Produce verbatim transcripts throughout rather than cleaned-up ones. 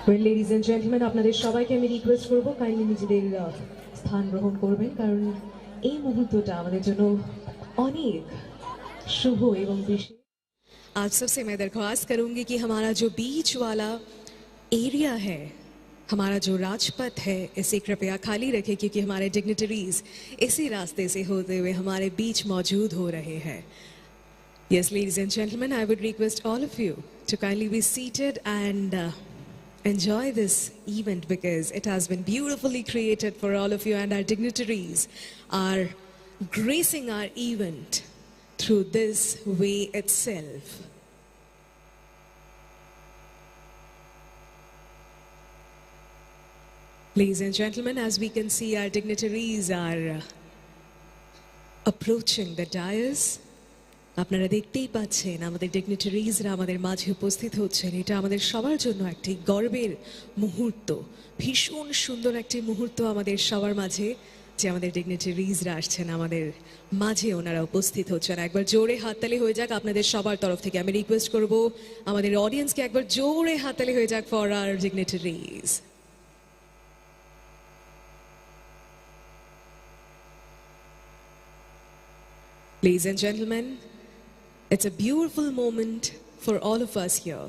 Well, ladies and gentlemen, আপনাদের সবাইকে আমি রিকোয়েস্ট করব, কাইন্ডলি নিজেদের আহ, স্থান গ্রহণ করবেন, কারণ এই মুহূর্তটা আমাদের জন্য অনেক শুভ এবং বিশেষ। आप सबसे मैं दरख्वास्त करूंगी कि हमारा जो बीच वाला एरिया है, हमारा जो राजपथ है, इसे कृपया खाली रखें, क्योंकि हमारे डिग्निटरीज इसी रास्ते से होते हुए हमारे बीच मौजूद हो रहे हैं। Yes, ladies and gentlemen, I would request all of you to kindly be seated and uh, enjoy this event, because it has been beautifully created for all of you, and our dignitaries are gracing our event through this way itself. Ladies and gentlemen, as we can see, our dignitaries are uh, approaching the dais. আপনারা দেখতেই পাচ্ছেন, আমাদের ডিগনিটারিজরা আমাদের মাঝে উপস্থিত হচ্ছেন। এটা আমাদের সবার জন্য একটি গর্বের মুহূর্ত, ভীষণ সুন্দর একটি মুহূর্ত আমাদের সবার মাঝে, যে আমাদের ডিগনিটারিজরা আসছেন, আমাদের মাঝে ওনারা উপস্থিত হচ্ছেন। একবার জোরে হাততালি হয়ে যাক আপনাদের সবার তরফ থেকে। আমি রিকোয়েস্ট করব আমাদের অডিয়েন্সকে, একবার জোরে হাততালি হয়ে যাক for our dignitaries. Ladies and gentlemen, it's a beautiful moment for all of us here.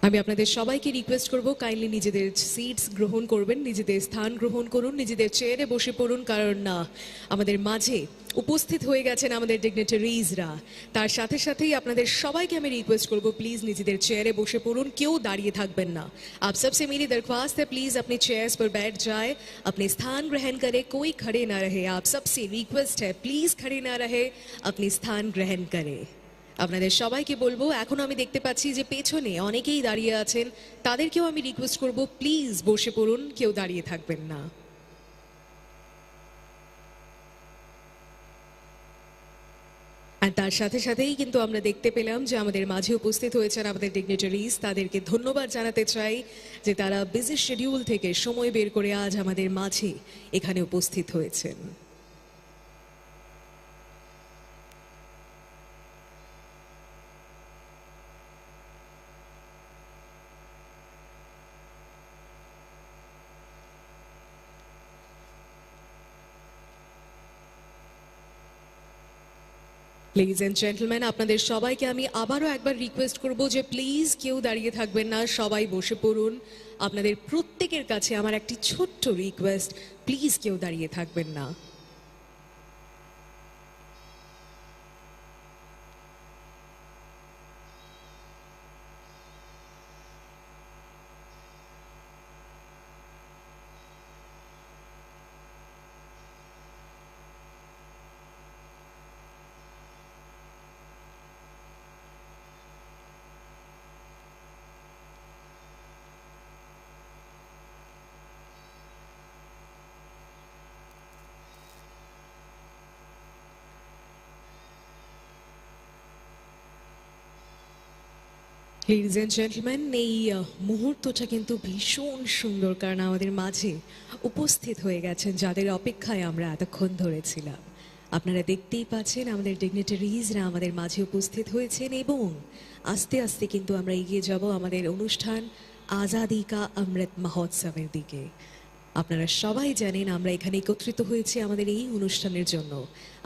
আমি আপনাদের সবাইকে রিকোয়েস্ট করব, কাইন্ডলি নিজেদের সিটস গ্রহণ করবেন, নিজেদের স্থান গ্রহণ করুন, নিজেদের চেয়ারে বসে পড়ুন, কারণ না, আমাদের মাঝে উপস্থিত হয়ে গেছেন আমাদের ডিগনিটারিজরা। তার সাথে সাথেই আপনাদের সবাইকে আমি রিকোয়েস্ট করব, প্লিজ নিজেদের চেয়ারে বসে পড়ুন, কেউ দাঁড়িয়ে থাকবেন না। आप सबसे मेरी दरख्वास्त है, प्लीज अपने चेयर्स पर बैठ जाए, अपने स्थान ग्रहण करें, कोई खड़े ना रहे। आप सबसे रिक्वेस्ट है, प्लीज खड़े ना रहे, अपने स्थान ग्रहण करें। আপনাদের সবাইকে বলবো, এখনো আমি দেখতে পাচ্ছি যে পেছনে অনেকেই দাঁড়িয়ে আছেন, তাদেরকেও আমি রিকোয়েস্ট করব, প্লিজ বসে পড়ুন, কেউ দাঁড়িয়ে থাকবেন না। আর তার সাথে সাথেই কিন্তু আমরা দেখতে পেলাম যে আমাদের মাঝে উপস্থিত হয়েছেন আমাদের ডিগনিটারিজ। তাদেরকে ধন্যবাদ জানাতে চাই যে তারা বিজি শিডিউল থেকে সময় বের করে আজ আমাদের মাঝে এখানে উপস্থিত হয়েছেন। লেডিজ অ্যান্ড জেন্টলম্যান, আপনাদের সবাইকে আমি আবারও একবার রিকোয়েস্ট করব যে প্লিজ কেউ দাঁড়িয়ে থাকবেন না, সবাই বসে পড়ুন। আপনাদের প্রত্যেকের কাছে আমার একটি ছোট্ট রিকোয়েস্ট, প্লিজ কেউ দাঁড়িয়ে থাকবেন না। লেডিজ অ্যান্ড জেন্টলম্যান, এই আহ, মুহূর্তটা কিন্তু ভীষণ সুন্দর, কারণ আমাদের মাঝে উপস্থিত হয়ে গেছেন যাদের অপেক্ষায় আমরা এতক্ষণ ধরেছিলাম। আপনারা দেখতেই পাচ্ছেন আমাদের ডিগনিটারিজরা আমাদের মাঝে উপস্থিত হয়েছেন এবং আস্তে আস্তে কিন্তু আমরা এগিয়ে যাব আমাদের অনুষ্ঠান আজাদি কা অমৃত মহোৎসবের দিকে। আপনারা সবাই জানেন আমরা এখানে একত্রিত হয়েছি আমাদের এই অনুষ্ঠানের জন্য।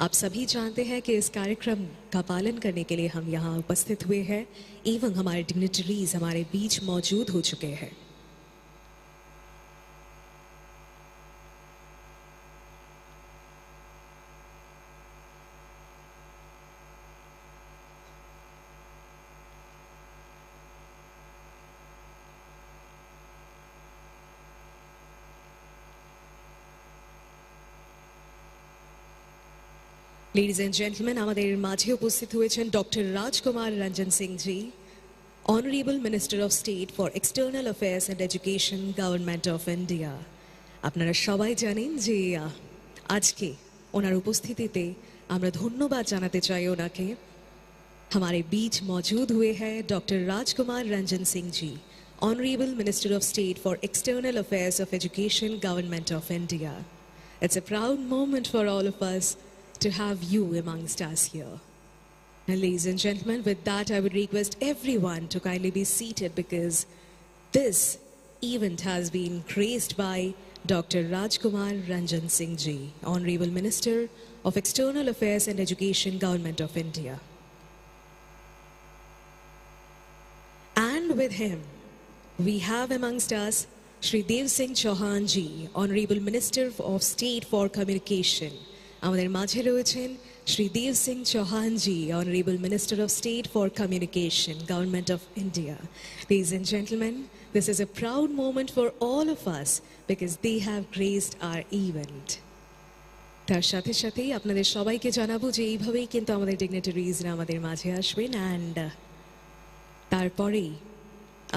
आप सभी जानते हैं कि इस कार्यक्रम का पालन करने के लिए हम यहाँ उपस्थित हुए हैं एवं हमारे डिग्निटरीज हमारे बीच मौजूद हो चुके हैं। লেডিজ অ্যান্ড জেন্টলম্যান, আমাদের মাঝে উপস্থিত হয়েছেন ডক্টর Rajkumar Ranjan Singh ji, Honorable Minister of State for External Affairs and Education, Government of India। আপনারা সবাই জানেন যে আহ, আজকে ওনার উপস্থিতিতে আমরা ধন্যবাদ জানাতে চাই ওনাকে। हमारे बीच मौजूद हुए हैं डॉक्टर राजकुमार रंजन सिंह ji, Honorable Minister of State for External Affairs of Education, Government of India। It's a proud moment for all of us to have you amongst us here. And ladies and gentlemen, with that, I would request everyone to kindly be seated because this event has been graced by Doctor Rajkumar Ranjan Singh Ji, Honorable Minister of External Affairs and Education, Government of India. And with him, we have amongst us Shri Dev Singh Chauhan Ji, Honorable Minister of State for Communication. আমাদের মাঝে রয়েছেন শ্রী দেব সিং চৌহান জি, Honorable Minister of State for Communication, Government of India. Ladies and gentlemen, this is a proud moment for all of us because they have graced our event. তার সাথে সাথেই আপনাদের সবাইকে জানাবো যে এইভাবেই কিন্তু আমাদের ডিগনিটারিজরা আমাদের মাঝে আসবেন, অ্যান্ড তারপরেই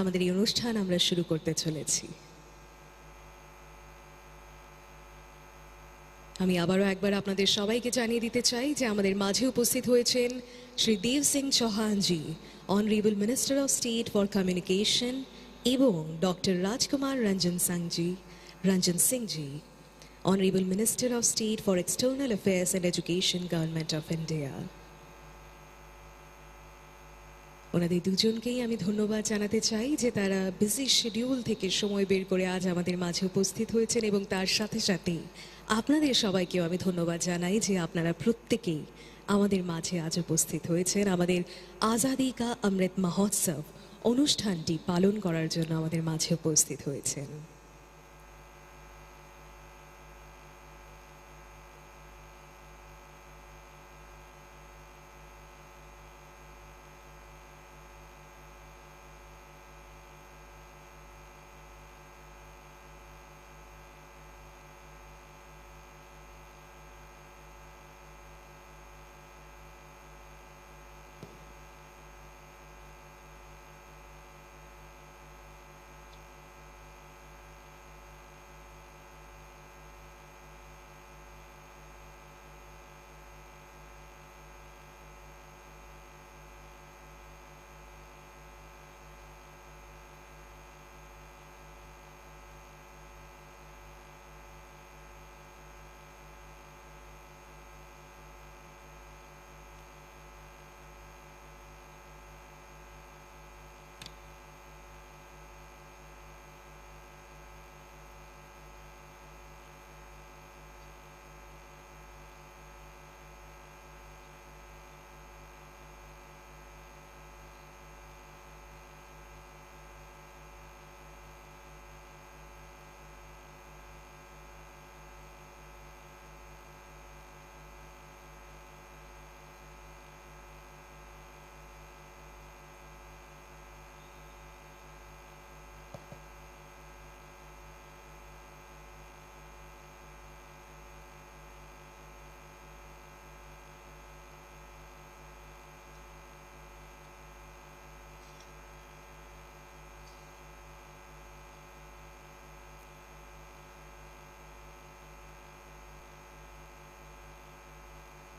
আমাদের এই অনুষ্ঠান আমরা শুরু করতে চলেছি। আমি আবারও একবার আপনাদের সবাইকে জানিয়ে দিতে চাই যে আমাদের মাঝে উপস্থিত হয়েছেন শ্রী দেব সিং চৌহান জি, Honorable Minister of State for Communication, এবং ডক্টর রাজকুমার রঞ্জন সিং জি, রঞ্জন Singh ji, Honorable Minister of State for External Affairs and Education, Government of India. ওনাদের দুজনকেই আমি ধন্যবাদ জানাতে চাই যে তারা বিজি শিডিউল থেকে সময় বের করে আজ আমাদের মাঝে উপস্থিত হয়েছেন, এবং তার সাথে সাথেই আপনাদের সবাইকেও আমি ধন্যবাদ জানাই যে আপনারা প্রত্যেকেই আমাদের মাঝে আজ উপস্থিত হয়েছেন, আমাদের আজাদি কা অমৃত মহোৎসব অনুষ্ঠানটি পালন করার জন্য আমাদের মাঝে উপস্থিত হয়েছেন।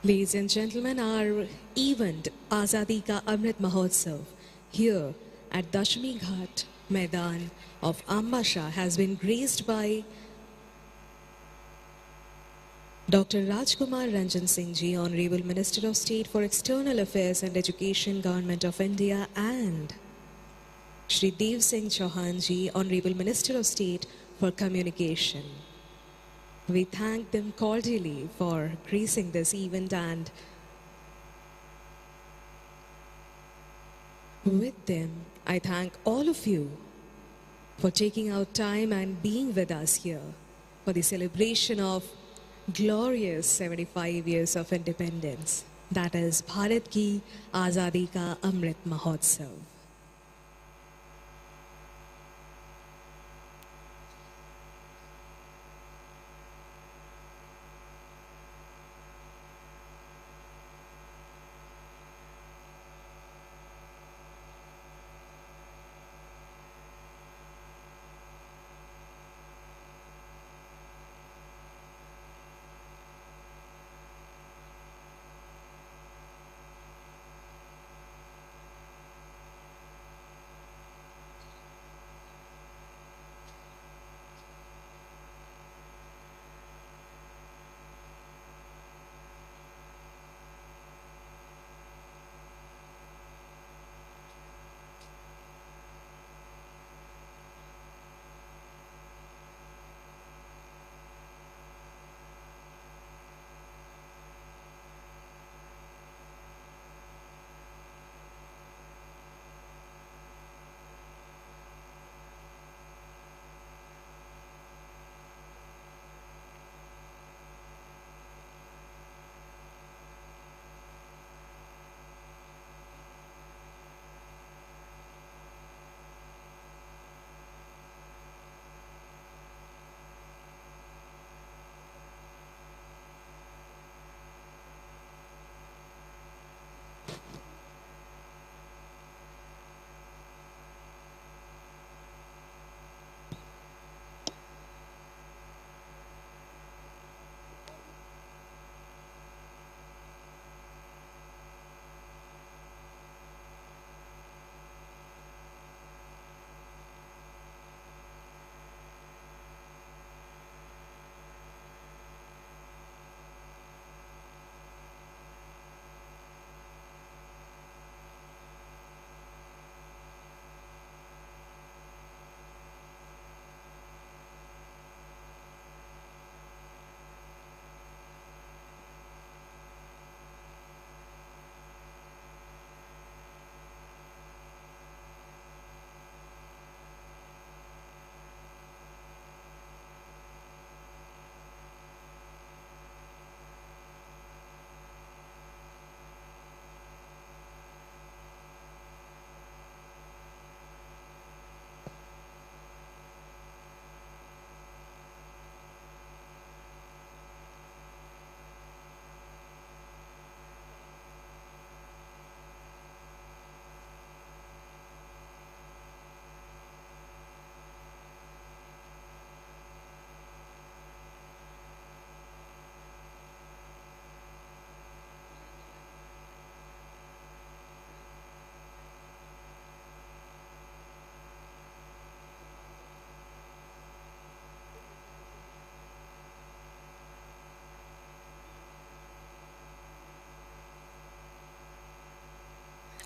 Ladies and gentlemen, our event Azadi Ka Amrit Mahotsav here at Dashami Ghat Maidan of Ambasha has been graced by Doctor Rajkumar Ranjan Singh Ji, Honorable Minister of State for External Affairs and Education, Government of India, and Shri Dev Singh Chauhan Ji, Honorable Minister of State for Communication. We thank them cordially for gracing this event, and with them, I thank all of you for taking out time and being with us here for the celebration of glorious seventy-five years of independence, that is Bharat Ki Azadi Ka Amrit Mahotsav.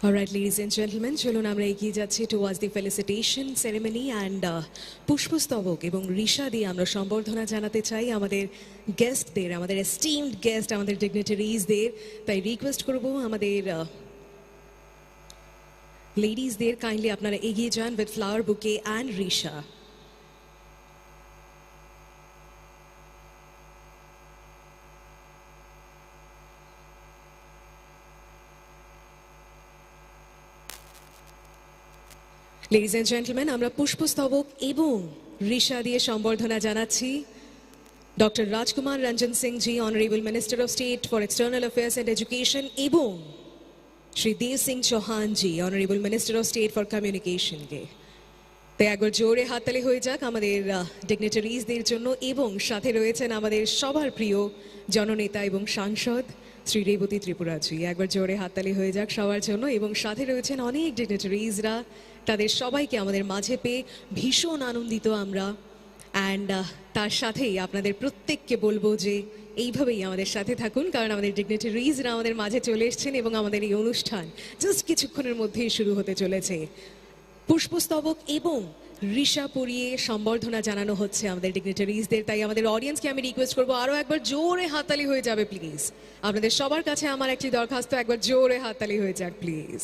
Alright, ladies and gentlemen, চলুন আমরা এগিয়ে যাচ্ছি towards the felicitation ceremony and পুষ্পস্তবক এবং ঋষা দিয়ে আমরা সম্বর্ধনা জানাতে চাই আমাদের গেস্টদের, আমাদের এস্টিমড গেস্ট, আমাদের ডিগনিটারিজদের। তাই রিকোয়েস্ট করব আমাদের লেডিজদের, কাইন্ডলি আপনারা এগিয়ে যান with flower bouquet and ঋষা। লেডিজ এন্ড জেন্টলম্যান, আমরা পুষ্পস্তবক এবং ঋষা দিয়ে সম্বর্ধনা জানাচ্ছি doctor Rajkumar Ranjan Singh ji, Honorable Minister of State for External Affairs and Education, এবং শ্রী দেব সিং চৌহান জি, Honorable Minister of State for Communication কে। তাই একবার জোরে হাততালি হয়ে যাক আমাদের ডিগনিটারিজদের জন্য, এবং সাথে রয়েছেন আমাদের সবার প্রিয় জননেতা এবং সাংসদ শ্রী রেবতী ত্রিপুরা জি। একবার জোরে হাততালি হয়ে যাক সবার জন্য, এবং সাথে রয়েছেন অনেক ডিগনিটারিজরা। তাদের সবাইকে আমাদের মাঝে পেয়ে ভীষণ আনন্দিত আমরা। অ্যান্ড তার সাথেই আপনাদের প্রত্যেককে বলবো যে এইভাবেই আমাদের সাথে থাকুন, কারণ আমাদের ডিগনিটারিজরা আমাদের মাঝে চলে এসেছেন এবং আমাদের এই অনুষ্ঠান জাস্ট কিছুক্ষণের মধ্যেই শুরু হতে চলেছে। পুষ্পস্তবক এবং ঋষা পরিয়ে সম্বর্ধনা জানানো হচ্ছে আমাদের ডিগনিটারিজদের। তাই আমাদের অডিয়েন্সকে আমি রিকোয়েস্ট করবো, আরও একবার জোরে হাততালি হয়ে যাবে প্লিজ। আপনাদের সবার কাছে আমার একটি দরখাস্ত, একবার জোরে হাততালি হয়ে যাক প্লিজ।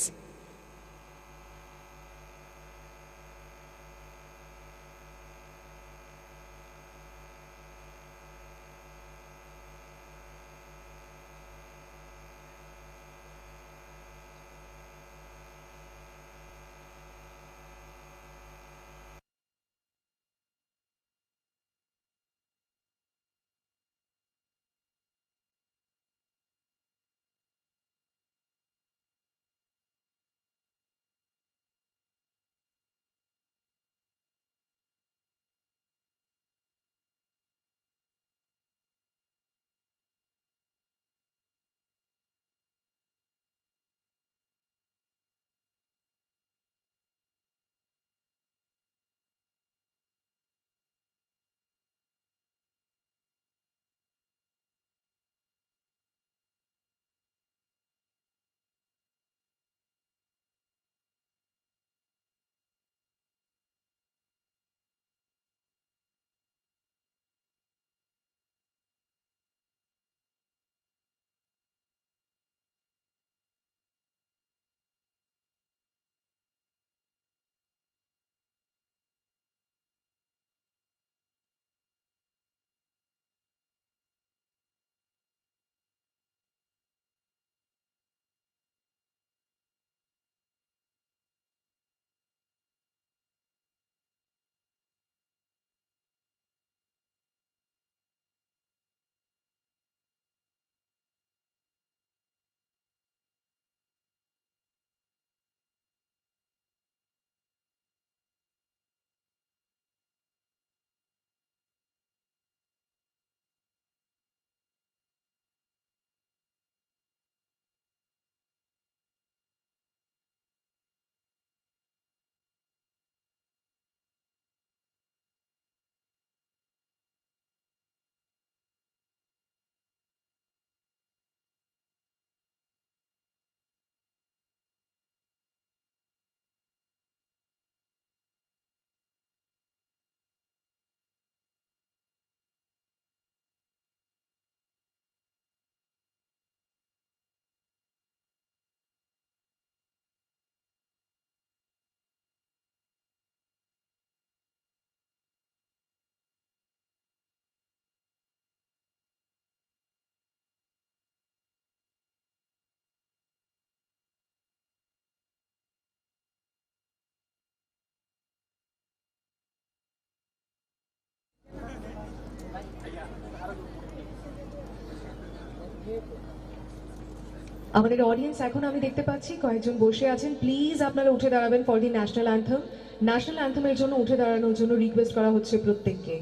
আমাদের অডিয়েন্স এখন আমি দেখতে পাচ্ছি কয়েকজন বসে আছেন। প্লিজ আপনারা উঠে দাঁড়াবেন for the national anthem. National অ্যান্থেমের জন্য উঠে দাঁড়ানোর জন্য রিকোয়েস্ট করা হচ্ছে প্রত্যেককে।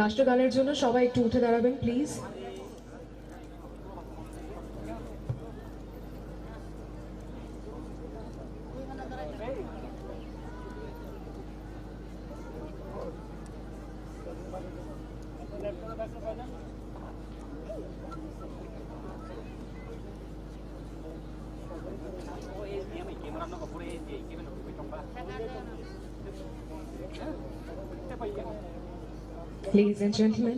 রাষ্ট্রগানের জন্য সবাই একটু উঠে দাঁড়াবেন প্লিজ। Ladies and gentlemen,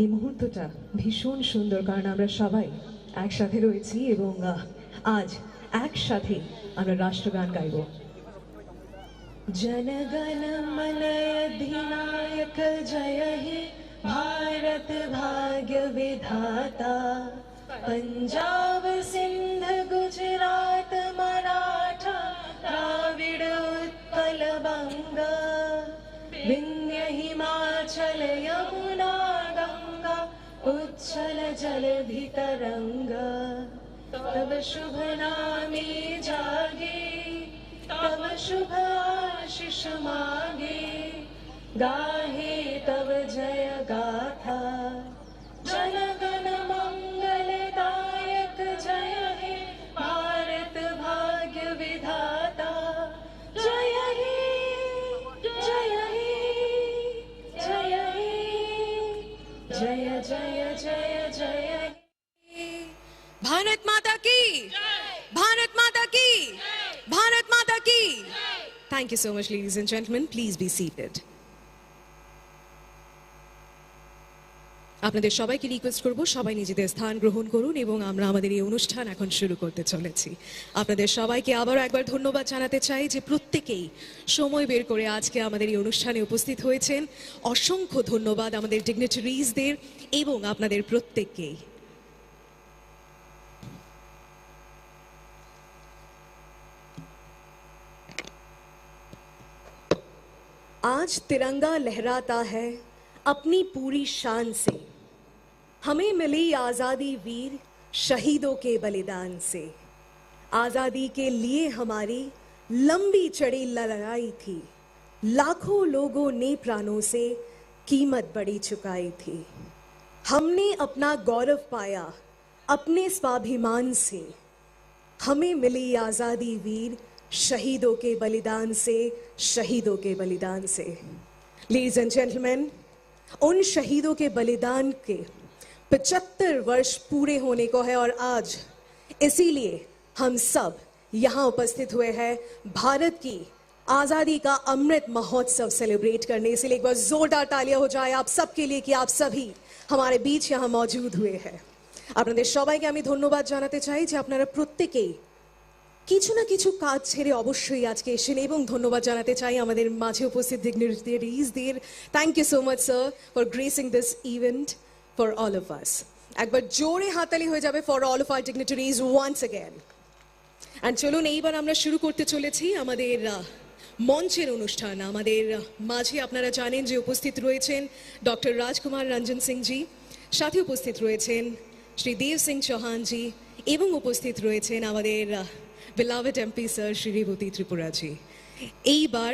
এই মুহূর্তটা ভীষণ সুন্দর, কারণ আমরা সবাই একসাথে রয়েছি এবং, আহ, আজ একসাথে আমরা রাষ্ট্রগান গাইব। जनगण मन अधिनायक जय हे भारत भाग्य विधाता। पंजाब सिंध गुजरात मराठा द्राविड़ उत्कल बंग। विंध्य हिमाचल यमुना गंगा उच्छल जलधि तरंग। तव शुभ नामे जागे तव शुभ आशीष मागे। गाहे तव जय गाथा जनगण मंगलदायक जय हे भारत भाग्य विधाता। जय हे जय हे जय हे जय जय जय जय हे। भारत माता की, भारत माता की, भारत माता की। Thank you so much, ladies and gentlemen. Please be seated. আপনাদের সবাইকে রিকোয়েস্ট করব, সবাই নিজেদের স্থান গ্রহণ করুন এবং আমরা আমাদের এই অনুষ্ঠান এখন শুরু করতে চলেছি। আপনাদের সবাইকে আবারও একবার ধন্যবাদ জানাতে চাই যে প্রত্যেকেই সময় বের করে আজকে আমাদের এই অনুষ্ঠানে উপস্থিত হয়েছেন। অসংখ্য ধন্যবাদ আমাদের ডিগনিটারিজদের এবং আপনাদের প্রত্যেককেই। आज तिरंगा लहराता है अपनी पूरी शान से। हमें मिली आजादी वीर शहीदों के बलिदान से। आजादी के लिए हमारी लंबी चढ़ी लड़ाई थी। लाखों लोगों ने प्राणों से कीमत बड़ी चुकाई थी। हमने अपना गौरव पाया अपने स्वाभिमान से। हमें मिली आजादी वीर शहीदों के बलिदान से, शहीदों के बलिदान से। Ladies and gentlemen, उन शहीदों के बलिदान के पचहत्तर वर्ष पूरे होने को है और आज इसीलिए हम सब यहाँ उपस्थित हुए हैं भारत की आजादी का अमृत महोत्सव सेलिब्रेट करने। इसीलिए एक बार जोरदार तालियां हो जाए आप सबके लिए कि आप सभी हमारे बीच यहाँ मौजूद हुए हैं। আপনাদের সবাইকে আমি ধন্যবাদ জানাতে চাই যে আপনারা প্রত্যেকেই কিছু না কিছু কাজ ছেড়ে অবশ্যই আজকে এসেছেন এবং ধন্যবাদ জানাতে চাই আমাদের মাঝে উপস্থিত ডিগনিটারিজদের। Thank you so much, sir, for gracing this event for all of us. একবার জোরে হাততালি হয়ে যাবে for all of our dignitaries once again. And চলুন, এইবার আমরা শুরু করতে চলেছি আমাদের, আহ, মঞ্চের অনুষ্ঠান। আমাদের, আহ, মাঝে আপনারা জানেন যে উপস্থিত রয়েছেন ডক্টর রাজকুমার রঞ্জন সিং জি, সাথে উপস্থিত রয়েছেন শ্রী দেব সিং চৌহান জি এবং উপস্থিত রয়েছেন আমাদের, আহ, beloved MP sir Shri Rebati Tripura ji. এইবার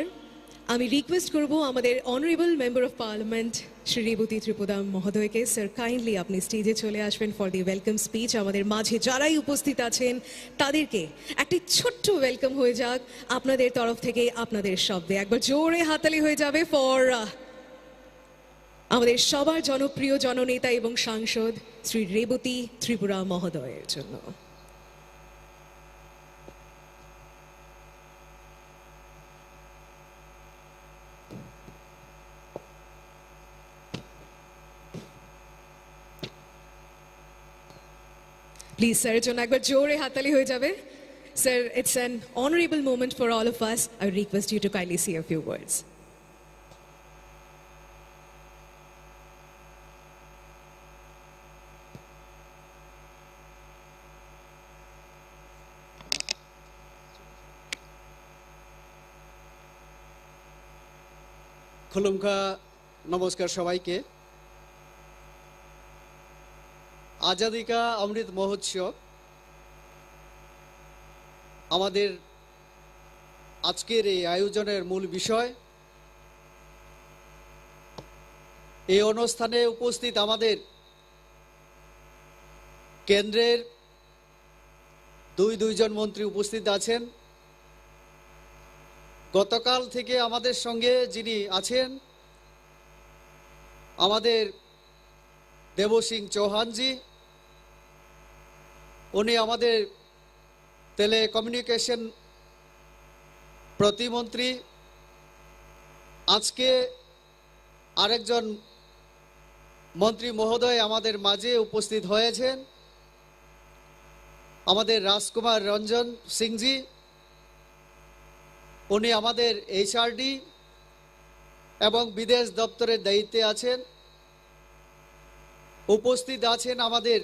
আমি রিকোয়েস্ট করব আমাদের honourable member of parliament Shri Rebati Tripura মহোদয়কে, স্যার, কাইন্ডলি আপনি স্টেজে চলে আসবেন for the welcome speech। আমাদের মাঝে যারাই উপস্থিত আছেন তাদেরকে একটি ছোট্ট ওয়েলকাম হয়ে যাক আপনাদের তরফ থেকে, আপনাদের শব্দে। একবার জোরে হাততালি হয়ে যাবে ফর, আহ, আমাদের সবার জনপ্রিয় জননেতা এবং সাংসদ শ্রী রেবতী ত্রিপুরা মহোদয়ের জন্য। প্লিজ স্যারের জন্য একবার জোরে হাততালি হয়ে যাবে। Sir, it's an honorable moment for all of us. I request you to kindly say a few words. খুলুমখা, নমস্কার সবাইকে। আজাদি কা অমৃত মহোৎসব আমাদের আজকের এই আয়োজনের মূল বিষয়। এই অনুষ্ঠানে উপস্থিত আমাদের কেন্দ্রের দুই দুইজন মন্ত্রী উপস্থিত আছেন। গতকাল থেকে আমাদের সঙ্গে যিনি আছেন, আমাদের দেব সিং চৌহানজি, উনি আমাদের টেলিকমিউনিকেশন প্রতিমন্ত্রী। আজকে আরেকজন মন্ত্রী মহোদয় আমাদের মাঝে উপস্থিত হয়েছেন, আমাদের রাজকুমার রঞ্জন সিংজি। উনি আমাদের এইচআরডি এবং বিদেশ দপ্তরের দায়িত্বে আছেন। উপস্থিত আছেন আমাদের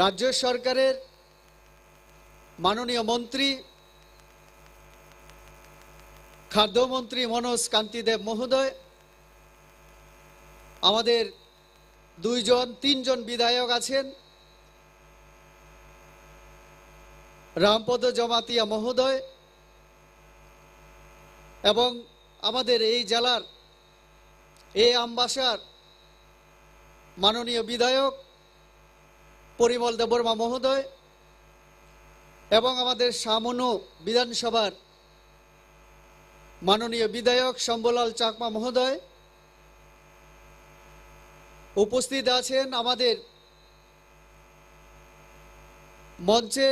রাজ্য সরকারের মাননীয় মন্ত্রী, খাদ্যমন্ত্রী মনোজ কান্তি দেব মহোদয়, আমাদের দুইজন, তিনজন বিধায়ক আছেন, রামপদ জমাতিয়া মহোদয় এবং আমাদের এই জেলার, এই আমবাসার মাননীয় বিধায়ক পরিমল দেববর্মা মহোদয় এবং আমাদের সামনো বিধানসভার মাননীয় বিধায়ক শম্ভুলাল চাকমা মহোদয়, উপস্থিত আছেন আমাদের মঞ্চে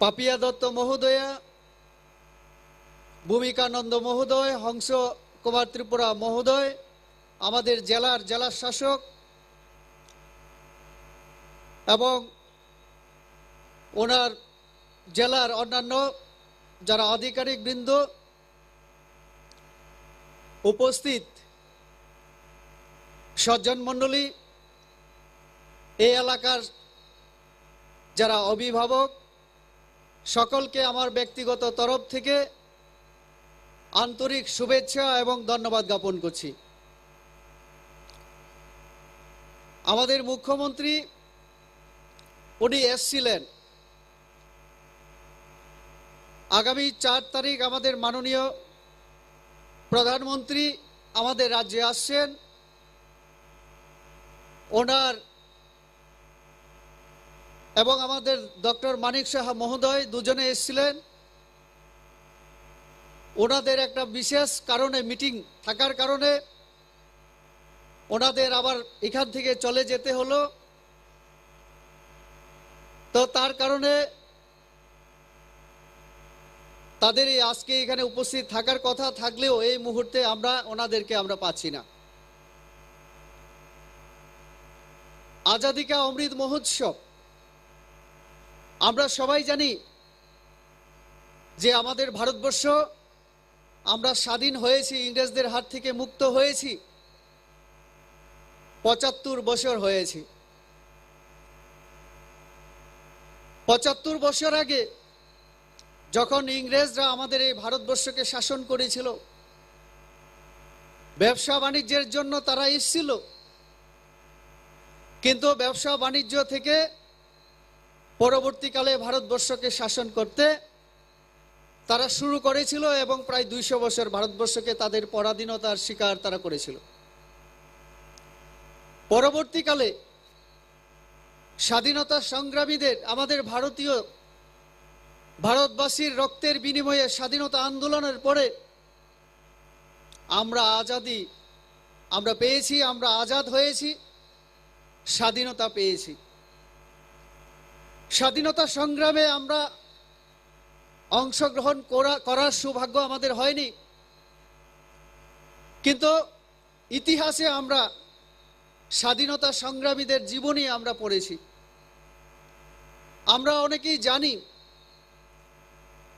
পাপিয়া দত্ত মহোদয়া, ভূমিকানন্দ মহোদয়, হংস কুমার ত্রিপুরা মহোদয়, আমাদের জেলার জেলা শাসক এবং ওনার জেলার অন্যান্য যারা আধিকারিক বৃন্দ, উপস্থিত সজ্জন মণ্ডলী, এই এলাকার যারা অভিভাবক, সকলকে আমার ব্যক্তিগত তরফ থেকে আন্তরিক শুভেচ্ছা এবং ধন্যবাদ জ্ঞাপন করছি। আমাদের মুখ্যমন্ত্রী উনি এসছিলেন। আগামী চার তারিখ আমাদের মাননীয় প্রধানমন্ত্রী আমাদের রাজ্যে আসছেন। ওনার এবং আমাদের ডক্টর মানিক সাহা মহোদয় দুজনে এসছিলেন। ওনাদের একটা বিশেষ কারণে, মিটিং থাকার কারণে ওনাদের আবার এখান থেকে চলে যেতে হলো। তো তার কারণে তাদের এই আজকে এখানে উপস্থিত থাকার কথা থাকলেও এই মুহূর্তে আমরা ওনাদেরকে আমরা পাচ্ছি না। আজাদি কা অমৃত মহোৎসব, আমরা সবাই জানি যে আমাদের ভারতবর্ষ, আমরা স্বাধীন হয়েছি, ইংরেজদের হাত থেকে মুক্ত হয়েছি, পঁচাত্তর বছর হয়েছে। পঁচাত্তর বছর আগে যখন ইংরেজরা আমাদের এই ভারতবর্ষকে শাসন করেছিল, ব্যবসা বাণিজ্যের জন্য তারা এসছিল, কিন্তু ব্যবসা বাণিজ্য থেকে পরবর্তীকালে ভারতবর্ষকে শাসন করতে তারা শুরু করেছিল এবং প্রায় দুইশো বছর ভারতবর্ষকে তাদের পরাধীনতার শিকার তারা করেছিল। পরবর্তীকালে স্বাধীনতা সংগ্রামীদের, আমাদের ভারতীয়, ভারতবাসীর রক্তের বিনিময়ে স্বাধীনতা আন্দোলনের পরে আমরা আজাদি আমরা পেয়েছি, আমরা আজাদ হয়েছি, স্বাধীনতা পেয়েছি। স্বাধীনতা সংগ্রামে আমরা অংশগ্রহণ করা, করার সৌভাগ্য আমাদের হয়নি, কিন্তু ইতিহাসে আমরা স্বাধীনতা সংগ্রামীদের জীবনী আমরা পড়েছি। আমরা অনেকেই জানি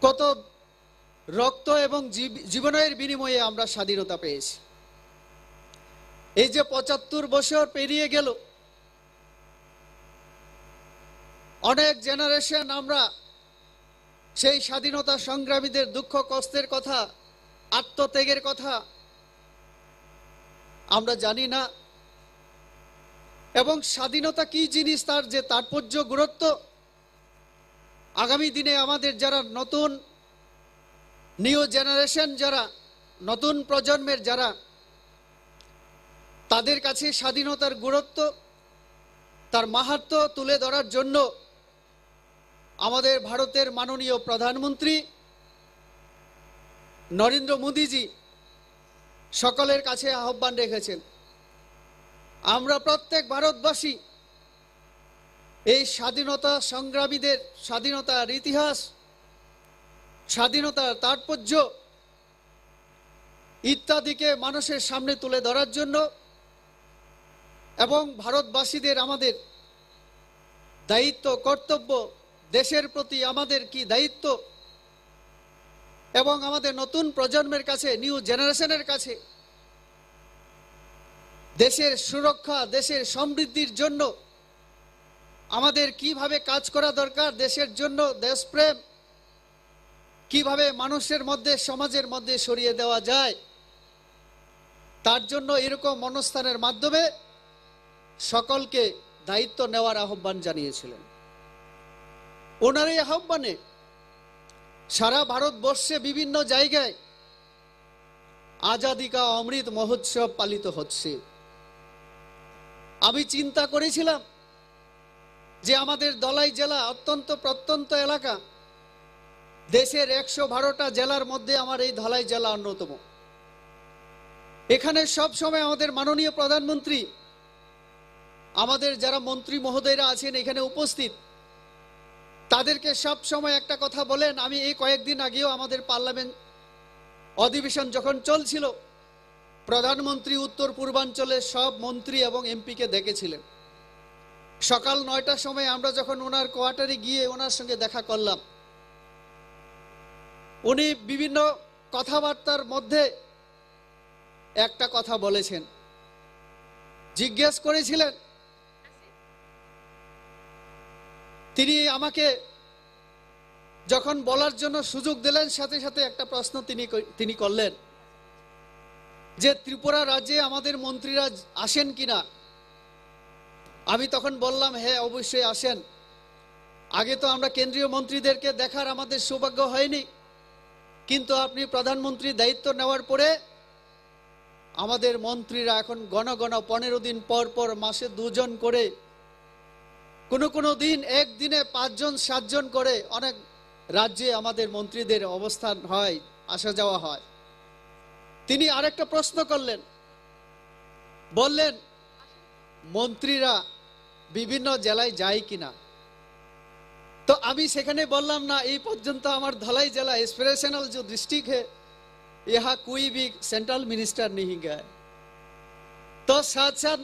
কত রক্ত এবং জীব-, জীবনের বিনিময়ে আমরা স্বাধীনতা পেয়েছি। এই যে পঁচাত্তর বছর পেরিয়ে গেল, অনেক জেনারেশন আমরা সেই স্বাধীনতা সংগ্রামীদের দুঃখ কষ্টের কথা, আত্মত্যাগের কথা আমরা জানি না। এবং স্বাধীনতা কি জিনিস, তার যে তাৎপর্য, গুরুত্ব, আগামী দিনে আমাদের যারা নতুন নিউ জেনারেশন, যারা নতুন প্রজন্মের যারা, তাদের কাছে স্বাধীনতার গুরুত্ব, তার মাহাত্ম্য তুলে ধরার জন্য আমাদের ভারতের মাননীয় প্রধানমন্ত্রী নরেন্দ্র মোদীজি সকলের কাছে আহ্বান রেখেছেন। আমরা প্রত্যেক ভারতবাসী এই স্বাধীনতা সংগ্রামীদের স্বাধীনতার ইতিহাস, স্বাধীনতার তাৎপর্য, ইত্যাদিকে মানুষের সামনে তুলে ধরার জন্য এবং ভারতবাসীদের আমাদের দায়িত্ব, কর্তব্য, দেশের প্রতি আমাদের কি দায়িত্ব এবং আমাদের নতুন প্রজন্মের কাছে, নিউ জেনারেশনের কাছে দেশের সুরক্ষা, দেশের সমৃদ্ধির জন্য আমাদের কিভাবে কাজ করা দরকার, দেশের জন্য দেশপ্রেম কিভাবে মানুষের মধ্যে, সমাজের মধ্যে ছড়িয়ে দেওয়া যায়, তার জন্য এরকম অনুষ্ঠানের মাধ্যমে সকলকে দায়িত্ব নেওয়ার আহ্বান জানিয়েছিলেন। ওনার এই আহ্বানে সারা ভারতবর্ষে বিভিন্ন জায়গায় আজাদি কা অমৃত মহোৎসব পালিত হচ্ছে। আমি চিন্তা করেছিলাম যে আমাদের ধলাই জেলা অত্যন্ত প্রত্যন্ত এলাকা, দেশের একশো বারোটা জেলার মধ্যে আমার এই ধলাই জেলা অন্যতম। এখানে সব সময় আমাদের মাননীয় প্রধানমন্ত্রী, আমাদের যারা মন্ত্রী মহোদয়রা আছেন এখানে উপস্থিত, তাদেরকে সব সময় একটা কথা বলেন। আমি এই কয়েকদিন আগেও আমাদের পার্লামেন্ট অধিবেশন যখন চলছিল, প্রধানমন্ত্রী উত্তর পূর্বাঞ্চলের সব মন্ত্রী এবং এমপিকে ডেকেছিলেন। সকাল নয়টার সময় আমরা যখন ওনার কোয়ার্টারে গিয়ে ওনার সঙ্গে দেখা করলাম, উনি বিভিন্ন কথাবার্তার মধ্যে একটা কথা বলেছেন, জিজ্ঞেস করেছিলেন। তিনি আমাকে যখন বলার জন্য সুযোগ দিলেন, সাথে সাথে একটা প্রশ্ন তিনি ক-, তিনি করলেন যে ত্রিপুরা রাজ্যে আমাদের মন্ত্রীরা আসেন কিনা। আমি তখন বললাম, "হ্যাঁ, অবশ্যই আসেন। আগে তো আমরা কেন্দ্রীয় মন্ত্রীদেরকে দেখার আমাদের সৌভাগ্য হয়নি, কিন্তু আপনি প্রধানমন্ত্রী দায়িত্ব নেওয়ার পরে আমাদের মন্ত্রীরা এখন ঘন ঘন পনেরো দিন পর পর, মাসে দুজন করে, কোনো কোনো দিন একদিনে পাঁচজন সাতজন করে অনেক রাজ্যে আমাদের মন্ত্রীদের অবস্থান হয়, আসা যাওয়া হয়।" তিনি আরেকটা প্রশ্ন করলেন, বললেন, "মন্ত্রীরা বিভিন্ন জেলায় যায় কিনা?" তো আমি সেখানে বললাম, "না, এই পর্যন্ত আমার ধলাই জেলা, এসপিরেশনাল যে ডিস্ট্রিক্ট হে, ইহা কুই ভি সেন্ট্রাল মিনিস্টার নেই গায়।" তো সাথ সাথ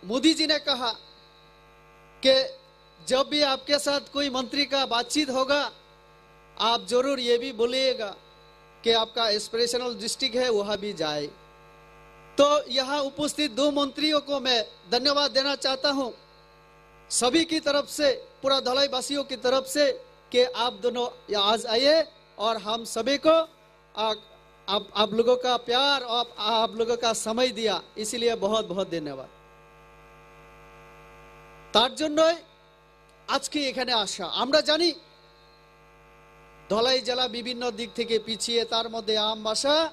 মোদি জি নে কাহা, कि जब भी आपके साथ कोई मंत्री का बातचीत होगा, आप जरूर ये भी बोलिएगा कि आपका एस्पिरेशनल डिस्ट्रिक्ट है, वहाँ भी जाए। तो यहाँ उपस्थित दो मंत्रियों को मैं धन्यवाद देना चाहता हूँ, सभी की तरफ से, पूरा धलाई वासियों की तरफ से, कि आप दोनों आज आए और हम सभी को आप, आप, आप लोगों का प्यार, आप, आप लोगों का समय दिया, इसीलिए बहुत बहुत धन्यवाद। তার জন্যই আজকে এখানে আসা। আমরা জানি ধলাই জেলা বিভিন্ন দিক থেকে পিছিয়ে, তার মধ্যে আমবাসা,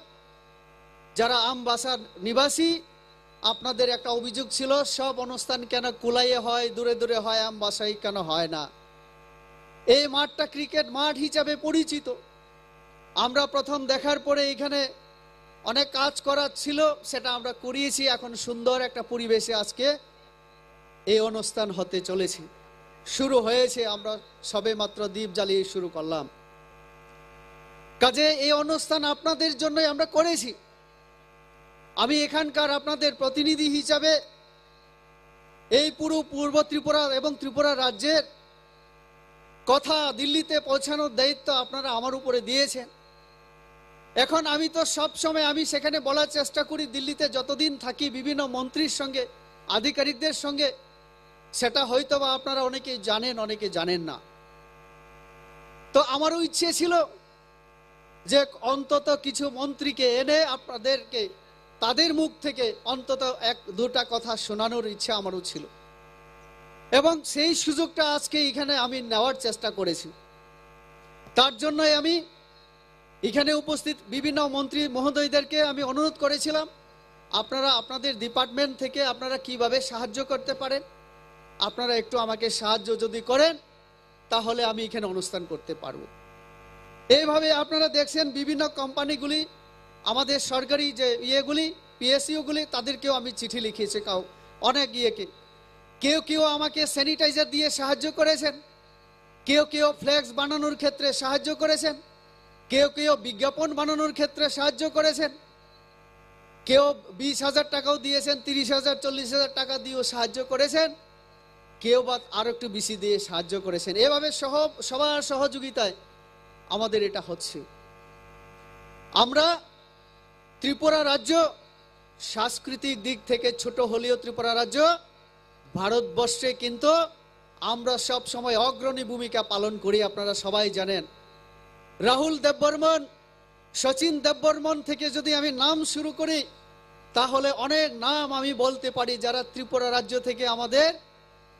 যারা আমবাসার নিবাসী, আপনাদের একটা অভিযোগ ছিল, সব অনুষ্ঠান কেন কুলাইয়ে হয়, দূরে দূরে হয়, আমবাসায় কেন হয় না। এই মাঠটা ক্রিকেট মাঠ হিসাবে পরিচিত। আমরা প্রথম দেখার পরে এখানে অনেক কাজ করার ছিল, সেটা আমরা করিয়েছি। এখন সুন্দর একটা পরিবেশে আজকে এই অনুষ্ঠান হতে চলেছে, শুরু হয়েছে। আমরা সবে মাত্র দীপ জ্বালিয়ে শুরু করলাম। কাজে এই অনুষ্ঠান আপনাদের জন্যই আমরা করেছি। আমি এখানকার আপনাদের প্রতিনিধি হিসাবে এই পুরো পূর্ব ত্রিপুরা এবং ত্রিপুরা রাজ্যের কথা দিল্লিতে পৌঁছানোর দায়িত্ব আপনারা আমার উপরে দিয়েছেন। এখন আমি তো সব সময়, আমি সেখানে বলার চেষ্টা করি, দিল্লিতে যতদিন থাকি বিভিন্ন মন্ত্রীর সঙ্গে, আধিকারিকদের সঙ্গে, সেটা হয়তো বা আপনারা অনেকে জানেন, অনেকে জানেন না। তো আমারও ইচ্ছে ছিল যে অন্তত কিছু মন্ত্রীকে এনে আপনাদেরকে, তাদের মুখ থেকে অন্তত এক দুটা কথা শোনানোর ইচ্ছে আমারও ছিল, এবং সেই সুযোগটা আজকে এখানে আমি নেওয়ার চেষ্টা করেছি। তার জন্যই আমি এখানে উপস্থিত বিভিন্ন মন্ত্রী মহোদয়দেরকে আমি অনুরোধ করেছিলাম, আপনারা আপনাদের ডিপার্টমেন্ট থেকে আপনারা কিভাবে সাহায্য করতে পারেন, আপনারা একটু আমাকে সাহায্য যদি করেন, তাহলে আমি এখানে অনুষ্ঠান করতে পারবো। এইভাবে আপনারা দেখছেন বিভিন্ন কোম্পানিগুলি, আমাদের সরকারি যে ইয়েগুলি, পিএসইউগুলি, তাদেরকেও আমি চিঠি লিখেছি, কাউ অনেক ইয়েকে। কেউ কেউ আমাকে স্যানিটাইজার দিয়ে সাহায্য করেছেন, কেউ কেউ ফ্লেক্স বানানোর ক্ষেত্রে সাহায্য করেছেন, কেউ কেউ বিজ্ঞাপন বানানোর ক্ষেত্রে সাহায্য করেছেন। কেউ বিশ হাজার টাকাও দিয়েছেন, তিরিশ হাজার, চল্লিশ হাজার টাকা দিয়েও সাহায্য করেছেন, কেউ বা আরো একটু বেশি দিয়ে সাহায্য করেছেন। এভাবে সহ সবার সহযোগিতায় আমাদের এটা হচ্ছে। আমরা ত্রিপুরা রাজ্য সাংস্কৃতিক দিক থেকে ছোট হলেও ত্রিপুরা রাজ্য ভারতবর্ষে কিন্তু আমরা সব সময় অগ্রণী ভূমিকা পালন করি, আপনারা সবাই জানেন। রাহুল দেববর্মন, শচীন দেববর্মন থেকে যদি আমি নাম শুরু করি, তাহলে অনেক নাম আমি বলতে পারি, যারা ত্রিপুরা রাজ্য থেকে আমাদের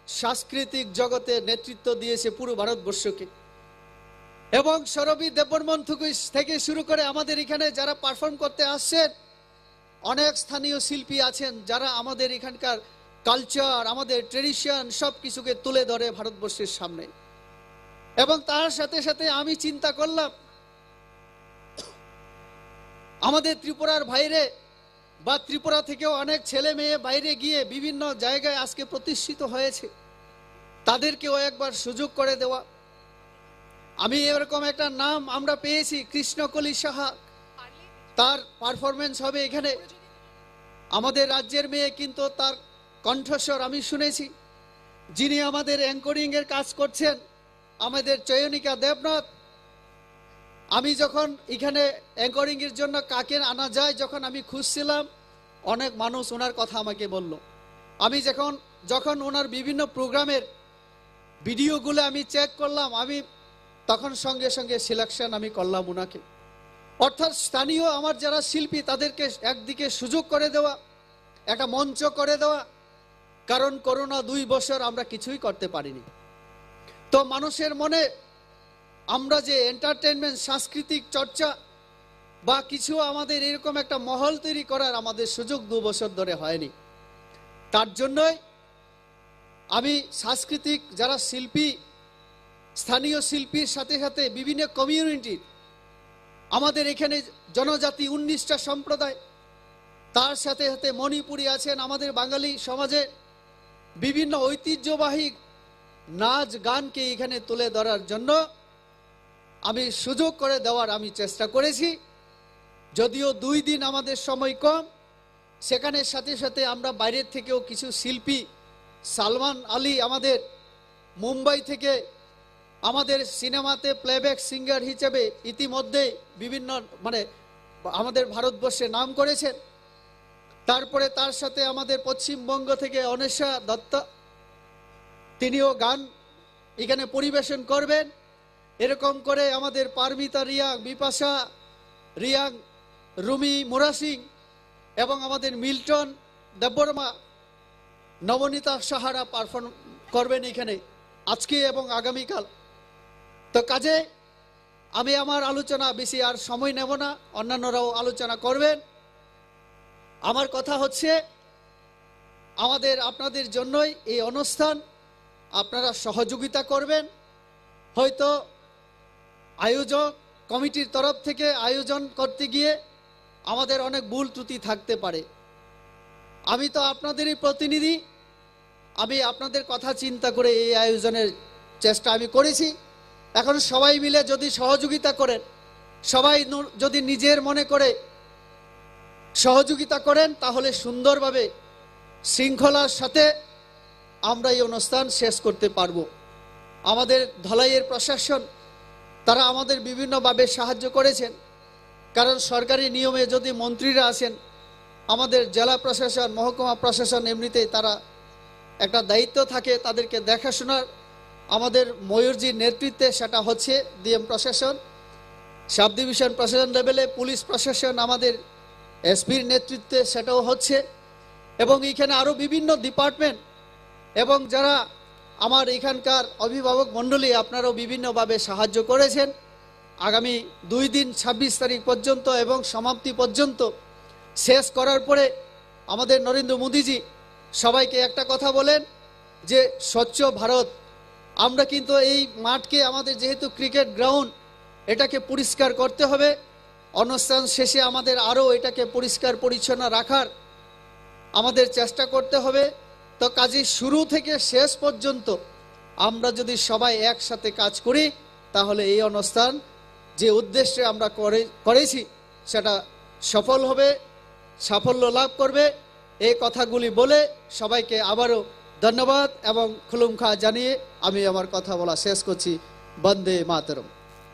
সাংস্কৃতিক জগতে নেতৃত্ব দিয়েছে পুরো ভারতবর্ষকে। এবং সৌরভী দেববর্মন থেকে থেকে শুরু করে আমাদের এখানে যারা পারফর্ম করতে আসছেন, অনেক স্থানীয় শিল্পী আছেন, যারা আমাদের এখানকার কালচার, আমাদের ট্রেডিশন, সব কিছুকে তুলে ধরে ভারতবর্ষের সামনে। এবং তার সাথে সাথে আমি চিন্তা করলাম, আমাদের ত্রিপুরার বাইরে বা ত্রিপুরা থেকেও অনেক ছেলে মেয়ে বাইরে গিয়ে বিভিন্ন জায়গায় আজকে প্রতিষ্ঠিত হয়েছে, তাদেরকেও একবার সুযোগ করে দেওয়া। আমি এরকম একটা নাম আমরা পেয়েছি, কৃষ্ণকলি সাহা, তার পারফরমেন্স হবে এখানে। আমাদের রাজ্যের মেয়ে, কিন্তু তার কণ্ঠস্বর আমি শুনেছি। যিনি আমাদের অ্যাঙ্করিং এর কাজ করছেন, আমাদের চয়নিকা দেবনাথ। আমি যখন এখানে অ্যাঙ্করিং এর জন্য কাকে আনা যায়, যখন আমি খুঁজছিলাম, অনেক মানুষ ওনার কথা আমাকে বলল। আমি যখন যখন ওনার বিভিন্ন প্রোগ্রামের ভিডিওগুলো আমি চেক করলাম, আমি তখন সঙ্গে সঙ্গে সিলেকশন আমি করলাম ওনাকে। অর্থাৎ স্থানীয় আমার যারা শিল্পী, তাদেরকে একদিকে সুযোগ করে দেওয়া, একটা মঞ্চ করে দেওয়া, কারণ করোনা দুই বছর আমরা কিছুই করতে পারিনি। তো মানুষের মনে আমরা যে এন্টারটেইনমেন্ট, সাংস্কৃতিক চর্চা বা কিছু আমাদের এরকম একটা মহল তৈরি করার আমাদের সুযোগ দু বছর ধরে হয়নি। তার জন্যই আমি সাংস্কৃতিক যারা শিল্পী, স্থানীয় শিল্পীর সাথে সাথে বিভিন্ন কমিউনিটির, আমাদের এখানে জনজাতি উনিশটা সম্প্রদায়, তার সাথে সাথে মণিপুরি আছেন, আমাদের বাঙালি সমাজে বিভিন্ন ঐতিহ্যবাহী নাচ গানকে এখানে তুলে ধরার জন্য আমি সুযোগ করে দেওয়ার আমি চেষ্টা করেছি। যদিও দুই দিন আমাদের সময় কম, সেখানে সাথে সাথে আমরা বাইরের থেকেও কিছু শিল্পী, সালমান আলী আমাদের মুম্বাই থেকে আমাদের সিনেমাতে প্লেব্যাক সিঙ্গার হিসেবে ইতিমধ্যেই বিভিন্ন, মানে, আমাদের ভারতবর্ষে নাম করেছেন। তারপরে তার সাথে আমাদের পশ্চিমবঙ্গ থেকে অনেশা দত্ত, তিনিও গান এখানে পরিবেশন করবেন। এরকম করে আমাদের পারমিতা রিয়াং, বিপাশা রিয়াং, রুমি মুরাসিং এবং আমাদের মিল্টন দেববর্মা, নবনীতা সাহারা পারফর্ম করবেন এখানে আজকে এবং আগামীকাল। তো কাজে আমি আমার আলোচনা বেশি আর সময় নেব না, অন্যান্যরাও আলোচনা করবেন। আমার কথা হচ্ছে, আমাদের আপনাদের জন্যই এই অনুষ্ঠান, আপনারা সহযোগিতা করবেন। হয়তো আয়োজক কমিটির তরফ থেকে আয়োজন করতে গিয়ে আমাদের অনেক ভুল ত্রুটি থাকতে পারে। আমি তো আপনাদেরই প্রতিনিধি, আমি আপনাদের কথা চিন্তা করে এই আয়োজনের চেষ্টা আমি করেছি। এখন সবাই মিলে যদি সহযোগিতা করেন, সবাই নু-, যদি নিজের মনে করে সহযোগিতা করেন, তাহলে সুন্দরভাবে শৃঙ্খলার সাথে আমরা এই অনুষ্ঠান শেষ করতে পারব। আমাদের ধলাইয়ের প্রশাসন, তারা আমাদের বিভিন্নভাবে সাহায্য করেছেন, কারণ সরকারি নিয়মে যদি মন্ত্রীরা আছেন, আমাদের জেলা প্রশাসন, মহকুমা প্রশাসন এমনিতেই তারা একটা দায়িত্ব থাকে তাদেরকে দেখাশোনার। আমাদের ময়ূরজির নেতৃত্বে সেটা হচ্ছে ডিএম প্রশাসন, সাব ডিভিশন প্রশাসন লেভেলে পুলিশ প্রশাসন আমাদের এসপির নেতৃত্বে সেটাও হচ্ছে। এবং এখানে আরও বিভিন্ন ডিপার্টমেন্ট এবং যারা আমার এখানকার অভিভাবক মণ্ডলী, আপনারাও বিভিন্নভাবে সাহায্য করেছেন। আগামী দুই দিন, ছাব্বিশ তারিখ পর্যন্ত এবং সমাপ্তি পর্যন্ত শেষ করার পরে আমাদের নরেন্দ্র মোদীজি সবাইকে একটা কথা বলেন যে স্বচ্ছ ভারত। আমরা কিন্তু এই মাঠকে, আমাদের যেহেতু ক্রিকেট গ্রাউন্ড, এটাকে পরিষ্কার করতে হবে। অনুষ্ঠান শেষে আমাদের আরও এটাকে পরিষ্কার পরিচ্ছন্ন রাখার আমাদের চেষ্টা করতে হবে। তো কাজেই শুরু থেকে শেষ পর্যন্ত আমরা যদি সবাই একসাথে কাজ করি, তাহলে এই অনুষ্ঠান যে উদ্দেশ্যে আমরা করে করেছি, সেটা সফল হবে। সাফল্য লাভ করবে। এই কথাগুলি বলে সবাইকে আবারও ধন্যবাদ এবং খুলুমখা জানিয়ে আমি আমার কথা বলা শেষ করছি। বন্দে মাতরম।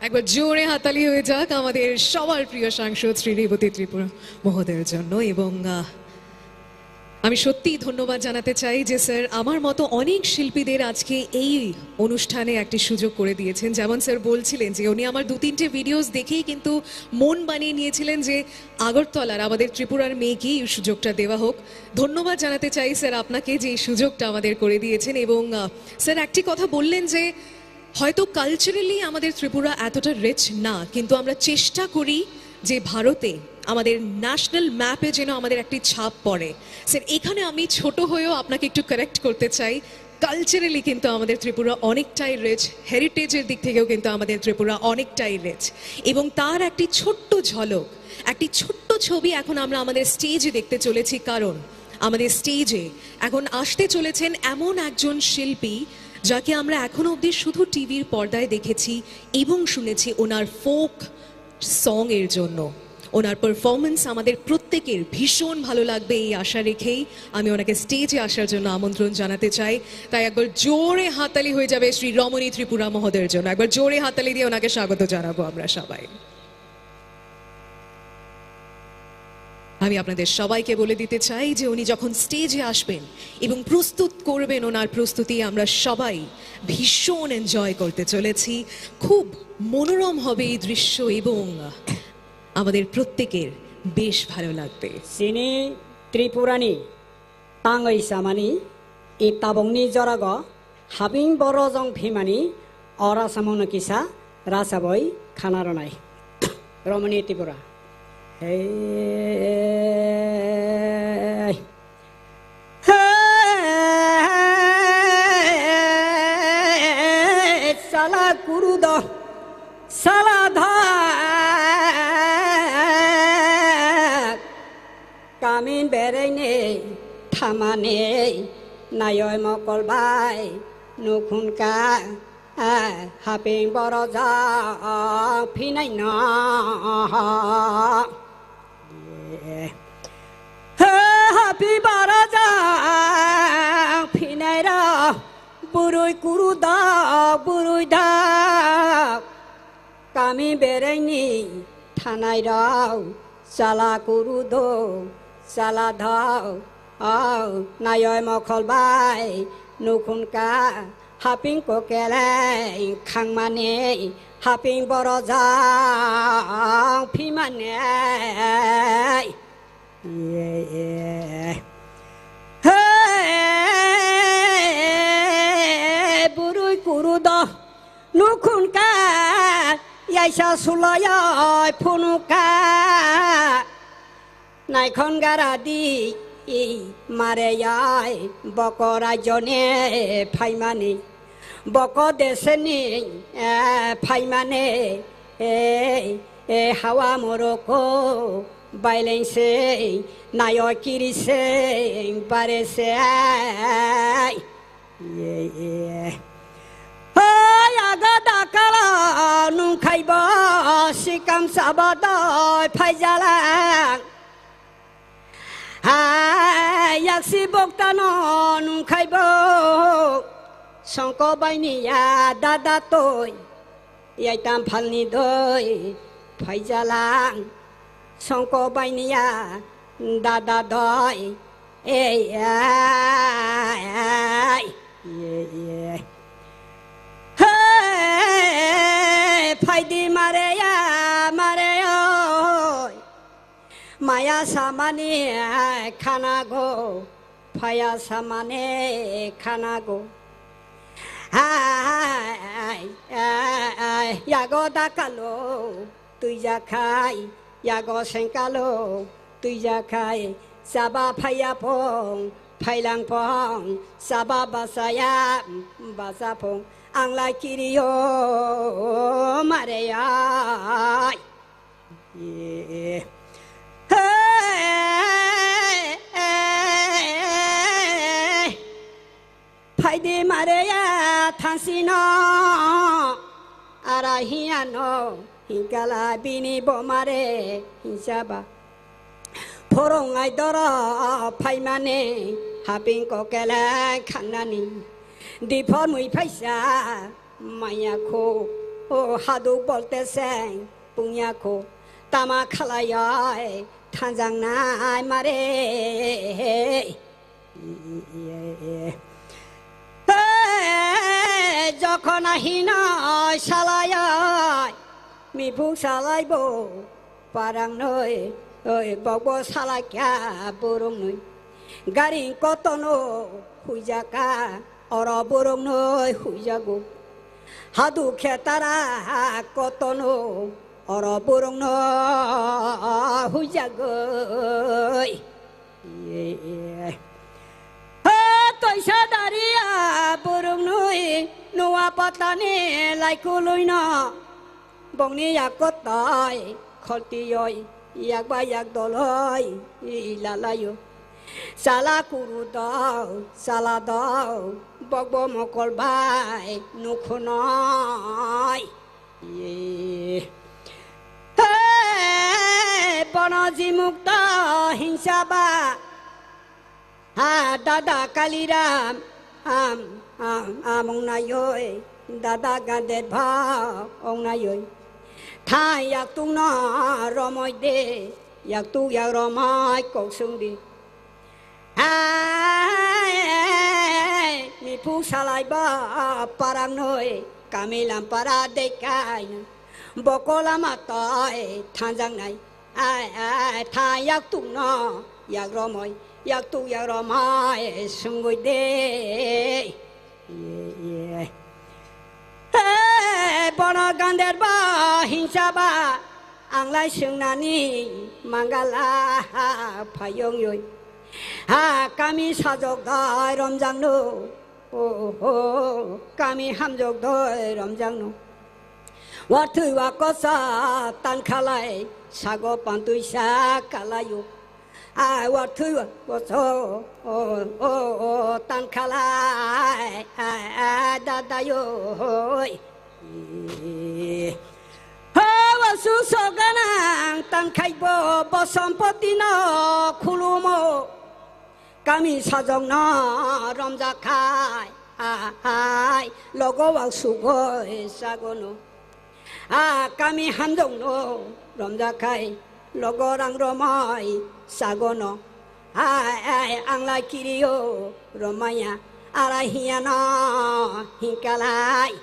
একবার জোরে হাততালি হয়ে যাক আমাদের সবার প্রিয় সাংসদ শ্রী রেবতী ত্রিপুরা মহোদয়ের জন্য। এবং আহ, আমি সত্যিই ধন্যবাদ জানাতে চাই যে স্যার, আমার মতো অনেক শিল্পীদের আজকে এই অনুষ্ঠানে একটি সুযোগ করে দিয়েছেন। যেমন স্যার বলছিলেন যে উনি আমার দু তিনটে ভিডিওস দেখেই কিন্তু মন বানিয়ে নিয়েছিলেন যে আগরতলার, আমাদের ত্রিপুরার মেয়েকে এই সুযোগটা দেওয়া হোক। ধন্যবাদ জানাতে চাই স্যার আপনাকে যে এই সুযোগটা আমাদের করে দিয়েছেন। এবং আহ, স্যার একটি কথা বললেন যে হয়তো কালচারালি আমাদের ত্রিপুরা এতটা রিচ না, কিন্তু আমরা চেষ্টা করি যে ভারতে আমাদের ন্যাশনাল ম্যাপে যেন আমাদের একটি ছাপ পড়ে। স্যার, এখানে আমি ছোট হয়েও আপনাকে একটু কারেক্ট করতে চাই। কালচারালি কিন্তু আমাদের ত্রিপুরা অনেকটাই রিচ, হেরিটেজের দিক থেকেও কিন্তু আমাদের ত্রিপুরা অনেকটাই রিচ। এবং তার একটি ছোট্ট ঝলক, একটি ছোট্ট ছবি এখন আমরা আমাদের স্টেজে দেখতে চলেছি, কারণ আমাদের স্টেজে এখন আসতে চলেছেন এমন একজন শিল্পী, যাকে আমরা এখনো অবধি শুধু টিভির পর্দায় দেখেছি এবং শুনেছি ওনার ফোক সং এর জন্য। ওনার পারফরমেন্স আমাদের প্রত্যেকের ভীষণ ভালো লাগবে, এই আশা রেখেই আমি ওনাকে স্টেজে আসার জন্য আমন্ত্রণ জানাতে চাই। তাই একবার জোরে হাততালি হয়ে যাবে শ্রী রমণী ত্রিপুরা মহোদয়ের জন্য। একবার জোরে হাততালি দিয়ে ওনাকে স্বাগত জানাবো আমরা সবাই। আমি আপনাদের সবাইকে বলে দিতে চাই যে উনি যখন স্টেজে আসবেন এবং প্রস্তুত করবেন, ওনার প্রস্তুতি আমরা সবাই ভীষণ এনজয় করতে চলেছি। খুব মনোরম হবে এই দৃশ্য এবং আমাদের প্রত্যেকের বেশ ভালো লাগবে। Chini Tripurani tangwi chamani, i tabukni jorago haping borojong phimani ora samungno kisa rachabai khana rwnai. Romani Tripura. Hey. Hey, sala kurudo, sala dha. Kamin bereini thamani nayoi mokol bai nukhunka, ah, haping borojak phinai no. Haping borojak phinai ro, burui kuru dok, burui dok. Kami bereini thanai rok, chala kuru do, chala dhok, o nayoi mokol bai nukhunka, haping kokele khangmani, haping borojak phimani. Ye, ye. Hey, burui kuru do nukhunka, yaisa suloyoi phunuka. Naikhon gara di, i, mareyoi boko rajyoni phaimani, boko deseni, eh, phaimani, eh, eh, hawa moroko. Baileng se, nayo kiri se, bare se. Ye, ye. Hoi, aga dakala nungkhaibo, sikam sabadoi phaijalang. Hai, yaksi boktano nungkhaibo, songko baini ya dada toi. Yaitam phalni doi phaijalang, songko bainiya dada doi. Ei, ei, ei, ei. Hey, phaidi mareya, mare oi. Maya samani khanago, phaya samani khanago. Ai, ai, ai, yago dakalo tuijakhai, yago sengkalo tuijakhai, chaba phaya phong, phailang phong, chaba basaya basa phong, anglai kiriyo mareyai. Ye. Hey, hey, hey, hey. Phaidi mareya thansino, ara hiyano, hinkala bini bomare hinsaba. Phorong ai doro phaimani, haping kokele khangnani. Diphor mui phaisa maya kho, o haduk bolte seng pungya kho. Tama khalai ai thanjang nai mare. Jokhon ahino salai ai, miphung salai bo. Parang noi, oi, bokbo salai kya burung noi. Garing kotono huijaka, oro burung noi huijago. Hadu khetara kotono, oro burung noi huijagoi. Iye, iye. Ha, toisa daria burung noi, nuwa patani laikului no. Bongni yak kotai kholtioi, yak ba yak doloi lalaio. Sala kuru dao, sala dao, bokbo mokol bai nukhunoi. Ye. He, bono jimukta hingsa ba. Ha, dada Kaliram, am, am, am ong naioi, dada Gander bha ong naioi. Tha yak tung no romoi de, yak tuk yak romoi kok sung di. Hai, miphung salai ba parang noi, kami lam para de kai noi. Boko lama toi thanjang nai. Ai, ai, tha yak tuk no, yak romoi, yak tuk yak romoi, sungui de. Ye, ye. He, bono Gander ba hingsa ba, ang lai swngnani mangala phayong yoi. Ha, kami sajok dai romjang no. O, o, kami hamjok doi romjang no. Warthwi wa kosa tan khalai, sago pantui sa kalaio. A warthwi wa koso, o, o, o, tan khalai, a, a, dadaio. Ho, wasu soganang tan khaibo, bo sompoti no khulumo. Kami sajokno romjakhai, ai, logo wak sugoi sagono. A kami hamjokno romjakhai, logo rang romai sagono. Ai, ai, ang lai kirio romaya, ara hiyano hingkalai.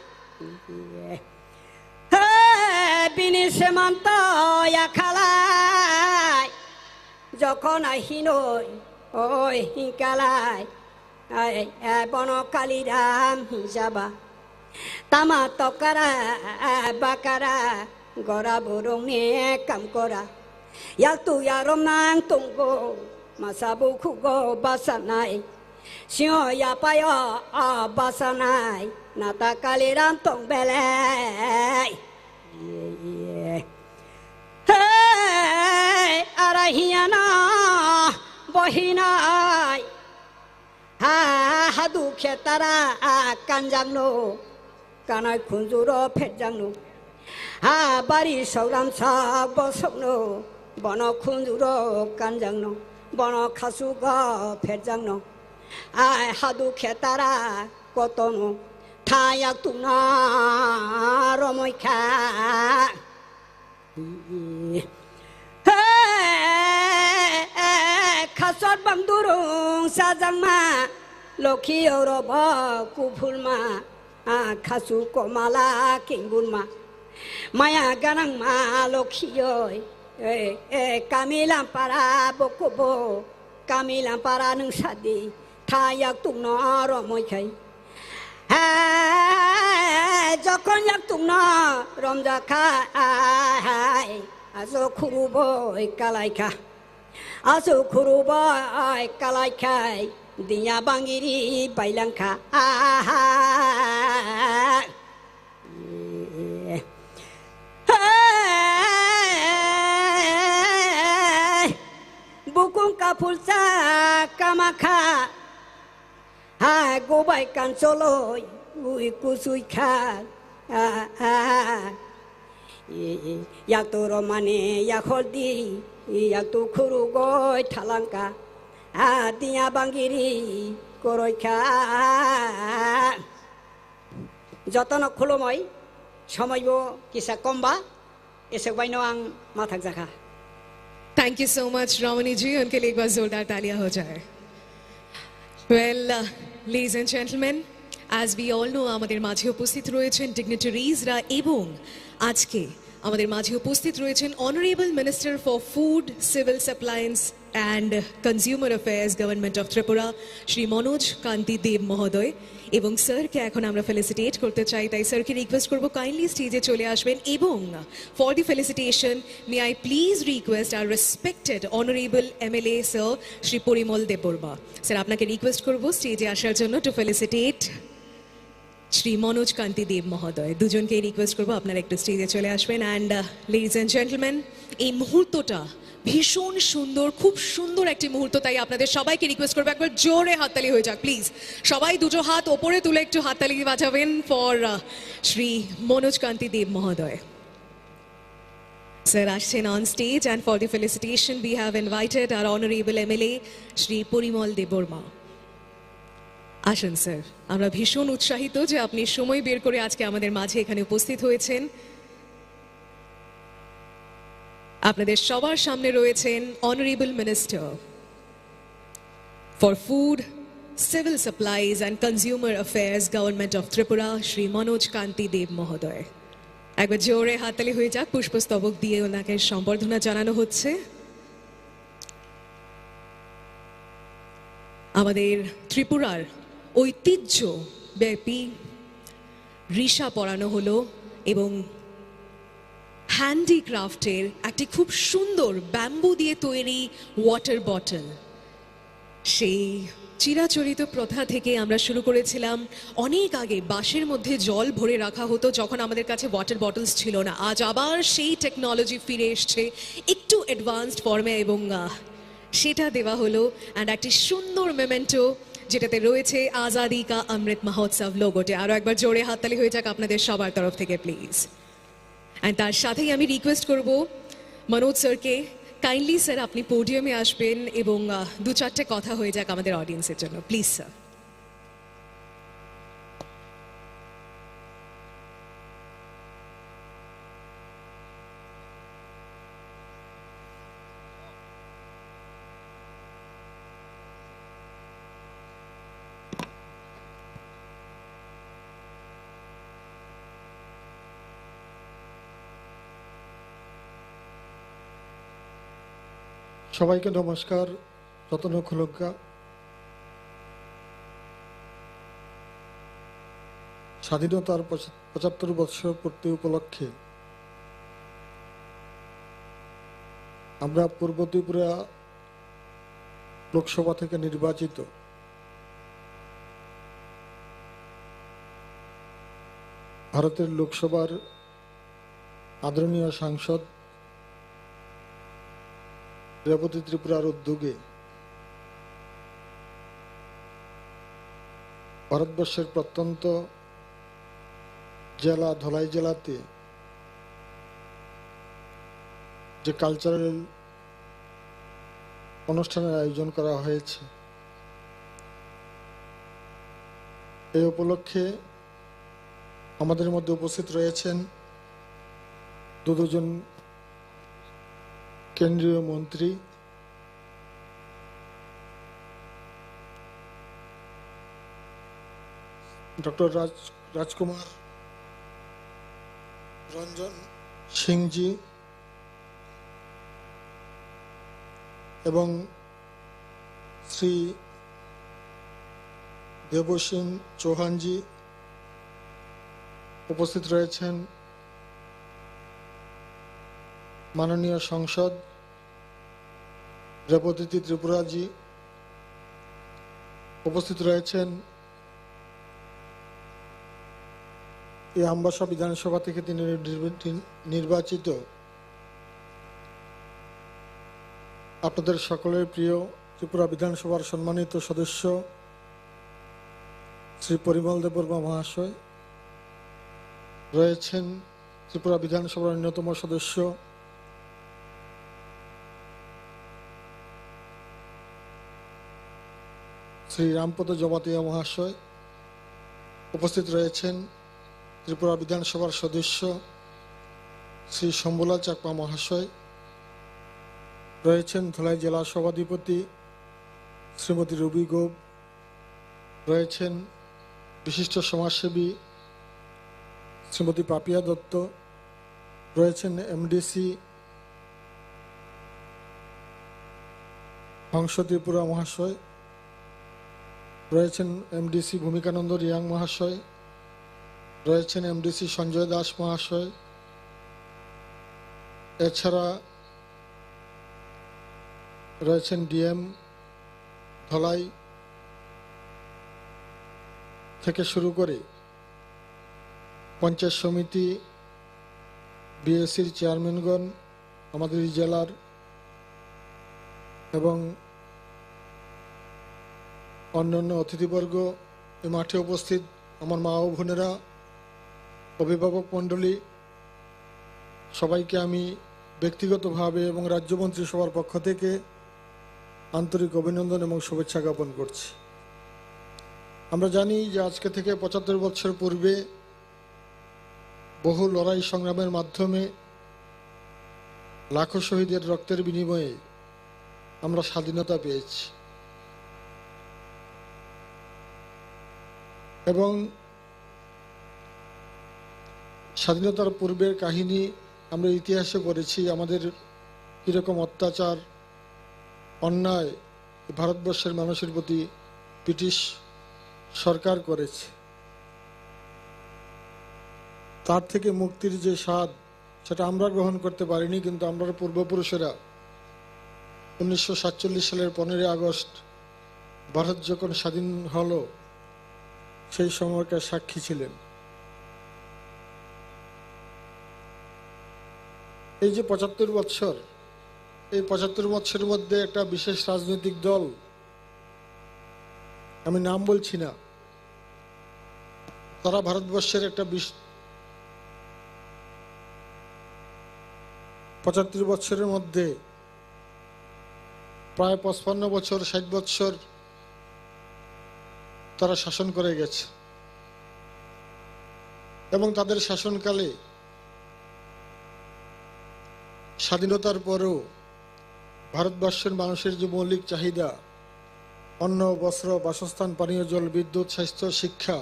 He, bini semanto yakhalai. Jokhon ai hinoi, oi hinkalai, ai, ai, bono Kaliram hinjaba. Tama tokara, bakara, gora burungni kamkora. Yaktu yarom nang tunggo, masa bukhugo basanai. Sio yapayo, o basanai, nata Kaliram tong belai. Iye, iye. Hey, ara hiyana bohinai. Ha, hadu khetara kanjangno, kanai khunjuro phetjangno. Ha, bari sogram sak bosokno, bono khunjuro kanjangno, bono khasugo phetjangno. Ai, hadu khetara kotono, thayak tungna romoi kha. He, khasot bangdurung sajangma, lokhi orobo kuphulma, a, khasu komala kingbunma. Maya ganangma lokhi oi, e, e, kami lampara bokobo, kami lampara nung sadi, thayak tungno romoi khai. Hai, jokhon yak tungno romjakha, hai, aso khuruboi kalaikha. Aso khuruboi kalaikhai, dinya bangiri bailangkha. Aha. Hai, bukung kaphulsa kamakha. Ha, gobai kansoloi, ui kusui kha. Ah, ah. I, i, yak toro mani yak holdi, Yak tu khuru goi thalangka, a tiya bangiri koroi kha. Jotono khulumoi, somoi bo kisa komba, esok baino ang mathak jakha. Thank you so much, Ramani ji. उनके लिए एक बार जोरदार तालियां हो जाए। Well, uh, ladies and gentlemen, as we all know, আমাদের মাঝে উপস্থিত রয়েছেন ডিগনিটারিজরা এবং আজকে আমাদের মাঝে উপস্থিত রয়েছেন Honourable Minister for Food, Civil Supplies and Consumer Affairs, Government of Tripura, Shri মনোজ কান্তি দেব মহোদয়। এবং স্যারকে এখন আমরা ফেলিসিটেট করতে চাই, তাই স্যারকে রিকোয়েস্ট করব কাইন্ডলি স্টেজে চলে আসবেন এবং for the felicitation, may I please request our respected Honourable M L A sir, Shri Parimal Debbarma. Sir, আপনাকে রিকোয়েস্ট করব স্টেজে আসার জন্য to felicitate শ্রী মনোজ কান্তি দেব মহোদয়। দুজনকেই রিকোয়েস্ট করব আপনারা একটু স্টেজে চলে আসবেন। And, uh, ladies and gentlemen, এই মুহূর্তটা ভীষণ সুন্দর, খুব সুন্দর একটি মুহূর্ত, তাই আপনাদের সবাইকে রিকোয়েস্ট করবো একবার জোরে হাততালি হয়ে যাক প্লিজ। সবাই দুটো হাত ওপরে তুলে একটু হাততালি বাজাবেন for, uh, শ্রী মনোজ কান্তি দেব মহোদয়। স্যার আসছেন on stage and for the felicitation we have invited our Honourable M L A Shri Parimal দেববর্মা। আসুন স্যার, আমরা ভীষণ উৎসাহিত যে আপনি সময় বের করে আজকে আমাদের মাঝে এখানে উপস্থিত হয়েছেন। আপনাদের সবার সামনে রয়েছেন Honourable Minister for Food, Civil Supplies and Consumer Affairs, Government of Tripura, Shri মনোজ কান্তি দেব মহোদয়। একবার জোরে হাততালি হয়ে যাক, পুষ্পস্তবক দিয়ে ওনাকে সম্বর্ধনা জানানো হচ্ছে। আমাদের ত্রিপুরার ঐতিহ্য ব্যাপী রিশা পরানো হলো এবং হ্যান্ডিক্রাফটের একটি খুব সুন্দর ব্যাম্বু দিয়ে তৈরি ওয়াটার বটল। সেই চিরাচরিত প্রথা থেকে আমরা শুরু করেছিলাম। অনেক আগে বাঁশের মধ্যে জল ভরে রাখা হতো, যখন আমাদের কাছে ওয়াটার বটলস ছিল না। আজ আবার সেই টেকনোলজি ফিরে এসছে একটু অ্যাডভান্সড ফর্মে এবং, আহ, সেটা দেওয়া হলো। অ্যান্ড একটি সুন্দর মেমেন্টো, যেটাতে রয়েছে আজাদি কা অমৃত মহোৎসব লোগোটি। আরও একবার জোরে হাততালি হয়ে যাক আপনাদের সবার তরফ থেকে প্লিজ। অ্যান্ড তার সাথেই আমি রিকোয়েস্ট করব মনোজ স্যারকে কাইন্ডলি স্যার আপনি পোডিয়ামে আসবেন এবং, আহ, দু চারটে কথা হয়ে যাক আমাদের অডিয়েন্সের জন্য, প্লিজ স্যার। সবাইকে নমস্কার, যতন খুলুক্কা। স্বাধীনতার পঁচা-, পঁচাত্তর বৎসর পূর্তি উপলক্ষে আমরা পূর্ব ত্রিপুরা লোকসভা থেকে নির্বাচিত ভারতের লোকসভার আদরণীয় সাংসদ রেবতী ত্রিপুরার উদ্যোগে ভারতবর্ষের প্রত্যন্ত জেলা, ধলাই জেলাতে যে কালচারাল অনুষ্ঠানের আয়োজন করা হয়েছে, এই উপলক্ষে আমাদের মধ্যে উপস্থিত রয়েছেন দু দুজন কেন্দ্রীয় মন্ত্রী, ডক্টর রাজ-, রাজকুমার রঞ্জন সিংজি এবং শ্রী দেবসিং চৌহানজি, উপস্থিত রয়েছেন মাননীয় সাংসদ রেবতী ত্রিপুরাজি, উপস্থিত রয়েছেন এই আমবাসা বিধানসভা থেকে তিনি নির্বাচিত আপনাদের সকলের প্রিয় ত্রিপুরা বিধানসভার সম্মানিত সদস্য শ্রী পরিমল দেববর্মা মহাশয়, রয়েছেন ত্রিপুরা বিধানসভার অন্যতম সদস্য শ্রী রামপদ জমাতিয়া মহাশয়, উপস্থিত রয়েছেন ত্রিপুরা বিধানসভার সদস্য শ্রী শম্ভুলাল চাকমা মহাশয়, রয়েছেন ধলাই জেলা সভাধিপতি শ্রীমতী রুবি গোপ, রয়েছেন বিশিষ্ট সমাজসেবী শ্রীমতী পাপিয়া দত্ত, রয়েছেন এমডিসি হংস ত্রিপুরা মহাশয়, রয়েছেন এমডিসি ভূমিকানন্দ রিয়াং মহাশয়, রয়েছেন এমডিসি সঞ্জয় দাস মহাশয়, এছাড়া রয়েছেন ডিএম ধলাই থেকে শুরু করে পঞ্চায়েত সমিতি, বিএসসির চেয়ারম্যানগণ, আমাদের এই জেলার এবং অন্যান্য অতিথিবর্গ, এই মাঠে উপস্থিত আমার মা ও বোনেরা, অভিভাবক মণ্ডলী, সবাইকে আমি ব্যক্তিগতভাবে এবং রাজ্য মন্ত্রিসভার পক্ষ থেকে আন্তরিক অভিনন্দন এবং শুভেচ্ছা জ্ঞাপন করছি। আমরা জানি যে আজকে থেকে পঁচাত্তর বছর পূর্বে বহু লড়াই সংগ্রামের মাধ্যমে লাখো শহীদের রক্তের বিনিময়ে আমরা স্বাধীনতা পেয়েছি এবং স্বাধীনতার পূর্বের কাহিনী আমরা ইতিহাসে পড়েছি, আমাদের কীরকম অত্যাচার, অন্যায় ভারতবর্ষের মানুষের প্রতি ব্রিটিশ সরকার করেছে। তার থেকে মুক্তির যে স্বাদ, সেটা আমরা গ্রহণ করতে পারিনি, কিন্তু আমরার পূর্বপুরুষেরা উনিশশো সাতচল্লিশ সালের পনেরোই আগস্ট ভারত যখন স্বাধীন হলো, সেই সময়কার সাক্ষী ছিলেন। এই যে পঁচাত্তর বছর, এই পঁচাত্তর বছরের মধ্যে একটা বিশেষ রাজনৈতিক দল, আমি নাম বলছি না, তারা ভারতবর্ষের একটা বিশ-, পঁচাত্তর বছরের মধ্যে প্রায় পঁচপান্ন বছর, ষাট বছর তারা শাসন করে গেছে এবং তাদের শাসনকালে স্বাধীনতার পরেও ভারতবর্ষের মানুষের যে মৌলিক চাহিদা, অন্ন, বস্ত্র, বাসস্থান, পানীয় জল, বিদ্যুৎ, স্বাস্থ্য, শিক্ষা,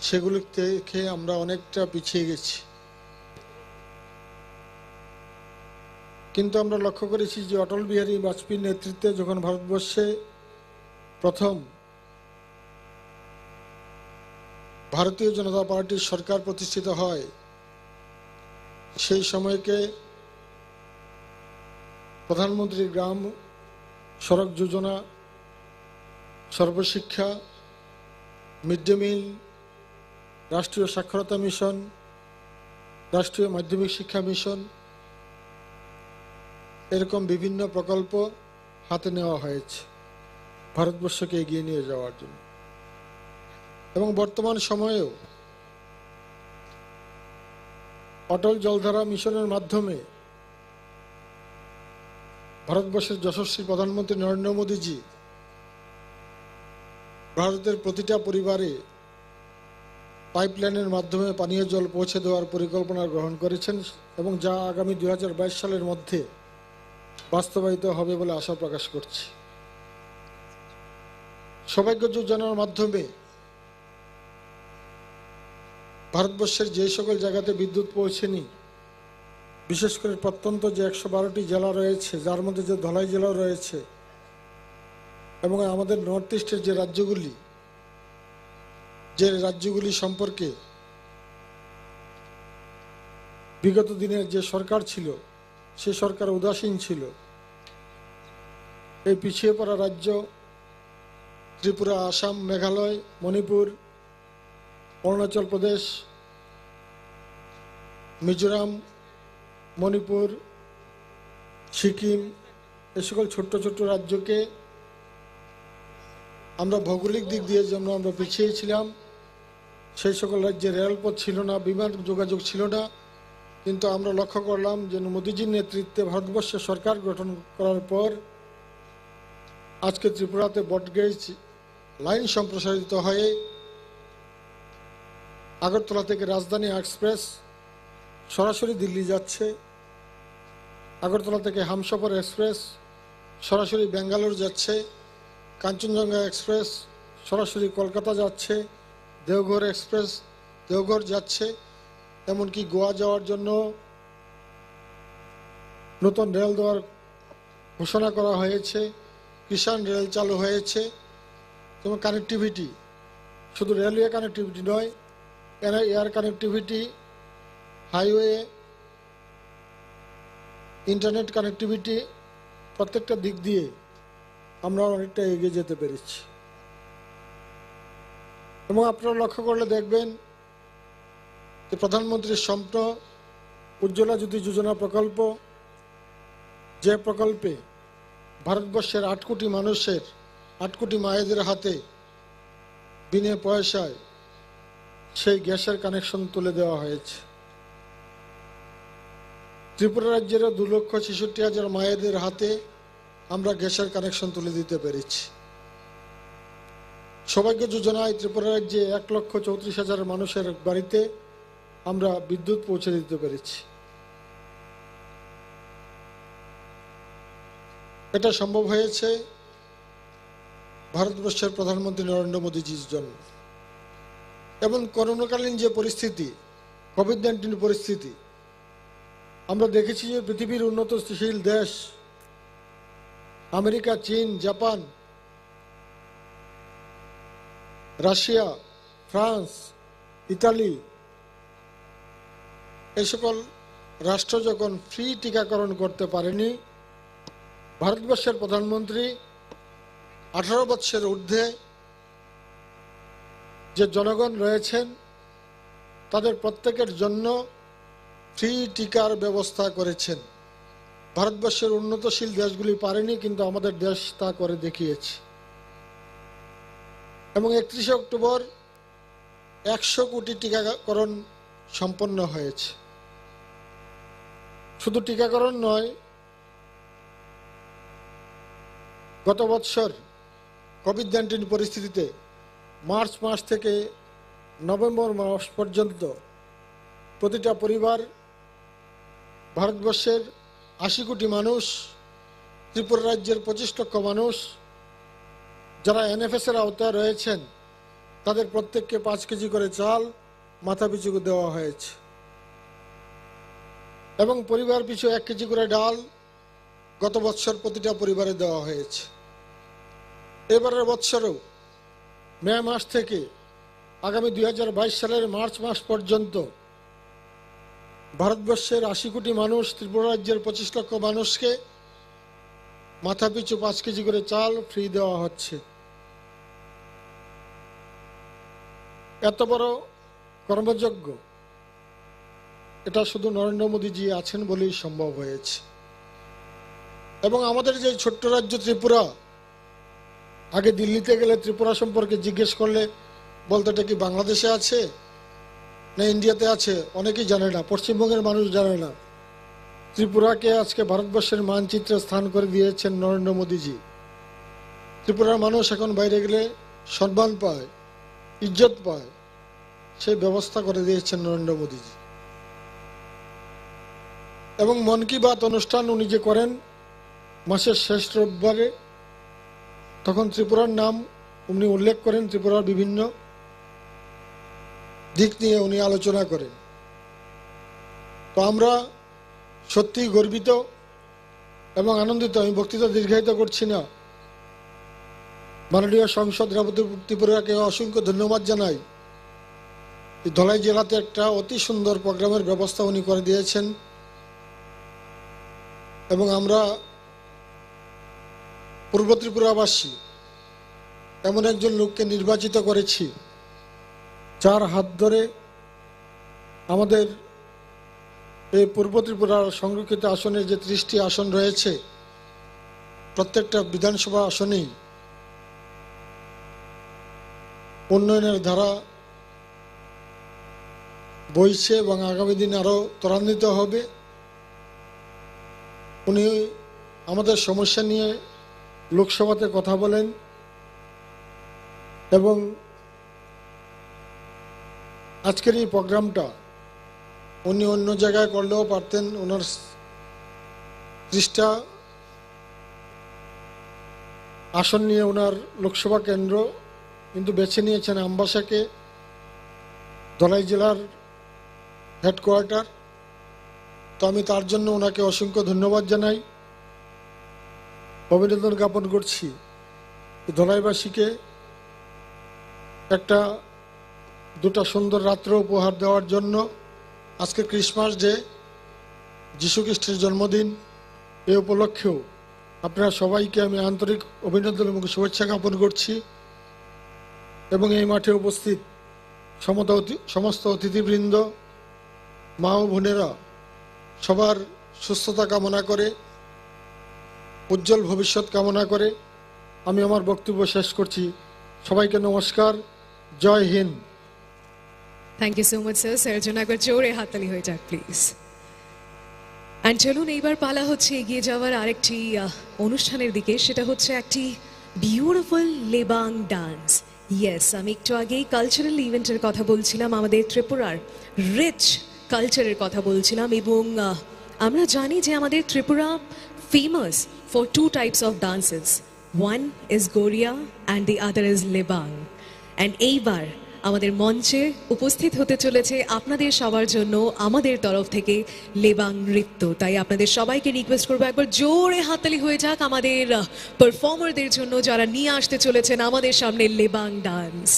সেগুলি থেকে আমরা অনেকটা পিছিয়ে গেছি। কিন্তু আমরা লক্ষ্য করেছি যে অটল বিহারী বাজপেয়ীর নেতৃত্বে যখন ভারতবর্ষে প্রথম ভারতীয় জনতা পার্টির সরকার প্রতিষ্ঠিত হয়, সেই সময়কে প্রধানমন্ত্রী গ্রাম সড়ক যোজনা, সর্বশিক্ষা, মিড ডে মিল, রাষ্ট্রীয় সাক্ষরতা মিশন, রাষ্ট্রীয় মাধ্যমিক শিক্ষা মিশন, এরকম বিভিন্ন প্রকল্প হাতে নেওয়া হয়েছে ভারতবর্ষকে এগিয়ে নিয়ে যাওয়ার জন্য। এবং বর্তমান সময়েও অটল জলধারা মিশনের মাধ্যমে ভারতবর্ষের যশস্বী প্রধানমন্ত্রী নরেন্দ্র মোদীজি ভারতের প্রতিটা পরিবারে পাইপলাইনের মাধ্যমে পানীয় জল পৌঁছে দেওয়ার পরিকল্পনা গ্রহণ করেছেন এবং যা আগামী দুই হাজার বাইশ সালের মধ্যে বাস্তবায়িত হবে বলে আশা প্রকাশ করছি। সৌভাগ্য যোজনার মাধ্যমে ভারতবর্ষের যে সকল জায়গাতে বিদ্যুৎ পৌঁছেনি, বিশেষ করে প্রত্যন্ত যে একশো বারোটি জেলা রয়েছে, যার মধ্যে যে ধলাই জেলাও রয়েছে, এবং আমাদের নর্থ ইস্টের যে রাজ্যগুলি, যে রাজ্যগুলি সম্পর্কে বিগত দিনের যে সরকার ছিল, সে সরকার উদাসীন ছিল, এই পিছিয়ে পড়া রাজ্য ত্রিপুরা, আসাম, মেঘালয়, মণিপুর, অরুণাচল প্রদেশ, মিজোরাম, মণিপুর, সিকিম, এই সকল ছোট্ট ছোট্ট রাজ্যকে আমরা ভৌগোলিক দিক দিয়ে যেমন আমরা পিছিয়ে ছিলাম, সেই সকল রাজ্যে রেলপথ ছিল না, বিমান যোগাযোগ ছিল না, কিন্তু আমরা লক্ষ্য করলাম যে মোদিজির নেতৃত্বে ভারতবর্ষে সরকার গঠন করার পর আজকে ত্রিপুরাতে ব্রডগেজ লাইন সম্প্রসারিত হয়ে আগরতলা থেকে রাজধানী এক্সপ্রেস সরাসরি দিল্লি যাচ্ছে, আগরতলা থেকে হামসফর এক্সপ্রেস সরাসরি ব্যাঙ্গালোর যাচ্ছে, কাঞ্চনজঙ্ঘা এক্সপ্রেস সরাসরি কলকাতা যাচ্ছে, দেওঘর এক্সপ্রেস দেওঘর যাচ্ছে, এমনকি গোয়া যাওয়ার জন্য নতুন রেল দেওয়ার ঘোষণা করা হয়েছে, কিষাণ রেল চালু হয়েছে। এবং কানেক্টিভিটি, শুধু রেলওয়ে কানেক্টিভিটি নয়, air connectivity, highway, internet connectivity, প্রত্যেকটা দিক দিয়ে আমরা অনেকটা এগিয়ে যেতে পেরেছি। এবং আপনারা লক্ষ্য করলে দেখবেন যে প্রধানমন্ত্রীর স্বপ্ন উজ্জ্বলা জ্যোতি যোজনা প্রকল্প, যে প্রকল্পে ভারতবর্ষের আট কোটি মানুষের, আট কোটি মায়েদের হাতে বিনা পয়সায় সেই গ্যাসের কানেকশন তুলে দেওয়া হয়েছে। ত্রিপুরা রাজ্যেরও দু লক্ষ ছেষট্টি হাজার মায়েদের হাতে আমরা গ্যাসের কানেকশন তুলে দিতে পেরেছি। সৌভাগ্য যোজনায় ত্রিপুরা রাজ্যে এক লক্ষ চৌত্রিশ হাজার মানুষের বাড়িতে আমরা বিদ্যুৎ পৌঁছে দিতে পেরেছি। এটা সম্ভব হয়েছে ভারতবর্ষের প্রধানমন্ত্রী নরেন্দ্র মোদীজির জন্য। এবং করোনাকালীন যে পরিস্থিতি, কোভিড নাইন্টিন পরিস্থিতি, আমরা দেখেছি যে পৃথিবীর উন্নতশীল দেশ আমেরিকা, চীন, জাপান, রাশিয়া, ফ্রান্স, ইতালি, এই সকল রাষ্ট্র যখন ফ্রি টিকাকরণ করতে পারেনি, ভারতবর্ষের প্রধানমন্ত্রী আঠারো বৎসরের ঊর্ধ্বে যে জনগণ রয়েছেন, তাদের প্রত্যেকের জন্য ফ্রি টিকার ব্যবস্থা করেছেন। ভারতবর্ষের উন্নতশীল দেশগুলি পারেনি, কিন্তু আমাদের দেশ তা করে দেখিয়েছে। এবং একত্রিশে অক্টোবর একশো কোটি টিকাকরণ সম্পন্ন হয়েছে। শুধু টিকাকরণ নয়, গত বৎসর কোভিড নাইন্টিন পরিস্থিতিতে মার্চ মাস থেকে নভেম্বর মাস পর্যন্ত প্রতিটা পরিবার, ভারতবর্ষের আশি কোটি মানুষ, ত্রিপুরা রাজ্যের পঁচিশ লক্ষ মানুষ, যারা এনএফএস এর আওতায় রয়েছেন, তাদের প্রত্যেককে পাঁচ কেজি করে চাল মাথাপিছু দেওয়া হয়েছে এবং পরিবার পিছু এক কেজি করে ডাল গত বৎসর প্রতিটা পরিবারে দেওয়া হয়েছে। এবারের বৎসরেও মে মাস থেকে আগামী দুই হাজার বাইশ সালের মার্চ মাস পর্যন্ত ভারতবর্ষের আশি কোটি মানুষ, ত্রিপুরা রাজ্যের পঁচিশ লক্ষ মানুষকে মাথাপিছু পাঁচ কেজি করে চাল ফ্রি দেওয়া হচ্ছে। এত বড় কর্মযজ্ঞ, এটা শুধু নরেন্দ্র মোদীজি আছেন বলেই সম্ভব হয়েছে। এবং আমাদের যে ছোট্ট রাজ্য ত্রিপুরা, আগে দিল্লিতে গেলে ত্রিপুরা সম্পর্কে জিজ্ঞেস করলে বলতো, "এটা কি বাংলাদেশে আছে না ইন্ডিয়াতে আছে?" অনেকেই জানে না, পশ্চিমবঙ্গের মানুষ জানে না। ত্রিপুরাকে আজকে ভারতবর্ষের মানচিত্রে স্থান করে দিয়েছেন নরেন্দ্র মোদীজি। ত্রিপুরার মানুষ এখন বাইরে গেলে সম্মান পায়, ইজ্জত পায়, সেই ব্যবস্থা করে দিয়েছেন নরেন্দ্র মোদীজি। এবং মন কি বাত অনুষ্ঠান উনি যে করেন মাসের শেষ রোববারে, তখন ত্রিপুরার নাম উনি উল্লেখ করেন, ত্রিপুরার বিভিন্ন দিক নিয়ে উনি আলোচনা করেন। তো আমরা সত্যিই গর্বিত এবং আনন্দিত। আমি বক্তৃতা দীর্ঘায়িত করছি না। মাননীয় সাংসদ রেবতী ত্রিপুরাকে অসংখ্য ধন্যবাদ জানাই। এই ধলাই জেলাতে একটা অতি সুন্দর প্রোগ্রামের ব্যবস্থা উনি করে দিয়েছেন এবং আমরা পূর্ব ত্রিপুরাবাসী এমন একজন লোককে নির্বাচিত করেছি, যার হাত ধরে আমাদের এই পূর্ব ত্রিপুরার সংরক্ষিত আসনে যে ত্রিশটি আসন রয়েছে, প্রত্যেকটা বিধানসভা আসনেই উন্নয়নের ধারা বইছে এবং আগামী দিন আরও ত্বরান্বিত হবে। উনি আমাদের সমস্যা নিয়ে লোকসভাতে কথা বলেন, এবং আজকের এই প্রোগ্রামটা উনি অন্য জায়গায় করলেও পারতেন। ওনার ত্রিশটা আসন নিয়ে ওনার লোকসভা কেন্দ্র, কিন্তু বেছে নিয়েছেন আমবাসাকে, ধলাই জেলার হেডকোয়ার্টার। তো আমি তার জন্য ওনাকে অসংখ্য ধন্যবাদ জানাই, অভিনন্দন জ্ঞাপন করছি। ধলাইবাসীকে একটা দুটা সুন্দর রাত্র উপহার দেওয়ার জন্য। আজকে ক্রিসমাস ডে, যীশু খ্রিস্টের জন্মদিন, এ উপলক্ষেও আপনারা সবাইকে আমি আন্তরিক অভিনন্দন এবং শুভেচ্ছা জ্ঞাপন করছি। এবং এই মাঠে উপস্থিত সমত অতি-, সমস্ত অতিথিবৃন্দ, মা ও বোনেরা, সবার সুস্থতা কামনা করে, উজ্জ্বল ভবিষ্যৎ কামনা করে আমি আমার বক্তব্য শেষ করছি। সবাইকে নমস্কার, Jai Hind. Thank you so much sir. স্যারের জন্য একবার জোরে হাততালি হয়ে যাক প্লিজ। অ্যান্ড চলুন, এইবার পালা হচ্ছে এগিয়ে যাওয়ার আরেকটি আহ, অনুষ্ঠানের দিকে। সেটা হচ্ছে একটি বিউটিফুল লেবাং ডান্স। ইয়েস, আমি একটু আগেই কালচারাল ইভেন্টের কথা বলছিলাম, আমাদের ত্রিপুরার রিচ কালচারের কথা বলছিলাম। এবং আহ, আমরা জানি যে আমাদের Tripura famous for two types of dances. One is Goria and the other is Lebang. And এইবার আমাদের মঞ্চে উপস্থিত হতে চলেছে আপনাদের সবার জন্য আমাদের তরফ থেকে লেবাং নৃত্য। তাই আপনাদের সবাইকে রিকোয়েস্ট করবো, একবার জোরে হাততালি হয়ে যাক আমাদের পারফর্মারদের জন্য, যারা নিয়ে আসতে চলেছেন আমাদের সামনে Lebang dance.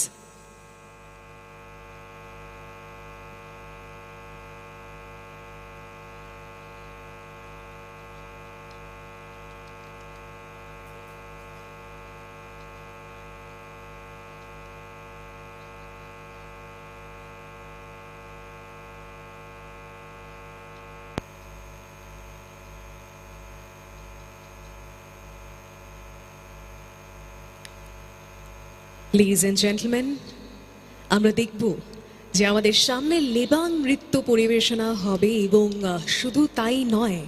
Ladies and gentlemen, আমরা দেখব যে আমাদের সামনে লেবাং নৃত্য পরিবেশনা হবে এবং আহ, শুধু তাই নয়,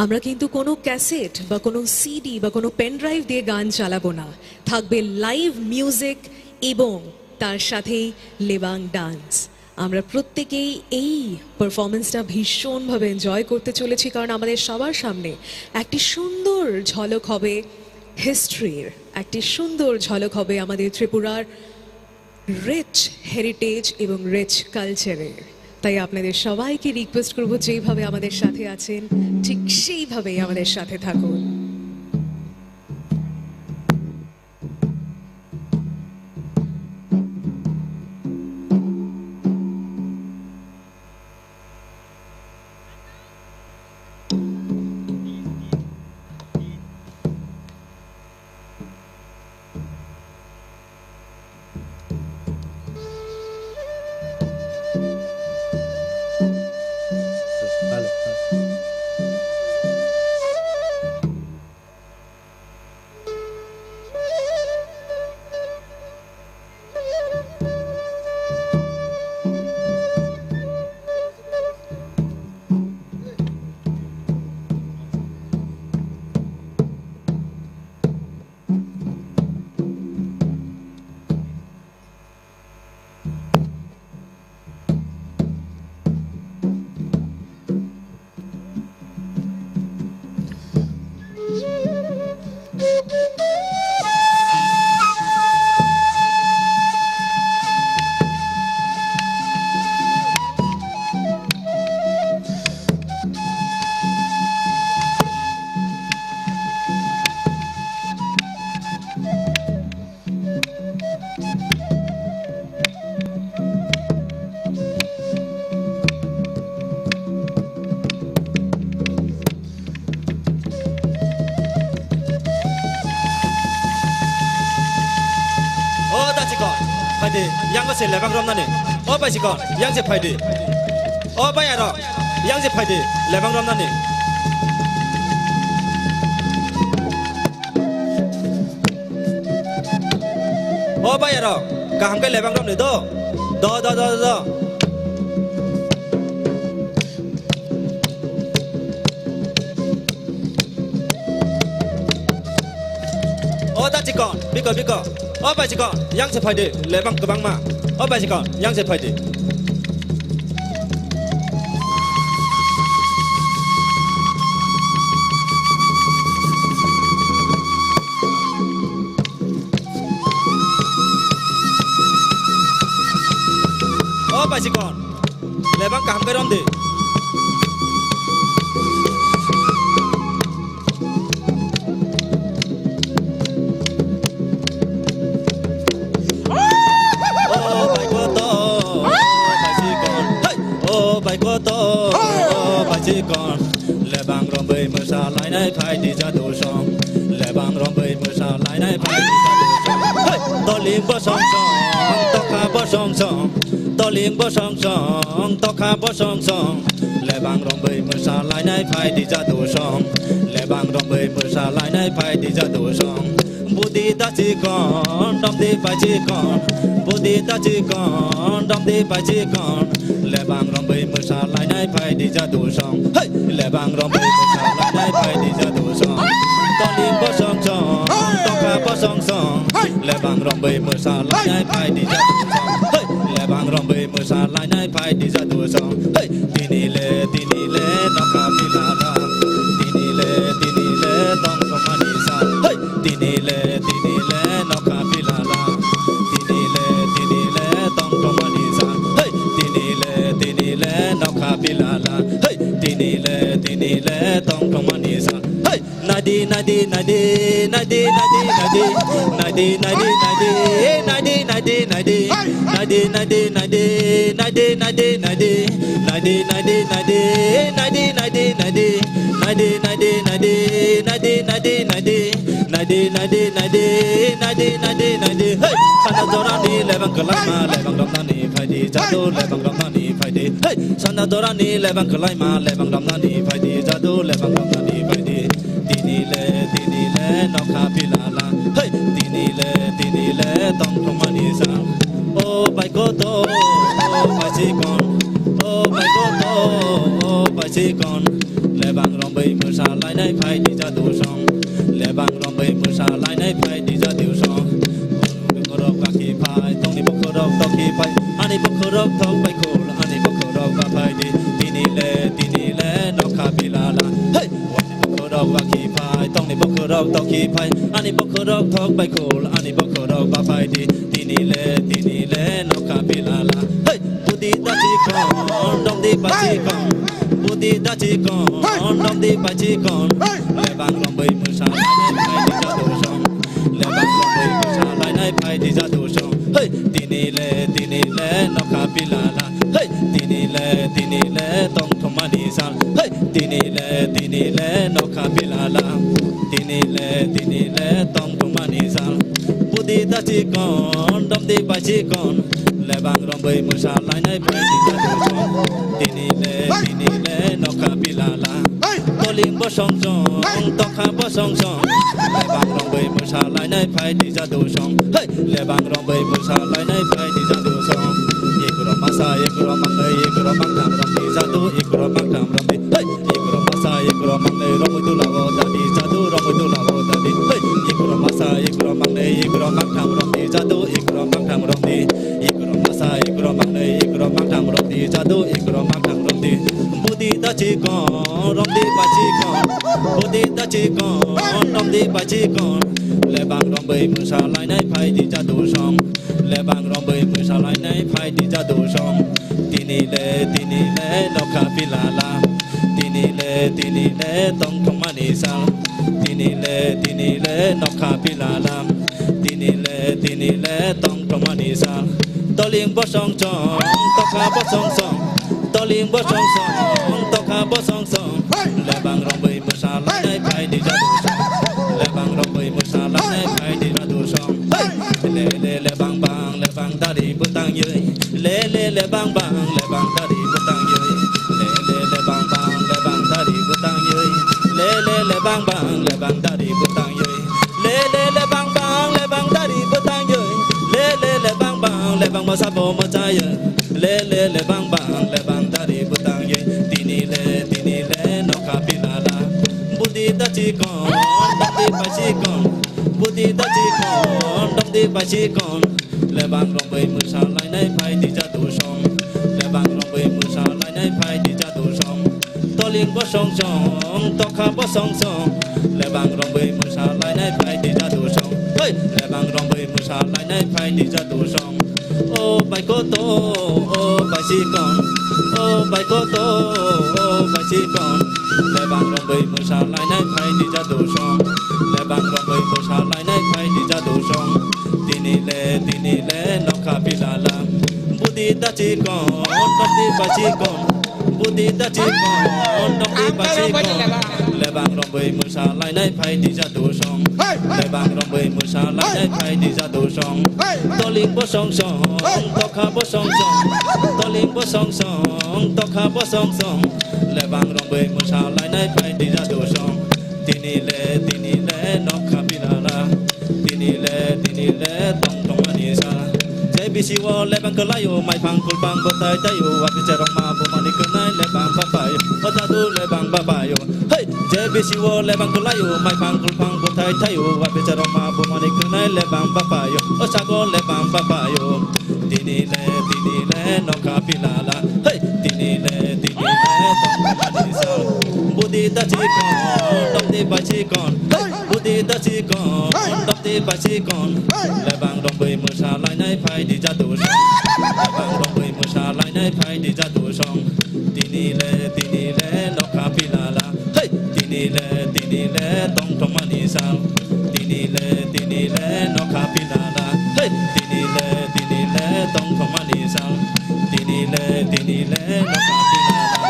আমরা কিন্তু কোনো ক্যাসেট বা কোনো সিডি বা কোনো পেনড্রাইভ দিয়ে গান চালাবো না। থাকবে লাইভ মিউজিক এবং তার সাথেই লেবাং ডান্স। আমরা প্রত্যেকেই এই পারফরমেন্সটা ভীষণভাবে এনজয় করতে চলেছি, কারণ আমাদের সবার সামনে একটি সুন্দর ঝলক হবে হিস্ট্রির, একটি সুন্দর ঝলক হবে আমাদের ত্রিপুরার রিচ হেরিটেজ এবং রিচ কালচারের। তাই আপনাদের সবাইকে রিকোয়েস্ট করব, যেইভাবে আমাদের সাথে আছেন ঠিক সেইভাবেই আমাদের সাথে থাকুন। O dachikon, phaidi, yango se lebang romnani. O baisikon, yang se phaidi. O bayaro, yang se phaidi, lebang romnani. O bayaro, kaham ke lebang romni do. Do, do, do, do, do. O dachikon, biko, biko. O bai chikon, yang se phaidi, lebang kwbangma. O bai chikon, yang se phaidi. O bai chikon, lebang kaham khe rom di. O bai koto, o bai chikon, hey! O bai koto, o bai chikon, lebang romwi mwsa lainai phaidi jadu song. Lebang romwi mwsa lainai phaidi jadu song. Hey! Toling bosong song, tokha bosong song, toling bosong song, tokha bosong song. Lebang romwi mwsa lainai phaidi jadu song. Lebang romwi mwsa lainai phaidi jadu song. Budi da chikon, dom di bai chikon. Budi da chikon, dom di bai chikon. Lebang romwi mwsa lainai phaidi jadu song. Hey! Lebang romwi mwsa lainai phaidi jadu song. Toling bosong song, tokha bosong song. Hey! Lebang romwi mwsa lainai phaidi jadu song. Hey! Lebang romwi mwsa lainai phaidi jadu song. Hey! Tini le, tini le, nokha pilala. Tini le, tini le, tong tongmani sal. Hey! Tini le, tini le, nokha pilala. Tini le, tini le, tong tongmani sal. Hey! Tini le, tini le, nokha pilala. Hey! Tini le, tini le, tong tongmani sal. Hey! Nadi, nadi, nadi. Nadi, nadi, nadi. Nadi, nadi, nadi. Nadi, nadi, nadi. Nadi, nadi, nadi. Nadi, nadi, nadi. Nadi, nadi, nadi. Nadi, nadi, nadi. Nadi, nadi, nadi. Nadi, nadi, nadi. Nadi, nadi, nadi. Hey! Sanda jorani lebang kwlaima, lebang romnani phaidi jadu, lebang romnani phaidi. Hey! Sanda jorani lebang kwlaima, lebang romnani phaidi jadu, lebang romnani phaidi. Tini le, tini le, nokha pilala. Hey! Tini le, tini le, tong tongmani sal. O bai koto, o bai chikon, o bai koto, o bai chikon. Lebang romwi mwsa lainai phaidi jadu song. Lebang romwi mwsa lainai phaidi jadu song. Bokhorok bakhi phai, tongni bokhorok tokhi phai. Ani bokhorok thok bai khul, ani bokhorok ba phaidi. Tini le, tini le, nokha pilala. Hey! Ani bokhorok bakhi phai, tongni bokhorok tokhi phai. Ani bokhorok thok bai khul, ani bokhorok ba phaidi. Tini le, tini le, nokha pilala. Hey! Budi da chikon, dom di bai chikon. Budi da chikon, dom di bai chikon. Lebang romwi mwsa lainai phaidi jadu song. Lebang romwi mwsa lainai phaidi jadu song. Hey! Tini le, tini le, nokha pilala. Hey! Tini le, tini le, tong tongmani sal. Hey! Tini le, tini le, nokha pilala. Tini le, tini le, tong tongmani sal. Budi da chikon, dom di bai chikon. Lebang romwi mwsa lainai phaidi jadu song. Tini le, tini le, nokha pilala. Toling bosong song, tokha bosong song. Lebang romwi mwsa lainai phaidi jadu song. Hey! Lebang romwi mwsa lainai phaidi jadu song. Ikrok masa, ikrok mangnai, ikrok mangtham romdi jadu, ikrok mangtham romdi. Hey! Ikrok masa, ikrok mangnai, romwi dula o dadi jadu, romwi dula o dadi. Hey! Ikrok masa, ikrok mangnai, ikrok mangtham romdi jadu, ikrok mangtham romdi. Ikrok masa, ikrok mangnai, ikrok mangtham romdi jadu, ikrok mangtham romdi. Budi da chikon, romdi bai chikon. Budi da chikon, romdi bai chikon. Lebang romwi mwsa lainai phaidi jadu song. Lebang romwi mwsa lainai phaidi jadu song. Tini le, tini le, nokha pilala. Tini le, tini le, tong tongmani sal. Tini le, tini le, nokha pilala. Tini le, tini le, tong tongmani sal. Toling bosong song, tokha bosong song. Toling bosong song, tokha bosong song. Lebang romwi mwsa lainai phaidi jadu song. Lebang romwi mwsa lainai phaidi jadu song. Le le le bang bang, lebang dari bwtang yui. Le le le bang bang, lebang dari bwtang yui. Le le le bang bang, lebang dari bwtang yui. Le le le bang bang, lebang dari bwtang yui. Le le le bang bang, lebang dari bwtang yui. Le le le bang bang, lebang masa bo masa yui. Le le le bang bang, lebang dari bwtang yui. Tini le, tini le, nokha pilala. Budi da chikon, dadi bai chikon. Budi da chikon, dadi Basi kon, lebang romwi mwsa lainai phai di jadu song. Lebang romwi mwsa lainai phai di jadu song. Toling bosong song, tokha bosong song. Lebang romwi mwsa lainai phai di jadu song. Hei, lebang romwi mwsa lainai phai di jadu song. O bai koto, o bai sikon, o bai koto, o bai sikon. Lebang romwi mwsa lainai phai di jadu song. Lebang romwi mwsa lainai phai di jadu song. Tini le, tini le, nokha pilala. Budi da sikon, nokti bai sikon. Budi da sikon, nokti bai sikon. Lebang romwi mwsa lainai phai di jadu song. Lebang romwi mwsa lainai phai di jadu song. Toling bosong song, tokha bosong song. Toling bosong song, tokha bosong song. Lebang romwi mwsa lainai phai di jadu song. Tini le, tini le, nokha pilala. Tini le, tini le, tong tongmani sal. J B C o lebang kwlaio, maiphang kulphang bwthai taio, wapicha rokma bumani kwnai lebang babaio, o jadu lebang babaio. Hei! J B C o lebang kwlaio, maiphang kulphang bwthai taio, wapicha rokma bumani kwnai lebang babaio, o sago lebang babaio. Tini le, tini le, nokha pilala. Hei! Tini le, tini le, tong tongmani sal. Budi da sikon, nokti bai sikon. Hei! Budi da sikon, nokti bai sikon. Lebang romwi mwsa lainai phai di jadu song. Lebang romwi mwsa lainai phai di jadu song. Tini le, tini le, nokha pilala. Hei! Tini le, tini le, tong tongmani sal. Tini le, tini le, nokha pilala. Hei! Tini le, tini le, tong tongmani sal. Tini le, tini le, nokha pilala.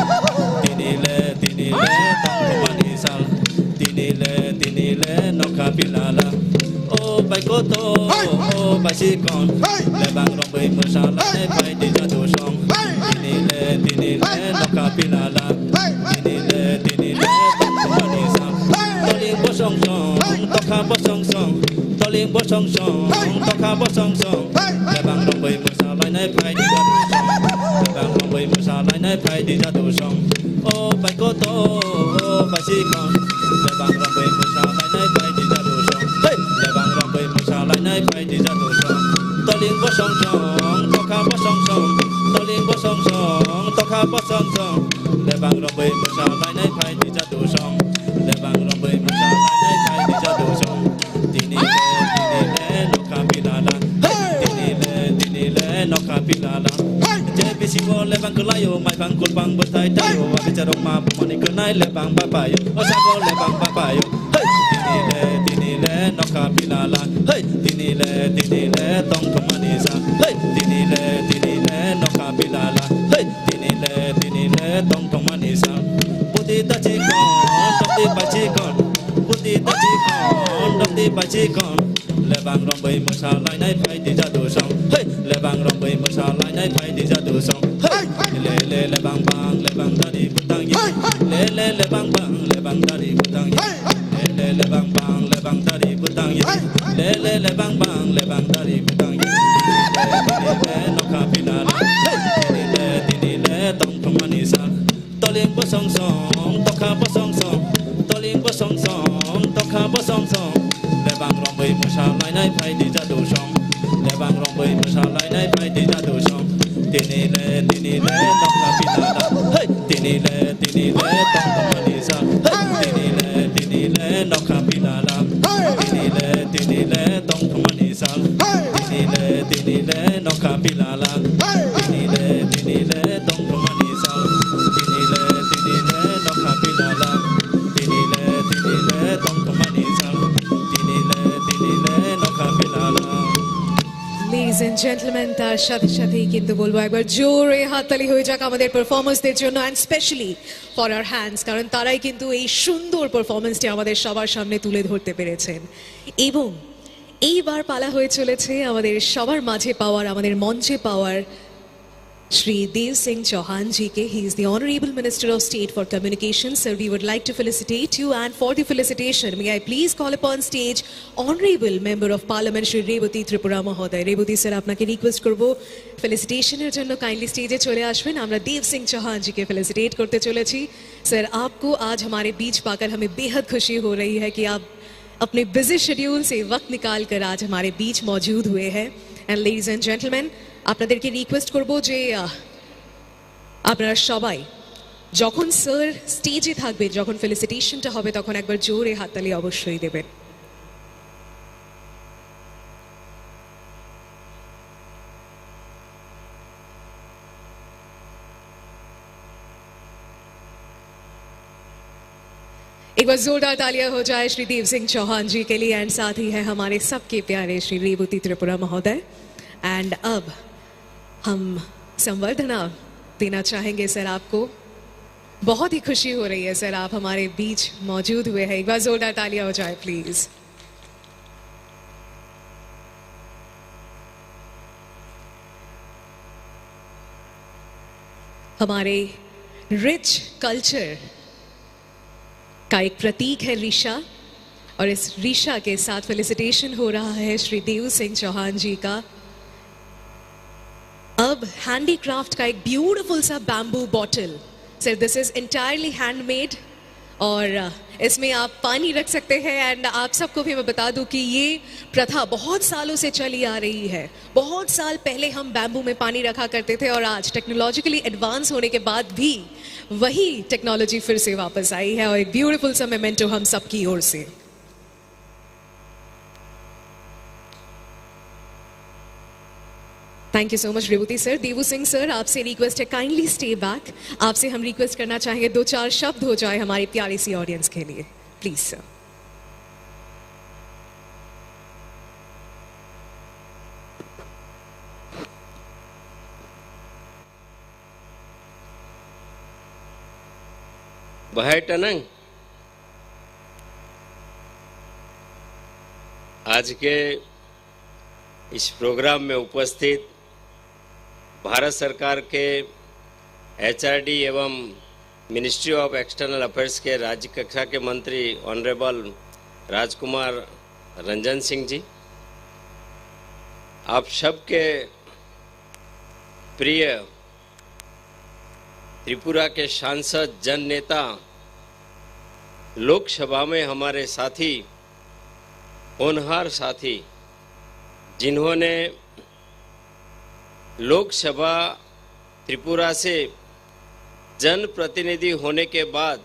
Tini le, tini le, tong tongmani sal. Tini le, tini le, nokha pilala. O bai koto, o bai sikon. Lebang romwi mwsa lainai phai di jadu song. Tini le, tini le, nokha pilala. Tini le, tini le, tong tongmani sal. Toling bosong song, tokha bosong song. Toling bosong song, tokha bosong song. Lebang romwi mwsa lainai phai di jadu song. Lebang romwi mwsa lainai phai di jadu song. O bai koto, o bai sikon. Lebang romwi mwsa lainai phai di jadu song. Hei! Lebang romwi mwsa lainai phai di jadu song. Toling bosong song, tokha bosong song. Toling bosong song, tokha bosong song. Lebang romwi mwsa lainai phai di jadu song. Lebang romwi mwsa lainai phai di jadu song. Tini le, tini le, nokha pilala. Hey! Tini le, tini le, nokha pilala. Hey! J B C o lebang kwlaio, maiphang kulphang bwthai taio, wapicha rokma bumani kwnai lebang babaio, o sago lebang babaio. Hey! Tini le, tini le, nokha pilala. Hey! Tini le, tini le, tong tongmani sal. Hey! Tini le, tini le, nokha pilala. Hey! Tini le, tini le, tong tongmani sal. Budi da sikon, nokti bai sikon. Budi da sikon, nokti bai sikon. Lebang romwi mwsa lainai phai di jadu song. Hey! Lebang romwi mwsa lainai phai di jadu song. Hey! Le le lebang bang, lebang dari bwtang ye. Hey! Le le lebang bang, lebang dari bwtang ye. Hey! Le le lebang bang, lebang dari bwtang ye. Hey! Le le lebang bang, lebang dari bwtang ye. Tini le, tini le, nokha pilala. Hey! Tini le, tini le, tong tongmani sal. Toling bosong song, tokha bosong song. Toling bosong song, tokha bosong song. Lebang romwi mwsa lainai phai di jadu song. Lebang romwi mwsa lainai phai di jadu song. Tini le, tini le, nokha pilala. Hey! Tini le, tini le, tong tongmani sal. Hey! Tini le, tini le, nokha pilala. Hey! Tini le, tini le, tong tongmani sal. Hey! Tini le, tini le, nokha pilala. Hey! Tini le, tini le, tong tongmani sal. Tini le, tini le, nokha pilala. Tini le, tini le, tong tongmani sal. Tini le, tini le, nokha pilala. Ladies and gentlemen, তার সাথে সাথেই কিন্তু বলবো একবার জোরে হাততালি হয়ে যাক আমাদের পারফর্মার্সদের জন্য, and specially for our hands, কারণ তারাই কিন্তু এই সুন্দর পারফরমেন্সটি আমাদের সবার সামনে তুলে ধরতে পেরেছেন। এবং এইবার পালা হয়ে চলেছে আমাদের সবার মাঝে পাওয়ার, আমাদের মঞ্চে পাওয়ার শ্রী দেব সিং চৌহান জি কে। He is the Honorable Minister of State for Communication. Sir, we would like to felicitate you, and for the felicitation, may I please call upon stage Honorable Member of Parliament Shri Rebati ত্রিপুরা মহোদয়। রেবতী স্যার, আপনাকে রিকোয়েস্ট করব ফেলিসিটেশনের জন্য কাইন্ডলি স্টেজে চলে আসবেন। আমরা দেব সিং চৌহান জি কে ফেলিসিটেট করতে চলেছি। सर, आपको आज हमारे बीच पाकर हमें बेहद खुशी हो रही है कि आप अपने बिजी शेड्यूल से वक्त निकाल कर आज हमारे बीच मौजूद हुए हैं। एंड लेडीज एंड जेंटलमैन, আপনাদেরকে রিকোয়েস্ট করব যে আহ, আপনারা সবাই যখন স্যার স্টেজে থাকবেন, যখন ফেলিসিটেশনটা হবে, তখন একবার জোরে হাততালি অবশ্যই দেবেন। एक बार जोरदार तालियां हो जाए श्री देव सिंह चौहान जी के लिए, एंड साथ ही है हमारे सबके प्यारे श्री रेवती त्रिपुरा महोदय। एंड अब हम संवर्धना देना चाहेंगे सर आपको। बहुत ही खुशी हो रही है सर, आप हमारे बीच मौजूद हुए हैं। एक बार जोरदार तालियां हो जाए प्लीज। हमारे रिच कल्चर का एक प्रतीक है रिशा, और इस रिशा के साथ फेलिसिटेशन हो रहा है श्री देव सिंह चौहान जी का। अब हैंडीक्राफ्ट का एक ब्यूटीफुल सा bamboo bottle. Sir, this is entirely handmade, और अ, इसमें आप पानी रख सकते हैं। एंड आप सबको भी मैं बता दूं कि ये प्रथा बहुत सालों से चली आ रही है। बहुत साल पहले हम बैम्बू में पानी रखा करते थे और आज टेक्नोलॉजिकली एडवांस होने के बाद भी वही टेक्नोलॉजी फिर से वापस आई है और एक ब्यूटीफुल सा मेमेंटो हम सबकी ओर से। Thank you so much Rebati sir. Devu Singh sir, आपसे रिक्वेस्ट है, काइंडली स्टे बैक। आपसे हम रिक्वेस्ट करना चाहेंगे, दो चार शब्द हो जाए हमारी प्यारी सी ऑडियंस के लिए, प्लीज सर। Bahai tanang. आज के इस प्रोग्राम में उपस्थित भारत सरकार के एचआरडी एवं मिनिस्ट्री ऑफ एक्सटर्नल अफेयर्स के राज्य कक्षा के मंत्री ऑनरेबल राजकुमार रंजन सिंह जी, आप सबके प्रिय त्रिपुरा के सांसद, जन नेता, लोकसभा में हमारे साथी, होनहार साथी, जिन्होंने लोकसभा त्रिपुरा से जनप्रतिनिधि होने के बाद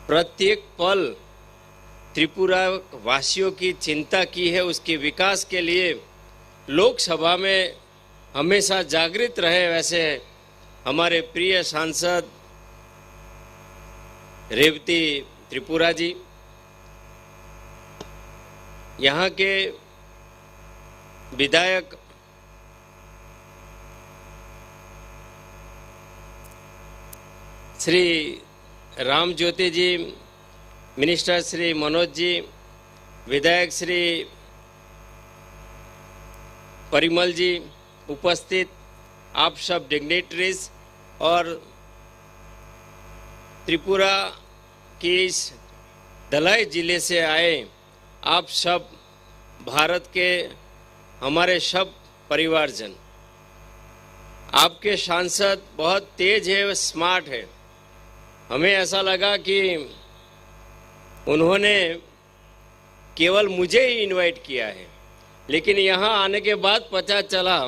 प्रत्येक पल त्रिपुरा वासियों की चिंता की है, उसके विकास के लिए लोकसभा में हमेशा जागृत रहे, वैसे हमारे प्रिय सांसद रेवती त्रिपुरा जी, यहाँ के विधायक श्री राम ज्योति जी, मिनिस्टर श्री मनोज जी, विधायक श्री परिमल जी, उपस्थित आप सब डिग्निटरीज और त्रिपुरा के इस धलाई जिले से आए आप सब, भारत के हमारे सब परिवारजन, आपके सांसद बहुत तेज है, स्मार्ट है। हमें ऐसा लगा कि उन्होंने केवल मुझे ही इनवाइट किया है, लेकिन यहाँ आने के बाद पता चला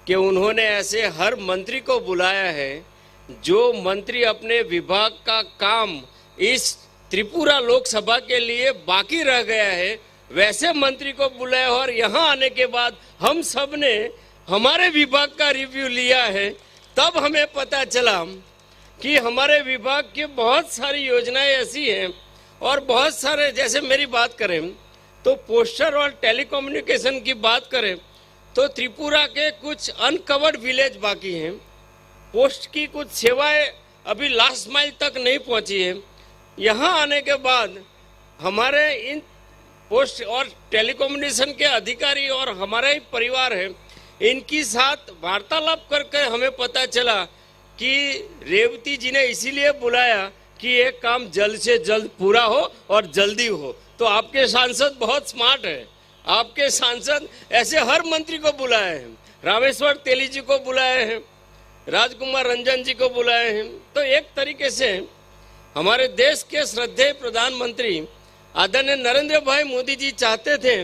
कि उन्होंने ऐसे हर मंत्री को बुलाया है, जो मंत्री अपने विभाग का काम इस त्रिपुरा लोकसभा के लिए बाकी रह गया है, वैसे मंत्री को बुलाया हो। और यहाँ आने के बाद हम सब ने हमारे विभाग का रिव्यू लिया है, तब हमें पता चला कि हमारे विभाग की बहुत सारी योजनाएं ऐसी हैं और बहुत सारे, जैसे मेरी बात करें तो पोस्टर और टेलीकम्युनिकेशन की बात करें तो त्रिपुरा के कुछ अनकवर्ड विलेज बाकी हैं, पोस्ट की कुछ सेवाएं अभी लास्ट माइल तक नहीं पहुंची है। यहाँ आने के बाद हमारे इन पोस्ट और टेलीकम्युनिकेशन के अधिकारी और हमारा ही परिवार है, इनकी साथ वार्तालाप करके हमें पता चला कि रेवती जी ने इसीलिए बुलाया कि ये काम जल्द से जल्द पूरा हो और जल्दी हो। तो आपके सांसद बहुत स्मार्ट है, आपके सांसद ऐसे हर मंत्री को बुलाए हैं, रामेश्वर तेली जी को बुलाए हैं, राजकुमार रंजन जी को बुलाए हैं। तो एक तरीके से हमारे देश के श्रद्धेय प्रधानमंत्री आदरणीय नरेंद्र भाई मोदी जी चाहते थे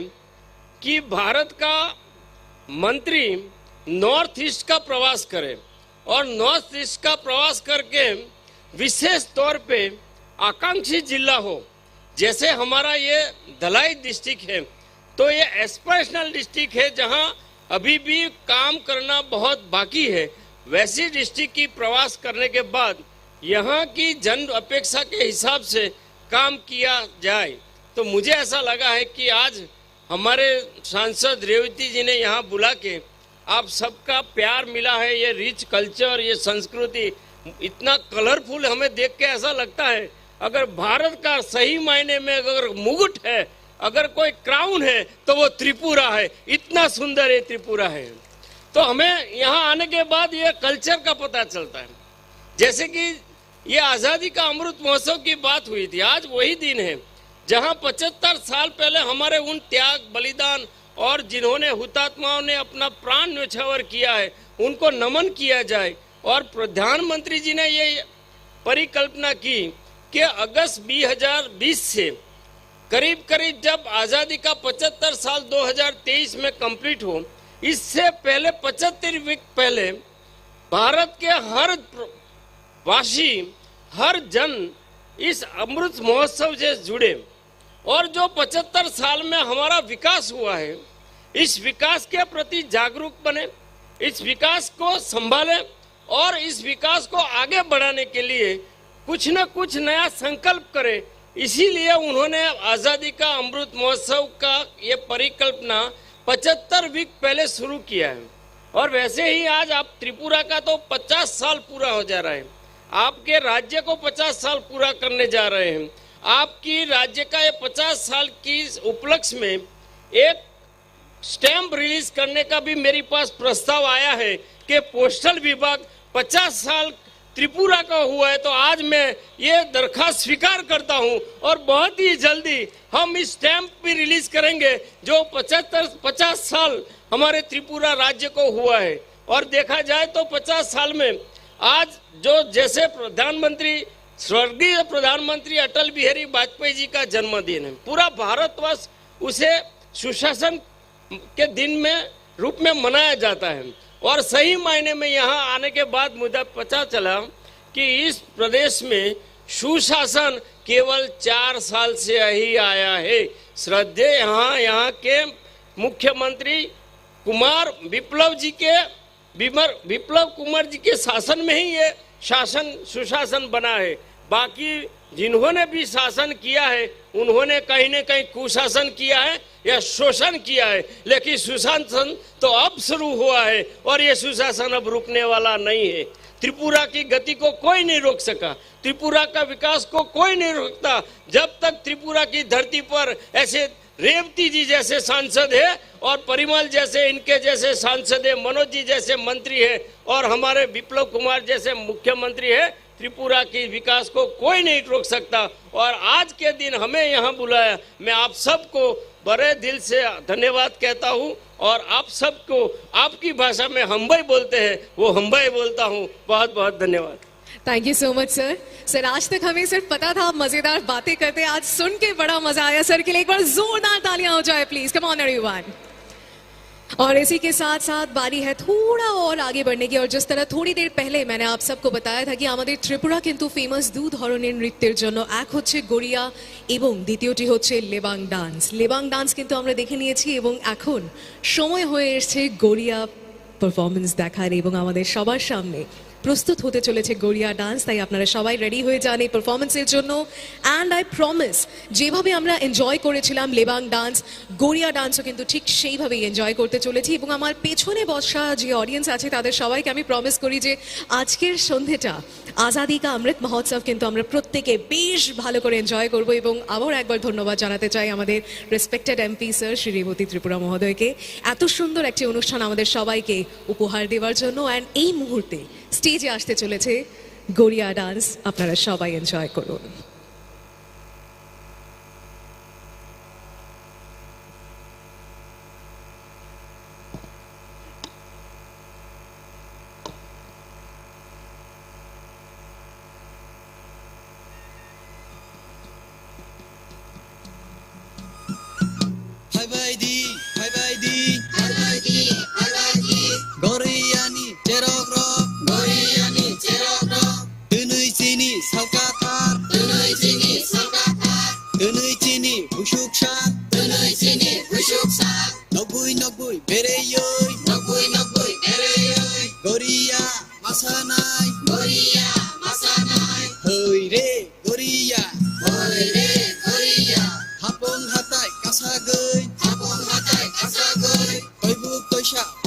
कि भारत का मंत्री नॉर्थ ईस्ट का प्रवास करे और नॉर्थ ईस्ट का प्रवास करके विशेष तौर पे आकांक्षी जिला हो, जैसे हमारा ये धलाई डिस्ट्रिक्ट है, तो ये एस्पिरेशनल डिस्ट्रिक्ट है, जहां अभी भी काम करना बहुत बाकी है। वैसी डिस्ट्रिक्ट की प्रवास करने के बाद यहाँ की जन अपेक्षा के हिसाब से काम किया जाए, तो मुझे ऐसा लगा है कि आज हमारे सांसद रेवती जी ने यहाँ बुला के आप सबका प्यार मिला है। ये रिच कल्चर, ये संस्कृति इतना कलरफुल, हमें देख के ऐसा लगता है अगर भारत का सही मायने में अगर मुकुट है, अगर कोई क्राउन है, तो वो त्रिपुरा है। इतना सुंदर ये त्रिपुरा है। तो हमें यहाँ आने के बाद ये कल्चर का पता चलता है। जैसे कि ये आज़ादी का अमृत महोत्सव की बात हुई थी, आज वही दिन है जहाँ पचहत्तर साल पहले हमारे उन त्याग, बलिदान और जिन्होंने, हुतात्माओं ने अपना प्राण न्योछावर किया है, उनको नमन किया जाए। और प्रधानमंत्री जी ने ये परिकल्पना की कि अगस्त दो हज़ार बीस से करीब करीब जब आज़ादी का पचहत्तर साल दो हज़ार तेईस में कंप्लीट हो, इससे पहले पचहत्तर वीक पहले भारत के हर प्र-, वासी, हर जन इस अमृत महोत्सव से जुड़े। और जो पचहत्तर साल में हमारा विकास हुआ है, इस विकास के प्रति जागरूक बने, इस विकास को संभालें और इस विकास को आगे बढ़ाने के लिए कुछ न कुछ नया संकल्प करें। इसीलिए उन्होंने आज़ादी का अमृत महोत्सव का ये परिकल्पना पचहत्तर वीक पहले शुरू किया है। और वैसे ही आज आप त्रिपुरा का तो पचास साल पूरा हो जा रहा है, आपके राज्य को पचास साल पूरा करने जा रहे हैं। आपकी राज्य का ये पचास साल की उपलक्ष्य में एक स्टैंप रिलीज करने का भी मेरे पास प्रस्ताव आया है कि पोस्टल विभाग पचास साल त्रिपुरा का हुआ है, तो आज मैं ये दरखास्त स्वीकार करता हूं और बहुत ही जल्दी हम इस स्टैंप भी रिलीज करेंगे जो पचहत्तर, पचास साल हमारे त्रिपुरा राज्य को हुआ है। और देखा जाए तो पचास साल में आज जो जैसे प्रधानमंत्री, स्वर्गीय प्रधानमंत्री अटल बिहारी वाजपेयी जी का जन्मदिन है, पूरा भारतवर्ष उसे सुशासन के दिन में रूप में मनाया जाता है। और सही मायने में यहाँ आने के बाद मुझे पता चला कि इस प्रदेश में सुशासन केवल चार साल से ही आया है। श्रद्धेय यहाँ, यहाँ के मुख्यमंत्री कुमार विप्लव जी के विमर-, विप्लव कुमार जी के शासन में ही ये शासन, सुशासन बना है। बाकी जिन्होंने भी शासन किया है, उन्होंने कहीं ना कहीं कुशासन किया है या शोषण किया है, लेकिन सुशासन तो अब शुरू हुआ है और ये सुशासन अब रुकने वाला नहीं है। त्रिपुरा की गति को कोई नहीं रोक सका, त्रिपुरा का विकास को कोई नहीं रोकता। जब तक त्रिपुरा की धरती पर ऐसे रेवती जी जैसे सांसद है और परिमल जैसे, इनके जैसे सांसद है, मनोज जी जैसे मंत्री है और हमारे विप्लव कुमार जैसे मुख्यमंत्री है, त्रिपुरा की विकास को कोई नहीं रोक सकता। और आज के दिन हमें यहाँ बुलाया, मैं आप सबको बड़े दिल से धन्यवाद कहता हूँ और आप सबको आपकी भाषा में हम्बई बोलते हैं, वो हम्बई बोलता हूँ। बहुत बहुत धन्यवाद। Thank you so much sir. Sir, आज तक हमें सिर्फ पता था, मजेदार बातें करते, आज सुन के बड़ा मजा आया। सर के लिए एक बार जोरदार तालियां हो जाए प्लीज। Come on everyone. और इसी के साथ साथ बारी है थोड़ा और आगे बढ़ने की। और जिस तरह थोड़ी देर पहले मैंने आप सबको बताया था कि আমাদের ত্রিপুরা কিন্তু ফেমাস দু ধরনের নৃত্যের জন্য, এক হচ্ছে গড়িয়া এবং দ্বিতীয়টি হচ্ছে লেবাং ডান্স। লেবাং ডান্স কিন্তু আমরা দেখে নিয়েছি এবং এখন সময় হয়ে এসছে গড়িয়া পারফরমেন্স দেখার এবং আমাদের সবার সামনে প্রস্তুত হতে চলেছে গড়িয়া ডান্স। তাই আপনারা সবাই রেডি হয়ে যান এই পারফরমেন্সের জন্য। অ্যান্ড আই প্রমিস, যেভাবে আমরা এনজয় করেছিলাম লেবাং ডান্স, গড়িয়া ডান্সও কিন্তু ঠিক সেইভাবেই এনজয় করতে চলেছি। এবং আমার পেছনে বসা যে অডিয়েন্স আছে, তাদের সবাইকে আমি প্রমিস করি যে আজকের সন্ধেটা আজাদি কা অমৃত মহোৎসব কিন্তু আমরা প্রত্যেকে বেশ ভালো করে এনজয় করব। এবং আবার একবার ধন্যবাদ জানাতে চাই আমাদের respected MP sir Shri Rebati Tripura মহোদয়কে, এত সুন্দর একটি অনুষ্ঠান আমাদের সবাইকে উপহার দেওয়ার জন্য। অ্যান্ড এই মুহূর্তে স্টেজে আসতে চলেছে গড়িয়া ডান্স, আপনারা সবাই এনজয় করুন।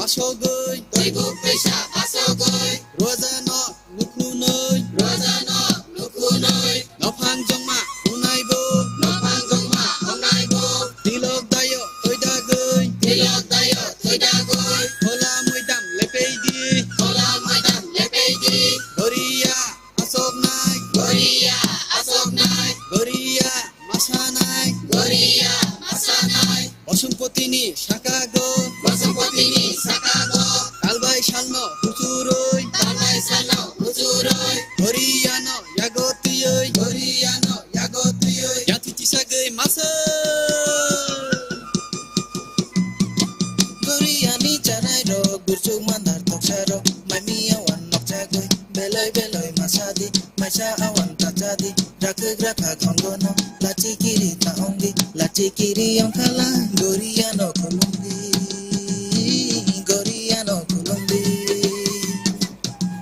Sogwi, twi buk twisa basogwi. Rojano nukhunoi, rojano nukhunoi. Nophang jongma unaibo, nophang jongma unaibo. Tilok dayo twi dagwi, tilok dayo twi dagwi. Khola moidam lepei di, khola moidam lepei di. Goriya asoknai, goriya asoknai, goriya masanai, goriya masanai. Bosongpotini sakago, bosongpotini sakago. Talbai salno huchuroi, talbai salno huchuroi. Goriyano yago tiyoi, goriyano yago tiyoi. Yati tisagoi masa. Goriyani chanai rok, gurchuk mandar toksa rok, mai miya wan nokchagoi, beloi beloi masadi. Maisa awan tachadi, rakek rakha khongono, lachikiri ta ongdi, lachikiri ongkhala, goriano khulumdi, goriano khulumdi.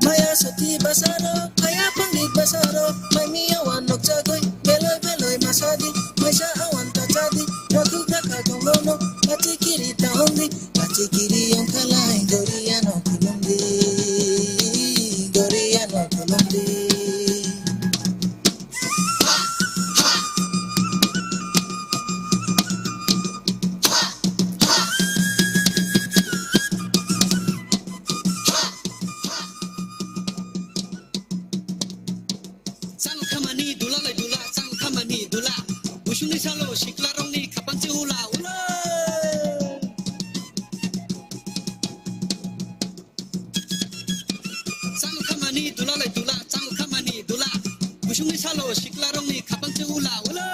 Maya soti basaro, maya pangit basaro, mai miya wan nokchagoi, beloi beloi masadi, maisa awan tachadi, rakek rakha khongono, lachikiri ta ongdi, lachikiri ongkhala, goriano khulumdi, goriano khulumdi. Chang khamani dula lai dula, chang khamani dula. Busuni salo sikla rongni khapang se ula ula. Chang khamani dula lai dula, chang khamani dula. Busungni salo sikla rongni khapang se ula ula.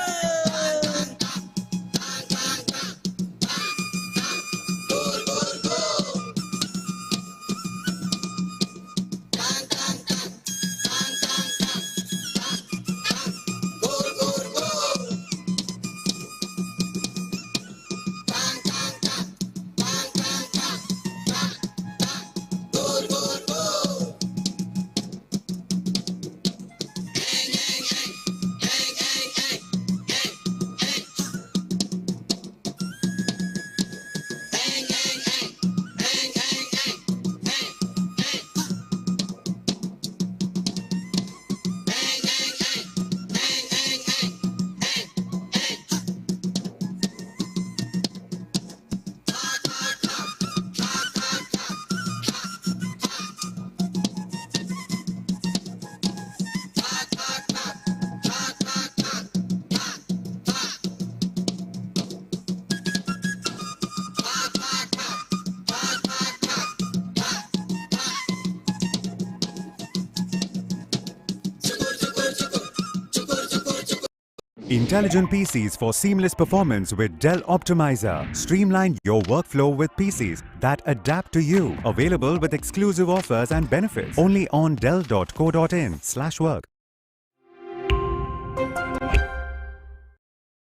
Intelligent P Cs for seamless performance with Dell Optimizer. Streamline your workflow with P Cs that adapt to you. Available with exclusive offers and benefits. Only on dell dot co dot in slash work.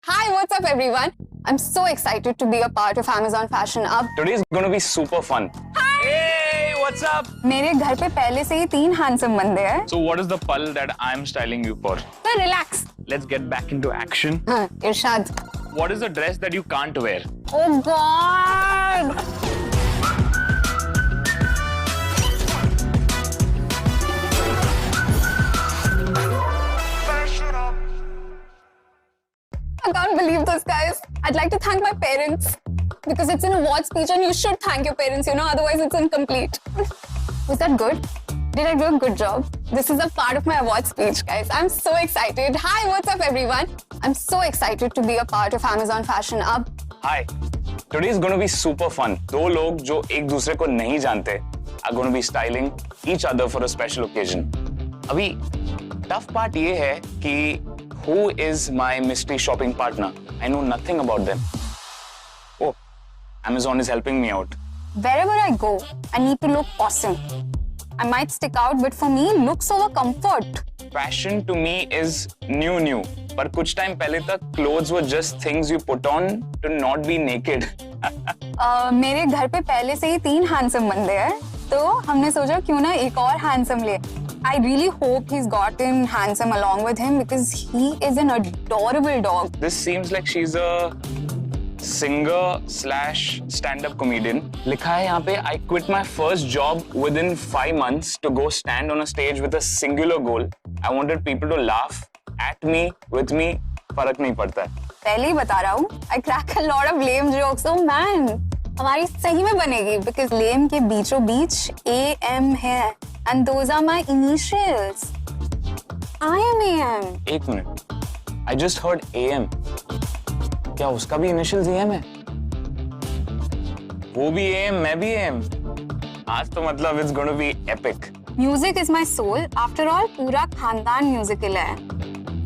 Hi, what's up, everyone? I'm so excited to be a part of Amazon Fashion Up. Today is gonna be super fun. Hi! Hey, what's up? मेरे घर पे पहले से ही तीन हैंडसम बंदे हैं। So what is the pal that I'm styling you for? तो relax. Let's get back into action. हाँ, इरशाद। What is the dress that you can't wear? Oh God! I can't believe this, guys. I'd like to thank my parents because it's an award speech and you should thank your parents, you know, otherwise it's incomplete. Was that good? Did I do a good job? This is a part of my award speech, guys. I'm so excited. Hi, what's up, everyone? I'm so excited to be a part of Amazon Fashion Up. Hi. Today is gonna be super fun. दो लोग जो एक दूसरे को नहीं जानते are gonna be styling each other for a special occasion. अभी tough part ये है कि who is my mystery shopping partner? I know nothing about them. Oh, Amazon is helping me out. Wherever I go, I need to look awesome. I might stick out, but for me, looks over comfort. Fashion to me is new new. पर कुछ टाइम पहले तक clothes were just things you put on to not be naked. अ, मेरे घर पे पहले से ही तीन हैंडसम बंदे हैं, तो हमने सोचा क्यों ना एक और हैंडसम ले। I really hope he's got him handsome along with him because he is an adorable dog. This seems like she's a Singer slash stand-up comedian. लिखा है यहाँ पे, I quit my first job within five months to go stand on a stage with a singular goal. I wanted people to laugh at me, with me, फर्क नहीं पड़ता है। पहले ही बता रहा हूँ, I crack a lot of lame jokes. Oh man, हमारी सही में बनेगी, because lame के बीचों बीच A M है, and those are my initials. I am A M. एक minute, I just heard A M. क्या उसका भी इनिशियल्स A M है? वो भी A M, मैं भी A M. आज तो मतलब it's gonna be epic. Music is my soul. After all, पूरा खानदान म्यूजिकल है.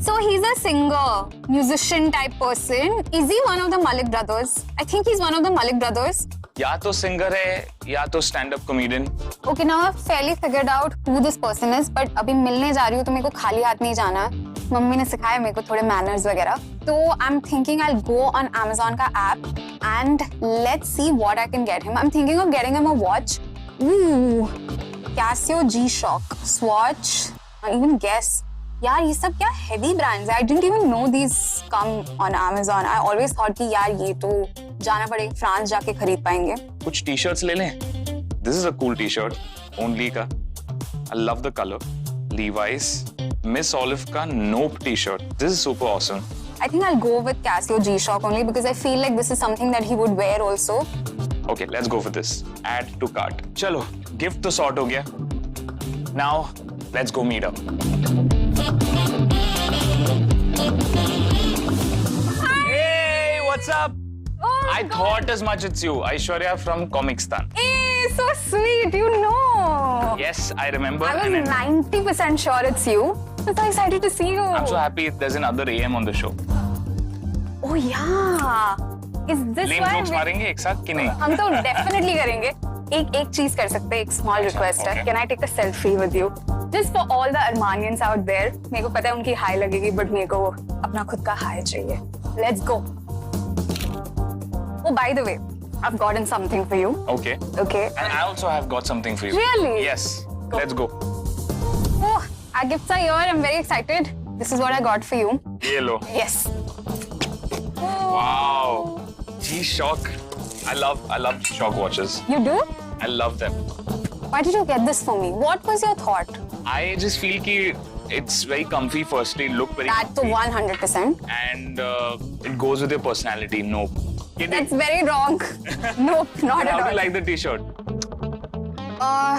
So he's a singer, musician type person. Is he one of the Malik brothers? I think he's one of the Malik brothers. या तो सिंगर है या तो stand up comedian. Okay, now I've fairly figured out who this person is, but अभी मिलने जा रही हूँ तो मेरे को खाली हाथ नहीं जाना है. मम्मी ने सिखाया मेरे को थोड़े मैनर्स वगैरह. तो I'm thinking I'll go on Amazon का app and let's see what I can get him. I'm thinking of getting him a watch. Ooh, Casio G-Shock, Swatch, and even Guess. यार, ये सब क्या हैवी ब्रांड्स है. I didn't even know these come on Amazon. I always thought कि यार, ये तो जाना पड़ेगा, फ्रांस जाके खरीद पाएंगे. कुछ टी शर्ट्स ले लें। This is a cool T-shirt, Only का। I love the color. Levi's, Miss Olive का Nope T-shirt. This is super awesome. I think I'll go with Casio G-Shock only because I feel like this is something that he would wear also. Okay, let's go for this. Add to cart. चलो, गिफ्ट तो सॉर्ट हो गया। Now, let's go meet up. Hey, what's up? Oh my I God. Thought as much it's you, Aishwarya from Comicstan. Hey, so sweet, you know. Yes, I remember. I was and I- ninety percent sure it's you. I'm so excited to see you. I'm so happy there's another A M on the show. Oh yeah. Is this lame why jokes we- मारेंगे एक साथ कि नहीं? हम तो डेफिनेटली करेंगे. एक एक चीज कर सकते हैं, एक स्मॉल रिक्वेस्ट है. Okay. Can I take a selfie with you? Just for all the Armanians out there, मेरे को पता है उनकी हाय लगेगी, बट मेरे को अपना खुद का हाय चाहिए. Let's go. Oh, by the way, I've gotten something for you. Okay. Okay. And I also have got something for you. Really? Yes. Let's go. Oh, our gifts are here. I'm very excited. This is what I got for you. ये लो। Yes. Wow. G-Shock. I love I love G-Shock watches. You do? I love them. Why did you get this for me? What was your thought? I just feel कि it's very comfy. Firstly, look very That तो comfy. One hundred percent. And uh, it goes with your personality. No. That's very wrong. Nope, not How at do all. You like the T-shirt? Uh,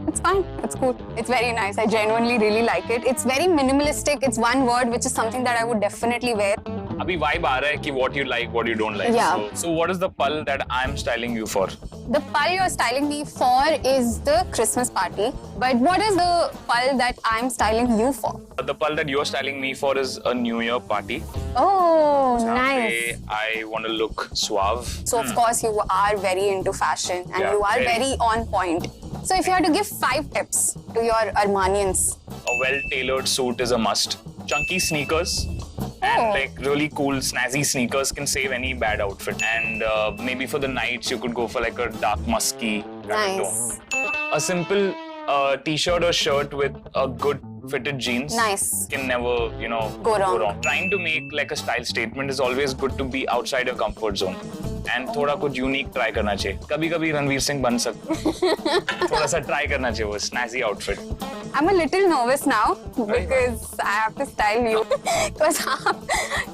it's fine. It's cool. It's very nice. I genuinely really like it. It's very minimalistic. It's one word, which is something that I would definitely wear. अभी वाइब आ रहा है कि what you like, what you don't like. Yeah. So, so what is the pal that I'm styling you for? The pal you're styling me for is the Christmas party. But what is the pal that I'm styling you for? The pal that you're styling me for is a New Year party. Oh, जहाँ nice. पे I want to look suave. So of course you are very into fashion and Yeah, you are very. Very on point. So if you had to give five tips to your Armanians, A well-tailored suit is a must. Chunky sneakers Oh. and like really cool snazzy sneakers can save any bad outfit. And uh, maybe for the nights you could go for like a dark musky kind of Nice. Tone. A simple uh, t-shirt or shirt with a good fitted jeans Nice. Can never, you know, Go wrong. Trying to make like a style statement is always good to be outside your comfort zone. And थोड़ा कुछ unique try करना चाहिए। कभी कभी रणवीर सिंह बन सकते हैं। थोड़ा सा ट्राई करना चाहिए वो स्नैजी outfit. I'm a little nervous now because I have to style you. Because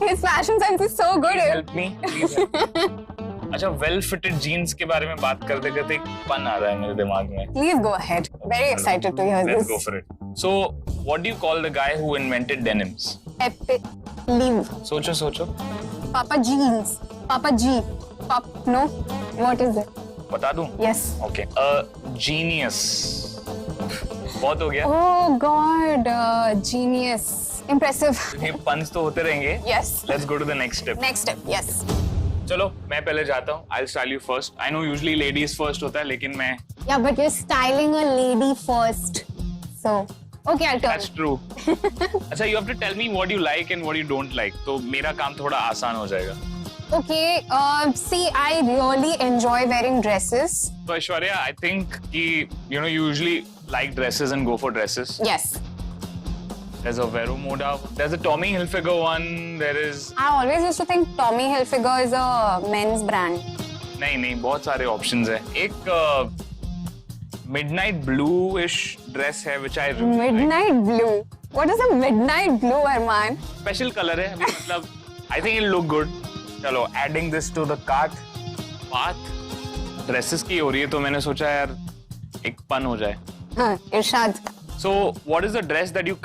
his fashion sense is so good. Help me. Please help me. अच्छा, वेल फिटेड जींस के बारे में बात करते करते एक पन आ रहा है मेरे दिमाग में। Please go ahead. Very excited to hear Let's this. Go for it. So, what do you call the guy who invented denims? Epic. Leave. सोचो सोचो। Papa jeans. Papa G. Pop. No. What is it? बता दूं? Yes. Okay. A genius. बहुत हो गया। Oh God. Uh, genius. Impressive. ये पन्स तो होते रहेंगे। Yes. Let's go to the next step. Next step. Yes. चलो, मैं पहले जाता हूँ। I'll style you first. I know usually ladies first होता है, लेकिन मैं Yeah, but you're styling a lady first. So, okay, I'll turn. That's true. अच्छा, you have to tell me what you like and what you don't like. तो मेरा काम थोड़ा आसान हो जाएगा। Okay, uh, see, I really enjoy wearing dresses. तो Aishwarya, I think कि you know you usually like dresses and go for dresses. Yes. There's a Vero Moda. There's a Tommy Hilfiger one. There is I always used to think Tommy Hilfiger is a men's brand. नहीं नहीं बहुत सारे ऑप्शंस है. एक midnight blue इश ड्रेस है which I Midnight blue. What is a midnight blue, Arman? Special colour है अभी, मतलब I think it look good. चलो, adding this to the cart. बात ड्रेसेस की हो रही है तो मैंने सोचा यार एक पन हो जाए. हाँ, इरशाद. So what is the dress that you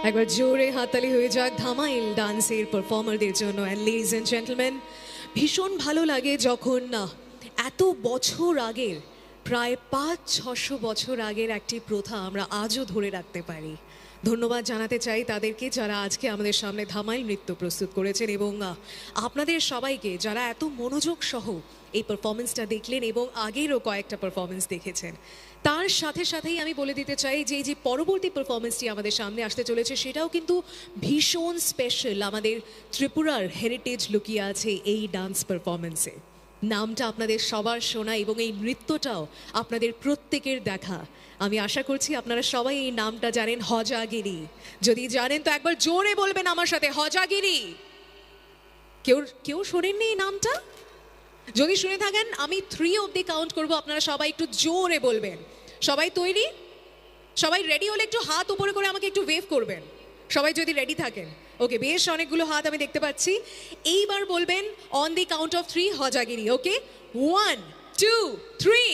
একবার জোরে হাততালি হয়ে যাক ধামাইল ডান্সের পারফর্মারদের জন্য। অ্যান্ড লেডিজ অ্যান্ড জেন্টলম্যান, ভীষণ ভালো লাগে যখন, আহ, এত বছর আগের, প্রায় পাঁচ ছশো বছর আগের একটি প্রথা আমরা আজও ধরে রাখতে পারি। ধন্যবাদ জানাতে চাই তাদেরকে, যারা আজকে আমাদের সামনে ধামাইল নৃত্য প্রস্তুত করেছেন এবং, আহ, আপনাদের সবাইকে, যারা এত মনোযোগ সহ এই পারফরমেন্সটা দেখলেন এবং আগেরও কয়েকটা পারফরমেন্স দেখেছেন। তার সাথে সাথেই আমি বলে দিতে চাই যে এই যে পরবর্তী পারফরমেন্সটি আমাদের সামনে আসতে চলেছে, সেটাও কিন্তু ভীষণ স্পেশাল। আমাদের ত্রিপুরার হেরিটেজ লুকিয়ে আছে এই ডান্স পারফরমেন্সে। নামটা আপনাদের সবার শোনা এবং এই নৃত্যটাও আপনাদের প্রত্যেকের দেখা। আমি আশা করছি আপনারা সবাই এই নামটা জানেন, হজাগিরি। যদি জানেন তো একবার জোরে বলবেন আমার সাথে, হজাগিরি। কেউ, কেউ শোনেননি এই নামটা? যদি শুনে থাকেন, আমি থ্রি অবধি কাউন্ট করব, আপনারা সবাই একটু জোরে বলবেন। সবাই তৈরি? সবাই রেডি হলে একটু হাত উপরে করে আমাকে একটু ওয়েভ করবেন, সবাই যদি রেডি থাকেন। ওকে, বেশ অনেকগুলো হাত আমি দেখতে পাচ্ছি। এইবার বলবেন on the count of three, Hojagiri. Okay, one, two, three.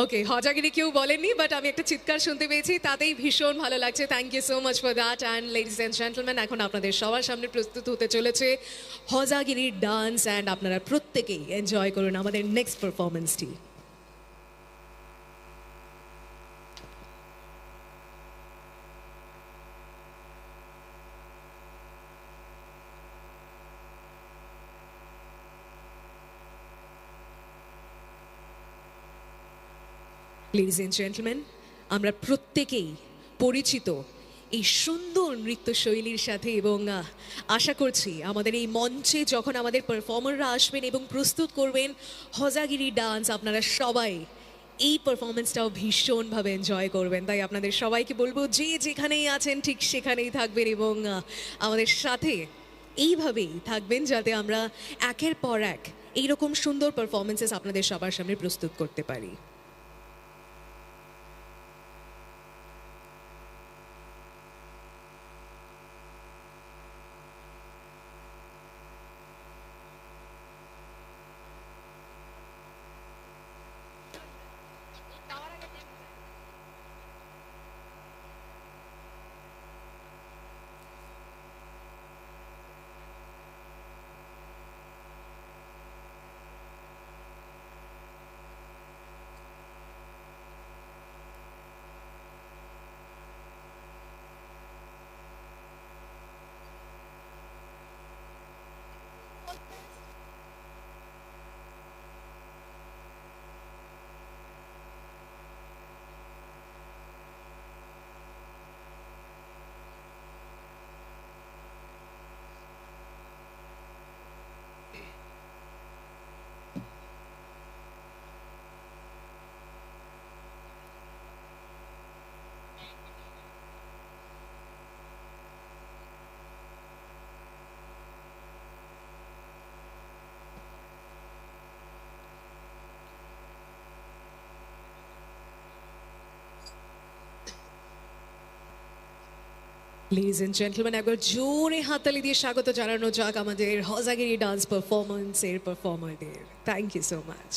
ওকে, হজাগিরি কেউ বলেননি, বাট আমি একটা চিৎকার শুনতে পেয়েছি, তাতেই ভীষণ ভালো লাগছে। Thank you so much for that. And ladies and gentlemen, এখন আপনাদের সবার সামনে প্রস্তুত হতে চলেছে হজাগিরি ডান্স, অ্যান্ড আপনারা প্রত্যেকেই এনজয় করুন আমাদের নেক্সট পারফরমেন্সটি। লেডিজ অ্যান্ড জেন্টলম্যান, আমরা প্রত্যেকেই পরিচিত এই সুন্দর নৃত্যশৈলীর সাথে এবং, আহ, আশা করছি আমাদের এই মঞ্চে যখন আমাদের পারফর্মাররা আসবেন এবং প্রস্তুত করবেন হজাগিরি ডান্স, আপনারা সবাই এই পারফরমেন্সটাও ভীষণভাবে এনজয় করবেন। তাই আপনাদের সবাইকে বলবো, যে যেখানেই আছেন ঠিক সেখানেই থাকবেন এবং, আহ, আমাদের সাথে এইভাবেই থাকবেন, যাতে আমরা একের পর এক এইরকম সুন্দর পারফরমেন্সেস আপনাদের সবার সামনে প্রস্তুত করতে পারি। লেডিজ অ্যান্ড জেন্টলম্যান, একবার জোরে হাততালি দিয়ে স্বাগত জানানো যাক আমাদের হজাগিরি ডান্স পারফরমেন্সের পারফর্মারদের। Thank you so much.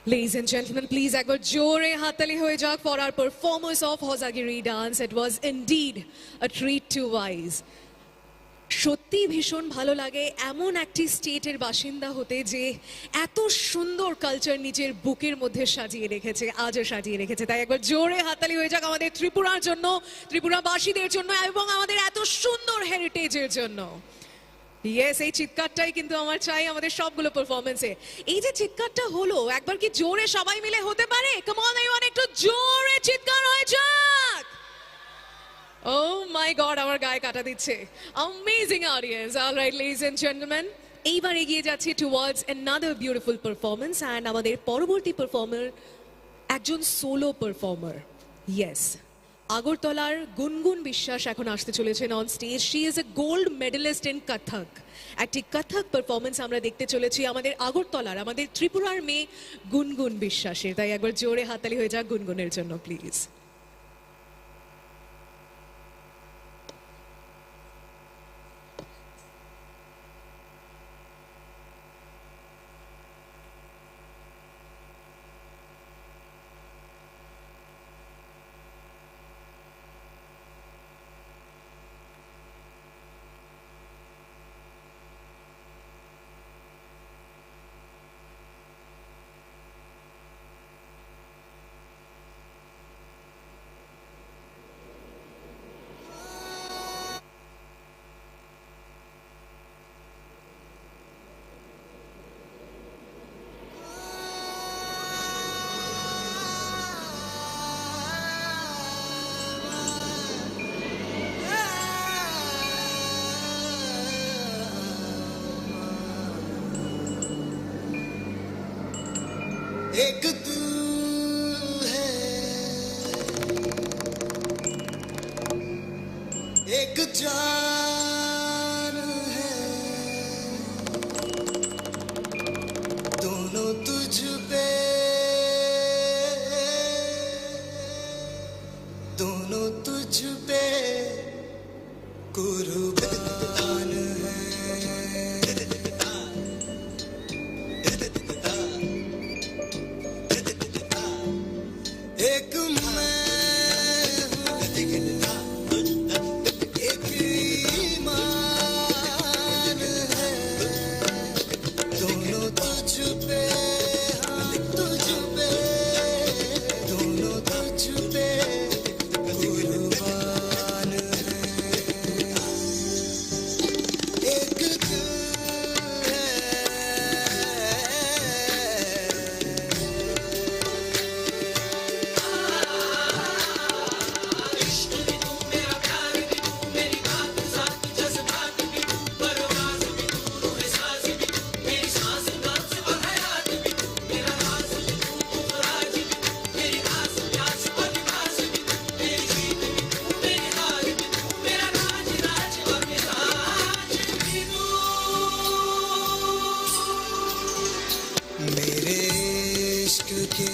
Ladies and gentlemen, please একবার জোরে হাততালি হয়ে যাক for our performance of Hojagiri dance. It was indeed a treat to eyes. সত্যি ভীষণ ভালো লাগে এমন একটি স্টেটের বাসিন্দা হতে, যে এত সুন্দর কালচার নিজের বুকের মধ্যে সাজিয়ে রেখেছে, আজও সাজিয়ে রেখেছে। তাই একবার জোরে হাততালি হয়ে যাক আমাদের ত্রিপুরার জন্য, ত্রিপুরাবাসীদের জন্য এবং আমাদের এত সুন্দর হেরিটেজের জন্য। ইয়েস, এই চিৎকারটাই কিন্তু আমার চাই আমাদের সবগুলো পারফরমেন্সে। এই যে চিৎকারটা হলো, একবার কি জোরে সবাই মিলে হতে পারে? কাম অন এভরিওয়ান, একটু জোরে চিৎকার হয়ে যাক। Oh my God, আমার গায়ে কাটা দিচ্ছে। Amazing audience. All right, ladies and gentlemen, এইবার এগিয়ে যাচ্ছি towards another beautiful performance and আমাদের পরবর্তী পারফর্মার একজন সোলো পারফর্মার। ইয়েস, আগরতলার গুনগুন বিশ্বাস এখন আসতে চলেছেন on stage. She is a gold medalist in Kathak. একটি কাথাক পারফরমেন্স আমরা দেখতে চলেছি আমাদের আগরতলার, আমাদের ত্রিপুরার মেয়ে গুনগুন বিশ্বাসের। তাই একবার জোরে হাততালি হয়ে যাক গুনগুনের জন্য, প্লিজ। एक तू है, एक जान है, दोनों तुझ पे, दोनों तुझ पे कुर्बान है। एक मैं हूँ, एक ईमान है। दोनों तुझ पे, हाँ, तुझ पे, दोनों तुझ पे कुर्बान है। एक तू है। मेरे इश्क के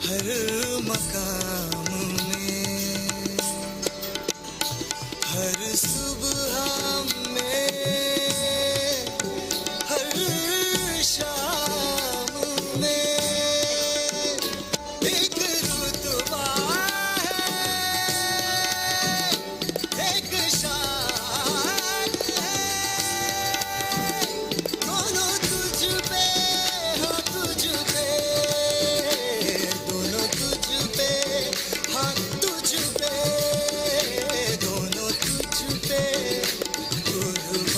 हर मकाम में, हर सुबह में, हर शाम में एक रुतबा है, एक शान है। दोनों तुझ पे, हाँ तुझ पे, दोनों तुझ पे, हाँ तुझ पे, दोनों तुझ पे कुर्बान।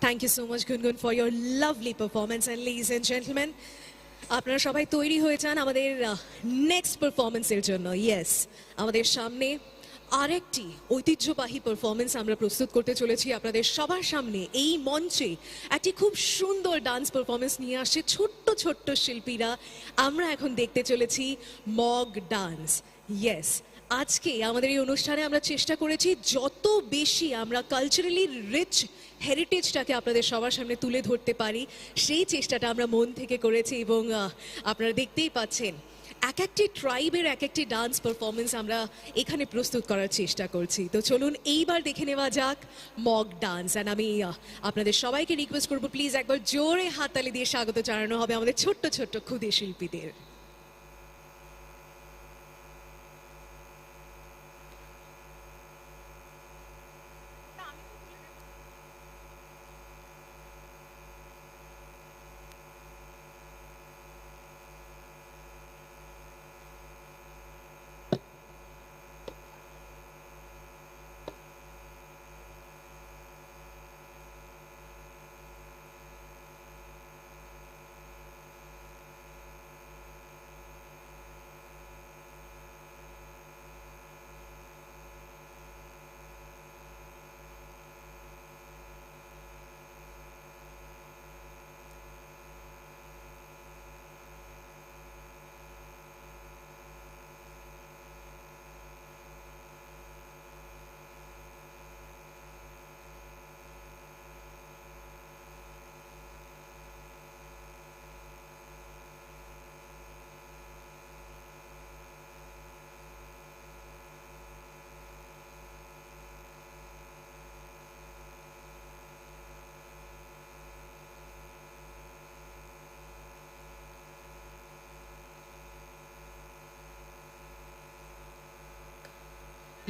Thank you so much, Gungun, for your lovely performance. And ladies and gentlemen, আপনারা সবাই তৈরি হয়ে যান আমাদের নেক্সট পারফরমেন্সের জন্য। ইয়েস, আমাদের সামনে আরেকটি ঐতিহ্যবাহী পারফরমেন্স আমরা প্রস্তুত করতে চলেছি আপনাদের সবার সামনে। এই মঞ্চে একটি খুব সুন্দর ডান্স পারফরমেন্স নিয়ে আসছে ছোট্ট ছোট্ট শিল্পীরা। আমরা এখন দেখতে চলেছি মগ ডান্স। ইয়েস, আজকে আমাদের এই অনুষ্ঠানে আমরা চেষ্টা করেছি যত বেশি আমরা কালচারালি রিচ হেরিটেজটাকে আপনাদের সবার সামনে তুলে ধরতে পারি, সেই চেষ্টাটা আমরা মন থেকে করেছি। এবং আহ, আপনারা দেখতেই পাচ্ছেন, এক একটি ট্রাইবের এক একটি ডান্স পারফরমেন্স আমরা এখানে প্রস্তুত করার চেষ্টা করছি। তো চলুন এইবার দেখে নেওয়া যাক মগ ডান্স। অ্যান্ড আমি আহ, আপনাদের সবাইকে রিকোয়েস্ট করবো, প্লিজ একবার জোরে হাততালি দিয়ে স্বাগত জানানো হবে আমাদের ছোট্ট ছোট্ট ক্ষুদে শিল্পীদের।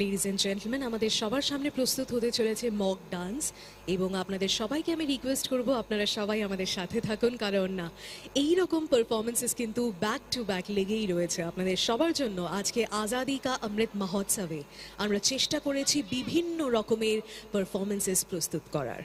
লেডিজ এন্ড জেন্টলম্যান, আমাদের সবার সামনে প্রস্তুত হতে চলেছে মগ ডান্স। এবং আপনাদের সবাইকে আমি রিকোয়েস্ট করব, আপনারা সবাই আমাদের সাথে থাকুন, কারণ না, এই রকম পারফরমেন্সেস কিন্তু ব্যাক টু ব্যাক লেগেই রয়েছে আপনাদের সবার জন্য। আজকে আজাদি কা অমৃত মহোৎসবে আমরা চেষ্টা করেছি বিভিন্ন রকমের পারফরমেন্সেস প্রস্তুত করার।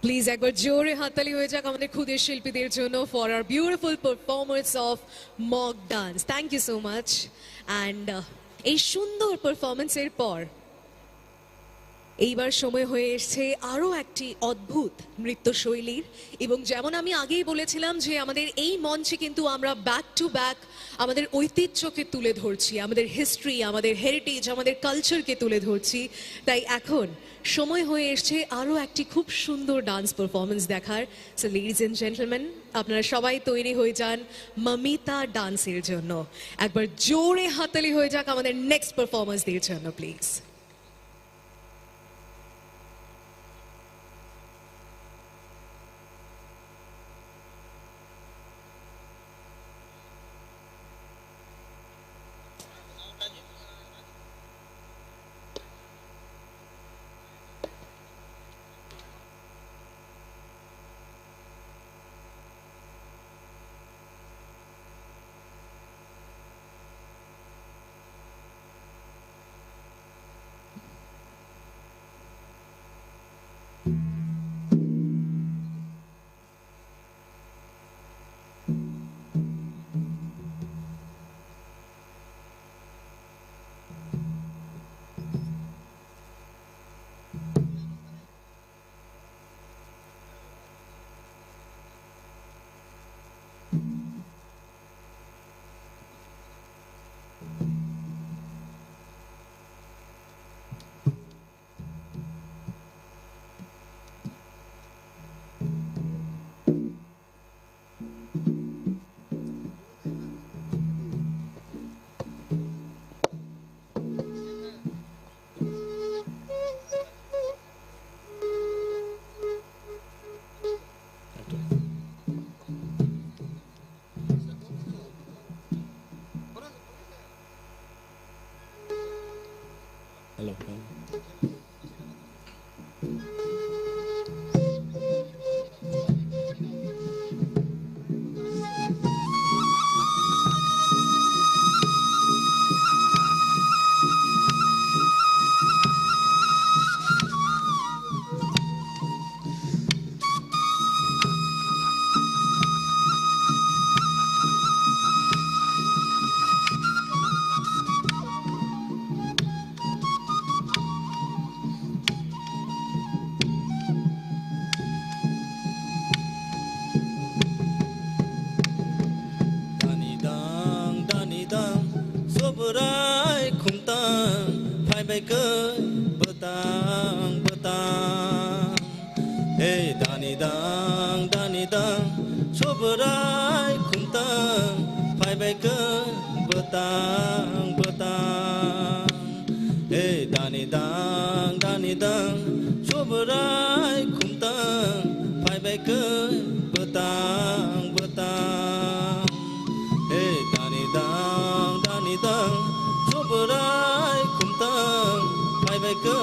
প্লিজ একবার জোরে হাততালি হয়ে যাক আমাদের ক্ষুদে শিল্পীদের জন্য for our beautiful performance of mock dance. Thank you so much. And এই সুন্দর পারফরমেন্সের পর এইবার সময় হয়ে এসছে আরও একটি অদ্ভুত নৃত্যশৈলীর। এবং যেমন আমি আগেই বলেছিলাম যে আমাদের এই মঞ্চে কিন্তু আমরা ব্যাক টু ব্যাক আমাদের ঐতিহ্যকে তুলে ধরছি, আমাদের হিস্ট্রি, আমাদের হেরিটেজ, আমাদের কালচারকে তুলে ধরছি। তাই এখন সময় হয়ে এসছে আরও একটি খুব সুন্দর ডান্স পারফরমেন্স দেখার। সো লেডিজ এন্ড জেন্টলম্যান, আপনারা সবাই তৈরি হয়ে যান মমিতা ডান্সের জন্য। একবার জোরে হাততালি হয়ে যাক আমাদের নেক্সট পারফরমার্সদের জন্য please. Hello. Dani dang, dani dang, sobrai khumtang, phai bai khe bwtang, bwtang. Hey, dani dang, dani dang, sobrai khumtang, phai bai khe bwtang, bwtang. Dang dani dang, Subrai khumtang, phaibai khe bwtang bwtang. He dani dang dani dang, Subrai khumtang, phaibai khe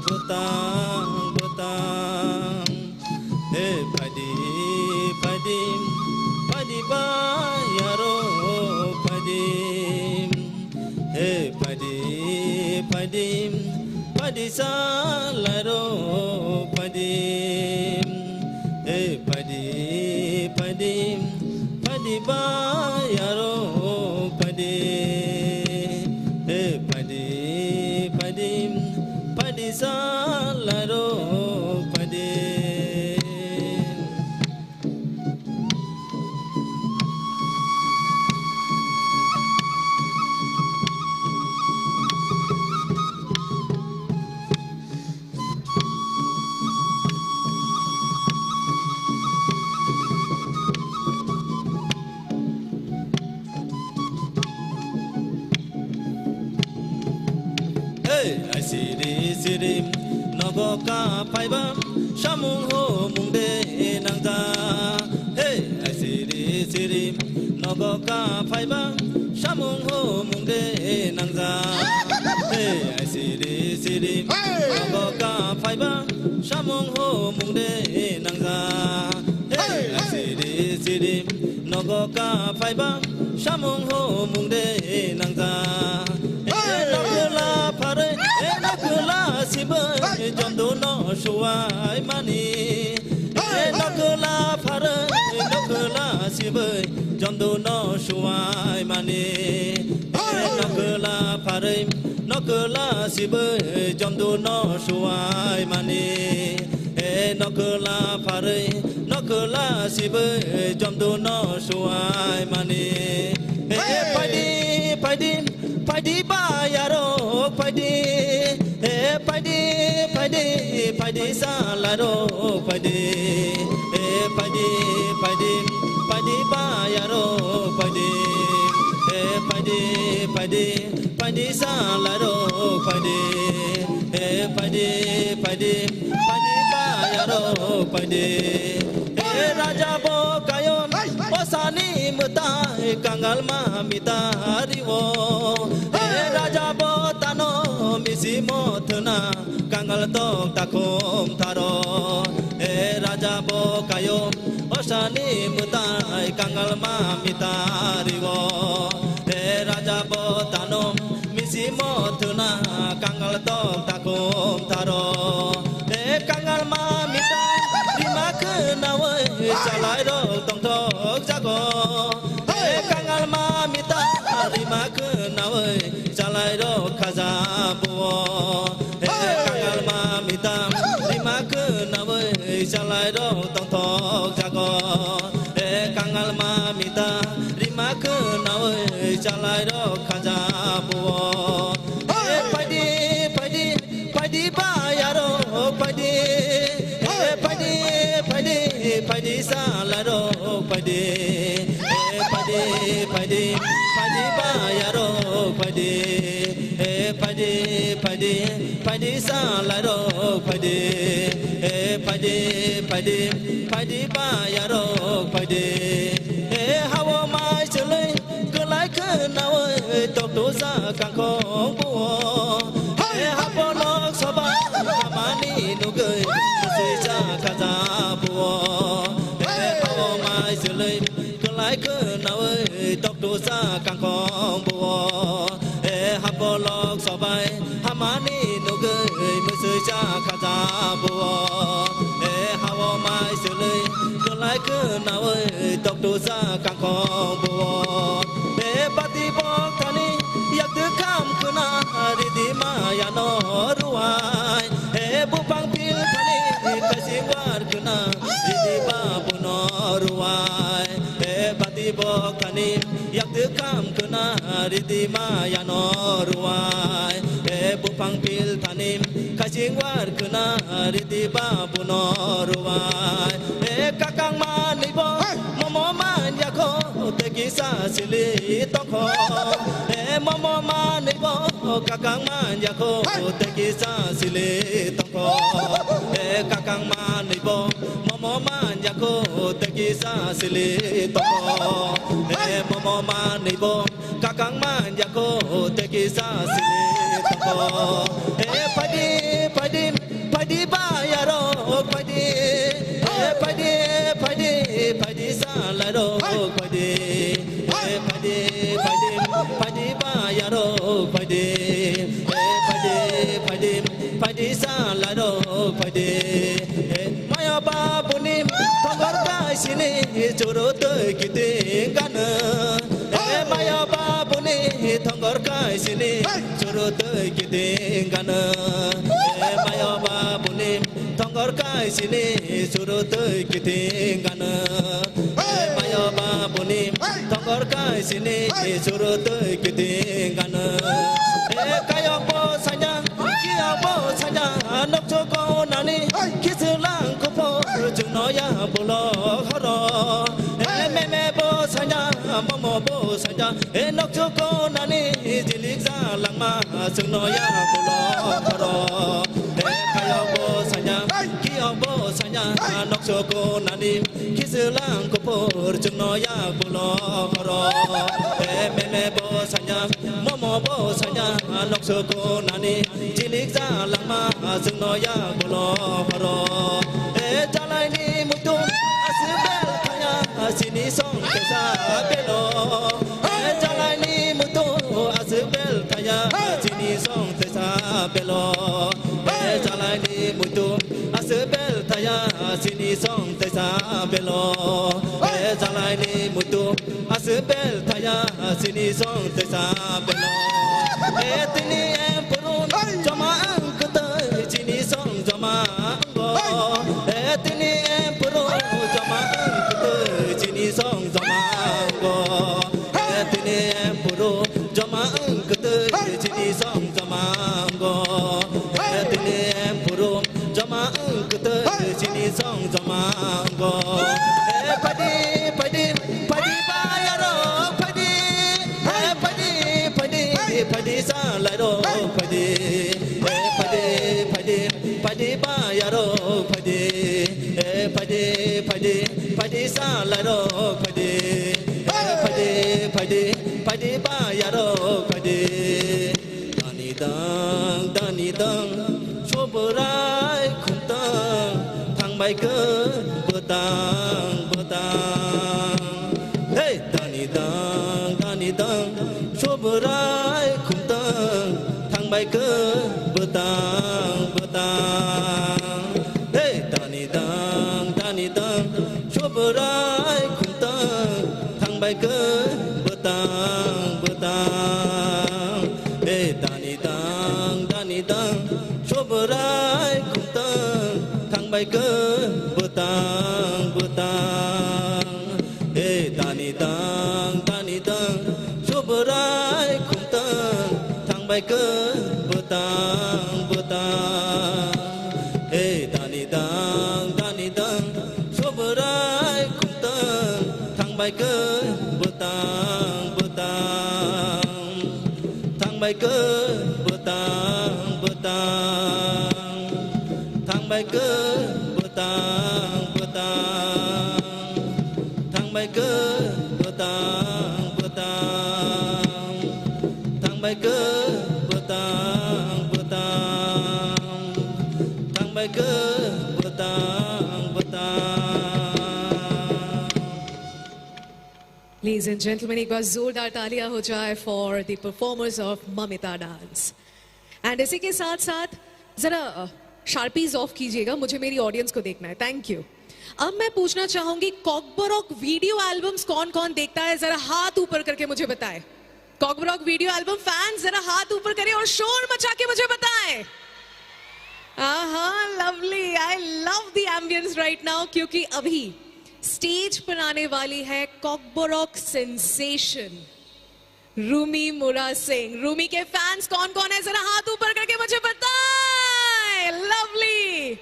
bwtang bwtang. He phaidi, phaidi, phaidi ba yaro phaidi. He phaidi, phaidi, phaidi sa lairo phaidi. He phaidi, phaidi, phaidi ba yaro phaidi. He phaidi, phaidi, phaidi sa lairo phaidi. Hey, ai siri siri, nogo ka phaiba, samung ho mung de nangja. Hey, ai siri siri, nogo ka phaiba, samung ho mung de nangja. Hey, ai siri siri, nogo ka phaiba, samung ho mung de nangja. Hey, ai siri siri, nogo ka phaiba, samung ho mung de nangja. E nokla pharwi, e nokla sibwi, jondu no suwai mani. E nokla pharwi, nokla sibwi, jondu no suwai mani. E nokla pharwi, nokla sibwi, jondu no suwai mani. E nokla pharwi, nokla sibwi, jondu no suwai mani. E phaidi, phaidi, phaidi ba yarok phaidi. E phaidi, phaidi, phaidi sa lairok phaidi. E phaidi, phaidi, phaidi ba yarok phaidi. E phaidi, phaidi, phaidi sa lairok phaidi. E phaidi, phaidi, phaidi ba yarok phaidi. E raja bo kayon, o sani mwtai kangal ma mitari o. E raja bo tano misi mothna kangal tok takhum tharo. E raja bo kayon, o sani mwtai kangal ma mitari o. E raja bo tano misi mothna kangal tok takhum tharo. E kangal ma mita rima khnawi chalai rok tongthok jago. E kangal ma mita rima khnawi chalai rok khaja buo. E kangal ma mita rima khnawi chalai rok tongthok jago. E kangal ma mita rima khnawi chalai rok khaja buo. E phaidi, phaidi, phaidi ba yarok phaidi. E phaidi, phaidi, phaidi sa lairok phaidi. E phaidi, phaidi, phaidi ba yarok phaidi. E phaidi, phaidi, phaidi sa lairok phaidi. E phaidi, phaidi, phaidi ba yarok phaidi. E hao mai chwlwi kwlai khnawi toktosa kangkhong buo. E hapolok soba hamani nugwi sisa khaja buo. E hao mai chwlwi kwlai khnawi toktosa kangkhong buo. E hapolok sobai hamani nugwi mwswisa khaja buo. E hao mai chwlwi kwlai khnawi toktosa kangkhong buo. E bati bokthani yakdwkham khna ridi maya no ruwai. E bupang pilthani kaising war khna ridi babu no ruwai. E bati bokthani yakdwkham khna ridi maya no ruwai. E bupang pilthani kaising war khna ridi babu no ruwai. E kakang manwi bo momo man yakho te kisa sili tongkho. E momo manwi bo Kakang manjakho teki sa sili tongkho. E kakang manwi bo momo manjakho teki sa sili tongkho. E momo manwi bo kakang manjakho teki sa sili tongkho. E padi padi padi ba yarok padi. E padi padi padi sa larok padi. E padi padi padi ba yarok padi. E padi padi padi sa larok padi. E maya babuni thongor kaisini churu twi kiting gana. E maya babuni thongor kaisini churu twi kiting gana. E maya babuni thongor kaisini churu twi kiting gana. E maya babuni thongor kaisini churu twi kiting gana. E kayok bo sanya, kiyok bo sanya, nokchoko nani kisu lang kupo chungno ya bulo horo. E meme bo sanya, momo bo sanya, e nokchoko nani jilik ja langma chungno ya bulo horo. E kayok bo sanya, kiyok bo sanya, nokchoko nani kisu lang kupo chungno ya bulo horo. E meme bo sanya, momo bo sanya, nokchoko nani jilik ja langma chungno ya bulo horo. E jalai ni muitu aswk bel thaya, sini song tesa belo. E jalai ni muitu aswk bel thaya, sini song tesa belo. E jalai ni muitu aswk bel thaya, sini song tesa belo. E jalai ni muitu aswk bel thaya, sini song tesa belo. E tini em purun joma ang kutai, sini song joma ango. E tini em purun joma ang kutai, sini song joma ango. E tini em purun joma ang kutai, sini song joma ango. E tini em purun joma ang kutai, sini song joma ango. E padi padi padi ba yarok padi. E padi padi padi sa larok padi. E padi padi padi ba yarok padi. E padi padi padi sa larok padi. E padi padi padi ba yarok padi. Dani dang, dani dang, Sobrai khumtang, thangbai khe bwtang, bwtang. Hey, dani dang, dani dang, Sobrai khumtang, thangbai khe bwtang, bwtang. Hey, dani dang, dani dang, Sobrai khumtang, thangbai khe bwtang, bwtang. Hey, dani dang, dani dang, Sobrai khumtang, thangbai khe bwtang, bwtang. E dani dang, dani dang, Sobrai khumtang, thangbai khe bwtang, bwtang. E dani dang, dani dang, Sobrai khumtang, thangbai khe bwtang, bwtang. Thangbai khe bwtang, bwtang. Thangbai khe bwtang, bwtang. Thangbai khe bwtang, bwtang. Thangbai khe bwtang, bwtang. Thangbai khe bwtang, bwtang. Ladies and gentlemen, एक बार जोरदार तालियां हो जाए for the performers of Mamita dance. And इसी के साथ साथ जरा शार्पीज ऑफ कीजिएगा, मुझे मेरी ऑडियंस को देखना है। Thank you. अब मैं पूछना चाहूंगी, कॉकबरॉक वीडियो एल्बम्स कौन कौन देखता है, जरा हाथ ऊपर करके मुझे बताएं। कॉकबरॉक वीडियो एल्बम फैंस जरा हाथ ऊपर करें और शोर मचा के मुझे बताएं। आहा, lovely, I love the ambience right now, क्योंकि अभी स्टेज पर आने वाली है कॉकबरॉक सेंसेशन रूमी मुरा सिंह। रूमी के फैंस कौन कौन है, जरा हाथ ऊपर करके मुझे बताएं। लवली।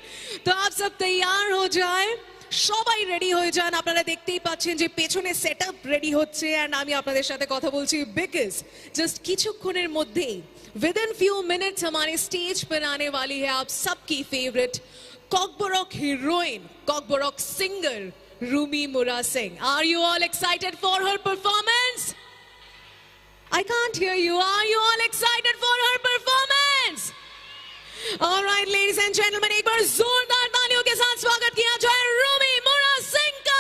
तो आप सब तैयार हो जाए, সবাই রেডি হয়ে যান। আপনারা দেখতেই পাচ্ছেন যে পেছনে সেট আপ রেডি হচ্ছে, অ্যান্ড আমি আপনাদের সাথে কথা বলছি বিকজ জাস্ট কিছুক্ষণের মধ্যেই Within few minutes हमारे स्टेज पर आने वाली है आप सबकी फेवरेट कॉकबरॉक हीरोइन, कॉकबरॉक सिंगर रूमी मुरा Singh. Are you all excited for her performance? I can't hear you. Are you all excited for her performance? All right, ladies and gentlemen, एक बार जोरदार तालियों के साथ स्वागत किया जाए रूमी मुरा सिंह का।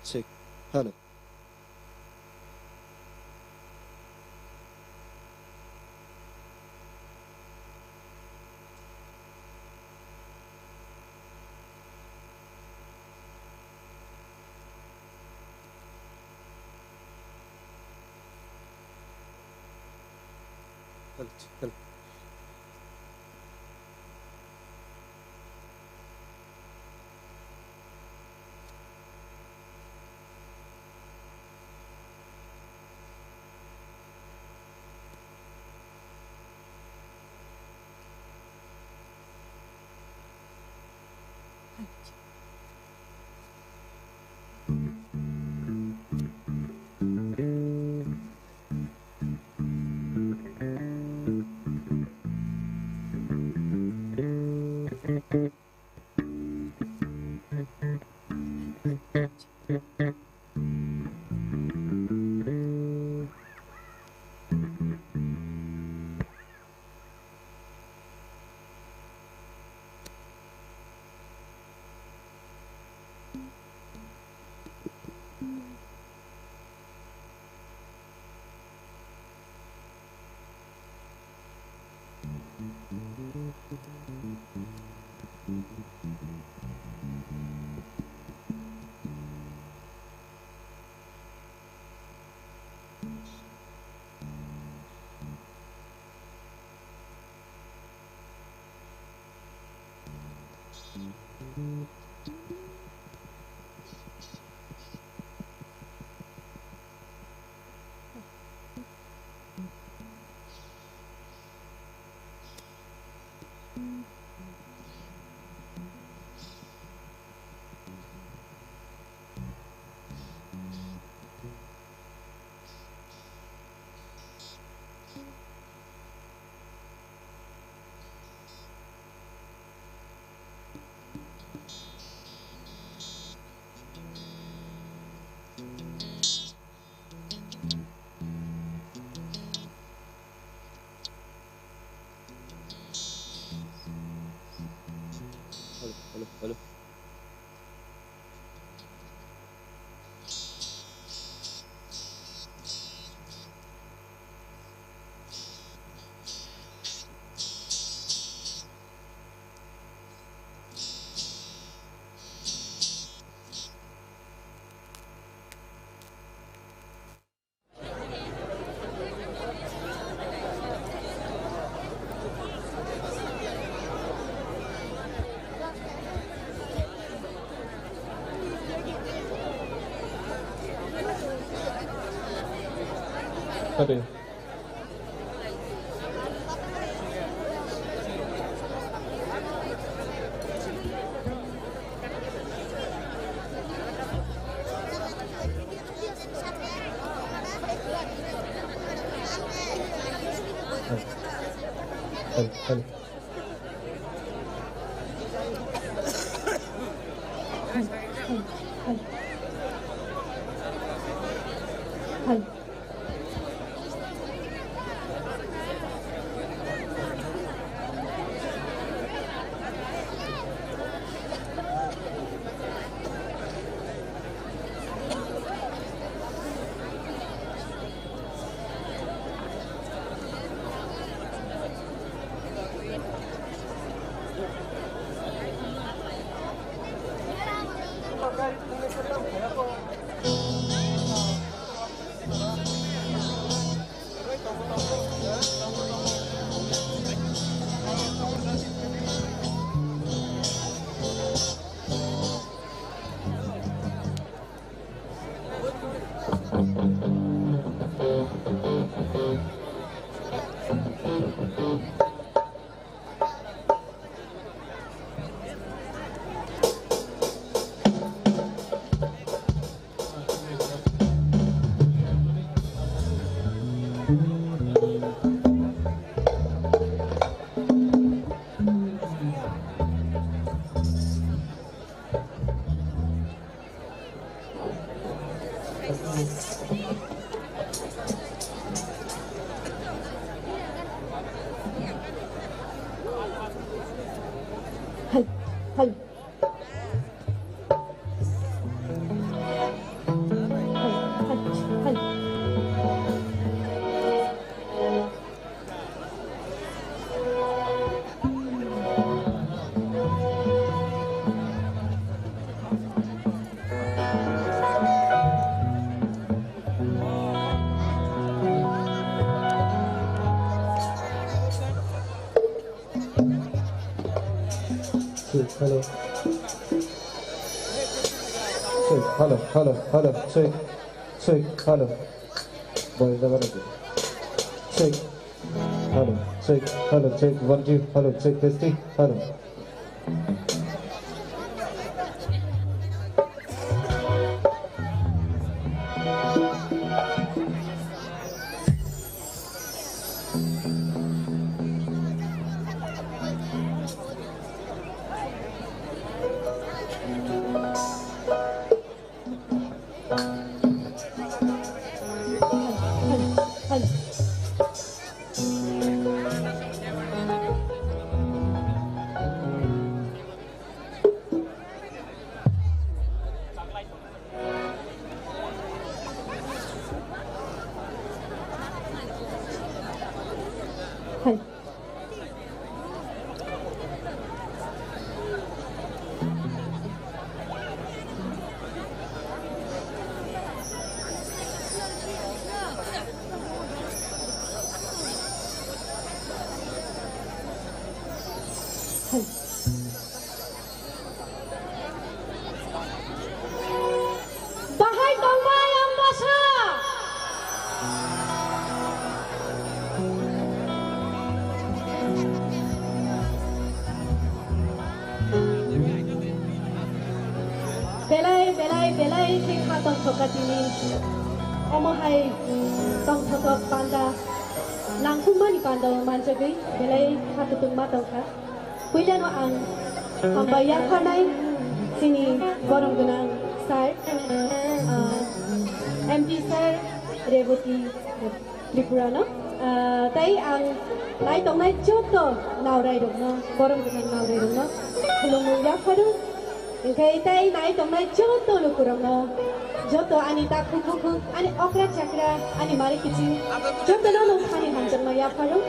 Check. Hello. Hello, hello. Hello, hello, hello. Ate. Hello, hello. Hal, hal. Hal, hal, hal. Check, hello. Check, hello, hello, hello, check, check, hello. Boy, never again. Check, hello, check, hello, check, one, two, hello, check, testing, hello. Bahai tongbai ang bwsa. Belai, belai, belai khe kha tongthok kha tini. Omo hai tongthok panda, nangkukmani panda o manjagwi belai kha tongma tongkha. Puilano ang hambai yapharnai chini borom gwnang sir, ah, M P sir Reboti Tripurano, ah, tei ang nai tongnai joto naorairokno, borom gwnang naorairokno khulumung yapharo. Hingkhe tei nai tongnai joto lukurokno, joto ani takhuk bukhuk, ani okra chakra, ani mari kiching, jotono no thani hamjakma yapharo.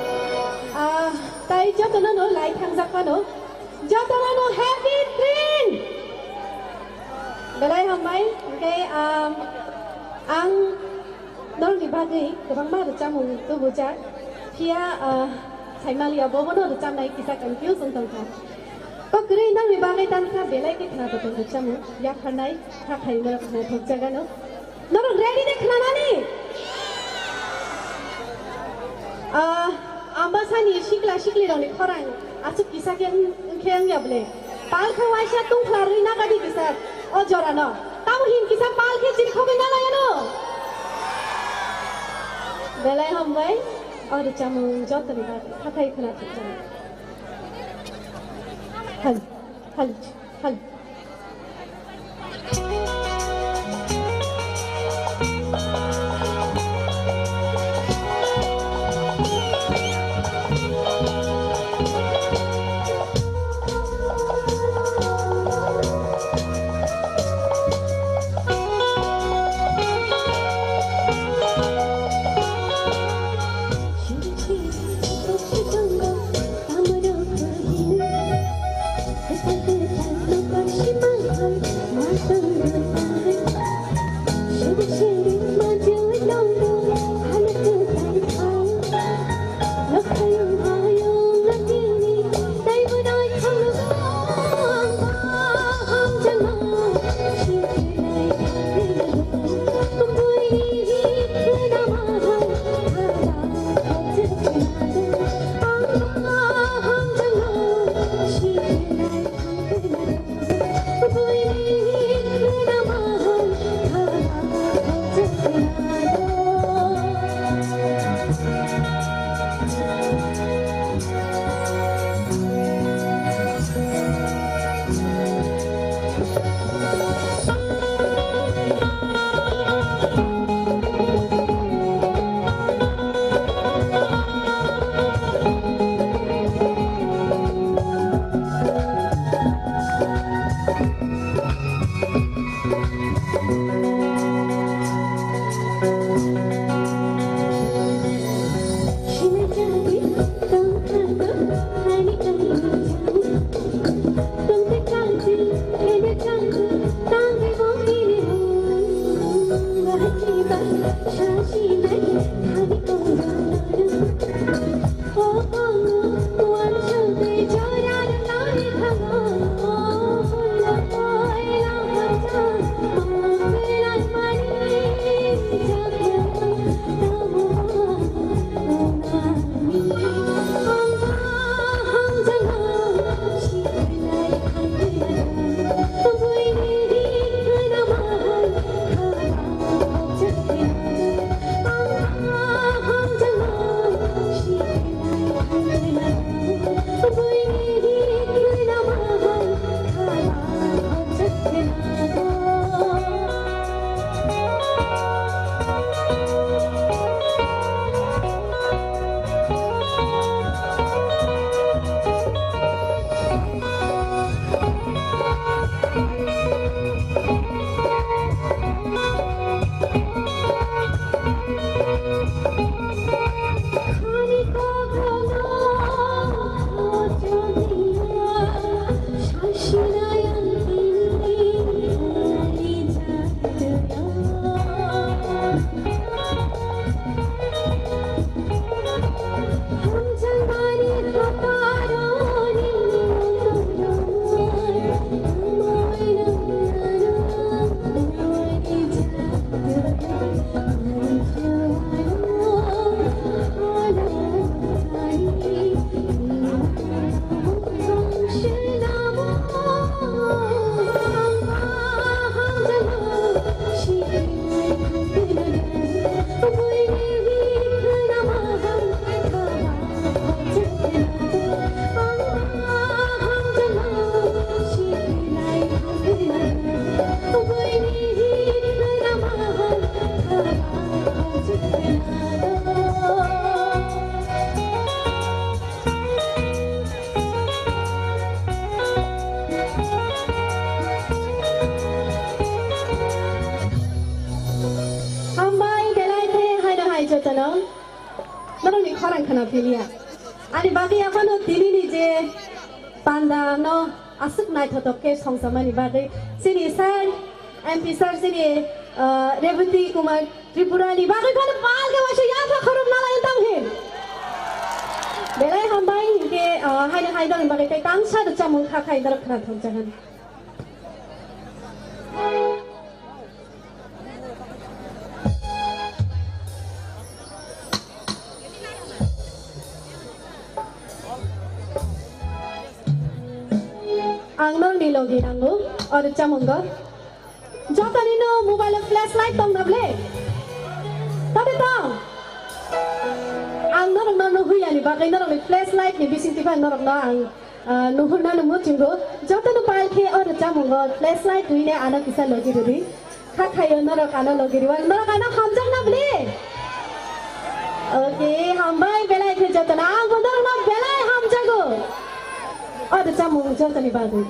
Ah, tei jotono no lai thangjak phano, jotono no happy train! Belai hambai, hingkhe, um, ang norokni bagwi kwbangma rwchapmung tubujak, phiya, ah, saimaliya bobono rwchapnai kisa confuse wng tongkha. O kwrwi nangni bagwi tangkha belai khe khna tongthok rwchapmung, yapharnai, kha khairokno khna thokjagano. Norok ready de khnanani? Ah, Ambasani sikla siklirokni khorang aswk kisa khe wng-, wngkhe wngya bwle? Pal khe waisa tungphla rwi nagadi kisa o jorano. Tamo hin kisa pal khe chirikhogwi nalaiyano? Belai hambai. O rwchapmung jotoni bagwi hathai khwna thangjaknai. Hal, hal, hal. Hambai belai khe haino hai jotono norokni khorang khna philia. Ani bagwi aphano tinini je panda no aswk naithotok khe songchamani bagwi chini sir, M P sir chini, ah, Rebati Kumar Tripura ni bagwi phano pal khe waisa yapha khorokna lai tamo hin. Belai hambai hinkhe, ah, haino hai bagwi bagwi tei tangsa rwchapmung kha khai norok khna thokjagan. Ang nokni logi nango, o rwchapmungo. Jotoni no mobile o flashlight tong na ble? Tade tong? Norokno nuhuyani bagwi norokni flashlight ni bisingtwi phano norokno ang, ah, nuhurnano muchungo. Jotono pal khe o rwchapmungo flashlight twiwi ano kisa logi rwdi. Kha khaio norok ano logi rwang. Norok ano hamjakna bwle? Okay, hambai belai khe jotono. Angbo norokno belai hamjago. O rwchapmung jotoni bagwi.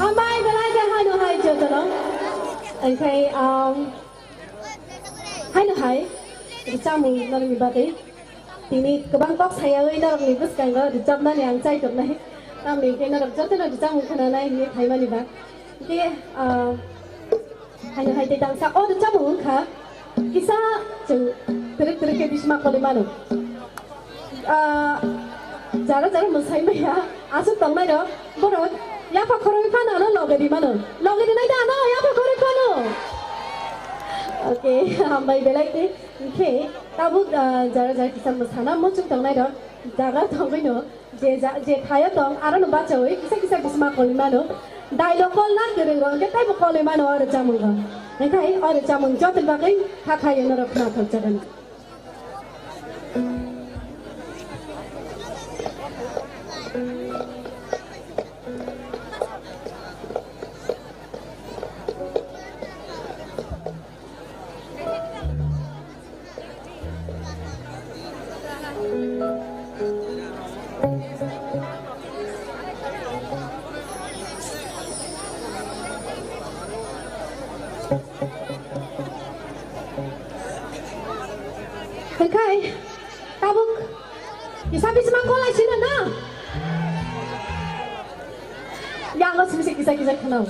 Hambai belai khe haino hai jotono. Onkhe, um, haino hai rwchapmung norokni bagwi. Tini kwbang kok sayawi norokni bwskango rwchapnani ang chai tongnai. Tamni hwnkhe norok jotono rwchapmung khwnanai hwnwi phaimani ba. Hwnkhe, ah, haino hai tei tangsa o rwchapmung wngkha kisa chwng twrwk twrwk khe bisma kolwi mano. Ah, jara jara mwsai maya aswk tongnai rok borok yapha khorwi phano ano loge di mano. Loge di nai da ano yapha khorwi phano. Okay, hambai belai khe. Hwnkhe tabuk, ah, jara jara kisa mwsana muchung tongnai rok jaga tongwi no je ja-, je thaio tong aro no bachawi kisa kisa bisma kolwi mano. Dialogue kolna kwrwng rok hwnkhe teibo kolwi mano o rwchapmung rok. Hwnkhe o rwchapmung jotoni bagwi kha khayo norok khna thok jagan. Hwnkhe tabuk kisa bisma kolai sino na? Yango simi se kisa kisa khwnao.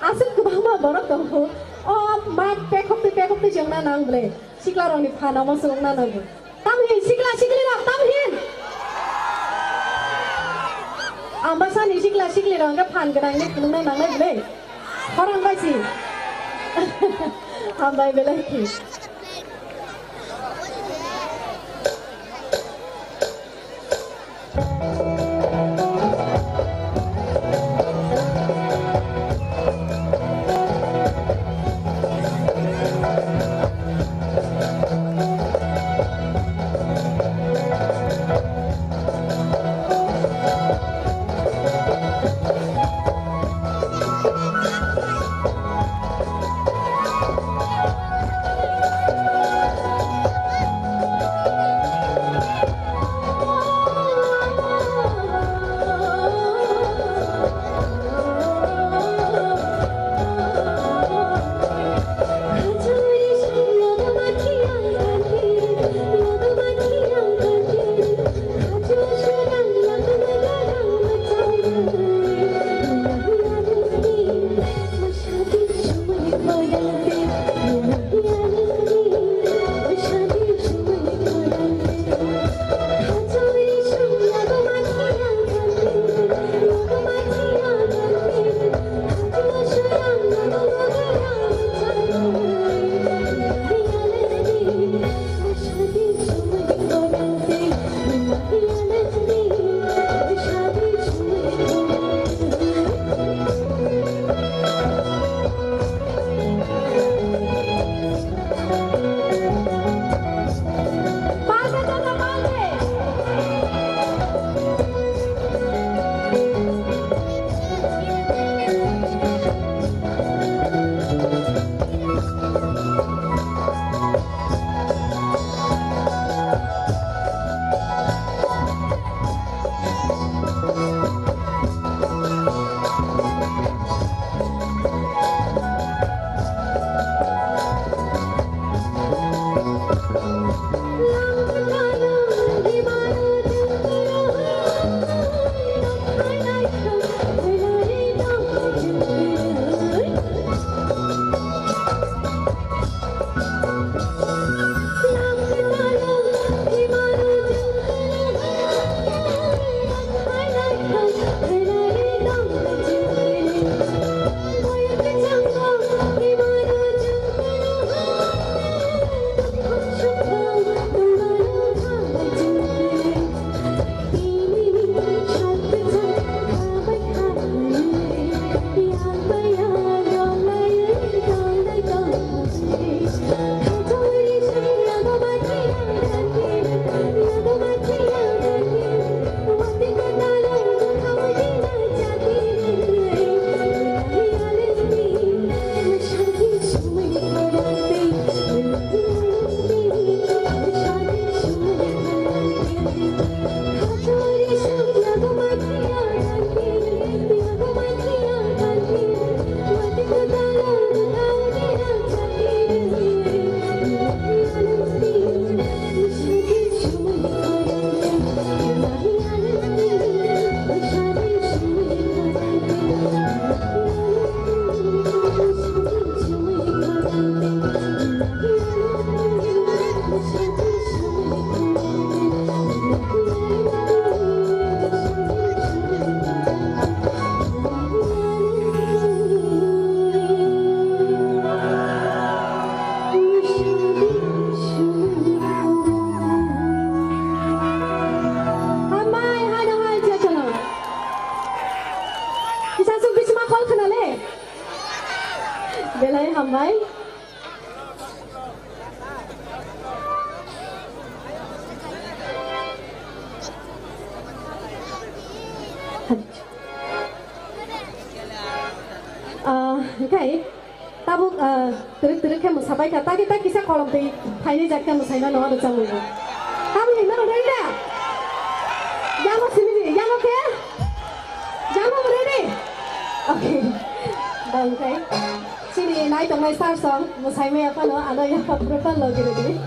Aswk kwbangma borok tongo. O mic pekhok twi pekhok twi chwngna nang ble. Sikla rokni phan omo swrwngna nango. Tamhin sikla sikli rok tamhin. Ambasani sikla sikli rok hwnkhe phan gwnangni phunukna nangnai ble. Khorang bai si. Hambai belai khe. Hai, tabuk, ah, twrwk twrwk khe mwsapai kha. Taki taki kisa kolom twi phainai jak khe mwsaima no aro chamung bo. Tabuk hinma no ready da? Yamo simi, yamo khe? Yamo ready? Okay. Bang khai. Chini nai tongnai sir song, mwsai maya phano, ano yapha pura phano logi ready.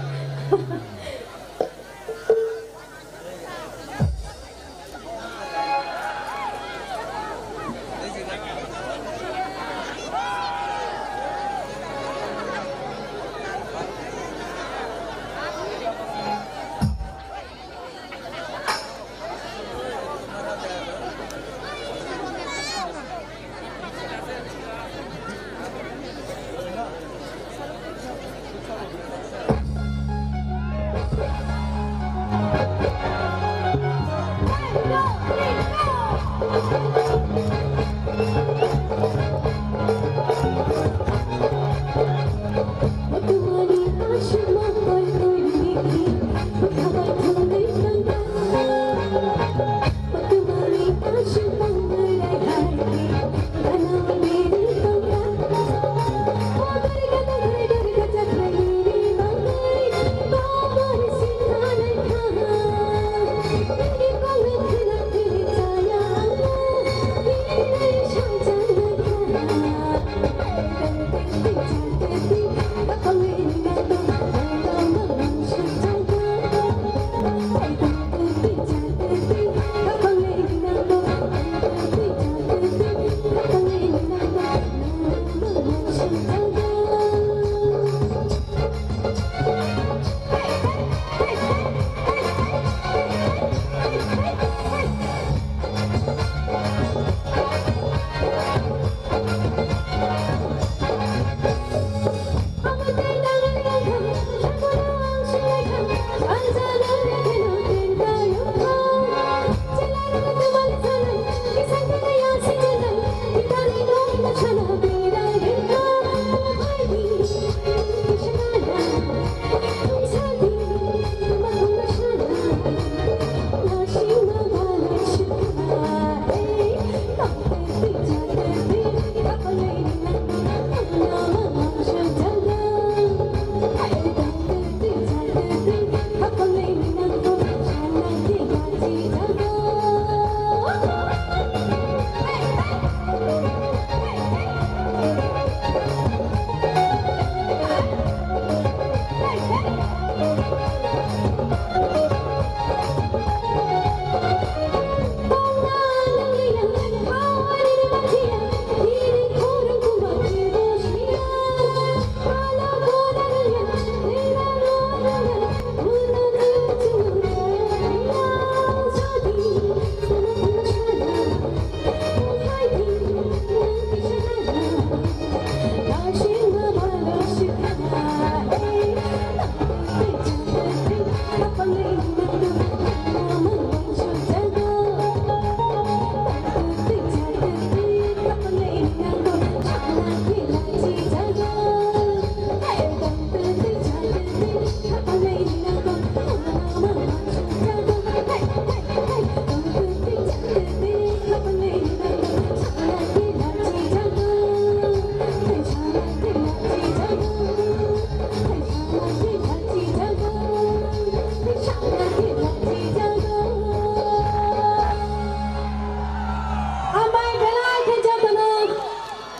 Hambai belai khe jotono,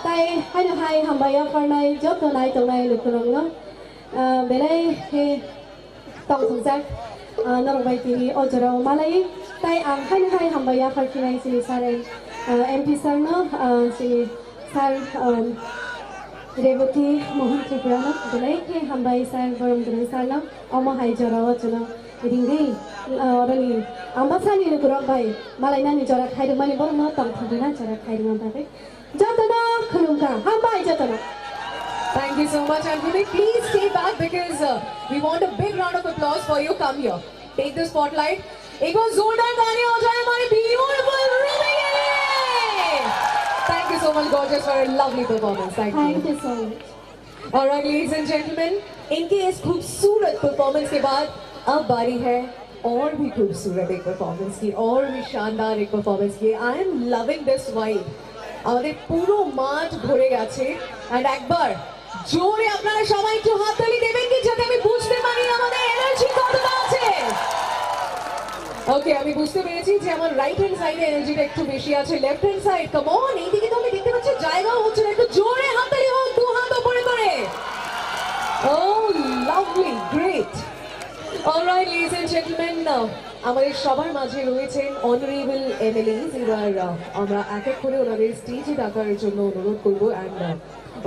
tai haino hai hambai yapharnai joto nai tongnai lukurokno, ah, belai khe tongthokjak, ah, norok bai tini o jorao malai. Tai ang haino hai hambai yaphar khinai chini sir, ah, M P sir no, ah, chini sir, um, Reboti Mohan Tripura no belai khe hambai sir, borom gwnang sir no. Omo hai jorao chwng ringwi, ah, oroni Ambasani lukurok bai malainani jora khairokmani borokno tongthokna jora khairokma bagwi jotono khulumkha. Hambai jotono. Thank you so much, Anthony. Please stay back because, uh, we want a big round of applause for you. Come here. Take the spotlight. एक बार जोरदार तालियां हो जाए हमारे beautiful Ruby के लिए. Thank you so much, gorgeous, for a lovely performance. Thank you. Thank you so much. Alright, ladies and gentlemen, इनके इस खूबसूरत परफॉर्मेंस के बाद अब बारी है और भी खूबसूरत एक परफॉर्मेंस की, और भी शानदार एक परफॉर्मेंस की. I am loving this vibe. আমাদের পুরো মাঠ ভরে গেছে। অ্যান্ড একবার জোরে আপনারা সবাই একটু হাততালি দেবেন কি, যাতে আমি বুঝতে পারি আমাদের এনার্জি কতটা আছে। ওকে, আমি বুঝতে পেরেছি যে আমার রাইট হ্যান্ড সাইডে এনার্জিটা একটু বেশি আছে। Left hand side, come on, এইদিকে তো আমি দেখতে পাচ্ছি জায়গাও হচ্ছে না। একটু জোরে হাততালি হোক, দু হাত উপরে করে। Oh, lovely, great. All right, ladies and gentlemen, uh, আমাদের সবার মাঝে রয়েছেন অনারেবল এমএলএস। এবার আহ, আমরা এক এক করে ওনাদের স্টেজে ডাকার জন্য অনুরোধ করব। অ্যান্ড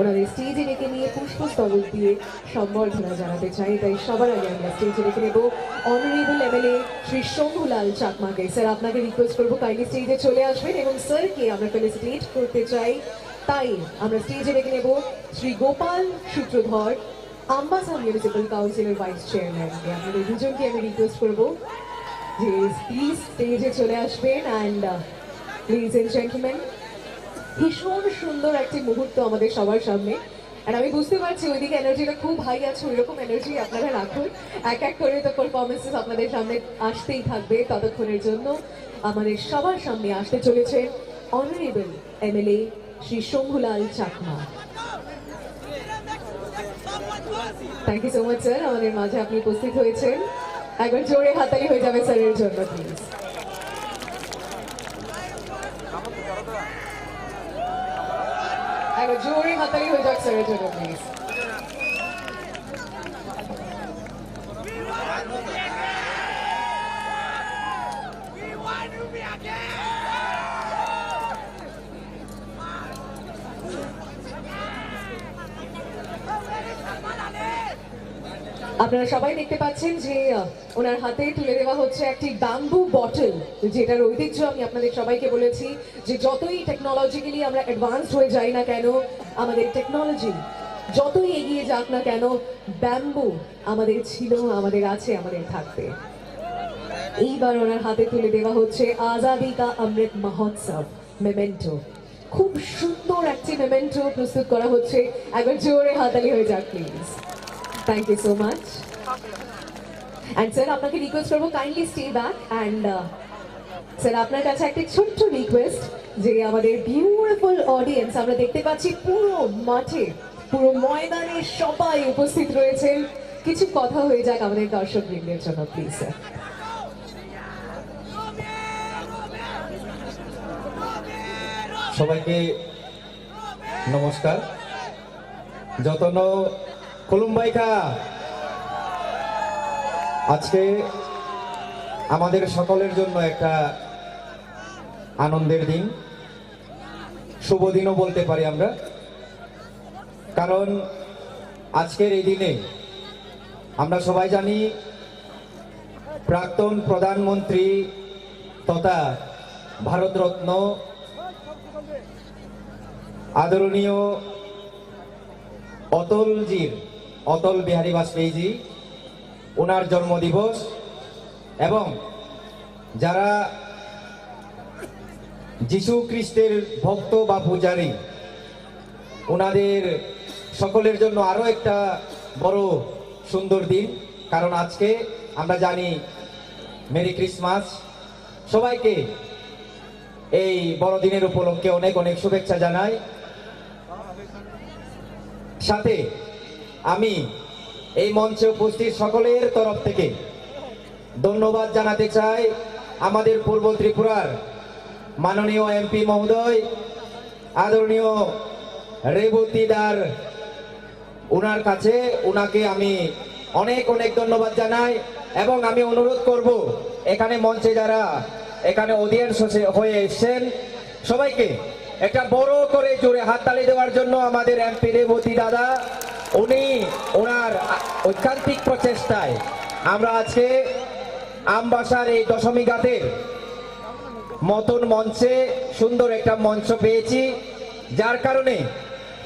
ওনাদের স্টেজে ডেকে নিয়ে পুষ্পস্তবক দিয়ে সম্বর্ধনা জানাতে চাই। তাই সবার আগে আমরা স্টেজে ডেকে নেব অনারেবল এমএলএ শ্রী শম্ভুলাল চাকমাকে। স্যার, আপনাকে রিকোয়েস্ট করবো কাইন্ডলি স্টেজে চলে আসবেন এবং স্যারকে আমরা ফেলিসিটেট করতে চাই। তাই আমরা স্টেজে ডেকে নেব শ্রী গোপাল সূত্রধর, আমবাসা মিউনিসিপ্যাল কাউন্সিলের ভাইস চেয়ারম্যানকে। আপনাদের দুজনকে আমি রিকোয়েস্ট করবো যে প্লিজ স্টেজে চলে আসবেন। অ্যান্ড লিডিজ এন্ড জেন্টলম্যান, ভীষণ সুন্দর একটি মুহূর্ত আমাদের সবার সামনে। আর আমি বুঝতে পারছি ওইদিকে এনার্জিটা খুব হাই আছে, ওইরকম এনার্জি আপনারা রাখুন। এক এক করে তো পারফরমেন্সেস আপনাদের সামনে আসতেই থাকবে। ততক্ষণের জন্য আমাদের সবার সামনে আসতে চলেছেন honourable MLA Shri Shambhulal Chakma. Thank you so much sir, আমাদের মাঝে আপনি উপস্থিত হয়েছেন। একবার জোরে হাততালি হয়ে যাবে স্যারের জন্য প্লিজ। একবার জোরে হাততালি হয়ে যাক স্যারের জন্য প্লিজ। আপনারা সবাই দেখতে পাচ্ছেন যে আহ, ওনার হাতে তুলে দেওয়া হচ্ছে একটি ব্যাম্বু বটল, যেটার ঐতিহ্য আমি আপনাদের সবাইকে বলেছি যে যতই টেকনোলজিক্যালি আমরা অ্যাডভান্সড হয়ে যাই না কেন, আমাদের টেকনোলজি যতই এগিয়ে যাক না কেন, ব্যাম্বু আমাদের ছিল, আমাদের আছে, আমাদের থাকবে। এইবার ওনার হাতে তুলে দেওয়া হচ্ছে আজাদি কা অমৃত মহোৎসব মেমেন্টো। খুব সুন্দর একটি মেমেন্টো প্রস্তুত করা হচ্ছে। একবার জোরে হাততালি হয়ে যাক please. Thank you so much. And sir, আপনাকে রিকোয়েস্ট করবো kindly stay back. And sir, আপনার কাছে একটা ছোট্ট রিকোয়েস্ট যে আমাদের বিউটিফুল অডিয়েন্স আমরা দেখতে পাচ্ছি পুরো মাঠে, পুরো ময়দানে সবাই উপস্থিত রয়েছেন। কিছু কথা হয়ে যাক আমাদের দর্শক বৃন্দের জন্য প্লিজ স্যার। সবাইকে নমস্কার। যতন খুলুমবাইখা। আজকে আমাদের সকলের জন্য একটা আনন্দের দিন, শুভ দিনও বলতে পারি আমরা। কারণ আজকের এই দিনে আমরা সবাই জানি প্রাক্তন প্রধানমন্ত্রী তথা ভারতরত্ন আদরণীয় অটলজির, অটল বিহারী বাজপেয়ীজি, ওনার জন্মদিবস এবং যারা যিশু খ্রিস্টের ভক্ত বা পূজারী, ওনাদের সকলের জন্য আরও একটা বড় সুন্দর দিন। কারণ আজকে আমরা জানি মেরি ক্রিসমাস। সবাইকে এই বড়দিনের উপলক্ষে অনেক অনেক শুভেচ্ছা জানাই। সাথে আমি এই মঞ্চে উপস্থিত সকলের তরফ থেকে ধন্যবাদ জানাতে চাই আমাদের পূর্ব ত্রিপুরার মাননীয় এমপি মহোদয়, আদরণীয় রেবতী দার, ওনার কাছে, ওনাকে আমি অনেক অনেক ধন্যবাদ জানাই। এবং আমি অনুরোধ করব এখানে মঞ্চে যারা এখানে অডিয়েন্স হয়ে এসছেন সবাইকে একটা বড় করে জোরে হাততালি দেওয়ার জন্য আমাদের এমপি রেবতী দাদা। উনি ওনার ঐকান্তিক প্রচেষ্টায় আমরা আজকে আমবাসার এই দশমী ঘাটের মতন মঞ্চে সুন্দর একটা মঞ্চ পেয়েছি, যার কারণে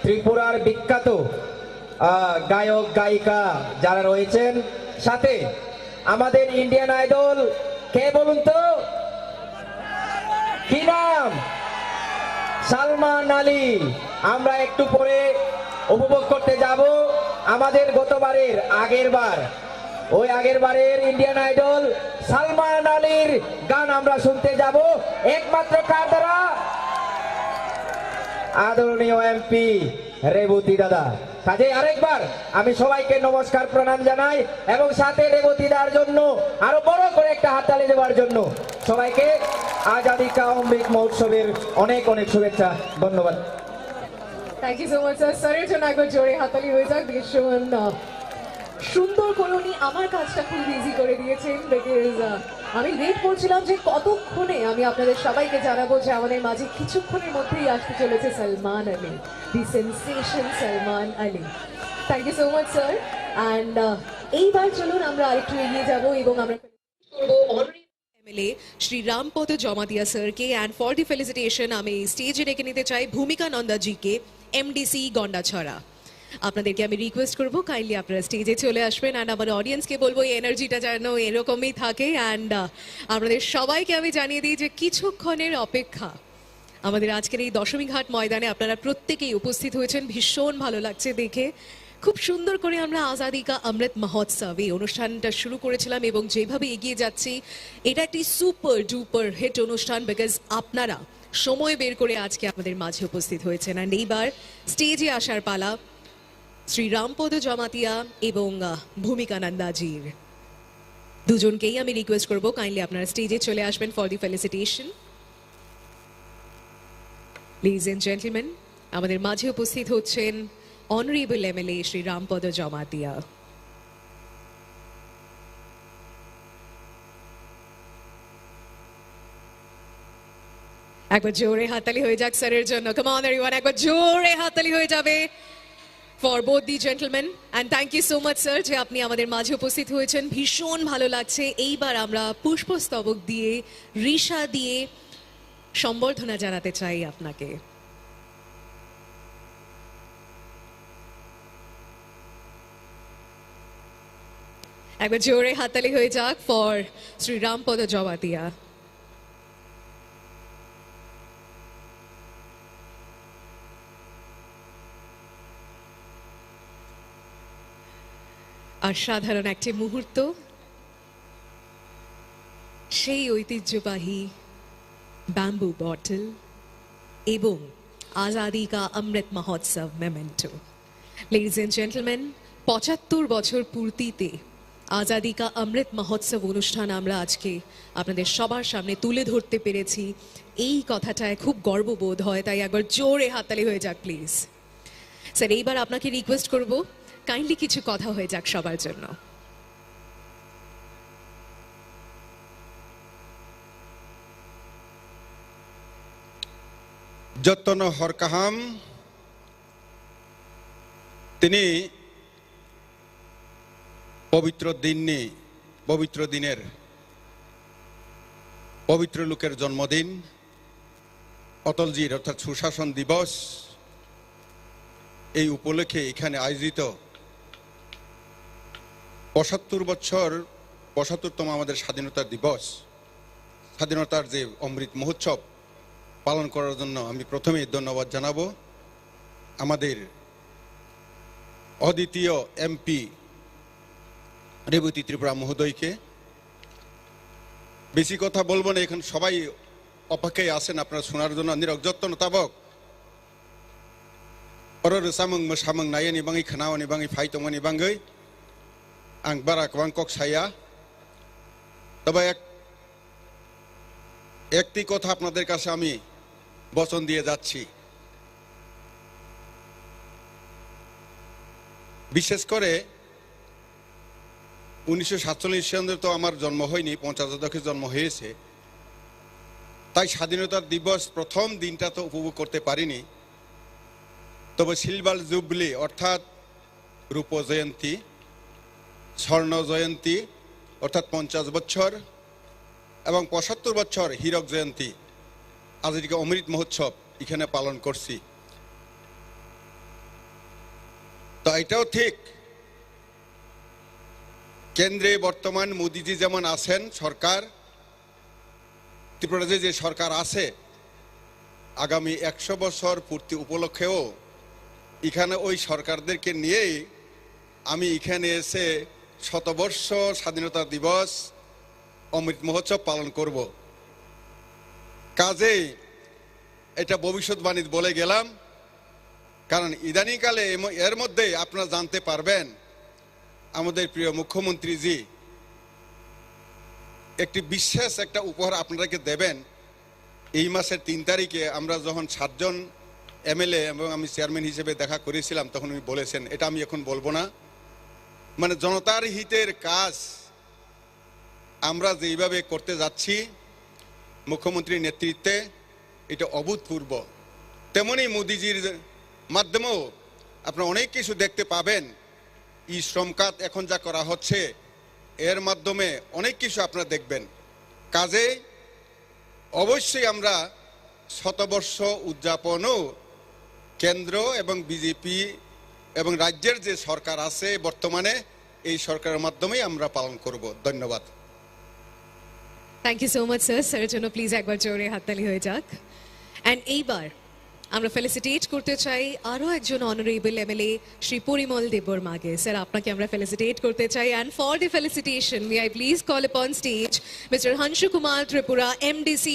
ত্রিপুরার বিখ্যাত আহ, গায়ক গায়িকা যারা রয়েছেন, সাথে আমাদের ইন্ডিয়ান আইডল কে বলুন তো? কি নাম? সালমান আলী। আমরা একটু পরে উপভোগ করতে যাব আমাদের গতবারের, আগের বার, ওই আগের বারের ইন্ডিয়ান আইডল সালমান আলীর গান আমরা শুনতে যাব। একমাত্র কার দ্বারা? আদরণীয় এমপি রেবতী দাদা। কাজেই আরেকবার আমি সবাইকে নমস্কার প্রণাম জানাই এবং সাথে রেবতী দার জন্য আরো বড় করে একটা হাততালি দেওয়ার জন্য সবাইকে আজাদি কা অমৃত মহোৎসবের অনেক অনেক শুভেচ্ছা। ধন্যবাদ। Thank you so much sir. স্যারের জন্য একবার জোরে হাততালি হয়ে যাক। ভীষণ আহ, সুন্দর করে উনি আমার কাজটা খুব ইজি করে দিয়েছেন, বিকজ আমি ওয়েট করছিলাম যে কতক্ষণে আমি আপনাদের সবাইকে জানাবো যে আমাদের মাঝে কিছুক্ষণের মধ্যেই আসতে চলেছে Salman Ali, the sensation Salman Ali. Thank you so much sir. And এইবার চলুন আমরা আরেকটু এগিয়ে যাব এবং আমরা করবো অনরেবল এমএলএ শ্রী রামপদ জমাতিয়া স্যারকে। অ্যান্ড ফর দি ফেলিসিটেশন আমি স্টেজে ডেকে নিতে চাই ভূমিকা নন্দা জিকে, এমডিসি গন্ডাছড়া। আপনাদেরকে আমি রিকোয়েস্ট করবো, কাইন্ডলি আপনারা স্টেজে চলে আসবেন। অ্যান্ড আমার অডিয়েন্সকে বলবো, এই এনার্জিটা যেন এরকমই থাকে। অ্যান্ড আপনাদের সবাইকে আমি জানিয়ে দিই যে কিছুক্ষণের অপেক্ষা, আমাদের আজকের এই দশমী ঘাট ময়দানে আপনারা প্রত্যেকেই উপস্থিত হয়েছেন, ভীষণ ভালো লাগছে দেখে। খুব সুন্দর করে আমরা আজাদি কা অমৃত মহোৎসব এই অনুষ্ঠানটা শুরু করেছিলাম এবং যেভাবে এগিয়ে যাচ্ছি, এটা একটি সুপার ডুপার হিট অনুষ্ঠান, বিকজ আপনারা সময় বের করে আজকে আমাদের মাঝে উপস্থিত হয়েছেন। অ্যান্ড এইবার স্টেজে আসার পালা শ্রী রামপদ জমাতিয়া এবং আহ, ভূমিকা নন্দাজির। দুজনকেই আমি রিকোয়েস্ট করবো, কাইন্ডলি আপনারা স্টেজে চলে আসবেন for the felicitation. Ladies and gentleman, আমাদের মাঝে উপস্থিত হচ্ছেন অনারেবল এমএলএ শ্রী রামপদ জমাতিয়া। একবার জোরে হাততালি হয়ে যাক স্যারের জন্য। কাম অন এভরিওয়ান, একবার জোরে হাততালি হয়ে যাবে for both the gentleman. And thank you so much sir যে আপনি আমাদের মাঝে উপস্থিত হয়েছেন, ভীষণ ভালো লাগছে। এইবার আমরা পুষ্পস্তবক দিয়ে, রিশা দিয়ে সম্বর্ধনা জানাতে চাই আপনাকে। একবার জোরে হাততালি হয়ে যাক ফর শ্রী রামপদ জমাতিয়া। অসাধারণ একটি মুহূর্ত। সেই ঐতিহ্যবাহী ব্যাম্বু বটল এবং আজাদি কা অমৃত Mahotsav memento. Ladies and gentleman, পঁচাত্তর বছর পূর্তিতে আজাদি কা অমৃত মহোৎসব অনুষ্ঠান আমরা আজকে আপনাদের সবার সামনে তুলে ধরতে পেরেছি। এই কথাটায় খুব গর্ববোধ হয়, তাই একবার জোরে হাততালি হয়ে যাক প্লিজ। স্যার, এইবার আপনাকে রিকোয়েস্ট করব, কাইন্ডলি কিছু কথা হয়ে যাক সবার জন্য। Jotono hor kaham, tini pobitro dinni, pobitro diner, pobitro loker jonmodin, অটলজির অর্থাৎ সুশাসন দিবস, এই উপলক্ষে এখানে আয়োজিত পঁচাত্তর বছর, পঁচাত্তরতম আমাদের স্বাধীনতা দিবস, স্বাধীনতার যে অমৃত মহোৎসব পালন করার জন্য আমি প্রথমেই ধন্যবাদ জানাবো আমাদের অদ্বিতীয় এমপি রেবতী ত্রিপুরা মহোদয়কে। বেশি কথা বলবো না, এখন সবাই অপেক্ষায় আছেন আপনারা শোনার জন্য। নিরক যত্ন তাবক oro rwchapmung mwsamung naiani bagwi khwnaoni bagwi phai tongmani bagwi ang bara kwbang kok saya. তবে এক একটি কথা আপনাদের কাছে আমি বচন দিয়ে যাচ্ছি। বিশেষ করে উনিশশো সাতচল্লিশ সনে তো আমার জন্ম হয়নি, পঞ্চাশ দশকে জন্ম হয়েছে, তাই স্বাধীনতা দিবস প্রথম দিনটা তো উপভোগ করতে পারিনি। তবে সিলভার জুবলি অর্থাৎ রূপ জয়ন্তী, স্বর্ণ জয়ন্তী অর্থাৎ পঞ্চাশ বছর এবং পঁচাত্তর বছর হীরক জয়ন্তী, আজকে অমৃত মহোৎসব এখানে পালন করছি। তো এটাও ঠিক, কেন্দ্রে বর্তমান মোদিজি যেমন আছেন সরকার, ত্রিপুরাতে যে সরকার আছে, আগামী একশো বছর পূর্তি উপলক্ষেও এখানে ওই সরকারদেরকে নিয়েই আমি এখানে এসে শতবর্ষ স্বাধীনতা দিবস, অমৃত মহোৎসব পালন করব। কাজেই এটা ভবিষ্যৎবাণী বলে গেলাম। কারণ ইদানিংকালে এম-, এর মধ্যেই আপনারা জানতে পারবেন, আমাদের প্রিয় মুখ্যমন্ত্রীজি একটি বিশেষ একটা উপহার আপনাদেরকে দেবেন। এই মাসের তিন তারিখে আমরা যখন সাতজন এমএলএ এবং আমি চেয়ারম্যান হিসেবে দেখা করেছিলাম, তখন উনি বলেছেন, এটা আমি এখন বলবো না, মানে, জনতার হিতের কাজ আমরা যেইভাবে করতে যাচ্ছি মুখ্যমন্ত্রীর নেতৃত্বে, এটা অভূতপূর্ব। তেমনি মোদিজির মাধ্যমেও আপনারা অনেক কিছু দেখতে পাবেন। ই শ্রম খাত এখন যা করা হচ্ছে, এর মাধ্যমে অনেক কিছু আপনারা দেখবেন। কাজেই অবশ্যই আমরা শতবর্ষ উদযাপনও কেন্দ্র এবং বিজেপি এবং রাজ্যের যে সরকার আছে বর্তমানে, এই সরকারের মাধ্যমেই আমরা পালন করব। ধন্যবাদ। Thank you so much sir. স্যারের জন্য প্লিজ একবার জোরে হাততালি হয়ে যাক। অ্যান্ড এইবার আমরা ফেলিসিটেট করতে চাই আরও একজন অনারেবল এমএলএ শ্রী পরিমল দেববর্মাকে। স্যার, আপনাকে আমরা ফেলিসিটেট করতে চাই। And for the felicitation, may I please call upon stage Mister Hanshu Kumar Tripura, MDC,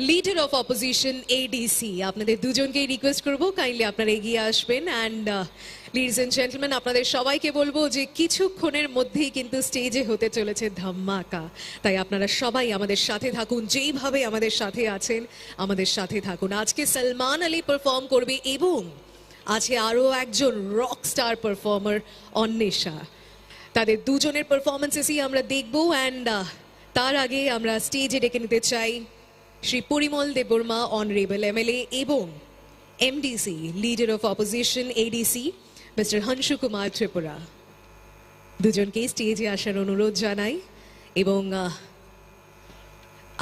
Leader of Opposition, ADC. আপনাদের দুজনকেই রিকোয়েস্ট করব, কাইন্ডলি আপনারা এগিয়ে আসবেন। অ্যান্ড লেডিজ অ্যান্ড জেন্টলম্যান, আপনাদের সবাইকে বলবো যে কিছুক্ষণের মধ্যেই কিন্তু স্টেজে হতে চলেছে ধামাকা। তাই আপনারা সবাই আমাদের সাথে থাকুন, যেইভাবে আমাদের সাথে আছেন আমাদের সাথে থাকুন। আজকে সলমান আলী পারফর্ম করবে এবং আছে আরও একজন রক স্টার পারফর্মার অন্বেষা। তাদের দুজনের পারফরমেন্সেসই আমরা দেখব। অ্যান্ড তার আগে আমরা স্টেজে ডেকে নিতে চাই শ্রী পরিমল দেববর্মা, অনারেবল এমএলএ এবং MDC, leader of opposition, ADC, mister হংসু কুমার ত্রিপুরা। দুজনকেই স্টেজে আসার অনুরোধ জানাই এবং আহ,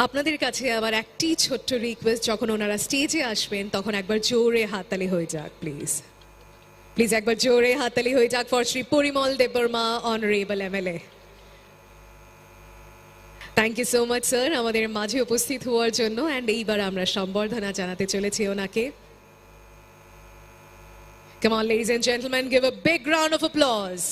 আপনাদের কাছে আমার একটি ছোট্ট রিকোয়েস্ট, যখন ওনারা স্টেজে আসবেন তখন একবার জোরে হাততালি হয়ে যাক প্লিজ। প্লিজ একবার জোরে হাততালি হয়ে যাক for Shri Parimal Debbarma, honourable MLA. Thank you so much sir, আমাদের মাঝে উপস্থিত হওয়ার জন্য। অ্যান্ড এইবার আমরা সম্বর্ধনা জানাতে চলেছি ওনাকে। Come on, ladies and gentlemen, give a big round of applause.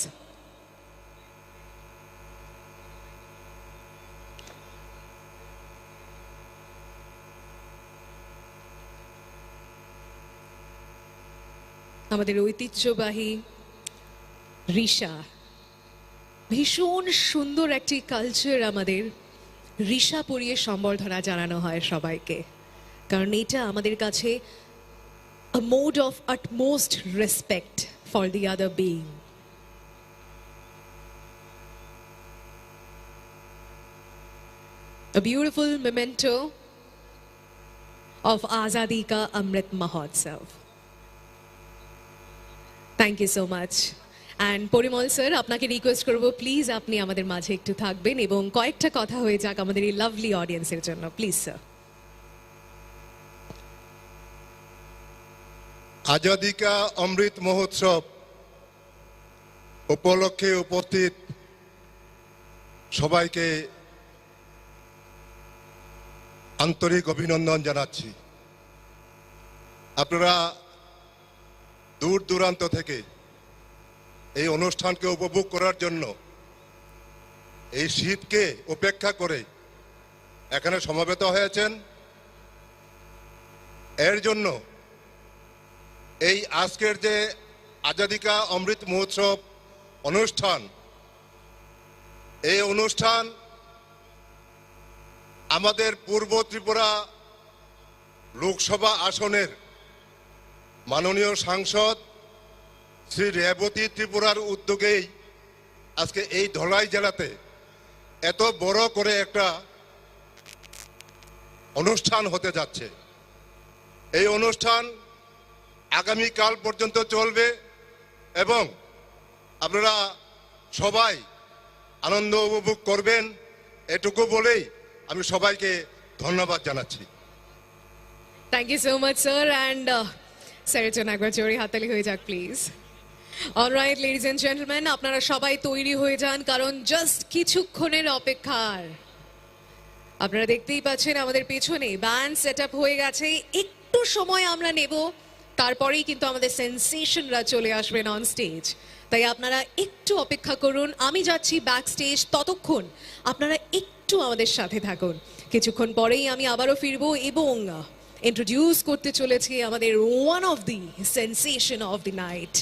আমাদের ঐতিহ্যবাহী রিশা, ভীষণ সুন্দর একটি কালচার আমাদের। রিশা পরিয়ে সম্বর্ধনা জানানো হয় সবাইকে, কারণ এটা আমাদের কাছে a mode of utmost respect for the other being. A beautiful memento of Azadi Ka Amrit Mahotsav. Thank you so much. And Parimal sir, আপনাকে রিকোয়েস্ট করব প্লিজ আপনি আমাদের মাঝে একটু থাকবেন এবং কয়েকটা কথা হয়ে যাক আমাদের এই লাভলি অডিয়েন্সের জন্য, প্লিজ স্যার। আজাদিকা অমৃত মহোৎসব উপলক্ষে উপস্থিত সবাইকে আন্তরিক অভিনন্দন জানাচ্ছি। আপনারা দূর দূরান্ত থেকে এই অনুষ্ঠানকে উপভোগ করার জন্য, এই শীতকে উপেক্ষা করে এখানে সমবেত হয়েছেন। এর জন্য এই আজকের যে আজাদিকা অমৃত মহোৎসব অনুষ্ঠান, এই অনুষ্ঠান আমাদের পূর্ব ত্রিপুরা লোকসভা আসনের মাননীয় সাংসদ শ্রী রেবতী ত্রিপুরার উদ্যোগেই আজকে এই ধলাই জেলাতে এত বড় করে একটা অনুষ্ঠান হতে যাচ্ছে। এই অনুষ্ঠান আগামীকাল পর্যন্ত চলবে এবং আপনারা সবাই আনন্দ উপভোগ করবেন, এটুকু বলেই আমি সবাইকে ধন্যবাদ জানাচ্ছি। Thank you so much sir. And স্যারের জন্য একবার জোরে হাততালি হয়ে যাক please. Alright ladies and gentleman, আপনারা সবাই তৈরি হয়ে যান, কারণ জাস্ট কিছুক্ষণের অপেক্ষার, আপনারা দেখতেই পাচ্ছেন আমাদের পেছনে ব্যান্ড সেট আপ হয়ে গেছে। একটু সময় আমরা নেব, তারপরেই কিন্তু আমাদের সেন্সেশনরা চলে আসবেন অন স্টেজ। তাই আপনারা একটু অপেক্ষা করুন, আমি যাচ্ছি ব্যাক স্টেজ। ততক্ষণ আপনারা একটু আমাদের সাথে থাকুন, কিছুক্ষণ পরেই আমি আবারও ফিরবো এবং ইন্ট্রোডিউস করতে চলেছি আমাদের one of the sensation of the night.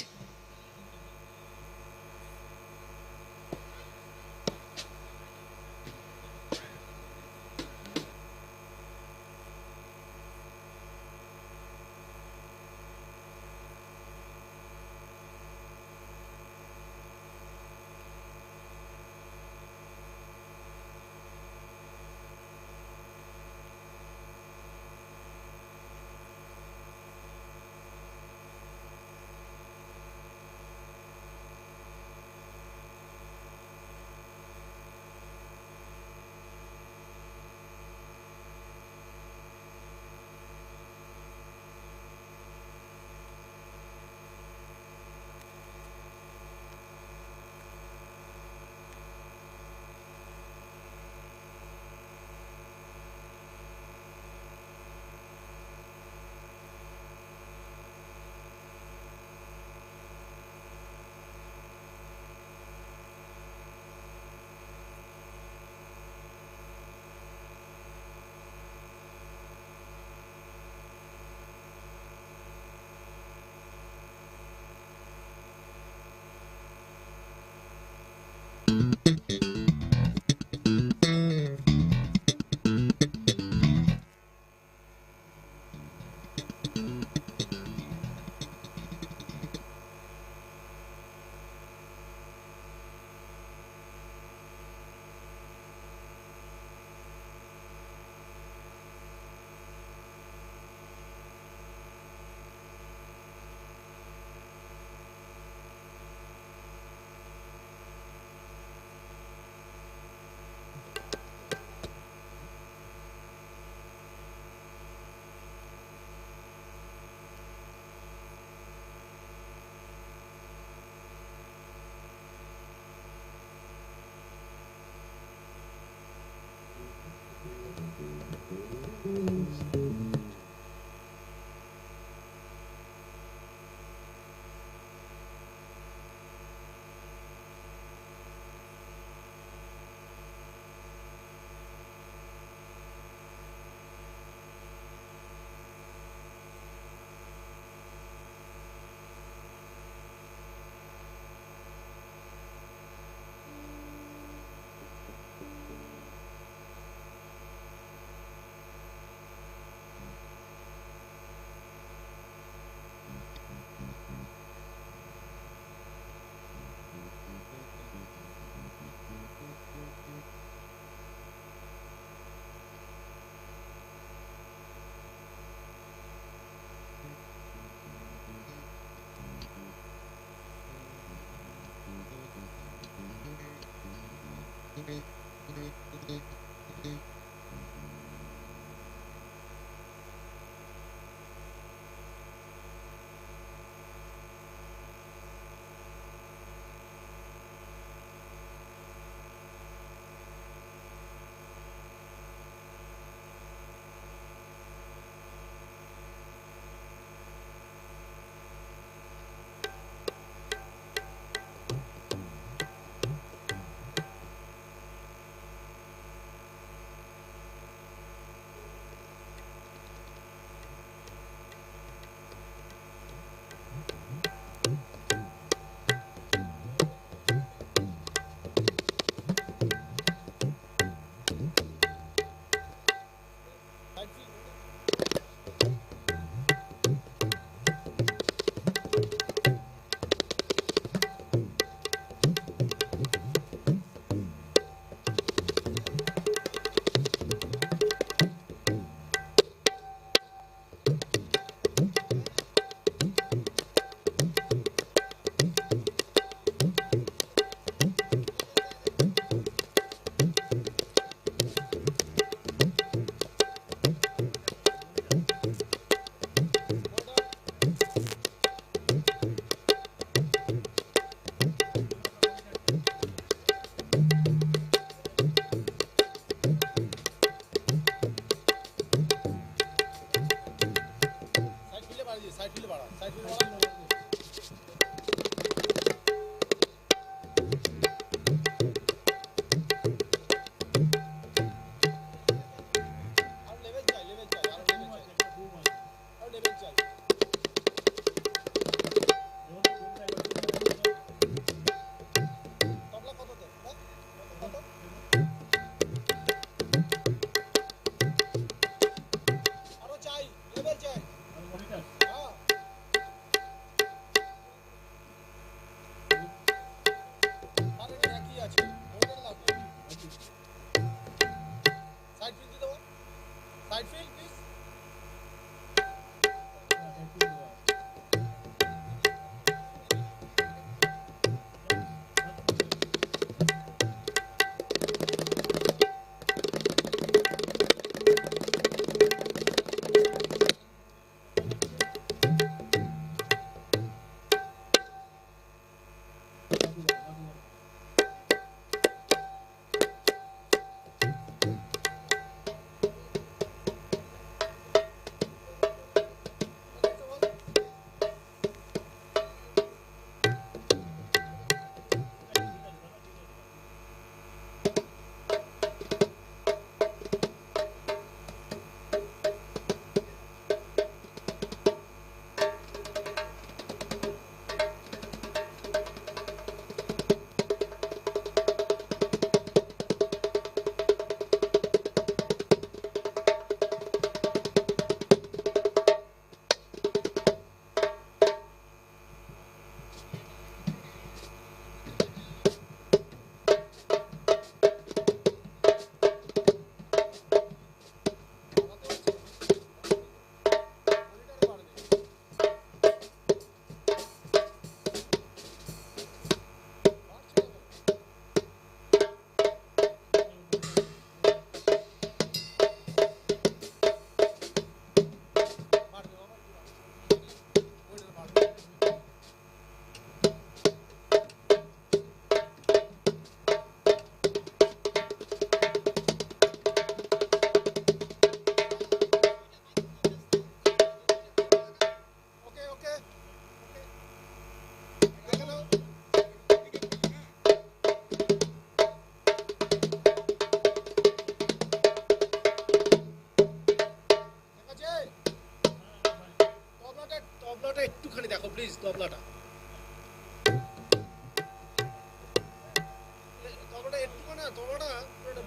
এটা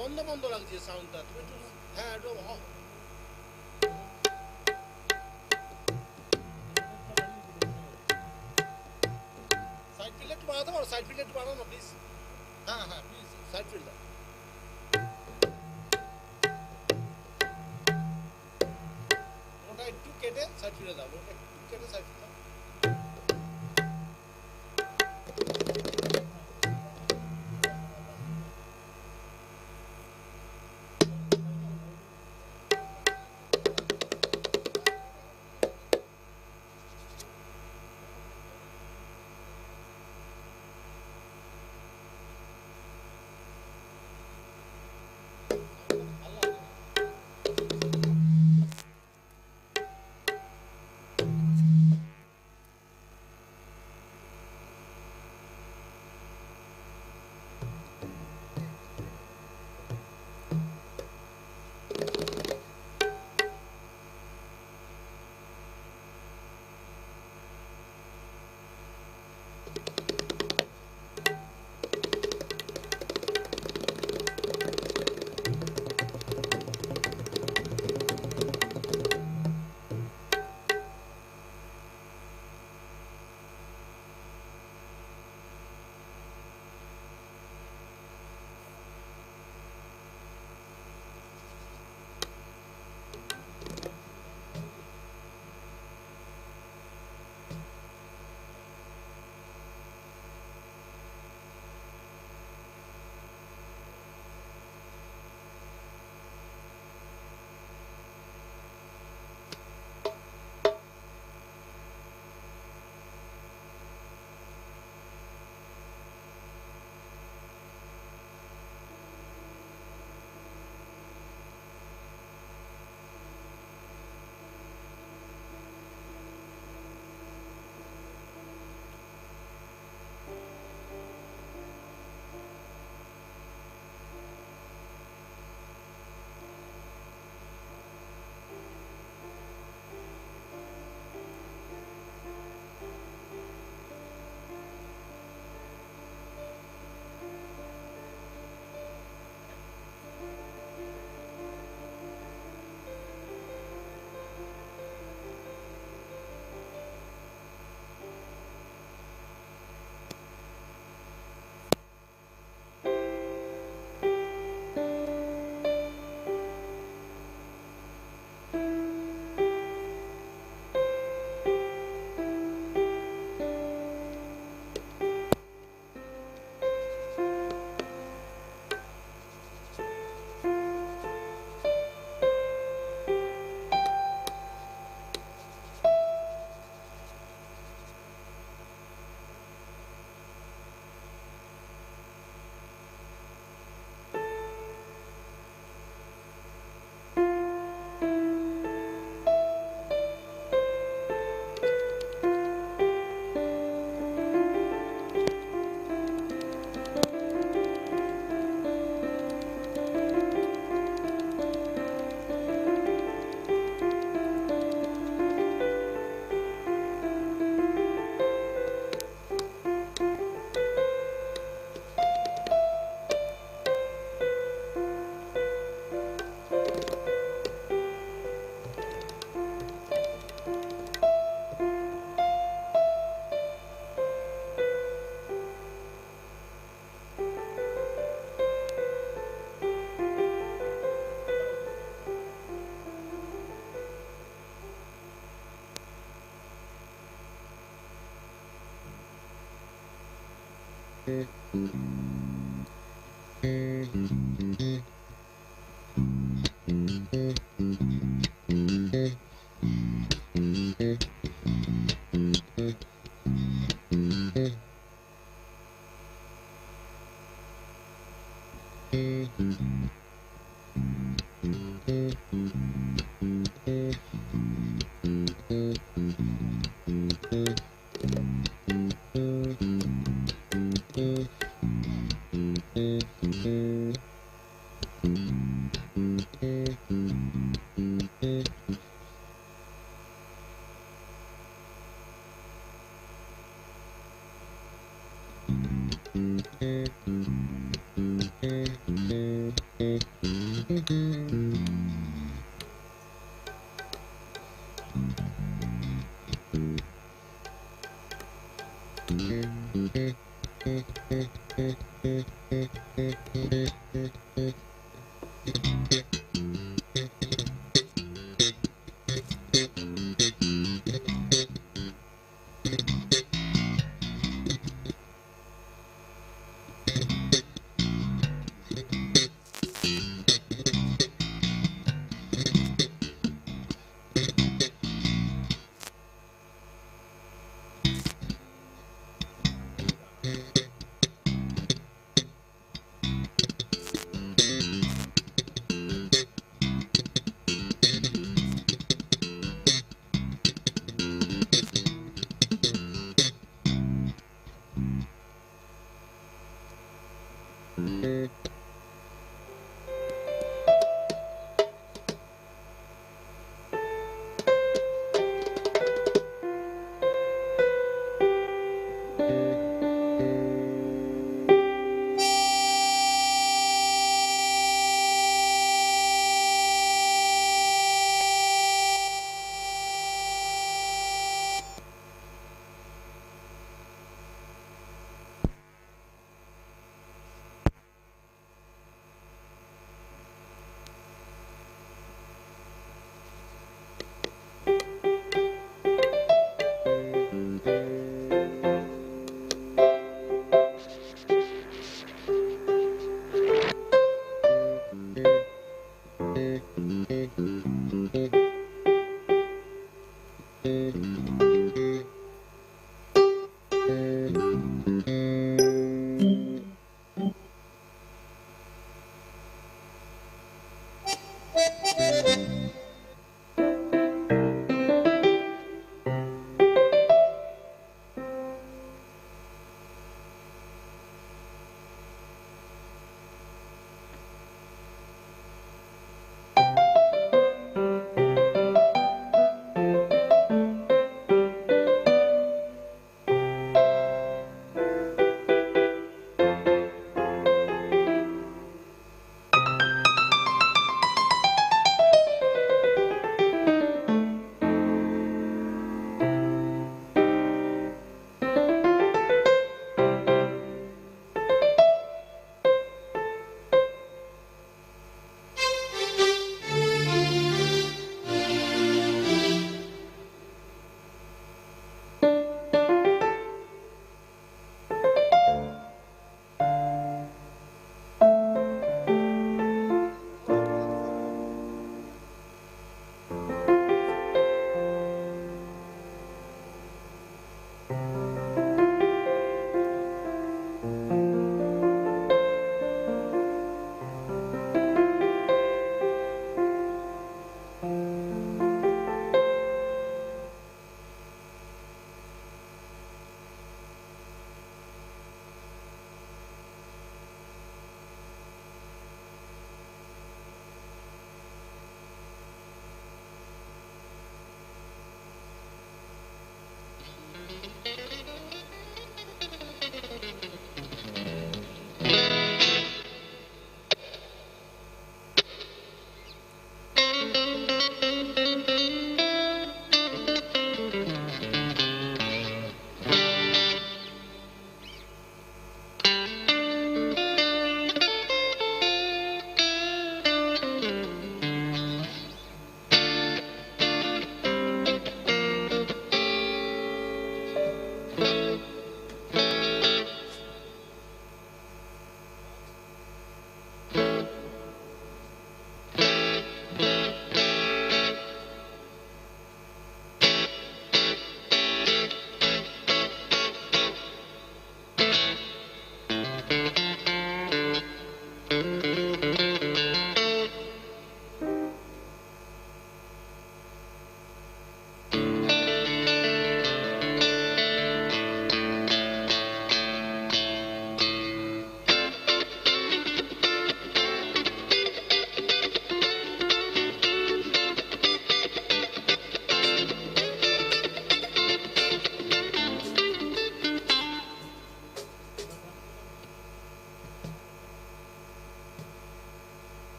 বন্ধ বন্ধ লাগছে সাউন্ডটা, তুমি একটু, হ্যাঁ, একটু হ-, সাইড ফিল্ডটা একটু বাড়াতে পারো? সাইড ফিল্ডটা একটু বাড়াও না, প্লিজ। হ্যাঁ, হ্যাঁ, প্লিজ, সাইড ফিল্ডটা। ওটা একটু কেটে সাইড ফিল্ডে দাও, ওটা একটু কেটে সাইড ফিল্ডে দাও।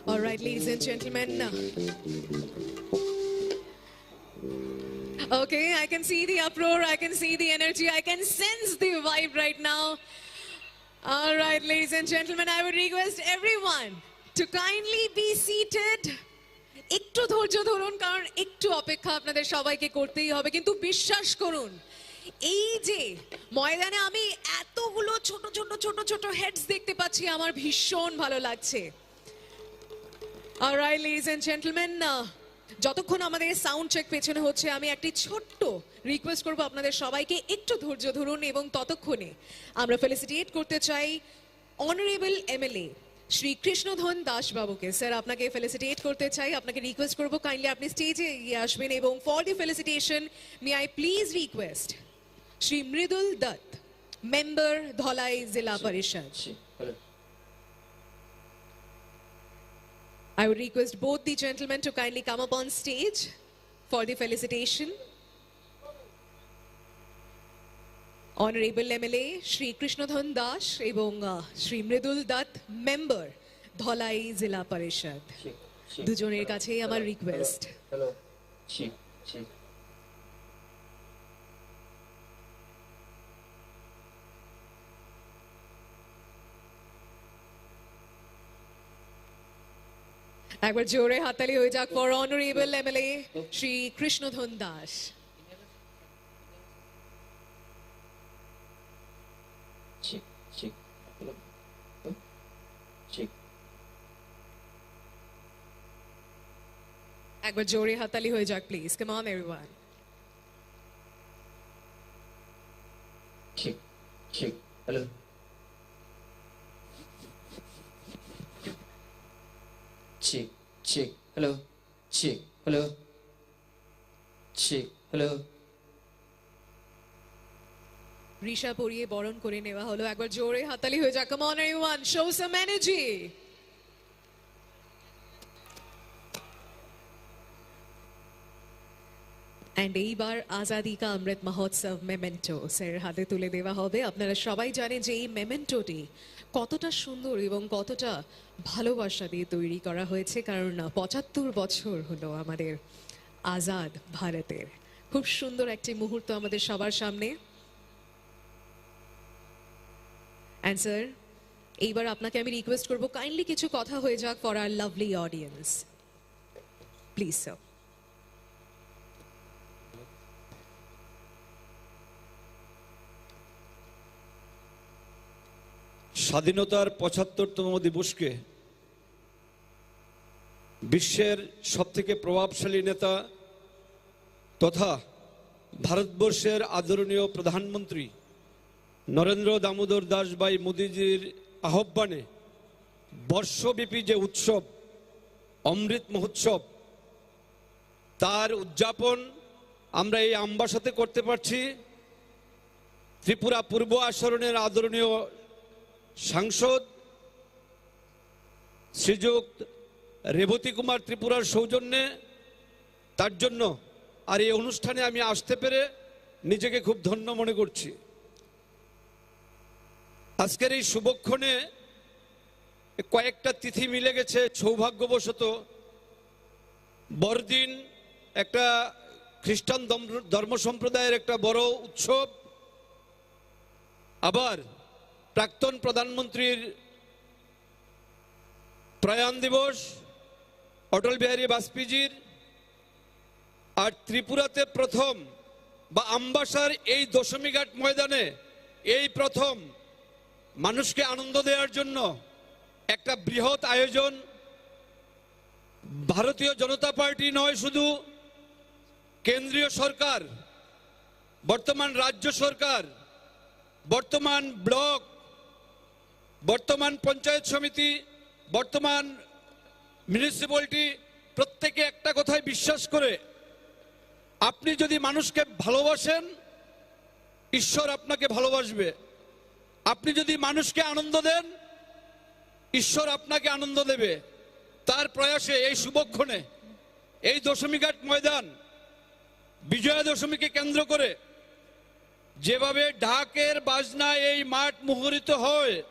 All right, ladies and gentlemen. Okay, I can see the uproar, I can see the energy, I can sense the vibe right now. All right, ladies and gentlemen, I would request everyone to kindly be seated. একটু ধৈর্য ধরুন, কারণ একটু অপেক্ষা আপনাদের সবাইকে করতেই হবে। কিন্তু বিশ্বাস করুন, এই যে ময়দানে আমি এতগুলো ছোট ছোট ছোট ছোট হেডস দেখতে পাচ্ছি, আমার ভীষণ ভালো লাগছে। All right, ladies and gentlemen, uh, যতক্ষণ আমাদের সাউন্ড চেক পেছনে হচ্ছে, আমি একটি ছোট্ট রিকোয়েস্ট করব আপনাদের সবাইকে একটু ধৈর্য ধরুন এবং ততক্ষণে আমরা ফেলিসিটেট করতে চাই অনারেবল এমএলএ শ্রী কৃষ্ণধন দাস বাবুকে। স্যার, আপনাকে ফেলিসিটেট করতে চাই, আপনাকে রিকোয়েস্ট করব কাইন্ডলি আপনি স্টেজে এগিয়ে আসবেন এবং for the felicitation may I please request Shri Mridul Dutta, member Dhalai জেলা পরিষদ। I would request both the gentlemen to kindly come up on stage for the felicitation. Honourable MLA Shri Krishnadhan Das এবং আহ, শ্রী মৃদুল দত্ত, মেম্বার ধলাই জেলা পরিষদ, দুজনের কাছেই আমার রিকোয়েস্ট। একবার জোরে হাততালি হয়ে যাক for honourable MLA Shri Krishnadhan দাস। একবার জোরে হাততালি হয়ে যাক please. Come on everyone. Check, check, hello. Check, check, hello. Check, hello. Check, hello. Risha পরিয়ে বরণ করে নেওয়া হলো। একবার জোরে হাততালি হয়ে যাক। Come on everyone, show some energy. And এইবার আজাদি কা অমৃত মহোৎসব মেমেন্টো স্যারের হাতে তুলে দেওয়া হবে। আপনারা সবাই জানেন যে এই মেমেন্টোটি কতটা সুন্দর এবং কতটা ভালোবাসা দিয়ে তৈরি করা হয়েছে, কারণ পঁচাত্তর বছর হলো আমাদের আজাদ ভারতের। খুব সুন্দর একটি মুহূর্ত আমাদের সবার সামনে। অ্যান্ড স্যার, এইবার আপনাকে আমি রিকোয়েস্ট করবো কাইন্ডলি কিছু কথা হয়ে যাক ফর আর লাভলি অডিয়েন্স। Please sir. স্বাধীনতার পঁচাত্তরতম দিবসকে বিশ্বের সবথেকে প্রভাবশালী নেতা তথা ভারতবর্ষের আদরণীয় প্রধানমন্ত্রী নরেন্দ্র দামোদর দাস ভাই মোদীজির আহ্বানে বর্ষব্যাপী যে উৎসব অমৃত মহোৎসব, তার উদযাপন আমরা এই আমবাসাতে করতে পারছি। ত্রিপুরা পূর্ব আসরণের আদরণীয় সাংসদ শ্রীযুক্ত রেবতী কুমার ত্রিপুরার সৌজন্যে, তার জন্য আর এই অনুষ্ঠানে আমি আসতে পেরে নিজেকে খুব ধন্য মনে করছি। আজকের এই শুভক্ষণে কয়েকটা তিথি মিলে গেছে সৌভাগ্যবশত। বড়দিন একটা খ্রিস্টান ধর্ম ধর্ম সম্প্রদায়ের একটা বড় উৎসব। আবার প্রাক্তন প্রধানমন্ত্রীর প্রয়াণ দিবস, অটল বিহারী বাজপেয়ীজির। আর ত্রিপুরাতে প্রথম বা আমবাসার এই দশমীঘাট ময়দানে এই প্রথম মানুষকে আনন্দ দেওয়ার জন্য একটা বৃহৎ আয়োজন। ভারতীয় জনতা পার্টি নয় শুধু, কেন্দ্রীয় সরকার, বর্তমান রাজ্য সরকার, বর্তমান ব্লক, বর্তমান পঞ্চায়েত সমিতি, বর্তমান মিউনিসিপ্যালিটি, প্রত্যেকে একটা কথাই বিশ্বাস করে, আপনি যদি মানুষকে ভালোবাসেন, ঈশ্বর আপনাকে ভালোবাসবে। আপনি যদি মানুষকে আনন্দ দেন, ঈশ্বর আপনাকে আনন্দ দেবে। তার প্রয়াসে এই শুভক্ষণে এই দশমীঘাট ময়দান, বিজয়া দশমীকে কেন্দ্র করে যেভাবে ঢাকের বাজনা এই মাঠ মুখরিত হয়,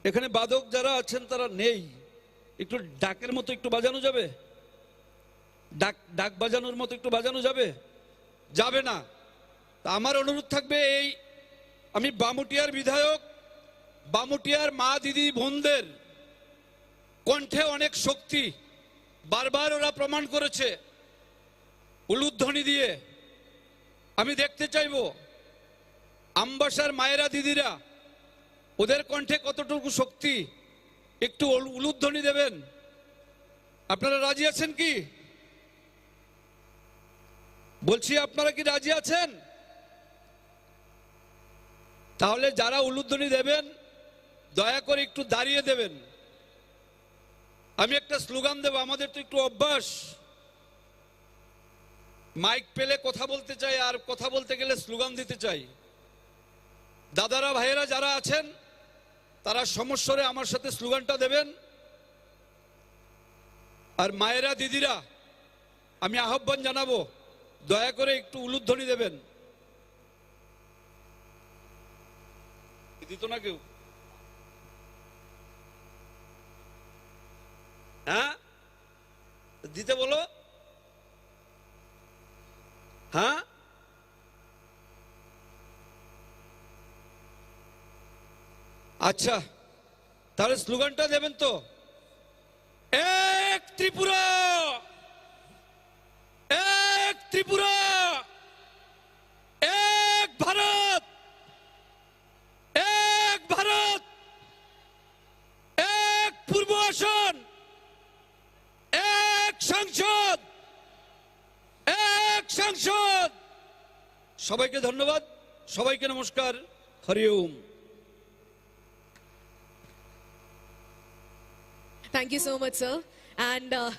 এখানে বাদক যারা আছেন তারা নেই, একটু ঢাকের মতো একটু বাজানো যাবে? ঢাক ঢাক বাজানোর মতো একটু বাজানো যাবে? যাবে না। তা আমার অনুরোধ থাকবে, এই আমি বামুটিয়ার বিধায়ক, বামুটিয়ার মা দিদি বোনদের কণ্ঠে অনেক শক্তি, বারবার ওরা প্রমাণ করেছে উলুধ্বনি দিয়ে। আমি দেখতে চাইবো আমবাসার মায়েরা দিদিরা, ওদের কণ্ঠে কতটুকু শক্তি, একটু উল- উলুধ্বনি দেবেন। আপনারা রাজি আছেন কি? বলছি, আপনারা কি রাজি আছেন? তাহলে যারা উলুধ্বনি দেবেন, দয়া করে একটু দাঁড়িয়ে দেবেন। আমি একটা স্লোগান দেব, আমাদের তো একটু অভ্যাস, মাইক পেলে কথা বলতে চাই, আর কথা বলতে গেলে স্লোগান দিতে চাই। দাদারা, ভাইয়েরা যারা আছেন, তারা সমস্বরে আমার সাথে স্লোগানটা দেবেন। আর মায়েরা, দিদিরা, আমি আহ্বান জানাবো, দয়া করে একটু উলুধ্বনি দেবেন। দিত না কেউ? হ্যাঁ, দিতে বলো। হ্যাঁ, আচ্ছা, তাহলে স্লোগানটা দেবেন তো? এক ত্রিপুরা, এক ত্রিপুরা, এক ভারত, এক ভারত, এক পূর্ব আসন, এক সংসদ, এক সংসদ। সবাইকে ধন্যবাদ, সবাইকে নমস্কার। হরি ওম। Thank you so much, sir. And uh,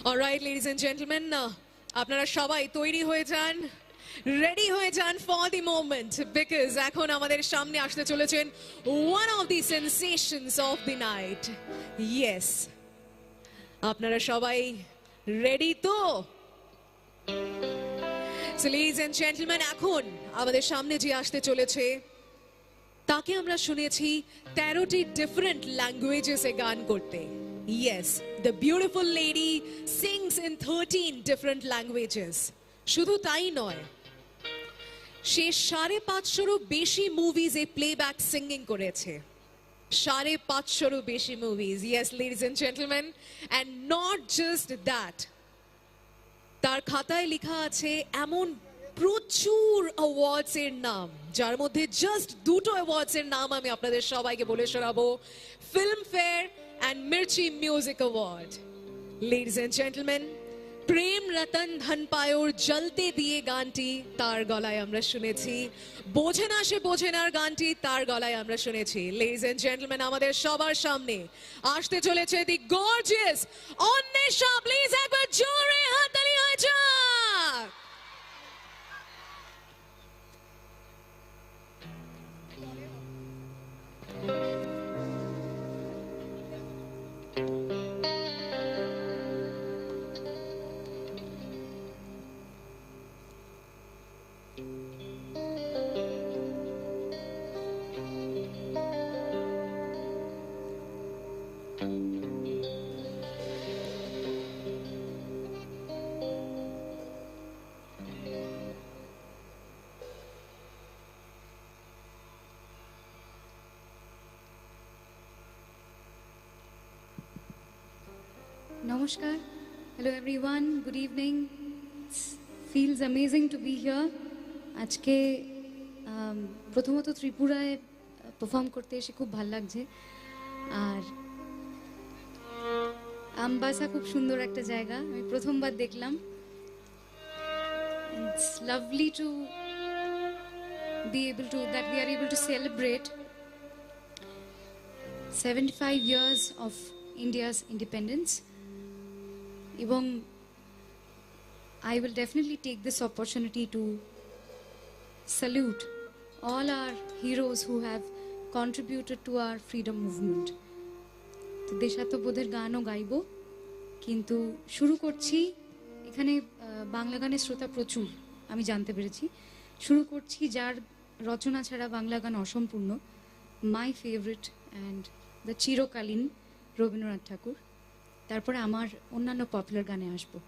All right, ladies and gentlemen, uh, আপনারা সবাই তৈরি হয়ে যান, রেডি হয়ে যান for the moment, because এখন আমাদের সামনে আসতে চলেছেন one of the sensations of the night. Yes, আপনারা সবাই রেডি তো? So, ladies and gentlemen, এখন আমাদের সামনে যে আসতে চলেছে, তাকে আমরা শুনেছি তেরোটি ডিফারেন্ট ল্যাঙ্গুয়েজেসে গান করতে। Yes, the beautiful lady sings in thirteen different languages. শুধু তাই নয়, সে সাড়ে পাঁচশোরও বেশি মুভিজে প্লেব্যাক সিঙ্গিং করেছে। সাড়ে পাঁচশোরও বেশি movies. Yes, ladies and gentlemen, and not just that, তার খাতায় লেখা আছে এমন প্রচুর অ্যাওয়ার্ডস এর নাম, যার মধ্যে জাস্ট দুটো অ্যাওয়ার্ডস এর নাম আমি আপনাদের সবাইকে বলে শোনাবো, Filmfare and Mirchi music award. Ladies and gentlemen, প্রেম রতন ধন পায়োর জ্বলতে দিয়ে গানটি তার গলায় আমরা শুনেছি। বোঝে না সে বোঝে নার গানটি তার গলায় আমরা শুনেছি। Ladies and gentlemen, আমাদের সবার সামনে আসতে চলেছে the gorgeous অন্বেষা। প্লিজ একবার জোরে হাততালি হয়ে যাক। Namaskar. Hello everyone. Good evening. It feels amazing to be here. আজকে আম, প্রথমত ত্রিপুরায় পারফর্ম করতে এসে খুব ভালো লাগছে। আর আমবাসা খুব সুন্দর একটা জায়গা, আমি প্রথমবার দেখলাম। It's lovely to be able to, that we are able to celebrate seventy-five years of India's independence. এবং I will definitely take this opportunity to salute all our heroes who have contributed to our freedom movement. তো দেশাত্মবোধের গানও গাইবো, কিন্তু শুরু করছি এখানে। আহ, বাংলা গানের শ্রোতা প্রচুর, আমি জানতে পেরেছি। শুরু করছি যার রচনা ছাড়া বাংলা গান অসম্পূর্ণ, my favourite and the চিরকালীন রবীন্দ্রনাথ ঠাকুর। তারপরে আমার অন্যান্য পপুলার গানে আসবো।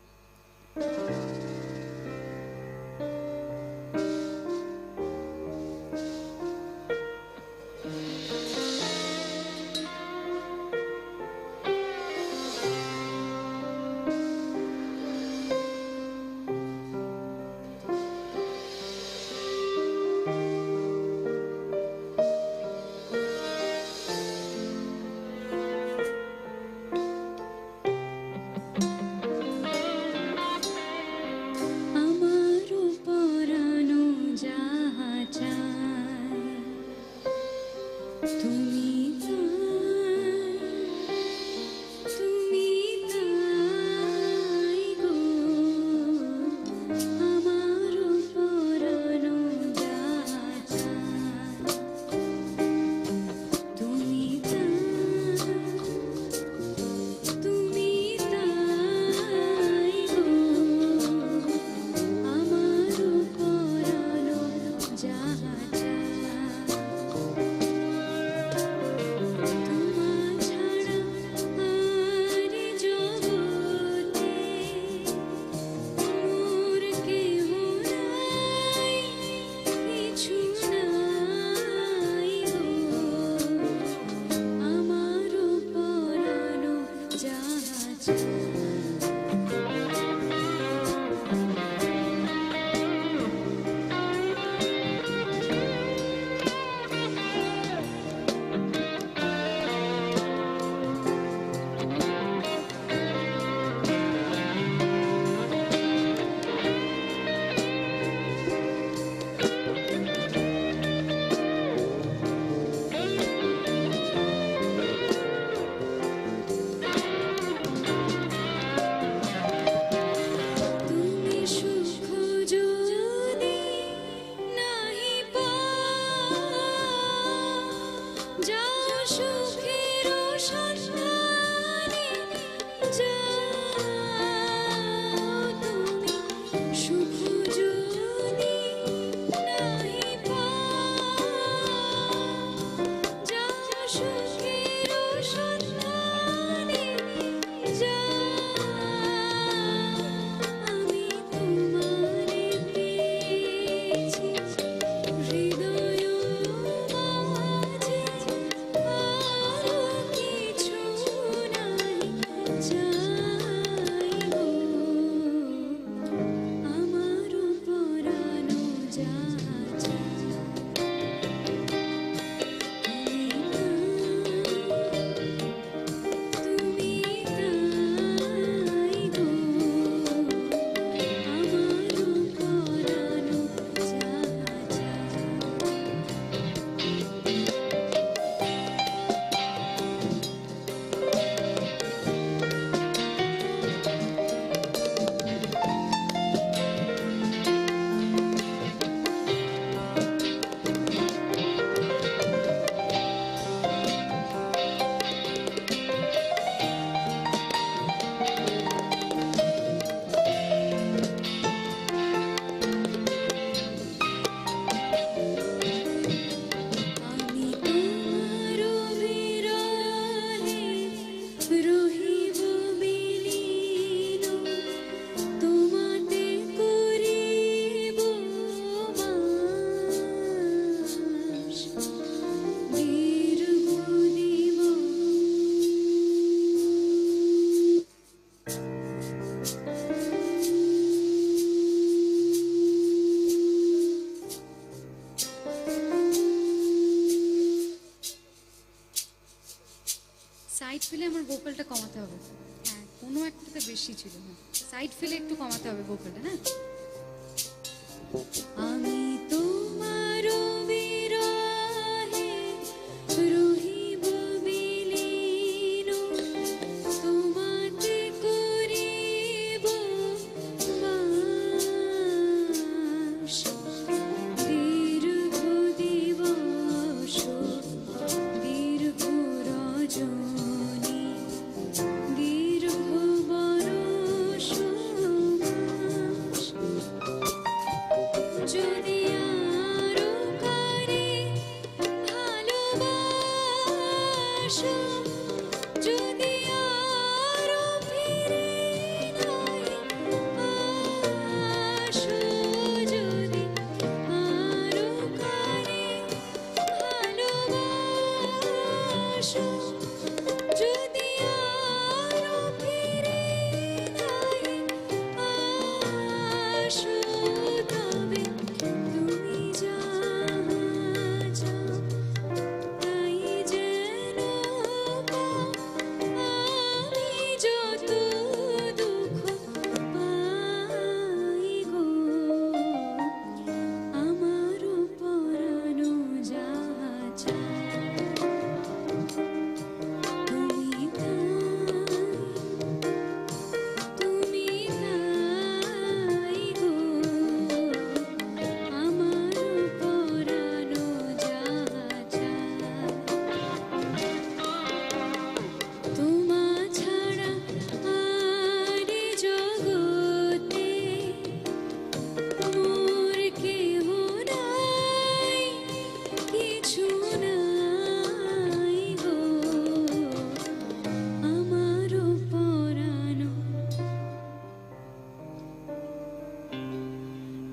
সাইড ফিলে আমার ভোকালটা কমাতে হবে। হ্যাঁ, কোনো একটাতে বেশি ছিল। হ্যাঁ, সাইড ফিলে একটু কমাতে হবে ভোকালটা, হ্যাঁ। আমি তোমার বিরহে রহিব বিলীন, তোমাতে করিব বাস। দীর্ঘ দিবস, দীর্ঘ রজনী, দীর্ঘ বরষ মাস। যদি আরো কারে ভালোবাসো, যদি আরো ফিরে নাই আসো, যদি আরো কারে ভালোবাসো, যদি আরো ফিরে নাই আসো, তবে তুমি যা চাও তাই যেন পাও। আমি যত দুঃখ পাই গো, আমার পরানো যা চায়, তুমি তাই, তুমি তাই গো, আমার পরানো যা চায়। তোমা ছাড়া আর জগতে মোর কেহ নাই, কিছু নাই গো, আমার পরানো।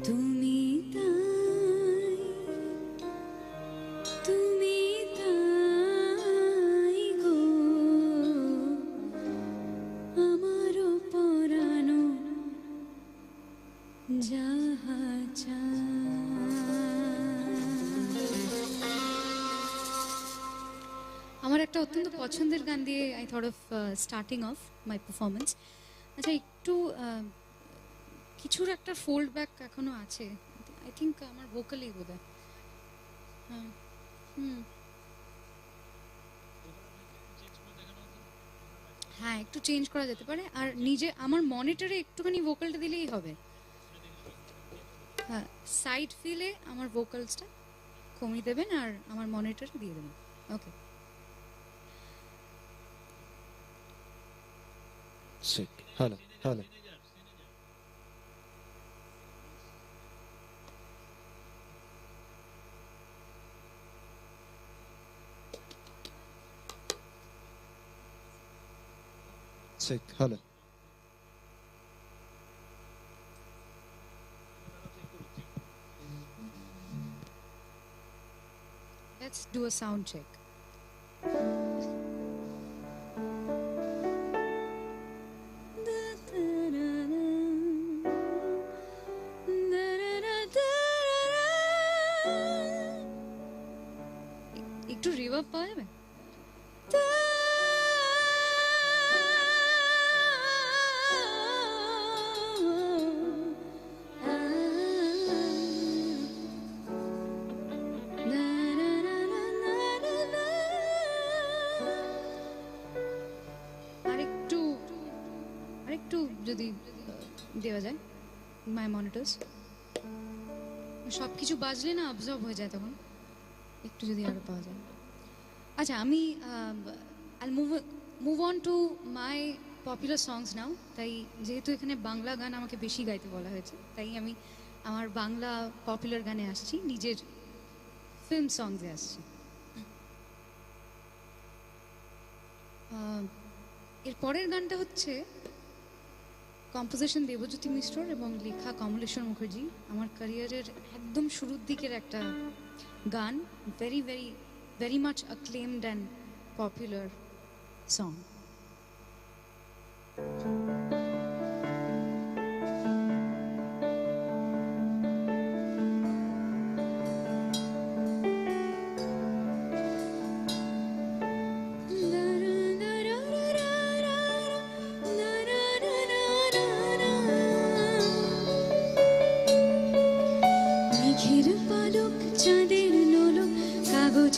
তুমি তাই, তুমি তাই গো, আমার পরানো যাহা চায়। আমার একটা অত্যন্ত পছন্দের গান দিয়ে I thought of, uh, starting off my performance. আচ্ছা, একটু, আহ, কিছুর একটা ফোল্ড ব্যাক এখনো আছে, আই থিঙ্ক আমার ভোকালেই বোধহয়। হ্যাঁ। হুম। হ্যাঁ, একটু চেঞ্জ করা যেতে পারে। আর নিজে আমার মনিটরে একটুখানি ভোকালটা দিলেই হবে। হ্যাঁ, সাইড ফিলে আমার ভোকালসটা কমিয়ে দেবেন আর আমার মনিটরে দিয়ে দেবেন। ওকে। Check. Hello, hello. Check. Hello. Let's do a sound check. একটু রিভার্ব পাওয়া যাবে? আরেকটু, আরেকটু যদি, আহ, দেওয়া যায়, my monitors। সব কিছু বাজলে না অ্যাবজর্ব হয়ে যায় তখন, একটু যদি আরো পাওয়া যায়। আচ্ছা, আমি, আহ, I'll move, move on to my popular songs now। তাই যেহেতু এখানে বাংলা গান আমাকে বেশি গাইতে বলা হয়েছে, তাই আমি আমার বাংলা পপুলার গানে আসছি, নিজের ফিল্ম সংসে আসছি। আহ, এর পরের গানটা হচ্ছে কম্পোজিশন দেবজ্যোতি মিশ্রর এবং লেখা কমলেশ্বর মুখার্জি। আমার ক্যারিয়ারের একদম শুরুর দিকের একটা গান, very, very, very much acclaimed and popular song.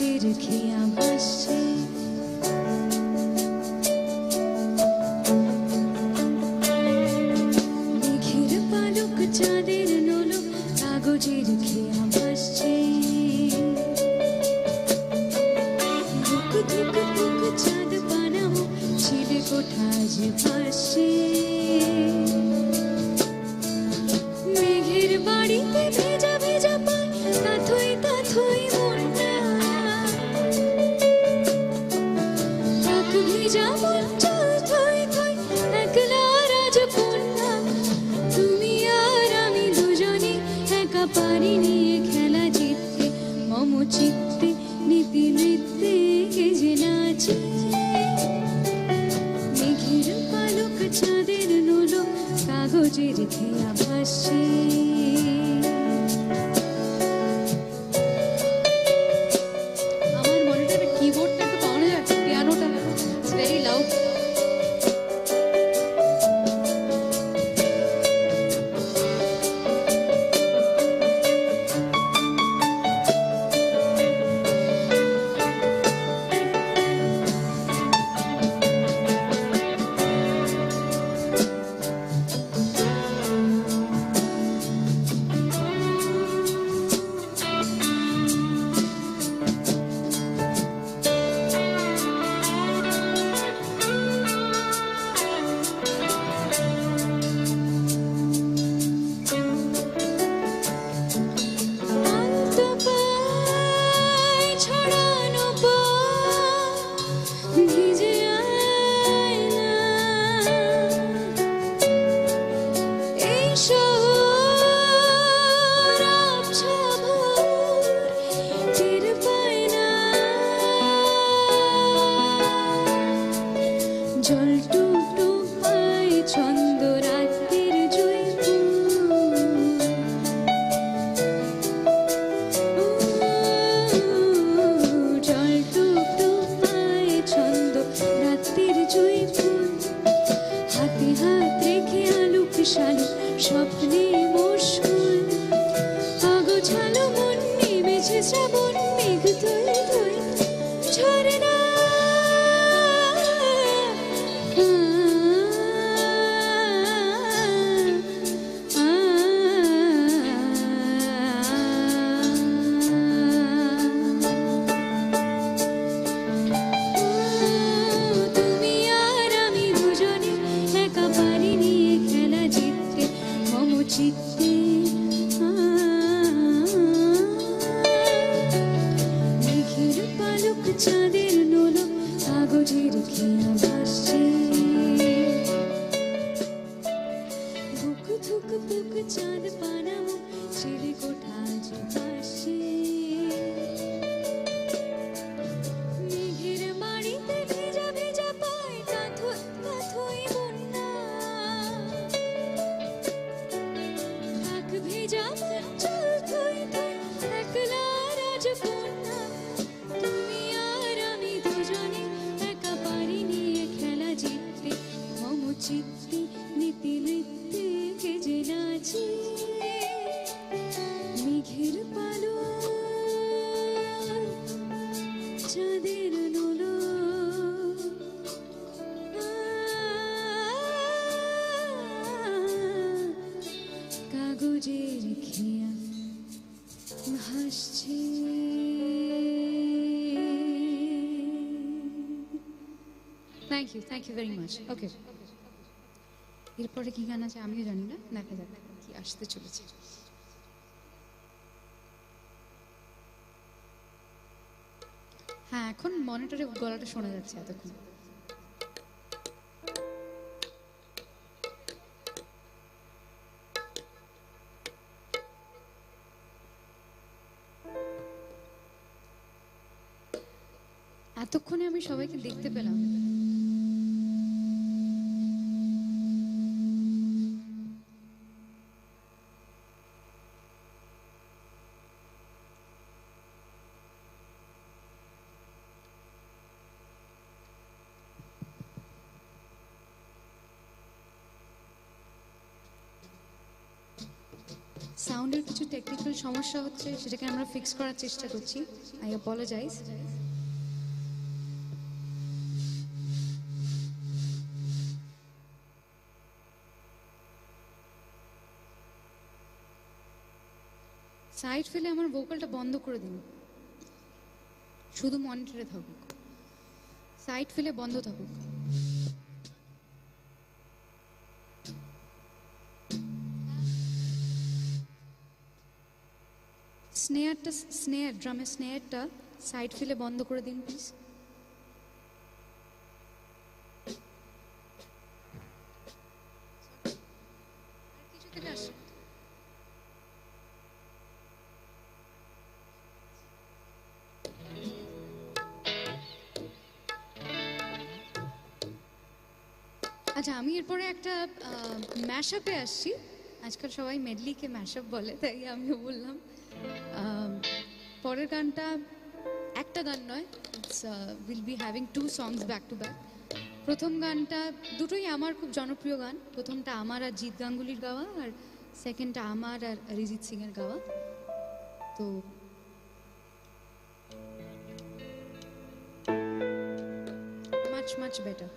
মেঘের পালক চাঁদের নোলক কাগজের খেয়া ভাসছে। ধুক ধুক ধুক চাঁদ পানাও ছিলে কোঠা যে ভাসছে। মেঘের বাড়িতে ভেজা ভেজা পায় তাথই তাথই মনটা। পাক ভেজা মন চল থই থই একলা রাজকন্যা। তুমি আর আমি দুজনে একা পারিনি এ খেলা জিততে। মম চিত্তে নীতি নৃত্যে কে যে নাচে। মেঘের পালক চাঁদের নোলক কাগজের খেয়া ভাসছে। আমার মনিটরের কিবোর্ডটা একটু কমানো যাচ্ছে, পিয়ানোটা, it's very loud. জল টুক টুক পায় ছন্দ রাতের জয়পুর। জল টুক টুক পায় ছন্দ রাতের জয়পুর। হাতে হাত রেখে আলুক শালুক স্বপ্নে মশগুল। আগোছালো মন নেমেছে শ্রাবণ মেঘ তুই তুই। ঝরনা। তুমি আর আমি দুজনে একা পারিনি এ খেলা জিততে। মম চিত্তে মেঘের পালক চাঁদের নোলক কাগজের খেয়া ভাসছে। ধুক ধুক ধুক চাঁদ পানাও ছিলে কোঠা যে ভাসছে। মেঘের বাড়িতে ভেজা ভেজা পায় তাথই তাথই বন্যা। কাক ভেজা মন চল থই থই একলা রাজকন্যা। তুমি আর আমি দুজনে একা পারিনি এ খেলা জিততে। মম চিত্তে নীতি নৃত্যে কে যে নাচে। মেঘের পালক চাঁদের নোলক কাগজের খেয়া ভাসছে। Thank you, thank you very much. Okay. এরপরে কি গান আছে আমিও জানি না, দেখা যাক কি আসতে চলেছে। হ্যাঁ, এখন মনিটরে গলাটা শোনা যাচ্ছে এতক্ষণ। এতক্ষণে আমি সবাইকে দেখতে পেলাম। সাউন্ডের কিছু টেকনিক্যাল সমস্যা হচ্ছে, সেটাকে আমরা ফিক্স করার চেষ্টা করছি। I apologize. সাইড ফেলে আমার ভোকালটা বন্ধ করে দিন, শুধু মনিটরে থাকুক, সাইড ফেলে বন্ধ থাকুক। স্নেয়ারটা, স্নেয়ার, ড্রামের স্নেয়ারটা সাইড ফিলে বন্ধ করে দিন, প্লিজ। আর কিছু থেকে আসে। আচ্ছা, আমি এরপরে একটা, আহ, ম্যাশআপে আসছি। আজকাল সবাই মেডলিকে ম্যাশআপ বলে, তাই আমিও বললাম। আহ, পরের গানটা একটা গান নয়, it's, uh, we'll be having two songs back to back. প্রথম গানটা, দুটোই আমার খুব জনপ্রিয় গান। প্রথমটা আমার আর জিৎ গাঙ্গুলির গাওয়া, আর সেকেন্ডটা আমার আর অরিজিৎ সিংয়ের গাওয়া। তো Much, much better.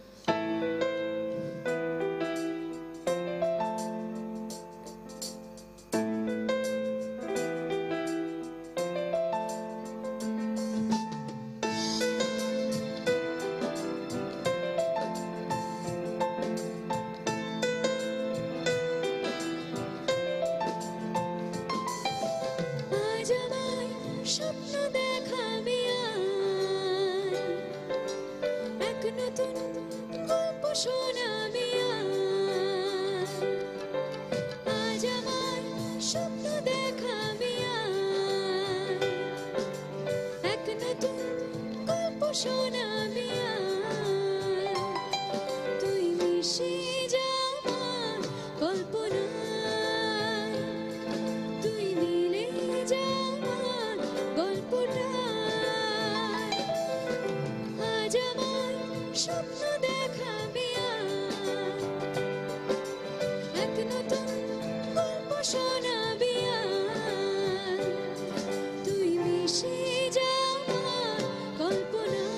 আজ আমায় স্বপ্ন দেখাবি আর এক নতুন গল্প শোনাবি আর। আজ আমায় স্বপ্ন দেখাবি আর এক নতুন গল্প শোনাবি আর। তুই মিশে যা আমার কল্পনায়, তুই মিলে যা আমার গল্পটায়। আজ আমায় স্বপ্ন দেখাবি আর এক নতুন গল্প শোনাবি আর। তুই মিশে যা আমার কল্পনায়,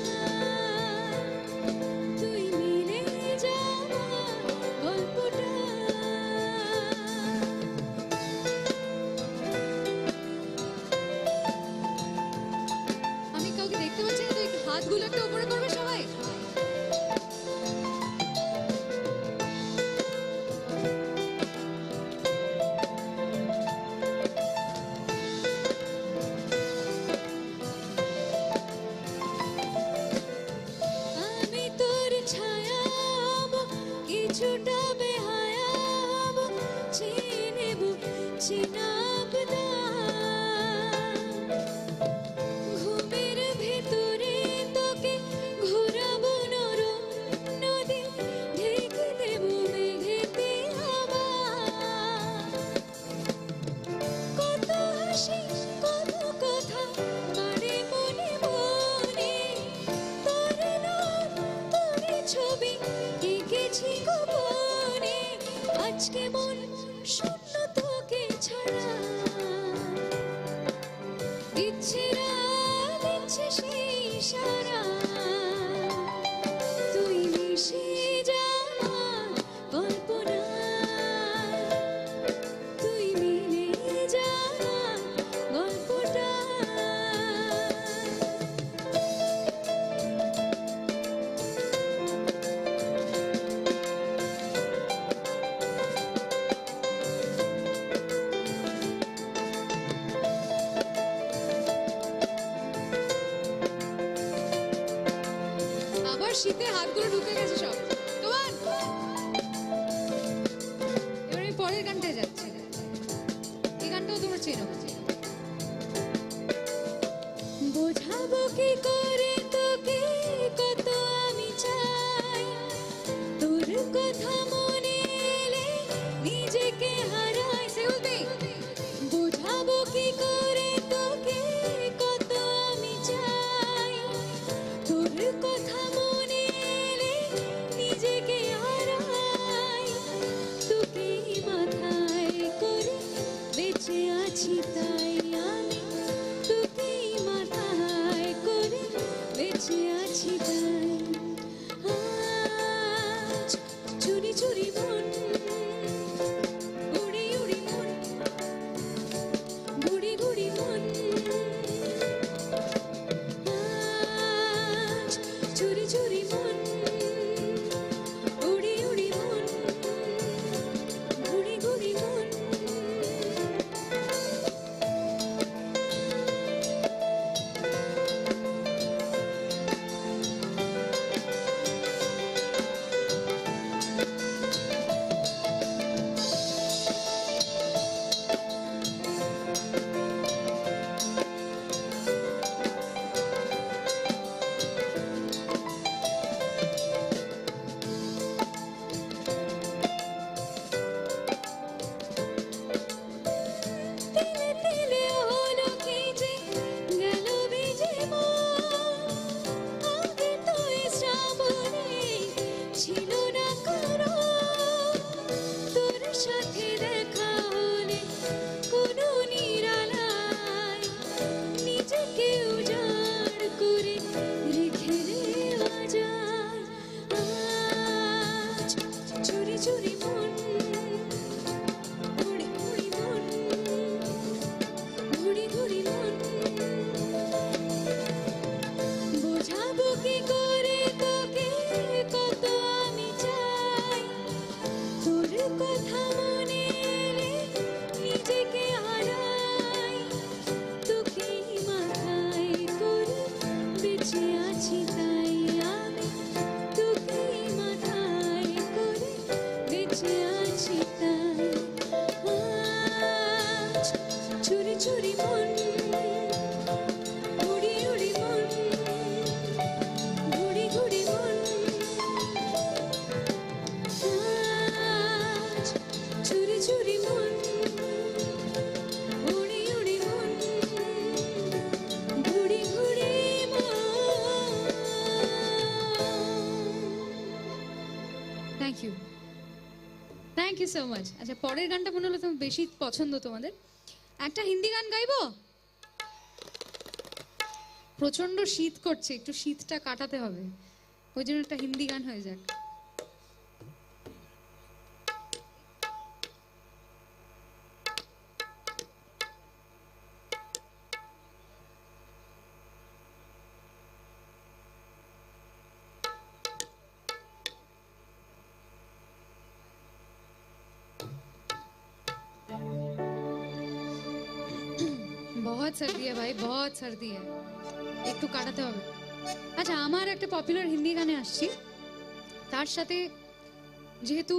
তুই মিলে যা আমার গল্পটায়। আমি কাউকে দেখতে পাচ্ছি না, তো একটু হাতগুলো একটু উপরে করবে সবাই। আমি তোর ছায়া হব, কিছুটা বেহায়া হব, চেয়ে নেব চেনা আবদার। ঘুমের ভেতরে তোকে ঘোরাবো নরম নদী, ঢেকে দেব মেঘেতে আবার। কত হাসি, কত কথা বাড়ে মনে মনে। তোর নাম, তোর ছবি এঁকেছি গোপনে। আজকে মন শূন্য তোকে ছাড়া। ইচ্ছেরা দিচ্ছে সেই সারা। তুই মিশে যা আমার কল্পনায়, তুই মিলে যা আমার গল্পটায়। আবার শীতে হাতগুলো ঢুকে গেছে সব। Come on! এবার আমি পরের গানটায় যাচ্ছি। এই গানটাও তোমরা চেনো। বোঝাবো কি করে তোকে কত আমি চাই, তোর কথা মনে এলে নিজেকে হারাই। Say with me. বোঝাবো কি করে তোকে কত আমি চাই, তোর কথা মনে এলে বেঁচে আছি তাই। আজ চুরি চুরি মন, উড়ি উড়ি মন, ঘুড়ি ঘুড়ি মন। আজ চুরি চুরি মন, উড়ি উড়ি মন, ঘুড়ি ঘুড়ি মন। তিলে তিলে হলো কি যে গেল ভিজে মন। আগে তো এই শ্রাবণে ছিল না কারো। তোর সাথে দেখা হলে কোনো নিরালায় নিজেকে উজাড় করে রেখে দেওয়া যায়। আজ চুরি চুরি মন, উড়ি উড়ি মন, ঘুড়ি ঘুড়ি মন। বোঝাবো কি করে তোকে কত আমি চাই, তোর কথা মনে এলে নিজেকে হারাই। তোকেই মাথায় করে বেঁচে আছি তাই আমি, তোকেই মাথায় করে বেঁচে আছি তাই। আজ চুরি চুরি মন, উড়ি উড়ি মন, ঘুড়ি ঘুড়ি মন। আজ চুরি চুরি মন, উড়ি উড়ি মন, ঘুড়ি ঘুড়ি মন। Thank you, thank you so much. আচ্ছা, পরের গানটা মনে হলো তো বেশি পছন্দ তোমাদের। একটা হিন্দি গান গাইবো? প্রচন্ড শীত করছে, একটু শীতটা কাটাতে হবে, ওই জন্য একটা হিন্দি গান হয়ে যাক। बहुत सर्दी है भाई, बहुत सर्दी है, একটু কাটাতে হবে। আচ্ছা, আমার একটা পপুলার হিন্দি গানে আসছি, তার সাথে যেহেতু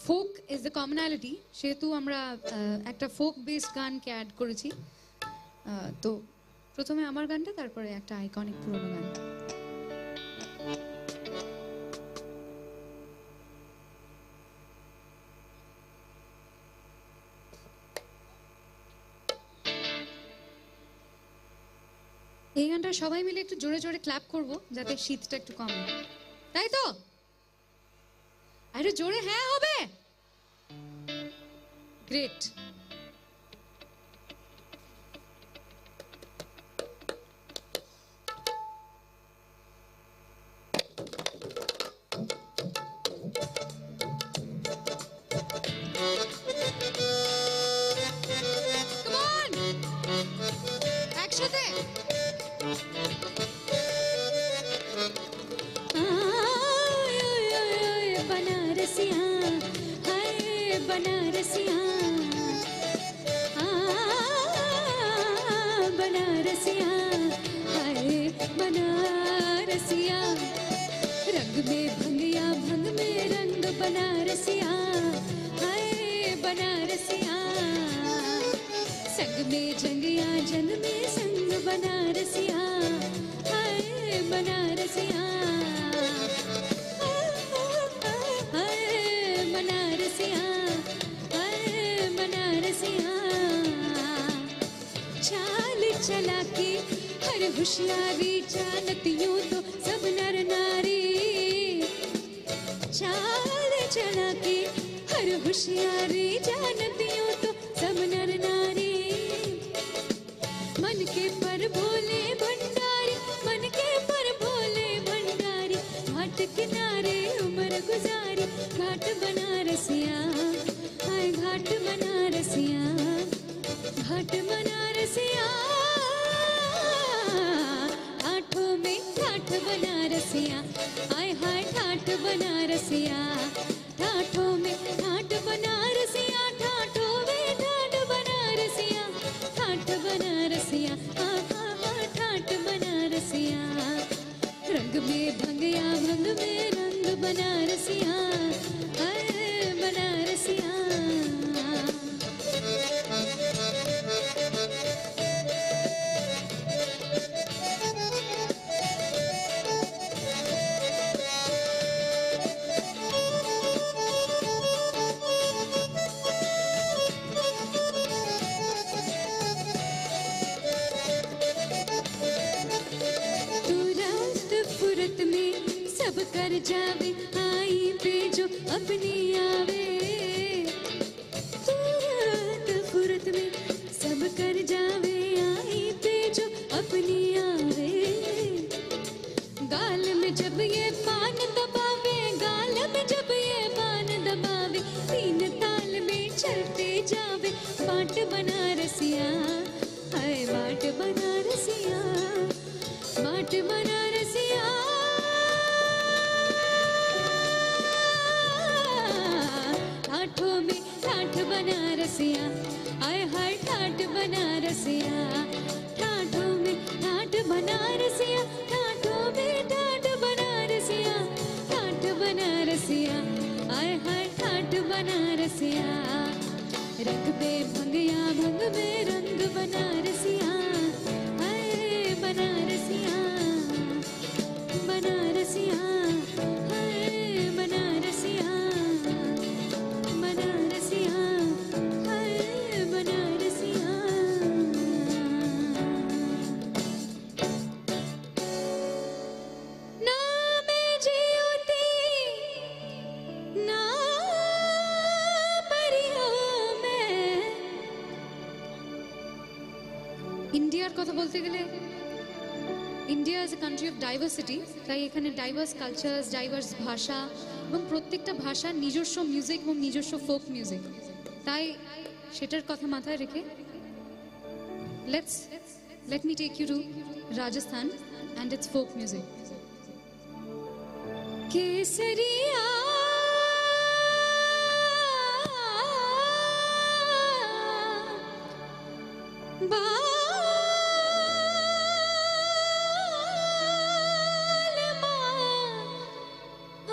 ফোক ইজ দ্য কমনালিটি, সেহেতু আমরা আহ, একটা ফোক বেসড গানকে অ্যাড করেছি। আহ, তো প্রথমে আমার গানটা, তারপরে একটা আইকনিক পুরোনো গান। এই গানটা সবাই মিলে একটু জোরে জোরে ক্ল্যাপ করব, যাতে শীতটা একটু কমে, তাই তো? আরে জোরে হ্যাঁ হবে। গ্রেট। Come on! একসাথে। आय, ओय, ओय, ओय, बनारसिया, हाय बनारसिया। आ, बनारसिया, हाय बनारसिया। रंग में भंगिया, भंग में रंग बनारसिया, हाय बनारसिया। संग में जंगिया, जंग में संग बनारसिया, हाय बनारसिया। हाय बनारसिया, हाय बनारसिया। चाल चला के हर होशियारी, जानती यूं तो सब नर नारी। चाल चला के हर होशियारी, जानती यूं तो सब नर नारी। मन के पर भोले भंडारी, मन के किनारे उम्र गुजारी घाट बनारसिया, हाय घाट बनारसिया, घाट बनारसिया। ठाठों में ठाठ बनारसिया, आय हाय ठाठ बनारसिया। ठाठों में ठाठ बनारसिया, ठाठों में ठाठ बनारसिया, ठाठ बनारसिया, आ, आ, आ, ठाठ बनारसिया। रंग में भंग या भंग में रंग बनारसिया, हाय बनारसिया। तू रात फुरत में सब कर जावे, आई पे जो अपनी आवे। तू रात फुरत में सब कर जावे, आई पे जो अपनी आवे। गाल में जब ये पान दबावे, गाल में जब ये पान दबावे, तीन ताल में चलते जावे। बाट बनारसिया, हाय बाट बनारसिया, बाट बनारसिया। ठाठों में ठाठ बनारसिया, आय हाय ठाठ बनारसिया। ठाठों में ठाठ बनारसिया, ठाठों में ठाठ बनारसिया, ठाठ बनारसिया, आय हाय ठाठ बनारसिया। रंग में भंग या भंग में रंग बनारसिया, हाय बनारसिया। बनारसिया, हाय बनारसिया, बनारसिया, हाय बनारसिया। ना मैं जीऊती, ना मरी हूँ मैं। ইন্ডিয়ার কথা বলতে গেলে, India is a country of diversity। তাই এখানে ডাইভার্স কালচার্স, ডাইভার্স ভাষা এবং প্রত্যেকটা ভাষার নিজস্ব মিউজিক এবং নিজস্ব ফোক মিউজিক। তাই সেটার কথা মাথায় রেখে, let's, let me take you to Rajasthan and its folk music. केसरिया बालमा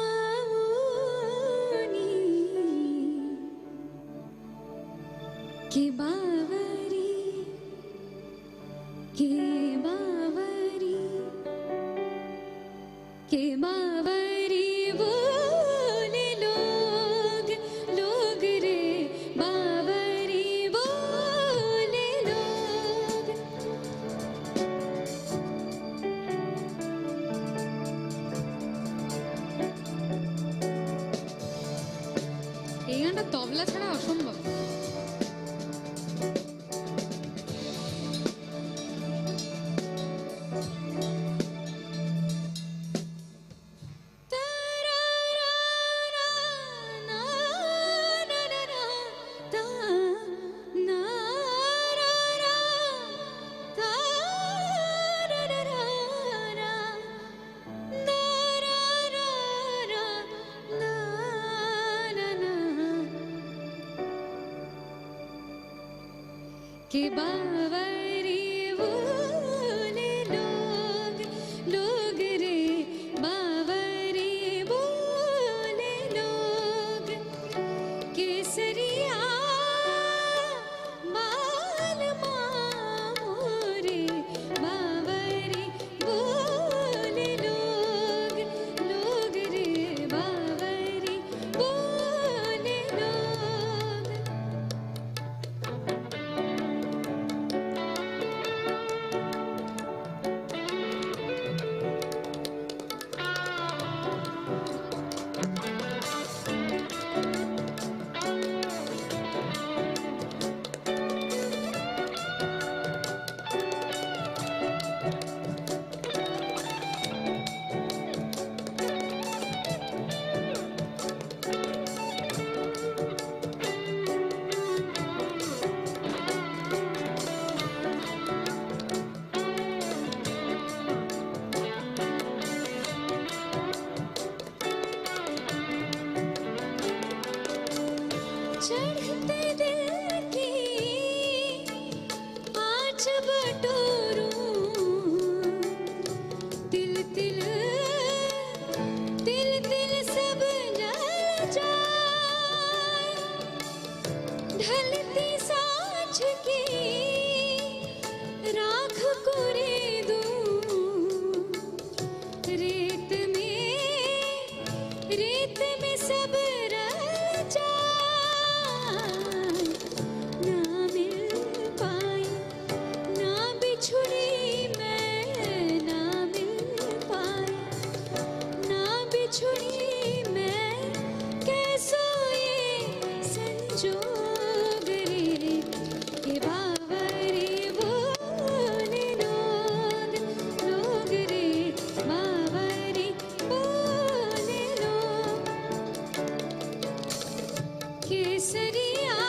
आउनी। के बावरी, के बावरी, के बावरी बोले लोग, लोग रे, बावरी बोले लोग। এই গানটা তবলা ছাড়া অসম্ভব। के बावरी बोले लोग, लोग रे, बावरी बोले लोग। केसरिया बालमा मोरे, बावरी बोले लोग, लोग रे, बावरी बोले लोग। रेत में, रेत में सब रल जाए, ना मिल पाए, ना बिछुड़ी मैं, ना मिल पाए, ना बिछुड़ी मैं, कैसो ये संजोग रे। ये बावरी बोले लोग, लोग रे, बावरी बोले लोग। केसरिया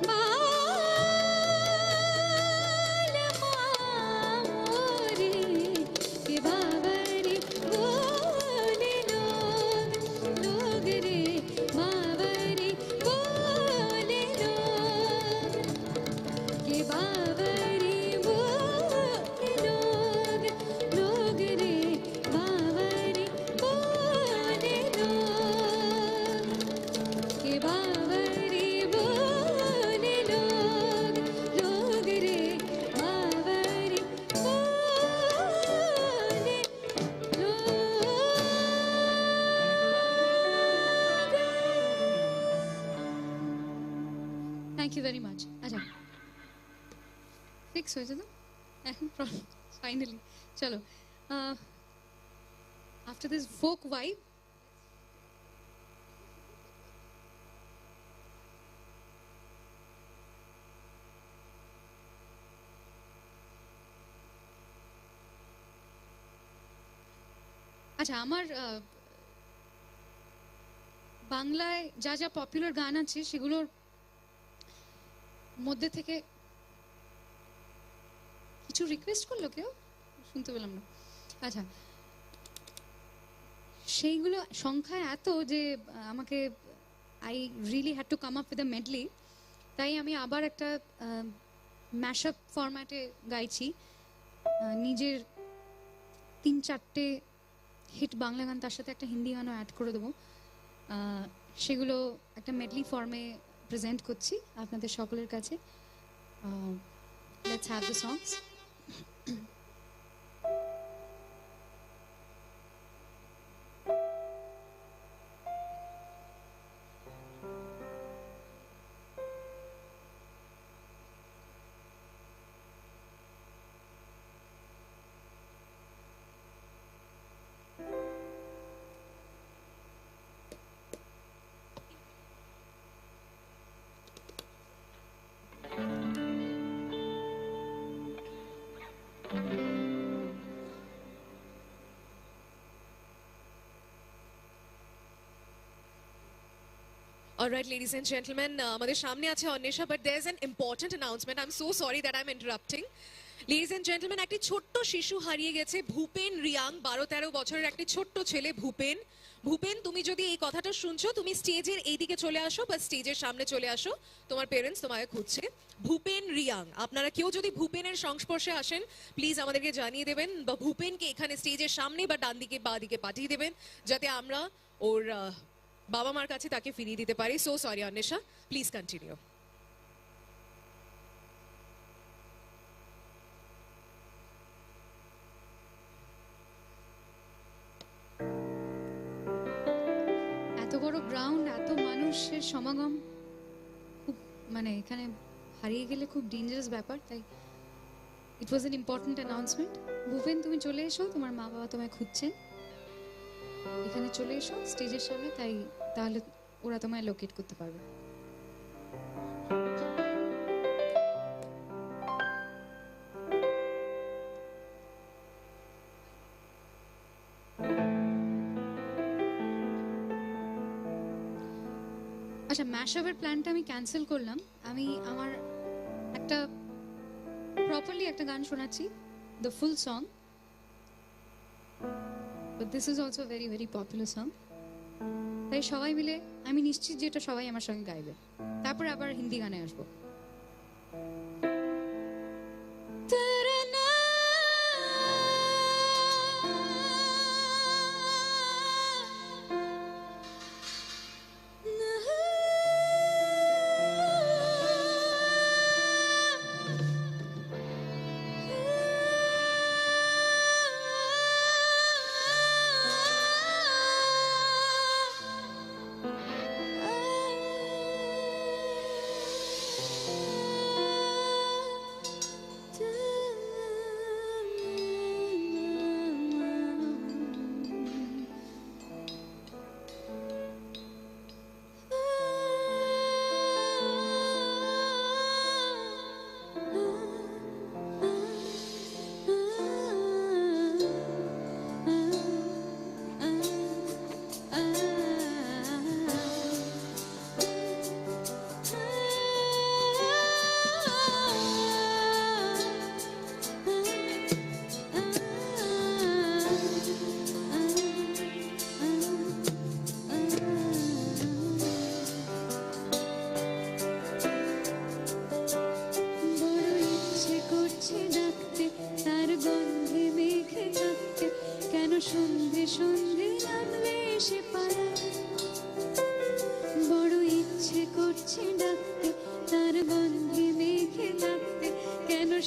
बाल मामोरी के बावरी बोले लोग, लोग रे बावरी बोले लोग, के बावरी बोले लोग, लोग रे बावरी बोले लोग, के बावरी बोले लोग, लोग रे बावरी बोले Thank you very much. আচ্ছা, ফিক্স হয়েছে তো? এখন ফাইনালি চলো, আফটার দিস ফোক ভাইব। আচ্ছা, আমার আহ, বাংলায় যা যা পপুলার গান আছে সেগুলোর মধ্যে থেকে কিছু রিকোয়েস্ট করলো কেউ, শুনতে পেলাম না। আচ্ছা, সেইগুলো সংখ্যা এত যে আহ, আমাকে I really had to come up with a medley। তাই আমি আবার একটা ম্যাশআপ ফরম্যাটে গাইছি। আহ, নিজের তিন চারটে হিট বাংলা গান, তার সাথে একটা হিন্দি গানও অ্যাড করে দেবো। আহ, সেগুলো একটা মেডলি ফর্মে প্রেজেন্ট করছি আপনাদের সকলের কাছে। Let's have the songs. All right, ladies and gentlemen, uh, আমাদের সামনে আছে Anwesha, but there is an important announcement. I am so sorry that I am interrupting. Ladies and gentlemen, একটি ছোট্ট শিশু হারিয়ে গেছে, ভূপেন রিয়াং, বারো তেরো বছরের একটি ছোট্ট ছেলে ভূপেন। ভূপেন, তুমি যদি এই কথাটা শুনছো, তুমি স্টেজের এইদিকে চলে আসো বা স্টেজের সামনে চলে আসো, তোমার পেরেন্টস তোমাকে খুঁজছে। ভূপেন রিয়াং, আপনারা কেউ যদি ভূপেনের সংস্পর্শে আসেন, প্লিজ আমাদেরকে জানিয়ে দেবেন, বা ভূপেনকে এখানে স্টেজের সামনে বা ডান দিকে বা দিকে পাঠিয়ে দেবেন, যাতে আমরা ওর আহ, বাবা মার কাছে তাকে ফিরিয়ে দিতে পারি। So sorry, Anwesha, please continue. এত বড় গ্রাউন্ড, এত মানুষের সমাগম, খুব, মানে, এখানে হারিয়ে গেলে খুব ডেঞ্জারাস ব্যাপার। তাই it was an important announcement. Bhupen, তুমি চলে এসো, তোমার মা বাবা তোমায় খুঁজছেন। এখানে চলে এসো স্টেজের সামনে, তাই তাহলে ওরা তোমায় লোকেট করতে পারবে। আচ্ছা, ম্যাশআপের প্ল্যানটা আমি ক্যান্সেল করলাম। আমি আমার একটা প্রপারলি একটা গান শোনাচ্ছি, দ্য ফুল song. But this is also a very, very popular song. তাই সবাই মিলে, আমি নিশ্চিত যে এটা সবাই আমার সঙ্গে গাইবে। তারপরে আবার হিন্দি গানে আসবো।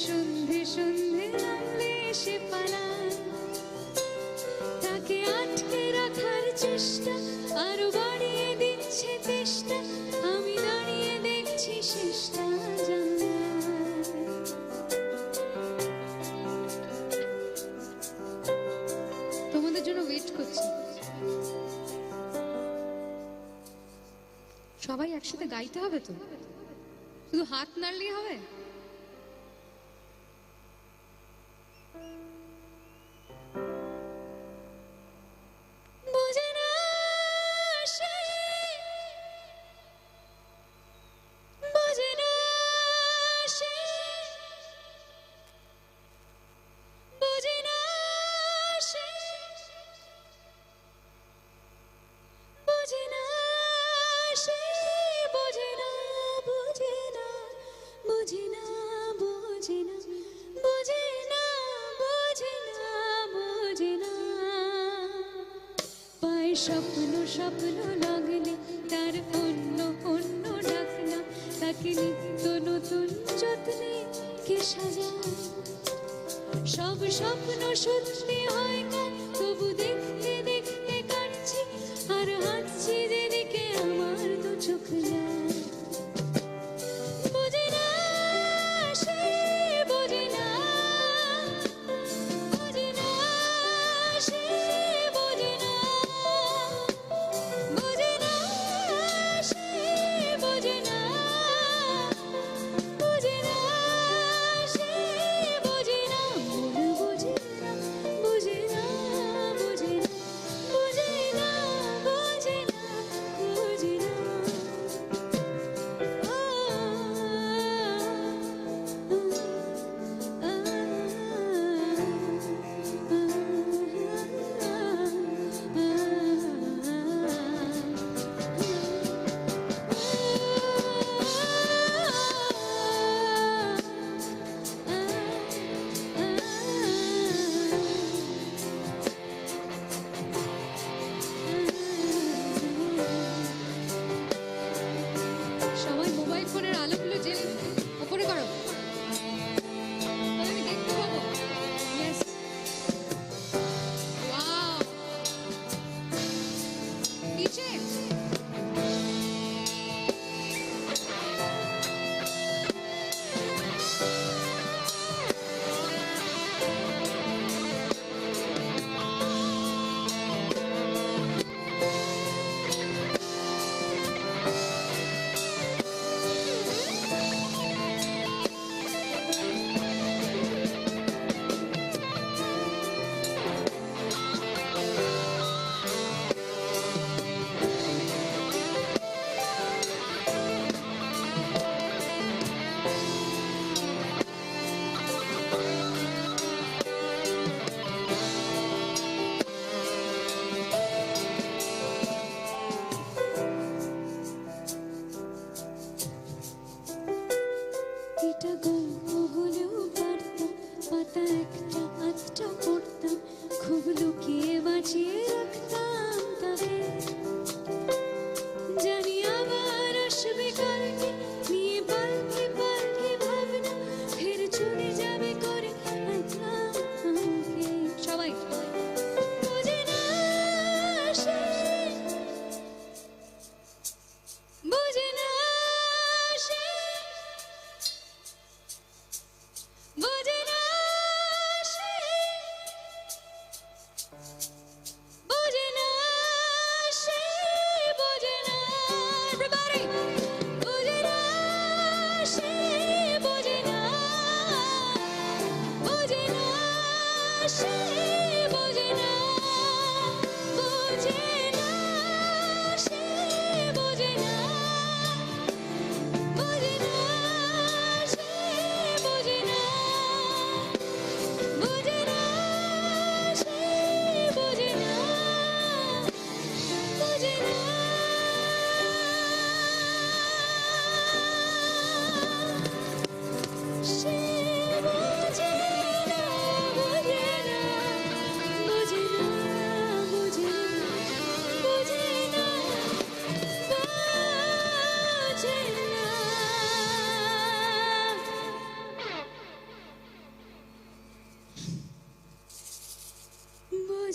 সন্ধে সন্ধে নামলে সে পালায়। তাকে আটকে রাখার চেষ্টা, আরো বাড়িয়ে দিচ্ছে তেষ্টা। আমি দাঁড়িয়ে দেখছি শেষটা জানলায়। তোমাদের জন্য ওয়েট করছি। সবাই একসাথে গাইতে হবে তো, শুধু হাত নাড়লেই হবে? বুঝে না সে, বুঝে না সে, বুঝে না সে, বুঝে না সে, বুঝে না, বুঝে না, বুঝে না, বুঝে না, বুঝে না, বুঝে না, বুঝে না। পায় স্বপ্ন, স্বপ্ন লাগলে তার অন্য অন্য ডাক না, তাকে নিত্য নতুন যত্নে কে সাজায়। সব স্বপ্ন সত্যি হয় না, তবু দেখতে দেখতে কাটছি আর হাঁটছি যেদিকে আমার দু চোখ যায়। বুঝে না সে, বুঝে না, বুঝে না সে, বুঝে না, বুঝে না সে, বুঝে না, বুঝে না সে, বুঝে না, মন বুঝে না, বুঝে না।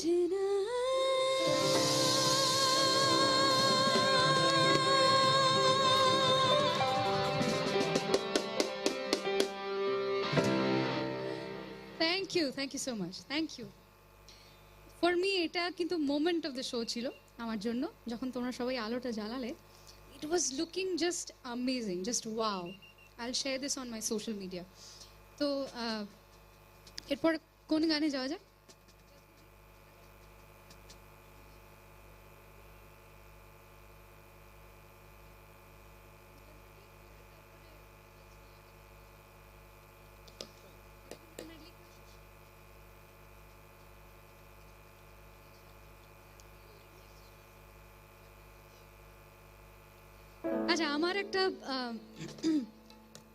Thank you, thank you so much, thank you. For me, এটা কিন্তু মোমেন্ট অফ দ্য শো ছিল আমার জন্য, যখন তোমরা সবাই আলোটা জ্বালালে। It was looking just amazing, just wow. I'll share this on my social media. তো আহ, এরপর কোন গানে যাওয়া যায়? আচ্ছা, আমার একটা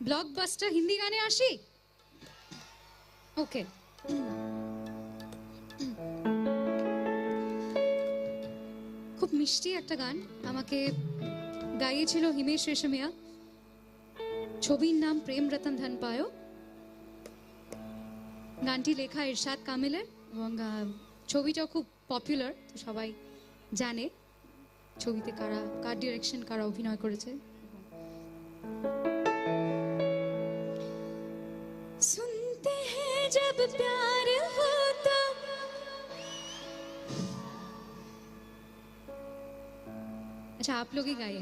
ব্লকবাস্টার হিন্দি গানে আসি। ওকে। খুব মিষ্টি একটা গান, আমাকে গাইয়েছিল হিমেশ রেশমিয়া। ছবির নাম প্রেম রতন ধন পায়ো। গানটি লেখা ইরশাদ কামিলের এবং আহ, ছবিটাও খুব পপুলার, তো সবাই জানে ছবিতে কারা, কার ডিরেকশন, কারা অভিনয় করেছে। सुनते हैं जब प्यार होता। अच्छा, आप लोग ही गाइए।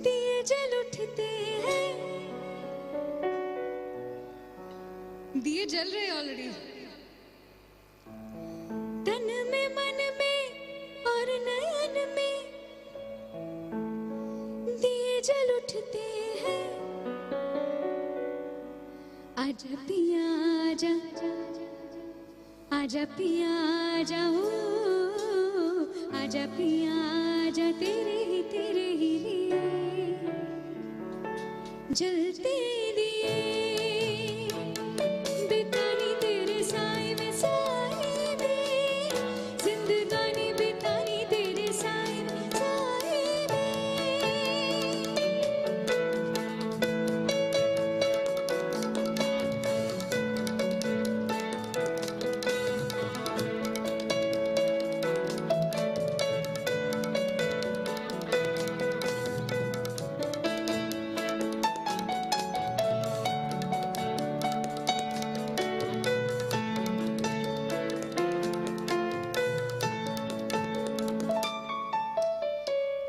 दिए जल उठते हैं। दिए जल रहे ऑलरेडी। तन में, मन में और नयन में दिए जल उठते हैं। आजा पिया आजा, आजा पिया आजा, ओ, आजा पिया आजा, तेरे ही, तेरे ही लिए। जलते दिए बितानी तेरे साए में, साए में। जिंदगानी बितानी तेरे साए में, साए में।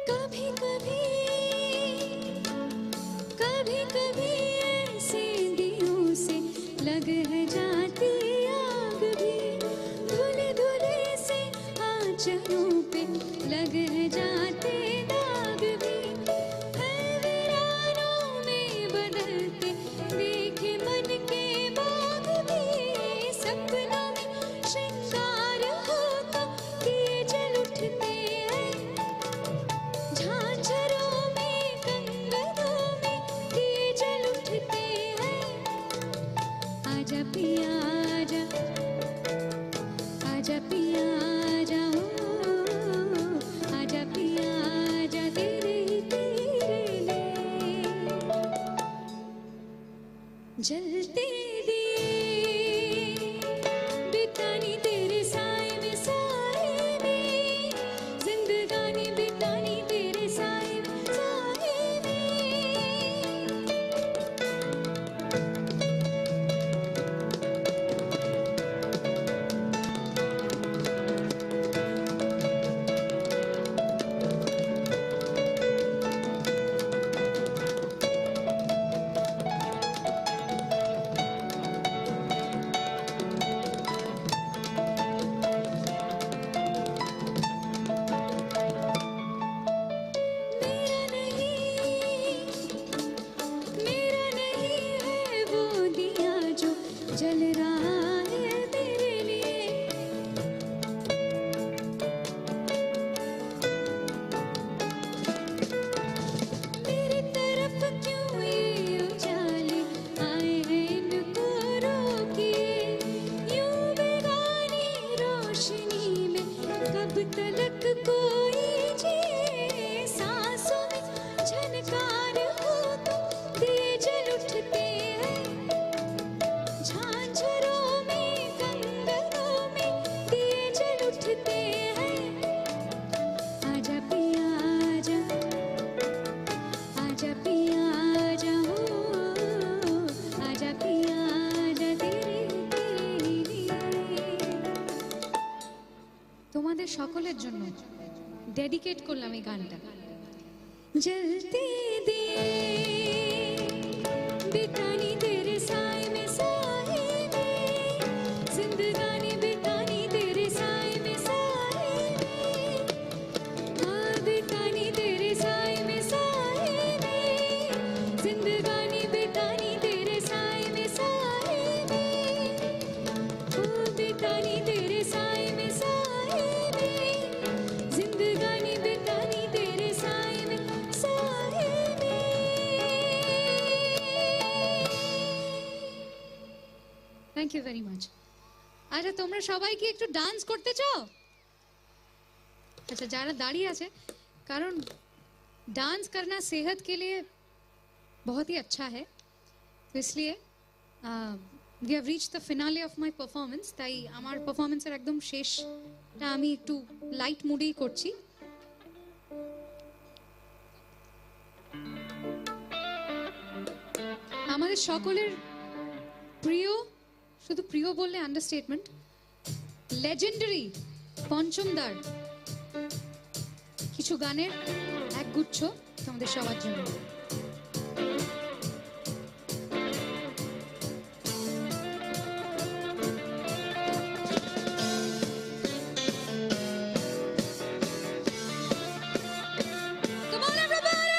कभी कभी, कभी कभी ऐसे दिनों से लग है जाती आग भी, धुले धुले से आंचलों पे लग है जाते दाग भी। है वीरानों में बदलते देखे मन के बाग भी। सपनों में श्रृंगार होता, दिए जल उठते हैं। झांझरों में, कंगनों में दिए जल उठते हैं। आजा पिया आजा, आजा पिया आजा, ओ, आजा पिया आजा, तेरे ही तेरे लिए। जलते दिए बितानी तेरे साए में, साए में। जिंदगानी बितानी तेरे साए में, साए में। সকলের জন্য ডেডিকেট করলাম এই গানটা। जलते दिए बितानी तेरे साए में साए में, जिंदगानी बितानी तेरे साए में साए में, हाँ बितानी तेरे साए में साए में, जिंदगानी बितानी तेरे साए में साए में, ओ बितानी तेरे साए में साए में, जिंदगानी बितानी तेरे साए में साए में। Thank you very much. আচ্ছা, তোমরা সবাই কি একটু ডান্স করতে চাও? আচ্ছা, যারা দাঁড়িয়ে আছে, কারণ ডান্স করনা সেহত কে লিয়ে বহুত হি আচ্ছা হ্যায়, তো ইসলিয়ে we have reached the finale of my performance। তাই আমার পারফরমেন্সের একদম শেষটা আমি একটু লাইট মুডেই করছি। আমাদের সকলের প্রিয়, শুধু প্রিয় বললে আন্ডারস্টেটমেন্ট, লেজেন্ডারি পঞ্চম দার কিছু গানের এক গুচ্ছ তোমাদের সবার জন্য। Come on, everybody!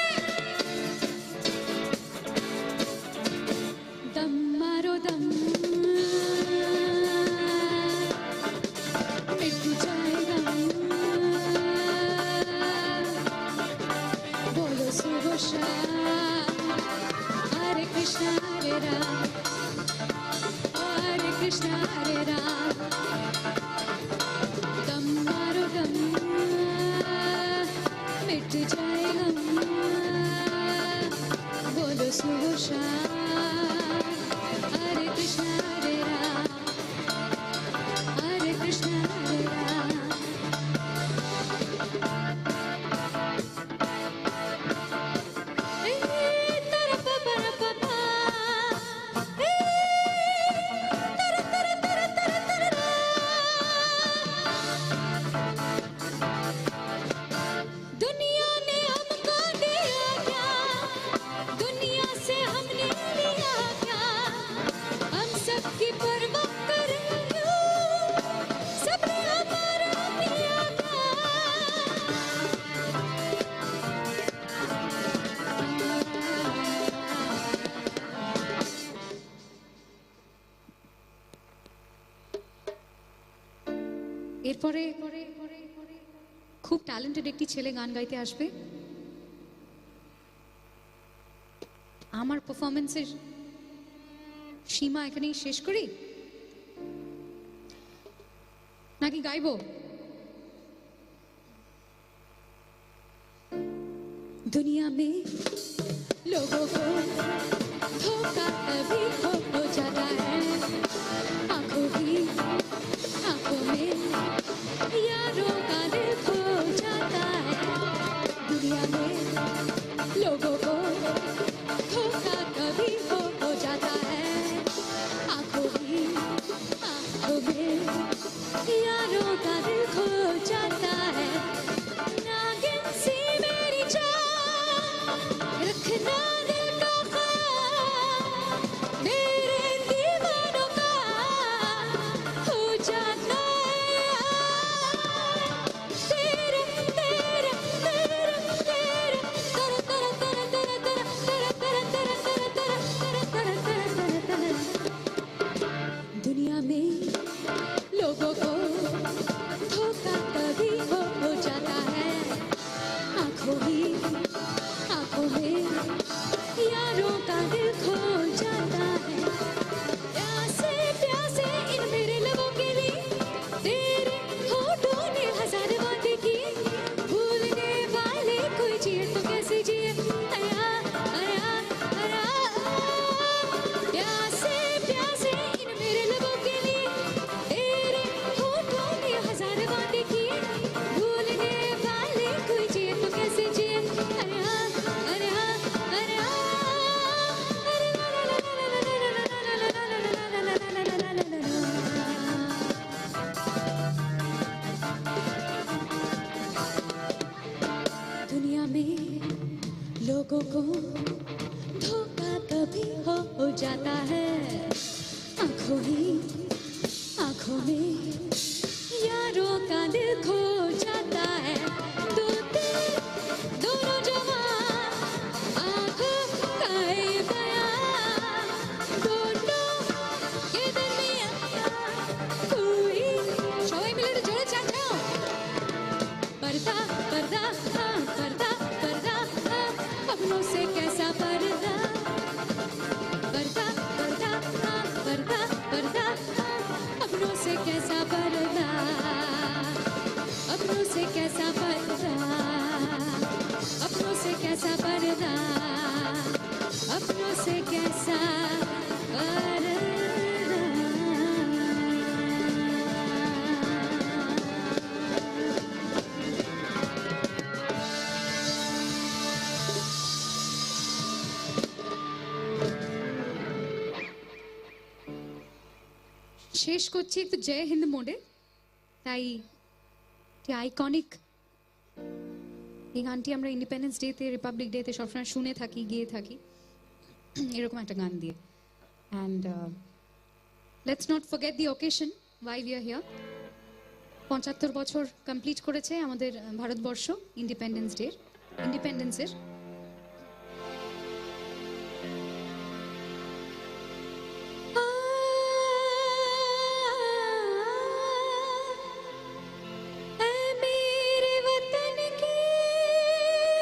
दम मारो दम, मिट जाए गम। बोलो सुबह शाम, हरे कृष्णा हरे राम, हरे कृष्णा हरे राम। दम मारो दम, मिट जाए गम। बोलो सुबह शाम, हरे कृष्णा हरे राम, हरे कृष्णा हरे राम। ए, तरप परप पा। ए, तर, तर, तर, तर, तर, रा। दुनिया ने हमको दिया क्या? दुनिया से हमने लिया क्या? हम सबकी परवाह करें क्यों? सबने हमारा दिया क्या? এরপরে খুব ট্যালেন্টেড একটি ছেলে গান গাইতে আসবে। আমার পারফরমেন্সের সীমা এখানেই শেষ করি, নাকি গাইবো? दुनिया में लोगों को धोखा कभी हो, हो जाता है। आंखों ही आंखों में यारों का दिल खो जाता है। दुनिया में लोगों को धोखा कभी हो, हो जाता है। आंखों ही आंखों में यारों का दिल खो जाता है। नागिन सी मेरी जान, रखना दिल का ख्याल, मेरे दीवानों का हो जाता है। तेरे, तेरे, तेरे, तेरे, तेरे, तेरे, तेरे, तेरे, तेरे, तेरे, तेरे, तेरे, तेरे, तेरे, तेरे, तेरे, तेरे, तेरे, को धोखा कभी हो जाता है। आंखों ही आंखों में यारों का दिल खो जाता है। दो तीन दोनों जवान आंखों का ये बयां। दोनों ये दरमियां कोई। সবাই মিলে একটু জোরে চাচাও। पर्दा पर्दा हाँ पर्दा पर्दा हाँ। अपनों से कैसा पर्दा। पर्दा पर्दा हाँ पर्दा पर्दा हाँ। अपनों से कैसा पर्दा। अपनों से कैसा पर्दा। अपनों से कैसा पर्दा। अपनों से कैसा पर्दा। শেষ করছি একটু জয় হিন্দ মোডে। তাই একটি আইকনিক এই গানটি আমরা ইন্ডিপেন্ডেন্স ডেতে, রিপাবলিক ডেতে সবসময় শুনে থাকি, গেয়ে থাকি এরকম একটা গান দিয়ে। And let's not forget the occasion why we are here. পঁচাত্তর বছর কমপ্লিট করেছে আমাদের আহ, ভারতবর্ষ ইন্ডিপেন্ডেন্স ডের, ইন্ডিপেন্ডেন্সের। ऐ मेरे वतन के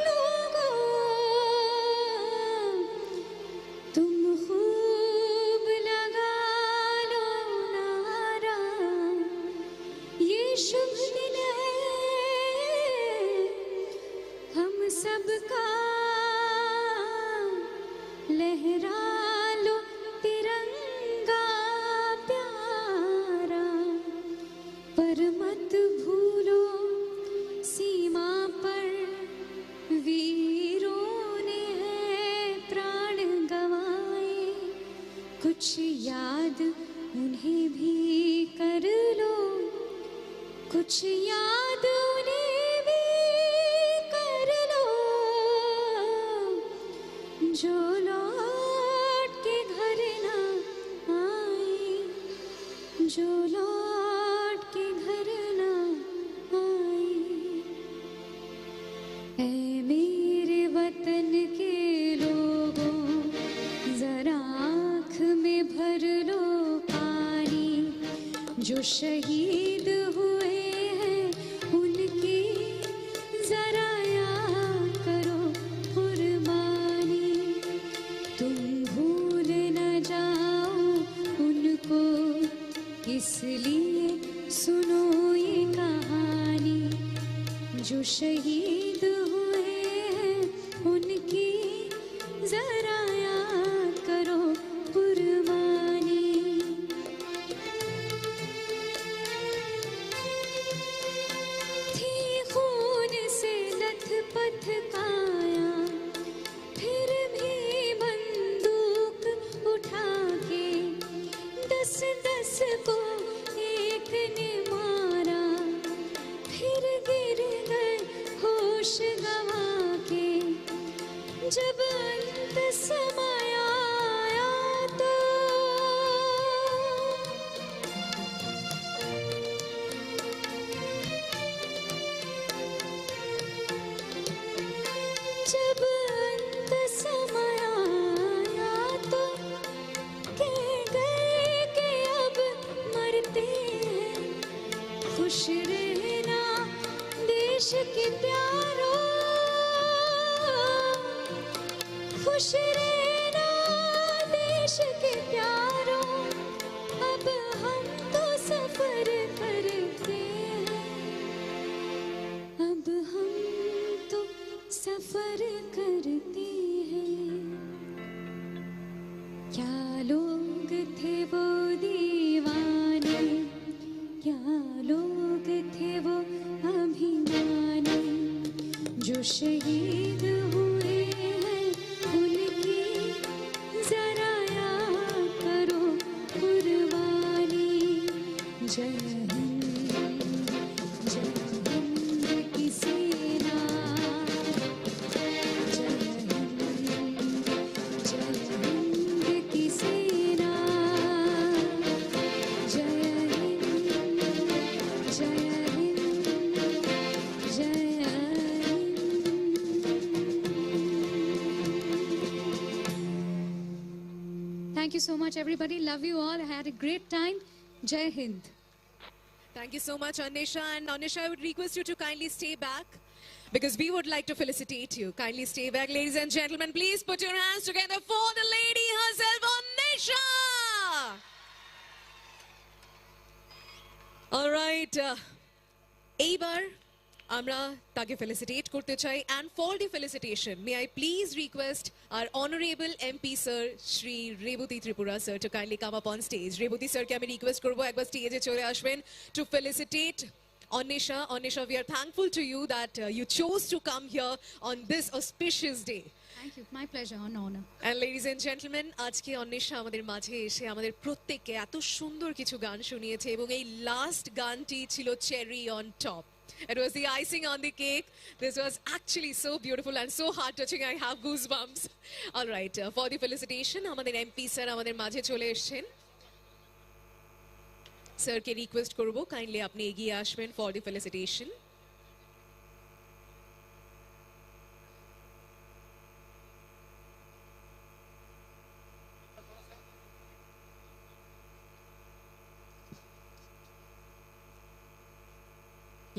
लोगों, तुम खूब लगा लो नारा, ये शुभ दिन है हम सबका, लहरा लो तिरंगा प्यारा। पर मत भूलो सीमा पर वीरों ने है प्राण गंवाए। कुछ याद उन्हें भी कर लो, कुछ याद उन्हें भी कर लो, जो लौट के घर ना आए। जो लौट के घर ना आए। ऐ मेरे वतन के लोगों, जरा आँख में भर लो पानी। जो शहीद हुए हैं उनकी जरा याद करो कुर्बानी। तुम भूल न जाओ उनको, इसलिए सुनो ये कहानी। जो शहीद हुए हैं उनकी जरा याद करो कुर्बानी। थी खून से लथपथ काया, फिर भी बंदूक उठा के दस दस को एक ने मारा। फिर गिर गए होश गंवा के, जब अंत समय आया तो। जब अंत समय आया तो कह गए कि अब मरते हैं। खुश रहना देश के प्यारों, खुश रहना देश के प्यारों, अब हम तो सफर करते हैं, अब हम तो सफर करते हैं। क्या लोग थे वो दीवाने, क्या लोग थे वो अभिमानी, जो शहीद हुए हैं उनकी जरा याद करो कुर्बानी। जय हिंद, जय हिंद की सेना, जय Hind So much, everybody. Love you all. I had a great time. Jai Hind. Thank you so much, Anisha. And Anisha, I would request you to kindly stay back because we would like to felicitate you. Kindly stay back, ladies and gentlemen. Please put your hands together for the lady herself, Anisha. All right. Uh, এইবার আমরা তাকে ফেলিসিটেট করতে চাই। And for the felicitation, may I please request our honorable M P sir, Shri Reboti Tripura sir, to kindly come up on stage. Rebati স্যারকে আমি রিকোয়েস্ট করবো একবার স্টেজে চলে আসবেন to felicitate Anisha. Anisha, we are thankful to you that uh, you chose to come here on this auspicious day. Thank you. My pleasure, an honor. And ladies and gentlemen, আজকে অন্বেষা আমাদের মাঝে এসে আমাদের প্রত্যেককে এত সুন্দর কিছু গান শুনিয়েছে এবং এই লাস্ট গানটি ছিল cherry on top. It was the icing on the cake. This was actually so beautiful and so heart touching. I have goosebumps. All right, uh, for the felicitation, আমাদের এমপি স্যার আমাদের মাঝে চলে এসেছেন। স্যারকে রিকোয়েস্ট করব, কাইন্ডলি আপনি এগিয়ে আসবেন for the felicitation.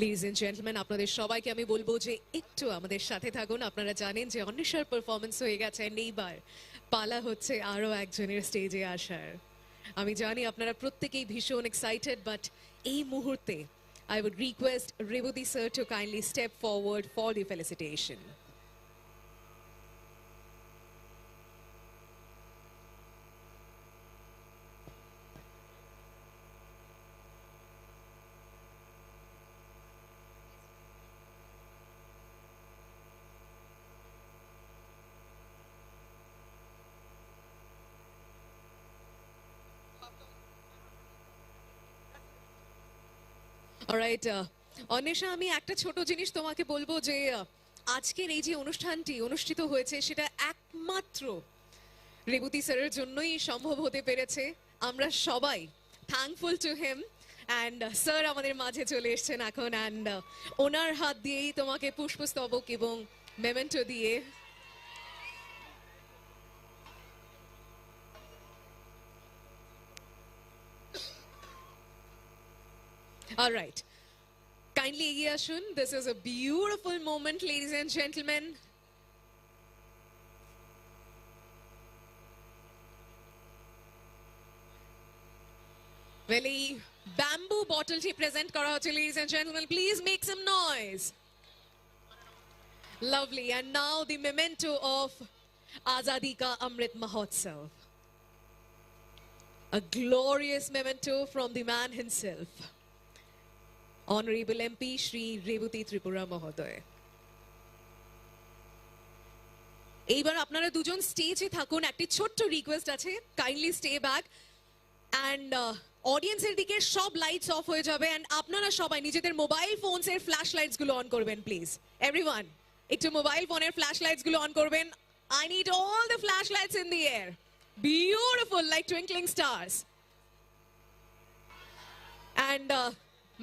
Ladies and gentleman, আপনাদের সবাইকে আমি বলবো যে একটু আমাদের সাথে থাকুন। আপনারা জানেন যে অন্বেষার পারফরমেন্স হয়ে গেছে, and এইবার পালা হচ্ছে আরও একজনের স্টেজে আসার। আমি জানি আপনারা প্রত্যেকেই ভীষণ এক্সাইটেড, বাট এই মুহূর্তে I would request Reboti sir to kindly step forward for the felicitation. Alright, Anwesha, আমি একটা ছোট জিনিস তোমাকে বলবো যে আহ, আজকের এই যে অনুষ্ঠানটি অনুষ্ঠিত হয়েছে, সেটা একমাত্র রেবতী স্যারের জন্যই সম্ভব হতে পেরেছে। আমরা সবাই thankful to him, and sir আমাদের মাঝে চলে এসেছেন এখন, অ্যান্ড ওনার হাত দিয়েই তোমাকে পুষ্পস্তবক এবং মেমেন্টো দিয়ে। অলরাইট, কাইন্ডলি এগিয়ে আসুন। This is a beautiful moment, ladies and gentlemen. Well, এই ব্যাম্বু বটলটি প্রেজেন্ট করা হচ্ছে, ladies and gentlemen, please make some noise. Lovely. And now the memento of Azadi Ka Amrit Mahotsav. A glorious memento from the man himself, Honorable M P Shri Reboti Tripura Mohodoy. এইবার আপনারা দুজন স্টেজে থাকুন, একটি ছোট্ট রিকোয়েস্ট আছে, kindly stay back. And অডিয়েন্সের দিকে সব লাইটস অফ হয়ে যাবে, অ্যান্ড আপনারা সবাই নিজেদের মোবাইল ফোনসের ফ্ল্যাশ লাইটসগুলো অন করবেন প্লিজ। এভরিওয়ান, একটু মোবাইল ফোনের ফ্ল্যাশ লাইটসগুলো অন করবেন। I need all the flashlights in the air. Beautiful, like twinkling stars. And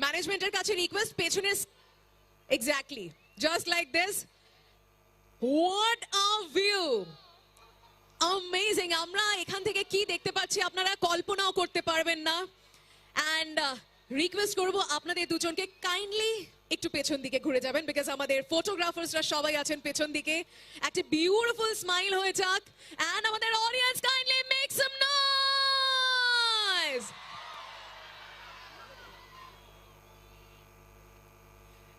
ম্যানেজমেন্টের কাছে রিকোয়েস্ট, পেছনের, exactly, just like this. What a view! Amazing! আমরা এখান থেকে কি দেখতে পাচ্ছি আপনারা কল্পনাও করতে পারবেন না। অ্যান্ড রিকোয়েস্ট করব আপনাদের দুজনকে, কাইন্ডলি একটু পেছন দিকে ঘুরে যাবেন, বিকজ আমাদের ফটোগ্রাফার্সরা সবাই আছেন পেছন দিকে। একটা বিউটিফুল স্মাইল হয়ে যাক, অ্যান্ড আমাদের audience, kindly make some noise.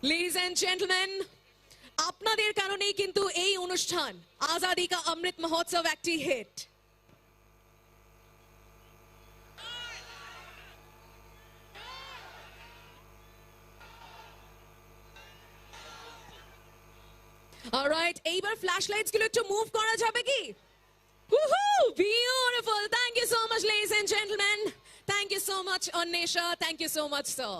Ladies and gentleman, আপনাদের কারণেই কিন্তু এই অনুষ্ঠান আজাদি কা অমৃত মহোৎসব একটি হিট। অলরাইট, এইবার ফ্ল্যাশ লাইটস গুলো একটু মুভ করা যাবে কি? Woohoo! Beautiful! Thank you so much, ladies and gentlemen. Thank you so much, Anisha. Thank you so much, sir.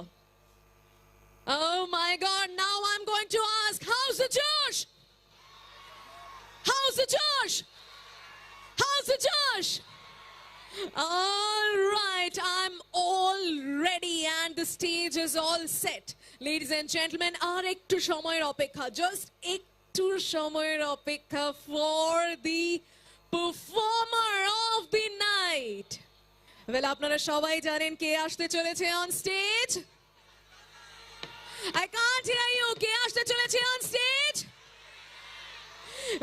Oh my God, now I'm going to ask, how's the Josh? How's the Josh? How's the Josh? All right, I'm all ready and the stage is all set. Ladies and gentlemen, আর একটু সময়ের অপেক্ষা, জাস্ট একটু সময়ের অপেক্ষা for the Performer of the night. Well, আপনারা সবাই জানেন কে আসতে চলেছে on stage? I can't hear you. কে আসতে চলেছে on stage?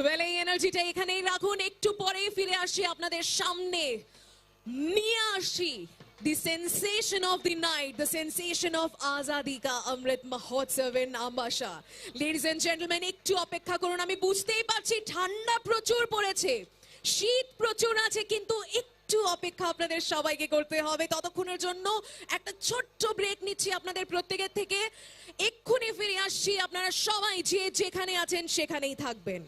Well, এই এনার্জিটা এখানেই রাখুন, একটু পরেই ফিরে আসি আপনাদের সামনে। নিয়ে আসি the sensation of the night, the sensation of Azadi Ka Amrit Mahotsav in Ambassa. Ladies and gentlemen, একটু অপেক্ষা করুন। আমি বুঝতেই পারছি ঠান্ডা প্রচুর পড়েছে, শীত প্রচুর আছে, কিন্তু একটু অপেক্ষা আপনাদের সবাইকে করতে হবে। ততক্ষণের জন্য একটা ছোট্ট ব্রেক নিচ্ছি আপনাদের প্রত্যেকের থেকে। এক্ষুনি ফিরে আসছি, আপনারা সবাই যে যেখানে আছেন সেখানেই থাকবেন।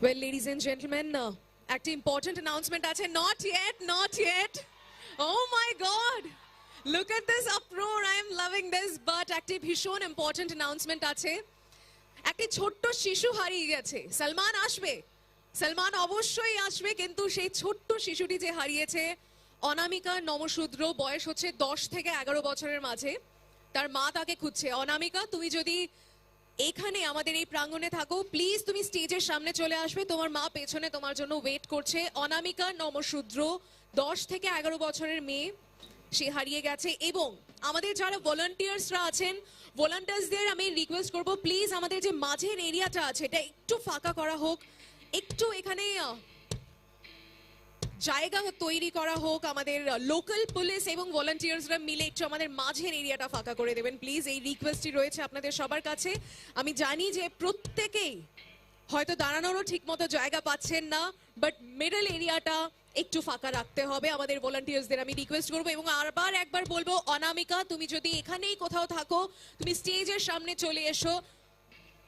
Well, ladies and gentlemen, uh, একটা ইম্পর্টেন্ট অ্যানাউন্সমেন্ট আছে। Not yet, not yet. Oh my God, look at this uproar. I am loving this. But একটি ভীষণ ইম্পর্টেন্ট অ্যানাউন্সমেন্ট আছে। একটি ছোট্ট শিশু হারিয়ে গেছে। সালমান আসবে, সালমান অবশ্যই আসবে, কিন্তু সেই ছোট্ট শিশুটি যে হারিয়েছে, অনামিকা নমশূদ্র, বয়স হচ্ছে দশ থেকে এগারো বছরের মাঝে। তার মা তাকে খুঁজছে। অনামিকা, তুমি যদি এখানে আমাদের এই প্রাঙ্গণে থাকো, প্লিজ তুমি স্টেজের সামনে চলে আসবে। তোমার মা পেছনে তোমার জন্য ওয়েট করছে। অনামিকা নমশূদ্র, দশ থেকে এগারো বছরের মেয়ে, সে হারিয়ে গেছে। এবং আমাদের যারা ভলান্টিয়ার্সরা আছেন, ভলান্টিয়ার্সদের আমি রিকোয়েস্ট করব, প্লিজ আমাদের যে মাঝের এরিয়াটা আছে, এটা একটু ফাঁকা করা হোক, একটু এখানে আহ, জায়গা তৈরি করা হোক। আমাদের লোকাল পুলিশ এবং ভলান্টিয়ার্সরা মিলে একটু আমাদের মাঝের এরিয়াটা ফাঁকা করে দেবেন প্লিজ। এই রিকোয়েস্টটি রয়েছে আপনাদের সবার কাছে। আমি জানি যে প্রত্যেকেই হয়তো দাঁড়ানোরও ঠিকমতো জায়গা পাচ্ছেন না, বাট মিডল এরিয়াটা একটু ফাঁকা রাখতে হবে। আমাদের ভলান্টিয়ার্সদের আমি রিকোয়েস্ট করবো এবং আবার একবার বলবো, অনামিকা, তুমি যদি এখানেই কোথাও থাকো, তুমি স্টেজের সামনে চলে এসো,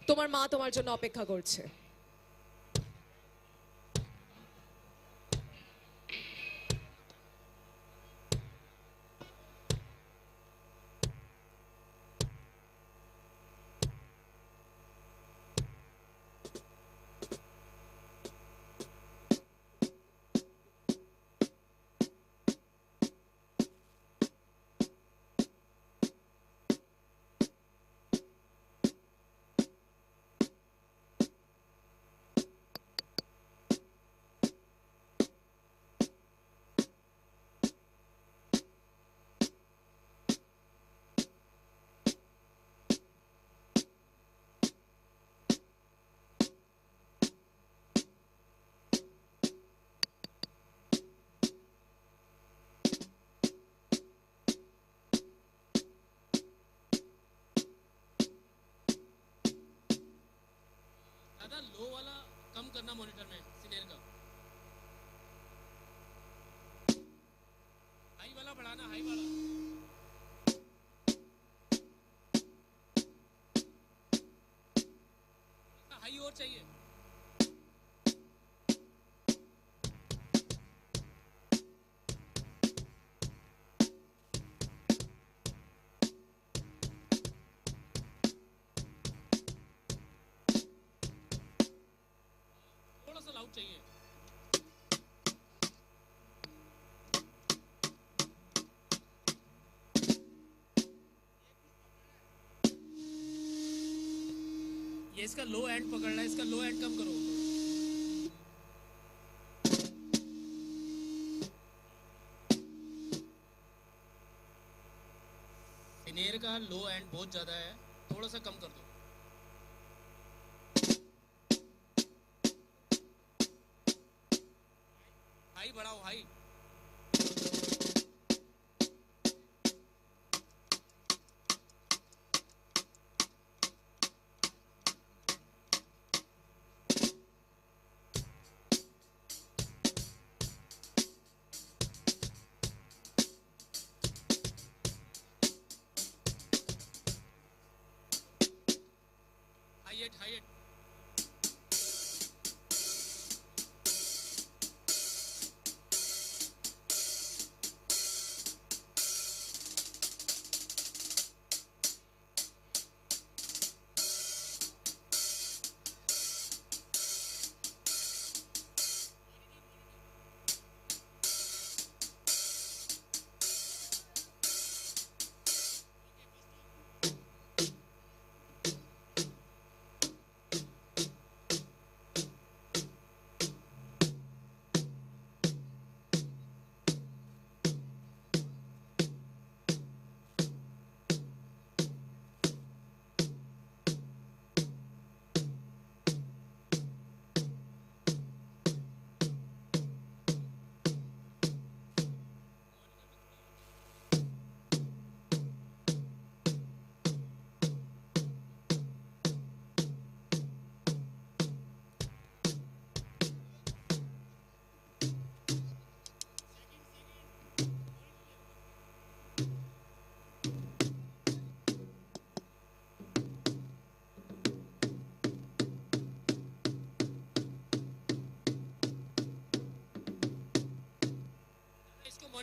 তোমার মা তোমার জন্য অপেক্ষা করছে। दादा, लो वाला कम करना मॉनिटर में, सिनेर का। हाई वाला बढ़ाना, हाई वाला। हाई और चाहिए। थोड़ा सा लाउड चाहिए। ये इसका लो एंड पकड़ रहा है, इसका लो एंड कम करो। सिनेर का लो एंड बहुत ज्यादा है, थोड़ा सा कम कर दो। हाई बढ़ाओ, हाई। Hi-hat, hi-hat.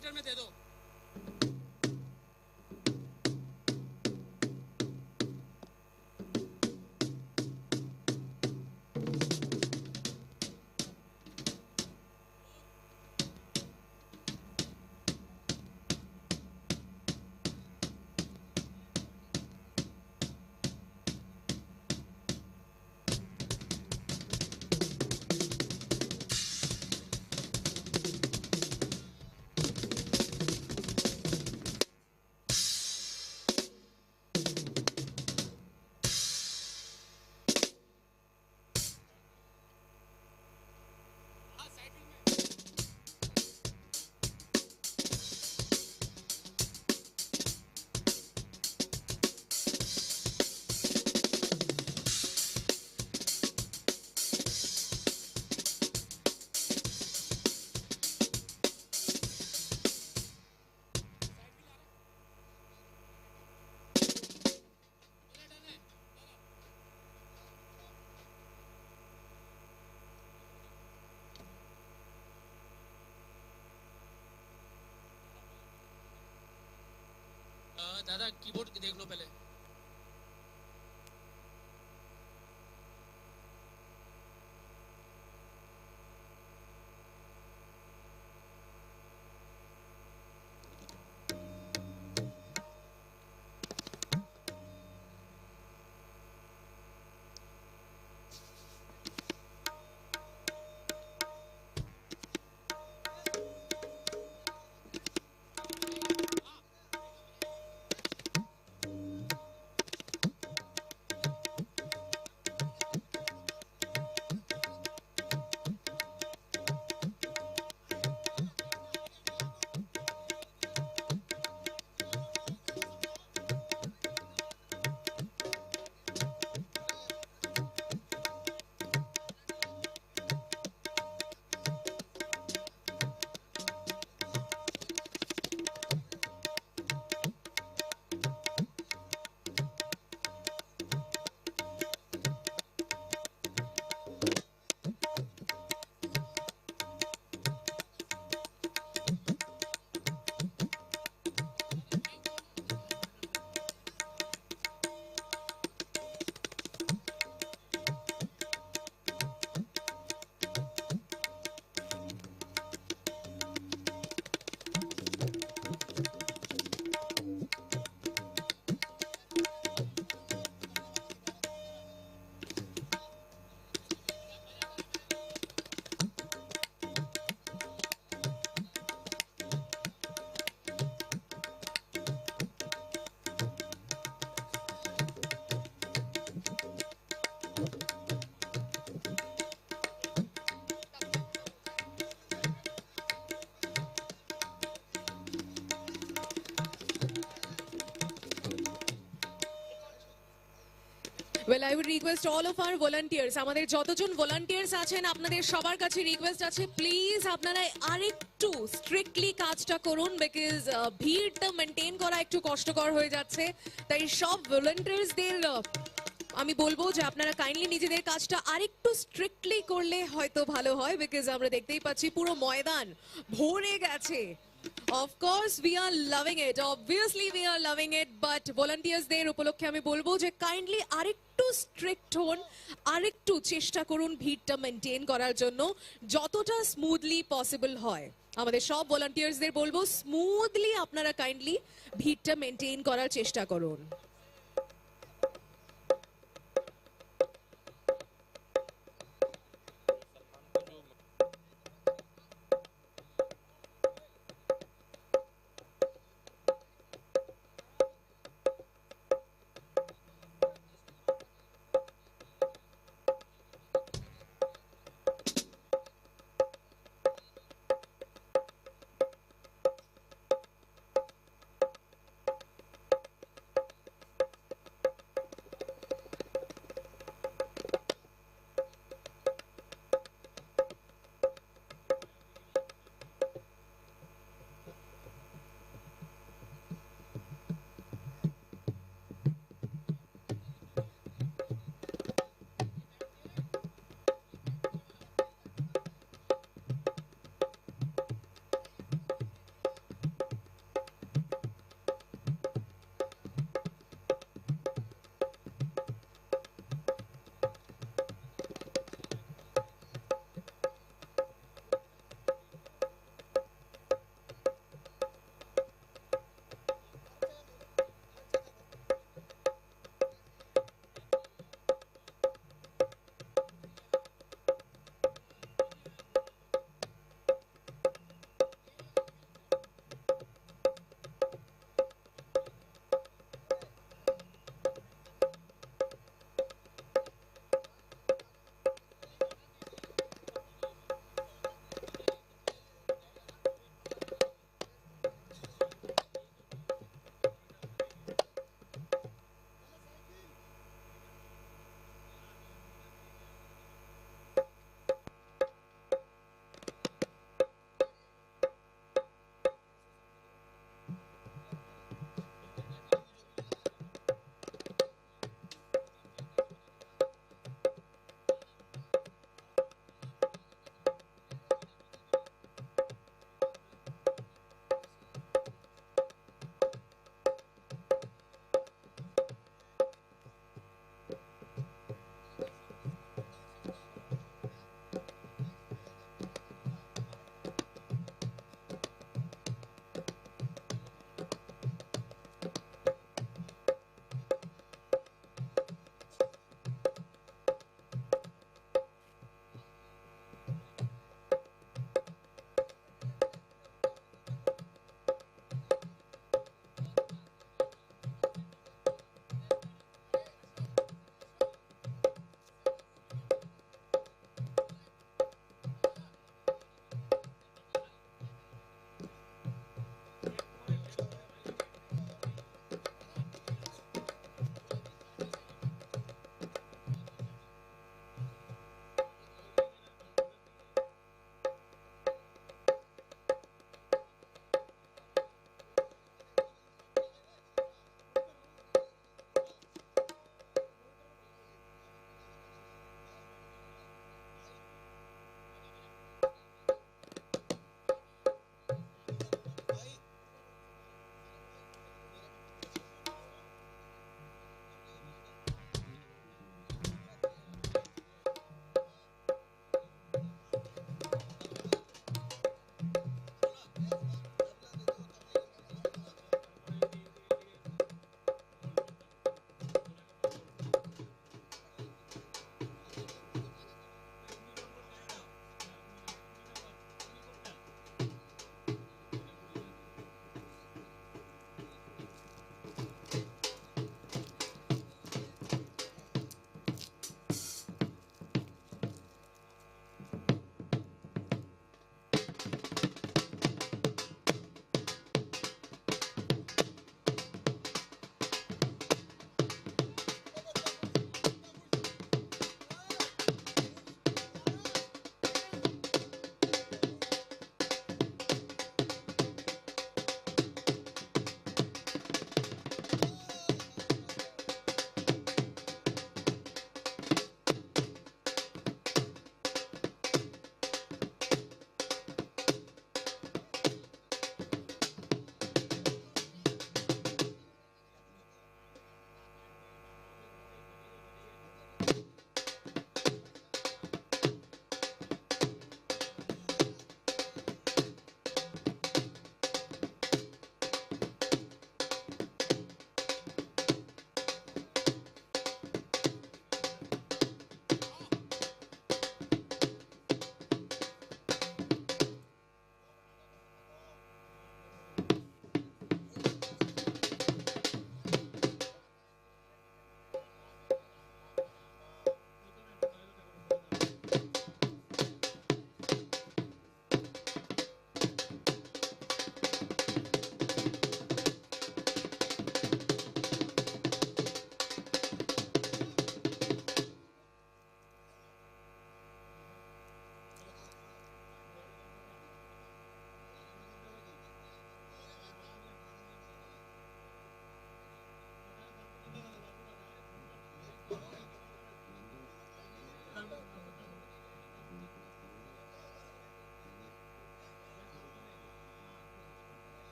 सेंटर में दे दो। अ, दादा, कीबोर्ड देख लो पहले। Well, I would request all of our volunteers, আমাদের যতজন ভলান্টিয়ার্স আছেন, আপনাদের সবার কাছে রিকোয়েস্ট আছে, প্লিজ আপনারা আরেকটু স্ট্রিক্টলি কাজটা করুন, বিকজ ভিড়টা মেনটেন করা একটু কষ্টকর হয়ে যাচ্ছে। তাই সব ভলান্টিয়ার্সদের আমি বলবো যে আপনারা কাইন্ডলি নিজেদের কাজটা আরেকটু স্ট্রিক্টলি করলে হয়তো ভালো হয়, বিকজ আমরা দেখতেই পাচ্ছি পুরো ময়দান ভরে গেছে। Of course, we are loving it. Obviously, we are loving it. But ভলান্টিয়ার্সদের উপলক্ষে আমি বলবো যে কাইন্ডলি আরেকটু স্ট্রিক্ট হন, আরেকটু চেষ্টা করুন ভিড়টা মেনটেন করার জন্য, যতটা স্মুথলি পসিবল হয়। আমাদের সব ভলান্টিয়ার্সদের বলবো, স্মুথলি আপনারা কাইন্ডলি ভিড়টা মেনটেন করার চেষ্টা করুন।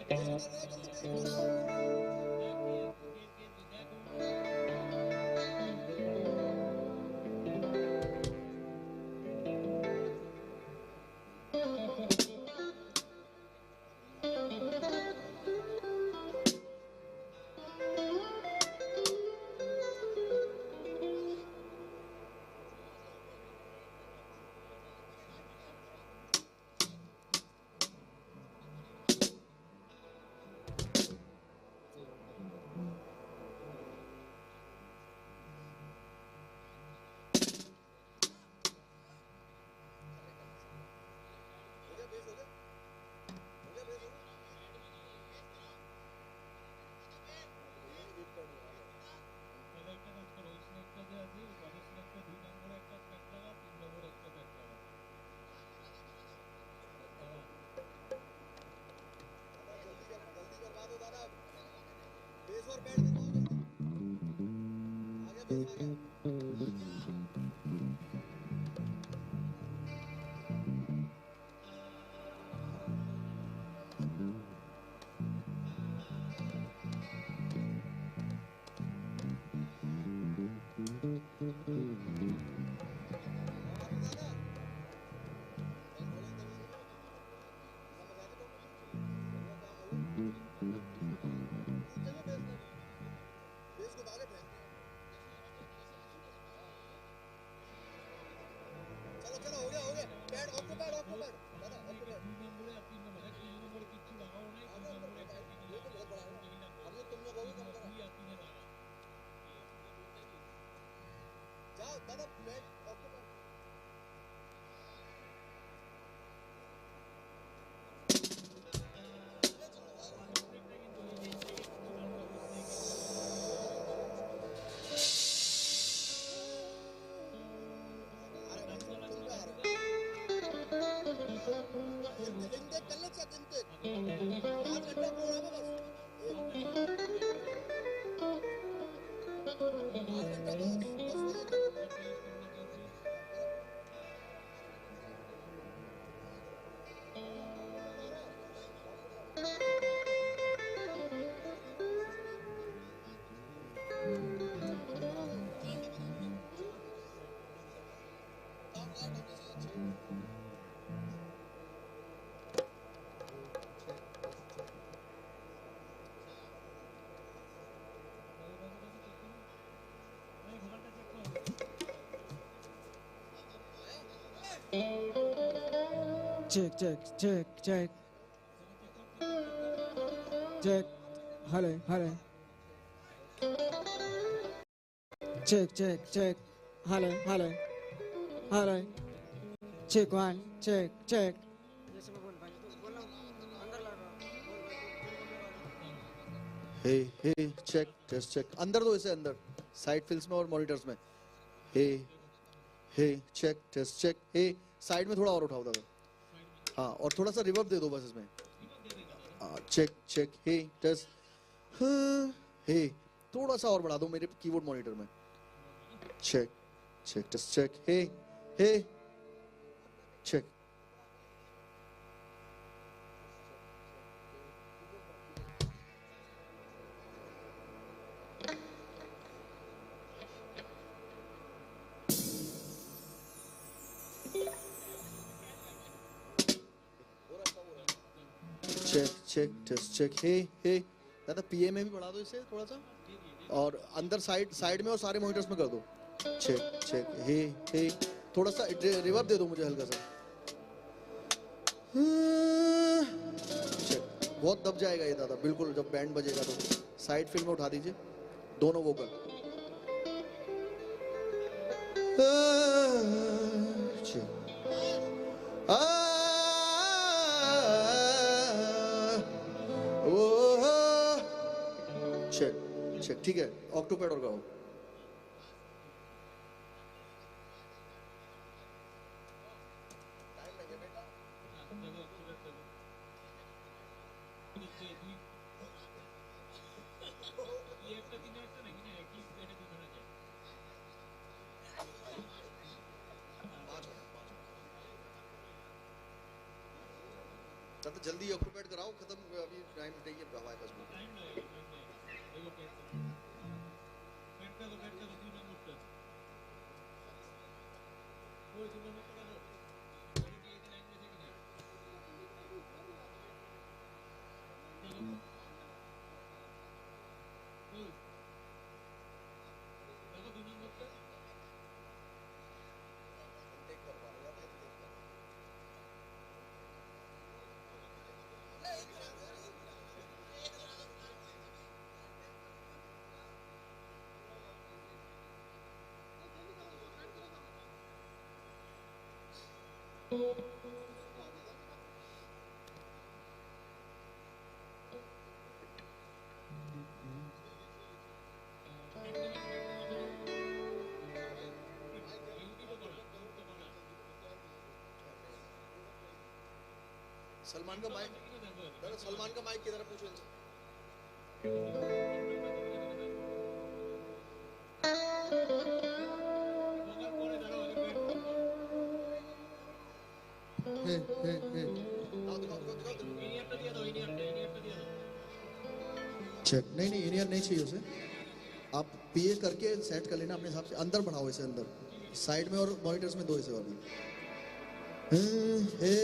चलो, चलो, हो गया, हो गया। Pad, of the pad, of the pad. दादा, ऑफ द पैड। अरे, अरे, अरे, ये तो बहुत बड़ा है। हम लोग तुम लोग हो गए, कम करो। जाओ, दादा, pad, of the pad. Check, check, check, check. Check. Hello, hello. Check, check, check. Hello, hello. Hello. Check one, check, check. Hey, hey, check, test check. अंदर दो इसे, अंदर। साइड फिल्स में और मॉनिटर्स में। Hey, hey, check, test check. Hey, side में थोड़ा और उठाओ दादा। हाँ, और थोड़ा सा रिवर्ब दे दो बस इसमें। हाँ, check, check, hey, test. हाँ, hey, थोड़ा सा और बढ़ा दो मेरे कीबोर्ड मॉनिटर में। Check, check, test check. Hey, hey, check. Check, check, test check. Hey, hey. दादा, पीए में भी बढ़ा दो इसे थोड़ा सा। और अंदर साइड, साइड में और सारे मॉनिटर्स में कर दो। Check, check. Hey, hey. थोड़ा सा रि-, रिवर्ब दे दो मुझे हल्का सा। Check. बहुत दब जाएगा ये दादा, बिल्कुल, जब बैंड बजेगा तो। साइड फिल में उठा दीजिए। दोनों वोकल। आ, check. आ, ओ, check, check, ठीक है, ऑक्टोपैड और गाओ। तो जल्दी ऑक्यूपाइड कराओ, खत्म, अभी टाइम नहीं है हमारे पास। टाइम नहीं है, टाइम नहीं है। देखो पेट का, पेट का तो, पेट का तो तीन नंबर पे। वो तीन नंबर पे का दो। सलमान का माइक, दादा, सलमान का माइक किधर है, पूछो इनसे। हे, हे, हे। चेक। नहीं, नहीं, इनियर नहीं चाहिए उसे। आप पीए करके सेट कर लेना अपने हिसाब से। अंदर बढ़ाओ इसे, अंदर। साइड में और मॉनिटर्स में दो इसे और भी। हे, हे,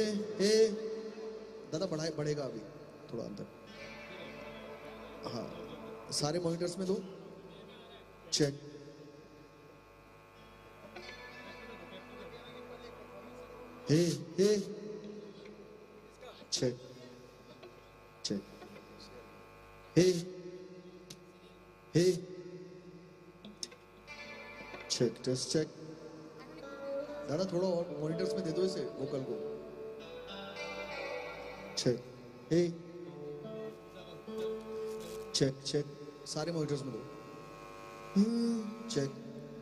हे। दादा, बढ़ाए, बढ़ेगा अभी। थोड़ा अंदर। हाँ, सारे मॉनिटर्स में दो। Check. Hey, hey. Check. Check. Hey. Hey. Check, test check. दादा, थोड़ा और मॉनिटर्स में दे दो इसे, वोकल को। चेक। हे। Check, check. सारे मॉनिटर्स में दो। हम्म, चेक।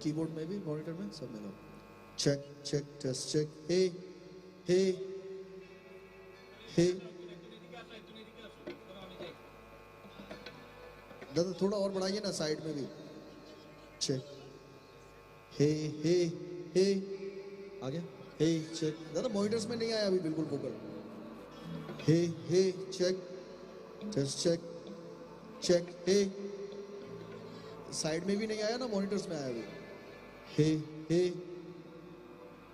कीबोर्ड में भी, मॉनिटर में, सब में दो। Check, check, test check. Hey, hey, hey. दादा, थोड़ा और बढ़ाइए ना साइड में भी। चेक। हे, हे, हे। आ गया? हे, चेक। दादा, मॉनिटर्स में नहीं आया अभी बिल्कुल vocal. Hey, hey, check. Test check. Check, hey. Side में भी नहीं आया ना, मॉनिटर्स में आया अभी। Hey, hey.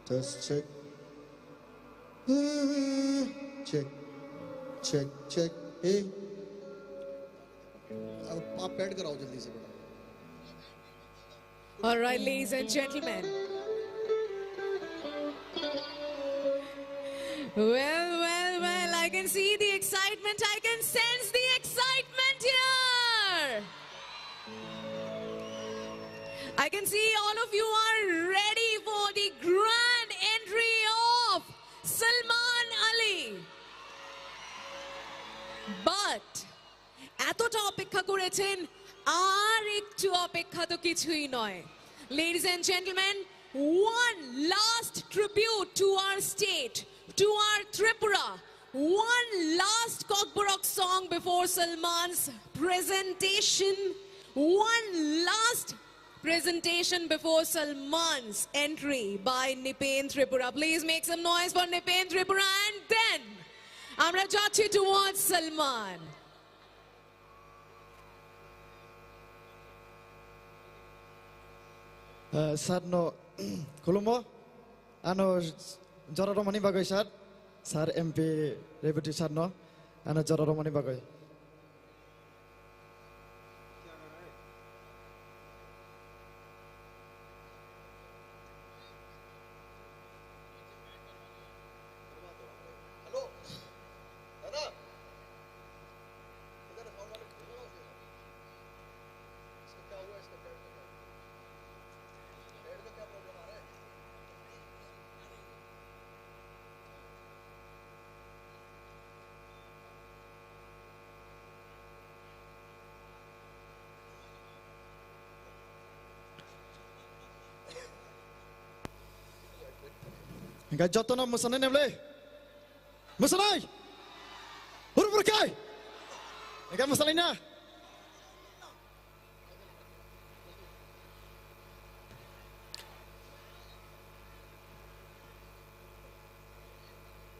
Test check. Check, check, check. Hey. अब आप पैड कराओ जल्दी से, बेटा। All right, ladies and gentlemen. Well, well, well, I can see the excitement. I can sense the excitement here. I can see all of you are ready for the grand entry of Salman Ali. But এতটা অপেক্ষা করেছেন, আর একটু অপেক্ষা তো কিছুই নয়। Ladies and gentlemen, one last tribute to our state, to our Tripura, one last Kokborok song before Salman's presentation, one last presentation before Salman's entry by Nipen Tripura. Please make some noise for Nipen Tripura, and then আমরা যাচ্ছি towards Salman. Uh, sir no khulumo, ano jora romani bagwi sir, sir M P Rebati sir no, ano jora romani bagwi. Hingke jotono mwsanai nemle. Mwsanai. Hur burkai. Hingke mwsanai na.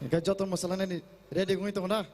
Guys, joto mwsalanani ready wngwi tongo na?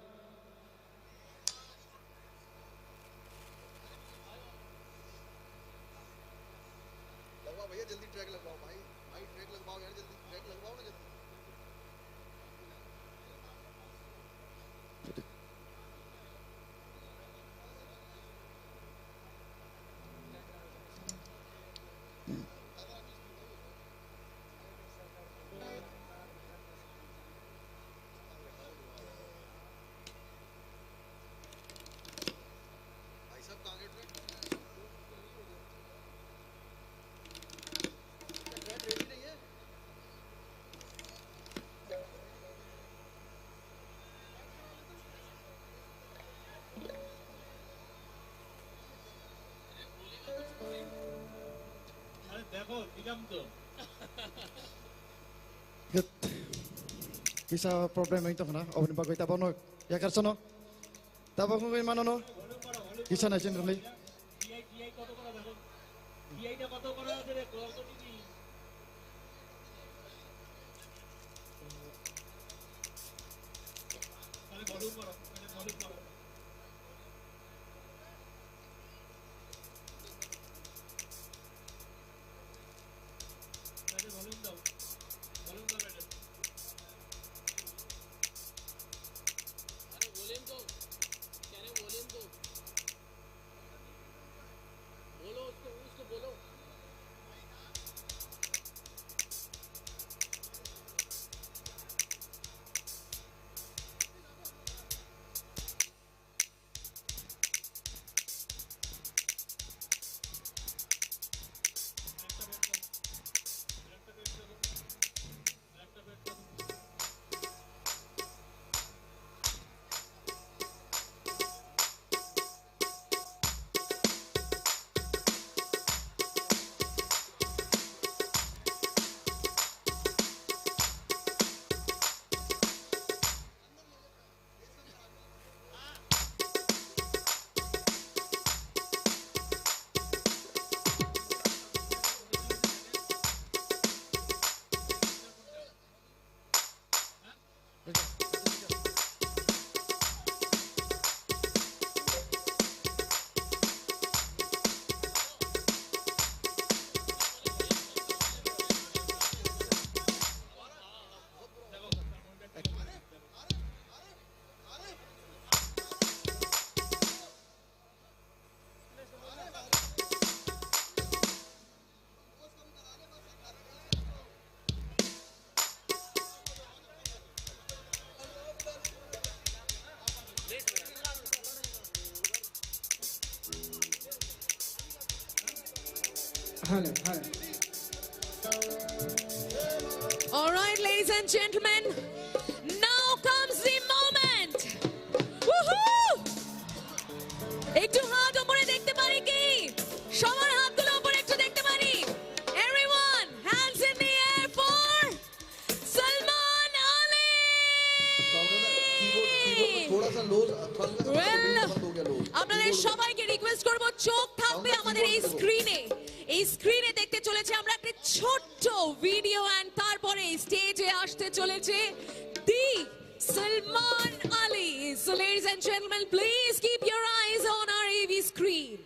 Good. Kisa problem wngwi tongkha na, oboni bagwi tabokno yakarsono. Tabok wngwi manono. Kisa naisin rwli. Hello, hello. All right, ladies and gentlemen, now comes the moment. Woohoo! একটু হাত উপরে দেখতে পারি কি? সবার হাতগুলো উপরে একটু দেখতে পারি? Everyone, hands in the air for Salman Ali! थोड़ा सा लो, थोड़ा सा Well, कमजोर हो गया लो। আপনাদের সবাইকে রিকোয়েস্ট করব, চোখ থাকবে আমাদের এই স্ক্রিনে। এই স্ক্রিনে দেখতে চলেছে আমরা একটা ছোট্ট ভিডিও, অ্যান্ড তারপরে স্টেজে আসতে চলেছে দি Salman Ali. So, ladies and gentlemen, please keep your eyes on our A V screen.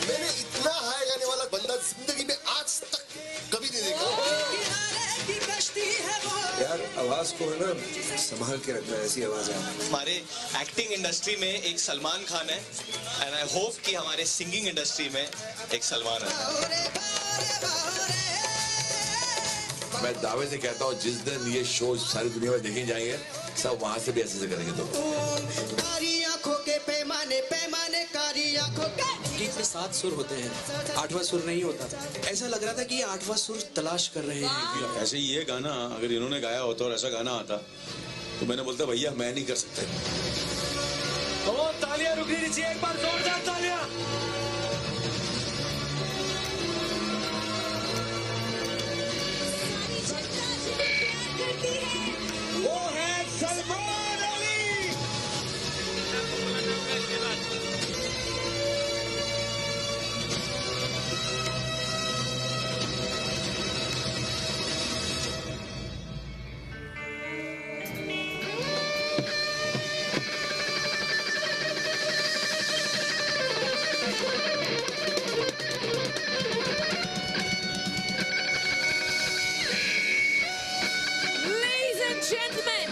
मैंने इतना हाई गाने वाला बंदा जिंदगी में आज तक कभी नहीं देखा। यार, आवाज को है ना, संभाल के रखना, ऐसी आवाज है। हमारे एक्टिंग इंडस्ट्री में एक सलमान खान है, एंड आई होप कि हमारे सिंगिंग इंडस्ट्री में एक सलमान है। मैं दावे से कहता हूँ, जिस दिन ये शो सारी दुनिया में देखे जाएंगे, सब वहां से भी ऐसे ऐसे करेंगे तो। पैमाने कारी आंखों के गीत में सात सुर होते हैं, आठवां सुर नहीं होता। ऐसा लग रहा था कि ये आठवां सुर तलाश कर रहे हैं। ऐसे ये गाना अगर इन्होंने गाया होता और ऐसा गाना आता, तो मैंने बोलता, "भैया, मैं नहीं कर सकता।" ओ, तालियां रुक नहीं चाहिए, एक बार जोरदार तालियां। वो है सलमान Ali. Ladies and gentlemen,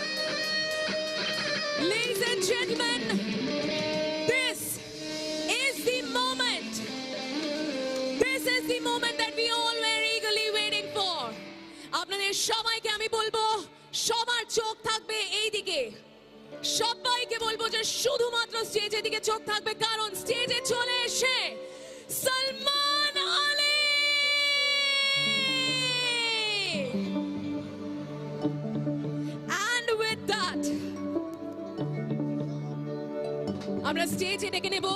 ladies and gentlemen, this is the moment. This is the moment that we all were eagerly waiting for. আপনাদের সবাইকে আমি বলবো, সবার চোখ থাকবে এই দিকে। সবাইকে বলবো যে শুধুমাত্র স্টেজের দিকে চোখ থাকবে, কারণ স্টেজে চলে এসে সালমান আলী। And with that, আমরা স্টেজে ডেকে নেব,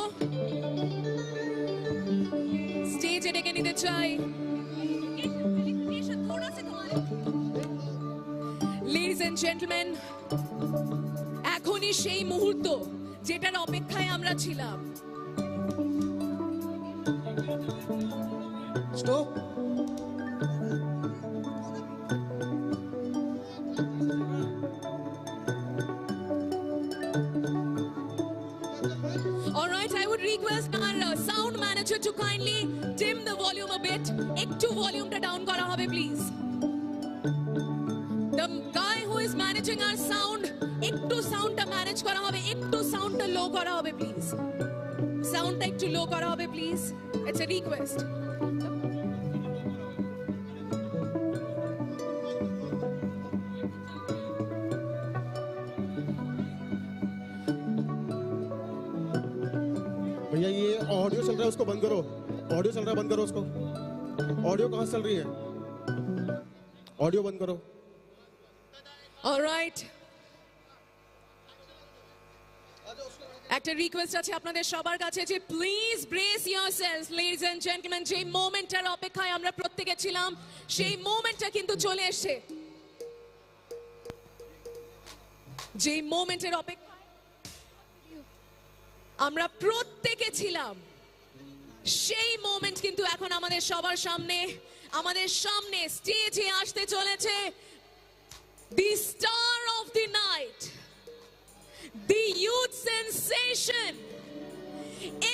স্টেজে ডেকে নিতে চাই। Ladies and gentlemen, এখনই সেই মুহূর্ত, যেটার অপেক্ষায় আমরা ছিলাম। Stop. All right, I would request our uh, sound manager to kindly dim the volume a bit. একটু ভলিউমটা ডাউন করা হবে, please. The guy who is managing our sound, একটু সাউন্ডটা ম্যানেজ করা হবে, একটু সাউন্ডটা লো করা হবে, প্লিজ। সাউন্ডটা একটু লো করা হবে, প্লিজ। It's a request. भैया, ये ऑडियो चल रहा है, उसको बंद करो। ऑडियो चल रहा है, बंद करो उसको। ऑडियो कहाँ से चल रही है? ऑडियो बंद करो। All right. একটা রিকোয়েস্ট আছে আপনাদের সবার কাছে যে, please brace yourselves, ladies and gentlemen। যে মোমেন্টটার অপেক্ষায় আমরা প্রত্যেকে ছিলাম, সেই মোমেন্টটা কিন্তু চলে এসেছে। যে মোমেন্টের অপেক্ষায় আমরা প্রত্যেকে ছিলাম, সেই মোমেন্ট কিন্তু এখন আমাদের সবার সামনে, আমাদের সামনে স্টেজে আসতে চলেছে the star of the night, the youth sensation,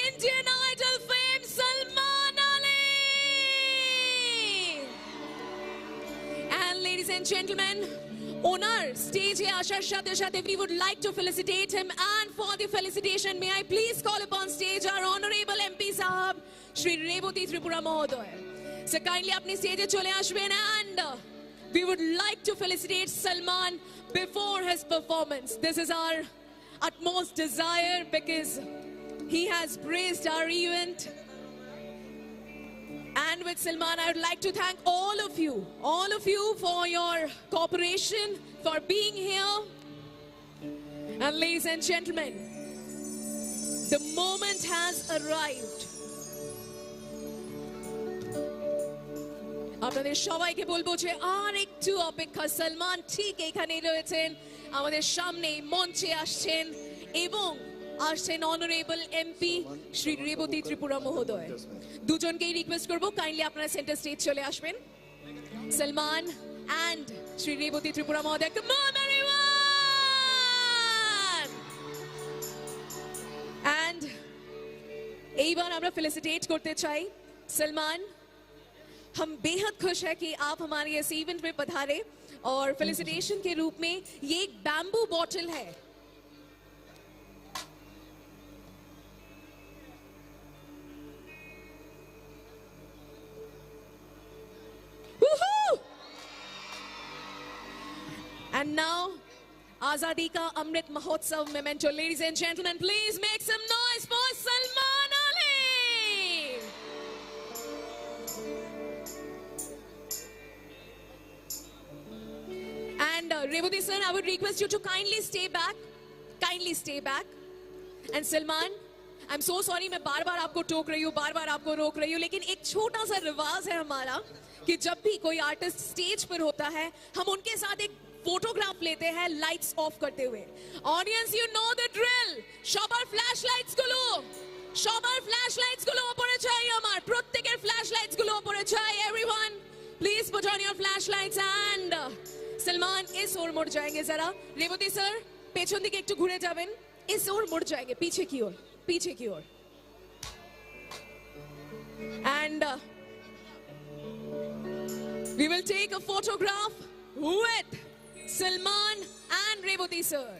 Indian Idol fame, Salman Ali. And ladies and gentlemen, ওনার স্টেজে আসার সাথে সাথে we would like to felicitate him, and for the felicitation may I please call upon stage our honorable M P Sahab, Shri Rebati Tripura Mohodoy. So kindly আপনি স্টেজে চলে আসবেন, and uh, we would like to felicitate Salman before his performance. This is our utmost desire because he has graced our event. And with Salman, I would like to thank all of you, all of you for your cooperation, for being here. And ladies and gentlemen, the moment has arrived. আপনাদের সবাইকে বলবো যে আর একটু অপেক্ষা, সালমান ঠিক এখানেই রয়েছেন, আমাদের সামনে মঞ্চে আসছেন এবং আসছেন অনারেবল এমপি শ্রী রেবতী ত্রিপুরা মহোদয়। দুজনকেই রিকোয়েস্ট করবো, কাইন্ডলি আপনারা সেন্টার স্টেজ চলে আসবেন। সালমান and শ্রী রেবতী ত্রিপুরা মহোদয়, come on everyone! And এইবার আমরা ফেলিসিটেট করতে চাই সালমান। हम बेहद खुश है कि आप हमारे इस इवेंट में पधारे और फेलिसिटेशन के रूप में ये एक बैम्बू बॉटल है। Woohoo! And now आजादी का अमृत Mahotsav memento. Ladies and gentlemen, please make some noise for Salman Ali. And uh, Reboti sir, I would request you to kindly stay back. Kindly stay back. And Salman, I'm so sorry, मैं बार बार आपको टोक रही हूँ, बार बार आपको रोक रही हूँ, लेकिन एक छोटा सा रिवाज है हमारा कि जब भी कोई आर्टिस्ट स्टेज पर होता है, हम उनके साथ एक फोटोग्राफ लेते हैं लाइट्स ऑफ करते हुए। Audience, you know the drill. সবার ফ্ল্যাশ লাইটস গুলো, সবার ফ্ল্যাশ লাইটস গুলো ওপরে চাই আমার, প্রত্যেকের ফ্ল্যাশ লাইটস গুলো ওপরে চাই। Everyone, please put on your flashlights and uh, Salman, इस ओर मुड़ जाएंगे जरा। रेवती सर, পেছন দিকে একটু ঘুরে যাবেন। इस ओर मुड़ जाएंगे, पीछे की ओर, पीछे की ओर। And uh, we will take a photograph with Salman and Reboti sir.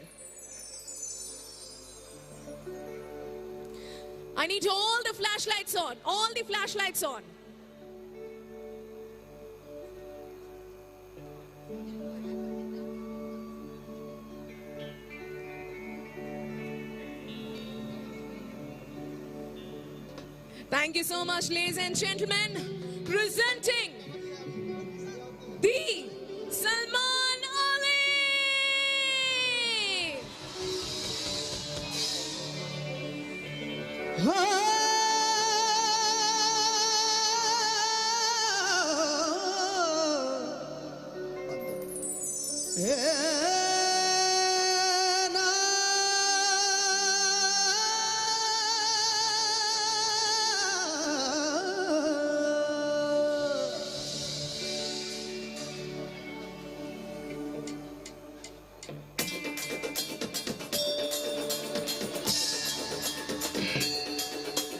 I need all the flashlights on, all the flashlights on. Thank you so much, ladies and gentlemen. Presenting the Salman Ali.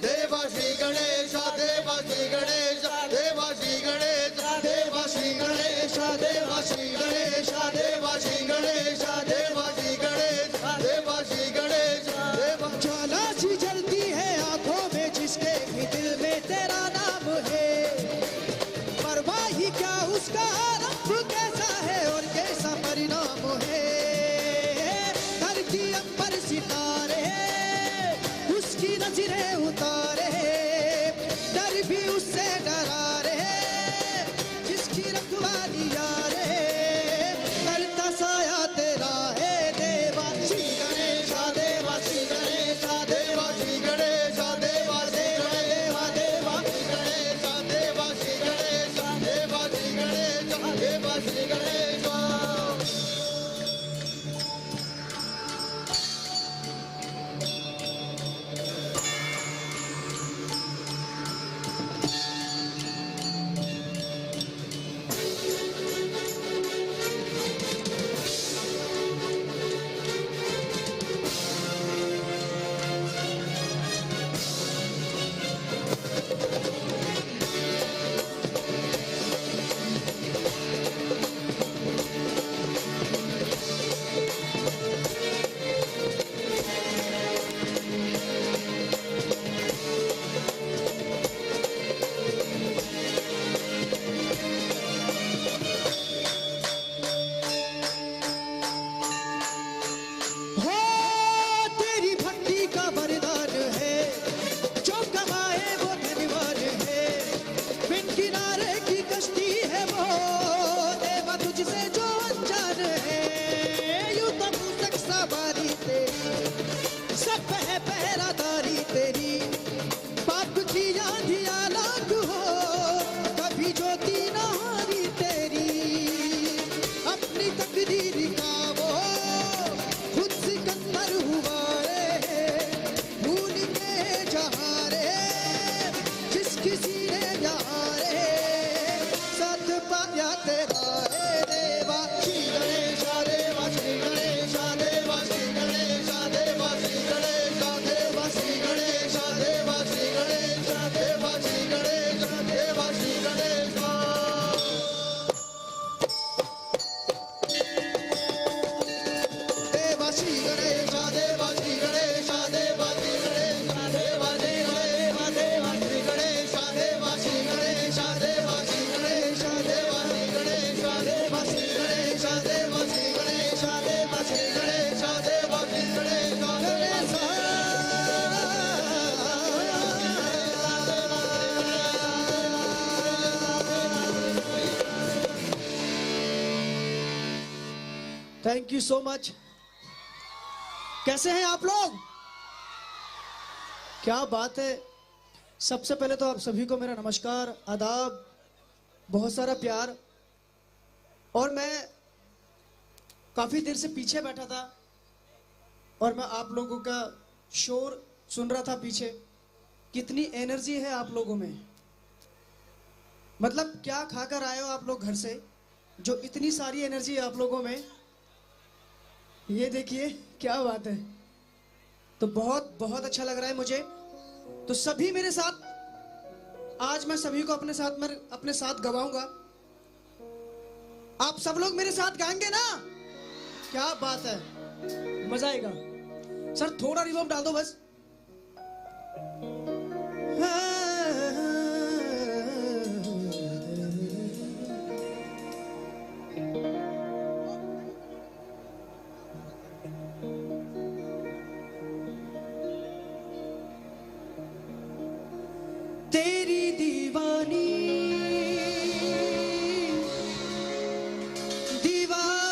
Deva Shri Ganesha, Deva Shri Ganesha, Deva Shri Ganesha, Deva Shri Ganesha, Deva Shri Ganesha, Deva Shri Ganesha, Deva Shri Ganesha, Deva Shri Ganesha, Deva ज्वाला सी जलती है आंखों में जिसके भी दिल में तेरा नाम है। परवाही क्या उसका रब कैसा है और कैसा परिणाम है। धरती अंबर सितारे उसकी नजरें उतारे, डर भी उससे डरा रहे। जिसकी रखवाली यारे करता साया तेरा है देवा। श्री गणेशा देवा, श्री गणेशा देवा, श्री गणेशा देवा, श्री गणेशा देवा, श्री गणेशा देवा, श्री गणेशा देवा, श्री गणेशा देवा, श्री गणेशा। हो, तेरी भक्ति का वरदान है, जो कमाए वो धनवान है। बिन किनारे की कश्ती है वो, देवा तुझसे जो अनजान है। यूं तो भूतक सवारी तेरी, सब है पहरादारी तेरी। पाप की आंधियां लाख हो, कभी ज्योति न हारी तेरी। अपनी तकदीर का वो खुद सिकंदर हुआ रे, भूल गए जहां रे, जिस किसी ने यहाँ रे साथ पाया तेरा रे देवा। श्री गणेशा देवा, श्री गणेशा देवा, श्री गणेशा देवा, श्री गणेशा देवा, श्री गणेशा देवा, श्री गणेशा देवा, श्री गणेशा देवा, श्री गणेशा। देवा श्री गणेशा, देवा श्री गणेशा, देवा श्री गणेशा, देवा श्री गणेशा, देवा श्री गणेशा, देवा श्री गणेशा, देवा श्री गणेशा, देवा श्री Ganesha. Thank you so much. कैसे हैं आप लोग? क्या बात है। सबसे पहले तो आप सभी को मेरा नमस्कार, आदाब, बहुत सारा प्यार। और मैं काफी देर से पीछे बैठा था और मैं आप लोगों का शोर सुन रहा था पीछे। कितनी एनर्जी है आप लोगों में, मतलब क्या खाकर आए हो आप लोग घर से, जो इतनी सारी एनर्जी है आप लोगों में। ये देखिए, क्या बात है। तो बहुत बहुत अच्छा लग रहा है मुझे। तो सभी मेरे साथ, आज मैं सभी को अपने साथ में, अपने साथ गवाऊंगा। आप सब लोग मेरे साथ गाएंगे ना? क्या बात है, मजा आएगा। सर, थोड़ा रिवर्ब डाल दो बस। तेरी दीवानी दीवानी,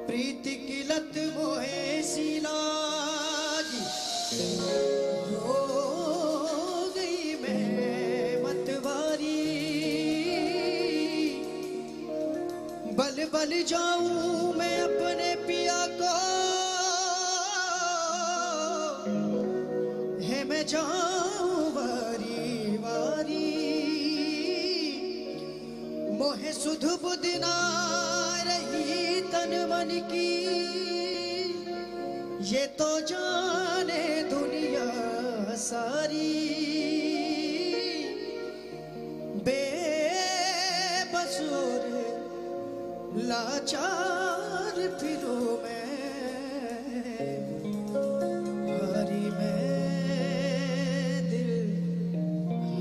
प्रीति की लत मोहे सी लागी, हो गई मैं मतवारी। बल बल जाऊं मैं अपने पिया को, है मैं जाऊं वारी वारी। मोहे सुध बुध ना रही तन मन की, ये तो जाने दुनिया सारी। बेबस और लाचार फिरूं मैं, हारी मैं दिल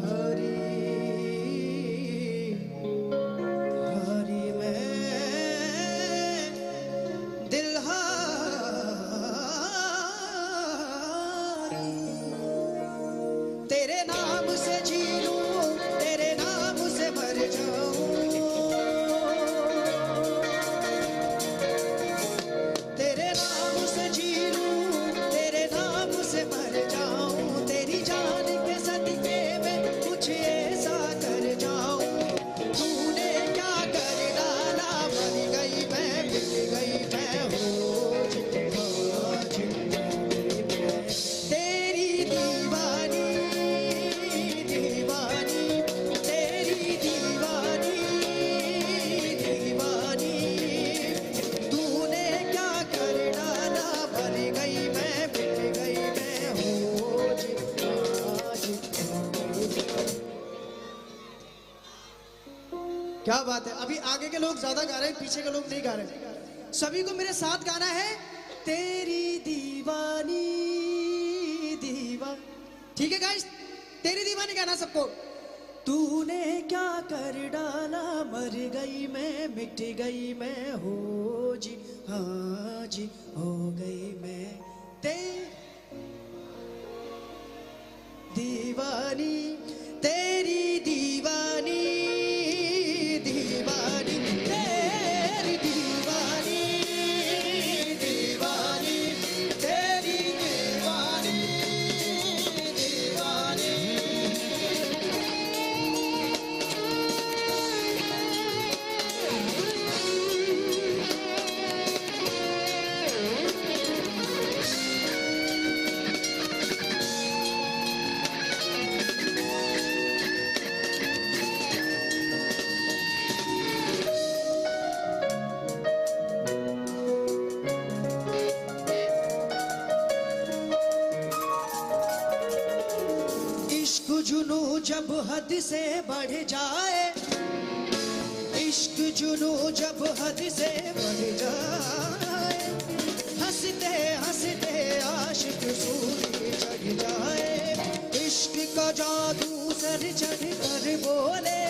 हारी, हारी मैं दिल हारी। तेरे नाम से जी लूं, तेरे नाम से मर जाऊं। तेरे नाम से जी लूं, तेरे नाम से मर जाऊं। तेरी जान के सदके में कुछ ऐसा कर जाऊं। तूने क्या कर डाला, मर गई मैं, मिट गई मैं, हो जिंदगी, जिंदगी में। तेरी दीवानी, दीवानी, तेरी दीवानी, दीवानी। तूने क्या कर डाला, मर गई मैं, मिट गई मैं, हो जिंदगी, जिंदगी। क्या बात है। अभी आगे के लोग ज्यादा गा रहे हैं, पीछे के लोग नहीं गा रहे। सभी को मेरे साथ गाना है, तेरी दीवानी दीवा। ठीक है गाइस, तेरी दीवानी गाना सबको। तूने क्या कर डाला, मर गई मैं, मिट गई मैं, हो जी, हाँ जी, हो गई मैं। ते दीवानी, तेरी दीवानी, दीवानी, तेरी दीवानी, दीवानी, तेरी दीवानी, दीवानी। इश्क जुनू जब हद से बढ़ जाए, इश्क जुनू जब हद से बढ़ जाए, हंसते हंसते आशिक सूली चढ़ जाए। इश्क का जादू सर चढ़ कर बोले,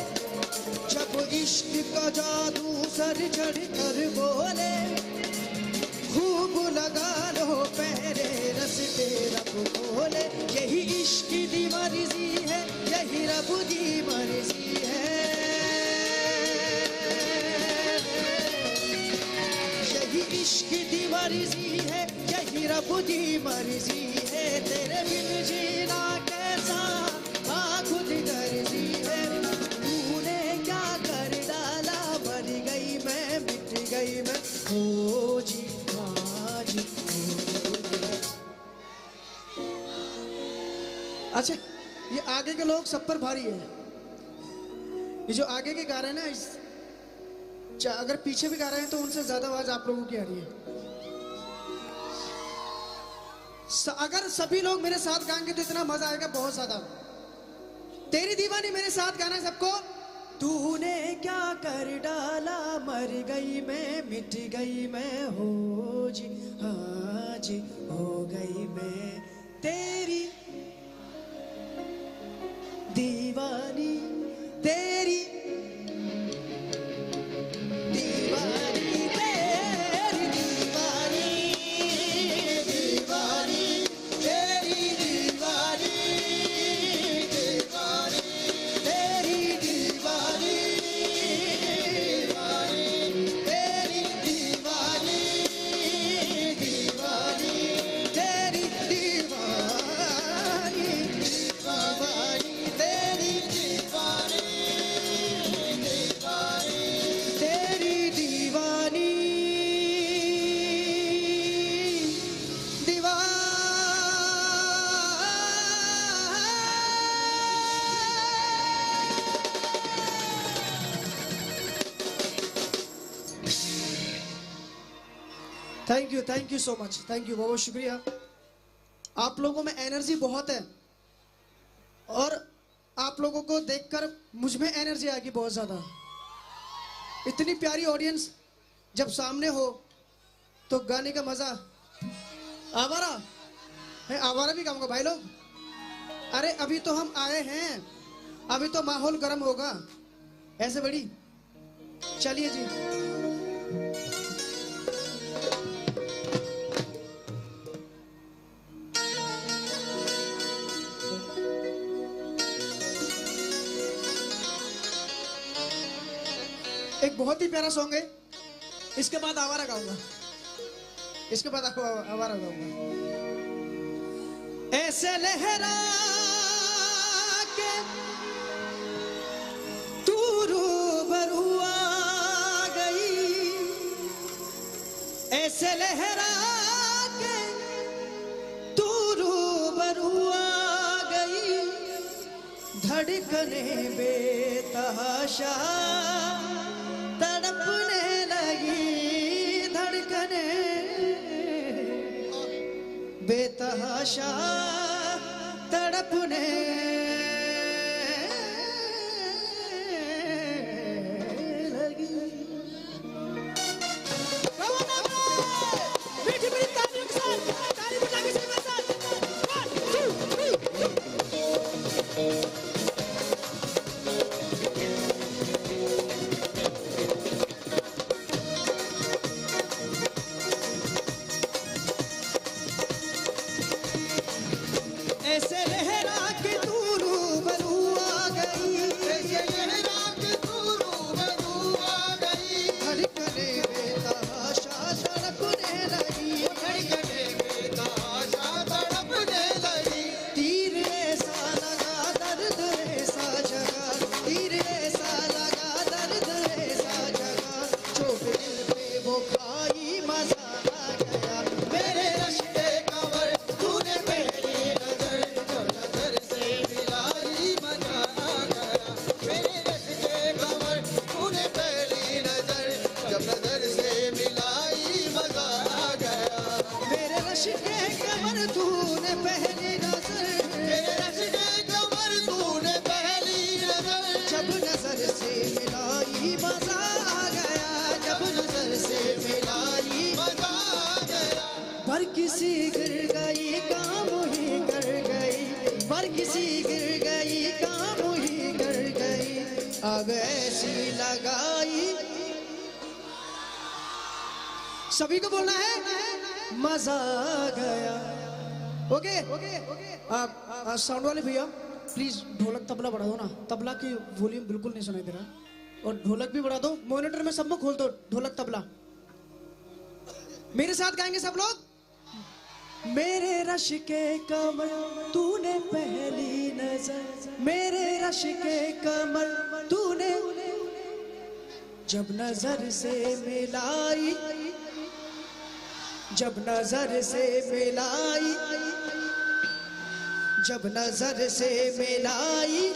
जब इश्क का जादू सर चढ़ कर बोले, खूब लगा लो पहरे, रस्ते रब खोले। यही इश्क दी मर्जी है, यही रब दी मर्जी है, तेरे बिन जीना कैसा, हाँ खुद गर्जी है। तूने क्या कर डाला, मर गई मैं, मिट गई मैं, हो जी, हाँ जी, हो जी। अच्छा, ये आगे के लोग सब पर भारी है। ये जो आगे के गा रहे हैं ना, इस, चा-, अगर पीछे भी गा रहे हैं तो उनसे ज्यादा आवाज आप लोगों की आ रही है। स-, अगर सभी लोग मेरे साथ गाएंगे तो इतना मजा आएगा, बहुत ज्यादा। तेरी दीवानी मेरे साथ गाना है सबको। तूने क्या कर डाला, मर गई मैं, मिट गई मैं, हो जी, हाँ जी, हो गई मैं तेरी दीवानी, तेरी दीवानी, तेरी दीवानी, दीवानी, तेरी दीवानी, दीवानी, तेरी दीवानी, दीवानी, तेरी दीवानी, दीवानी, तेरी दीवानी, दीवानी, तेरी दीवानी, दीवानी, तेरी दीवानी, दीवानी। Thank you, thank you so much, thank you, बहुत शुक्रिया। आप लोगों में एनर्जी बहुत है और आप लोगों को देखकर मुझ में एनर्जी आ गई बहुत ज्यादा। इतनी प्यारी ऑडियंस जब सामने हो तो गाने का मजा। आवारा है, आवारा भी गाऊंगा भाई लोग। अरे अभी तो हम आए हैं, अभी तो माहौल गर्म होगा। ऐसे बड़ी, चलिए जी। एक बहुत ही प्यारा सॉन्ग है, इसके बाद आवारा गाऊंगा, इसके बाद आवा-, आवारा गाऊंगा। ऐसे लहरा के तू रूबरू आ गई, ऐसे लहरा के तू रूबरू आ गई, धड़कने बेतहाशा तड़पने लगी, धड़कने बेतहाशा तड़पने लगी। मीठी मीठी तालियों के साथ, ताली बजा के सबके साथ। One, two, three, four। ऐसे लहरा के तू रूबरू आ गई, ऐसे लहरा के तू रूबरू आ गई। धड़कने बेतहाशा तड़पने लगी, धड़कने बेतहाशा तड़पने लगी। तीर ऐसा लगा, दर्द ऐसा जगा, तीर ऐसा लगा, दर्द ऐसा जगा, चोट दिल पे वो खाई, मजा आ गया। मेरे रश्ते कमर तूने पहली नजर, जब नजर से मिलाई, मजा आ गया। मेरे रश्ते कमर तूने पहली नजर, जब नजर से मिलाई, मजा आ गया। मेरे रश्ते कमर तूने पहली नजर, मेरे रश्ते कमर तूने पहली नजर, जब नजर से मिलाई, मजा आ गया। जब नजर से मिलाई, मजा आ गया। पर किसी गिर गई, काम ही कर गई, पर किसी गिर गई, काम ही कर गई, आग ऐसी लगाई। सभी को बोलना है, मजा आ गया। ओके, आप, आप साउंड वाले भैया, प्लीज ढोलक तबला बढ़ा दो ना, तबला की वॉल्यूम बिल्कुल नहीं सुनाई दे रहा। और ढोलक भी बढ़ा दो, मॉनिटर में सब में खोल दो ढोलक तबला। मेरे साथ गाएंगे सब लोग। मेरे रश के कमर तूने पहली नजर, मेरे रश के कमर तूने जब नजर से मिलाई, जब नजर से मिलाई, जब नजर से मिलाई,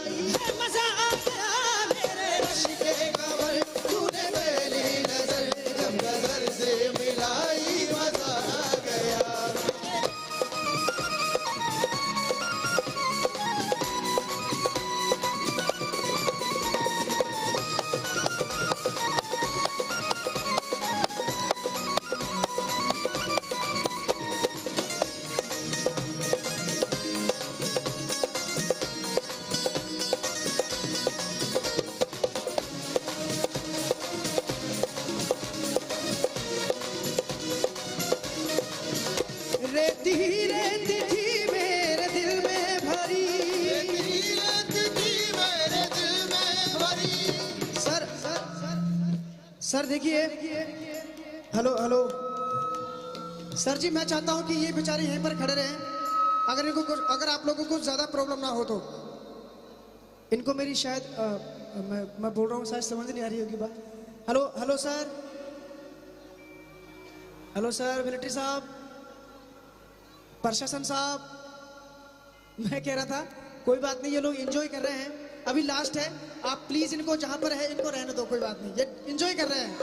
मजा आ गया। मेरे रश के कमर तूने पहली नजर, जब नजर से मिलाई, मजा आ गया। रेती ही रेती थी मेरे दिल में भरी। रेती ही रेती थी मेरे दिल में भरी। सर, सर, सर, सर, देखिए। Hello, hello. सर जी, मैं चाहता हूँ कि ये बेचारे यहीं पर खड़े रहें। अगर इनको कुछ, अगर आप लोगों को ज़्यादा प्रॉब्लम ना हो तो। इनको मेरी शायद, अ, मैं, मैं बोल रहा हूँ, शायद समझ नहीं आ रही होगी बात। Hello, hello sir. Hello sir, military साहब, प्रशासन साहब, मैं कह रहा था, कोई बात नहीं, ये लोग एंजॉय कर रहे हैं, अभी लास्ट है। आप प्लीज इनको जहां पर है, इनको रहने दो, कोई बात नहीं, ये एंजॉय कर रहे हैं,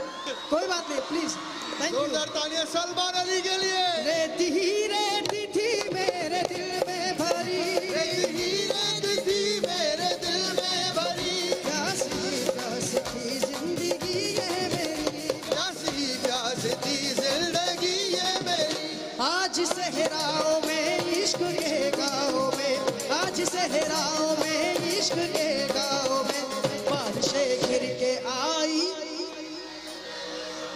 कोई बात नहीं, प्लीज। Thank you. जोरदार तालियां सलमान अली के लिए। रेती ही रेती थी मेरे दिल में भरी। रेती ही रेती थी मेरे दिल में भरी। प्यासी प्यासी थी जिंदगी ये मेरी। प्यासी प्यासी थी जिंदगी ये मेरी। आज सहराओं में इश्क के गाँव में, आज सहराओं में इश्क के गाँव में बारिशें घिर के आई,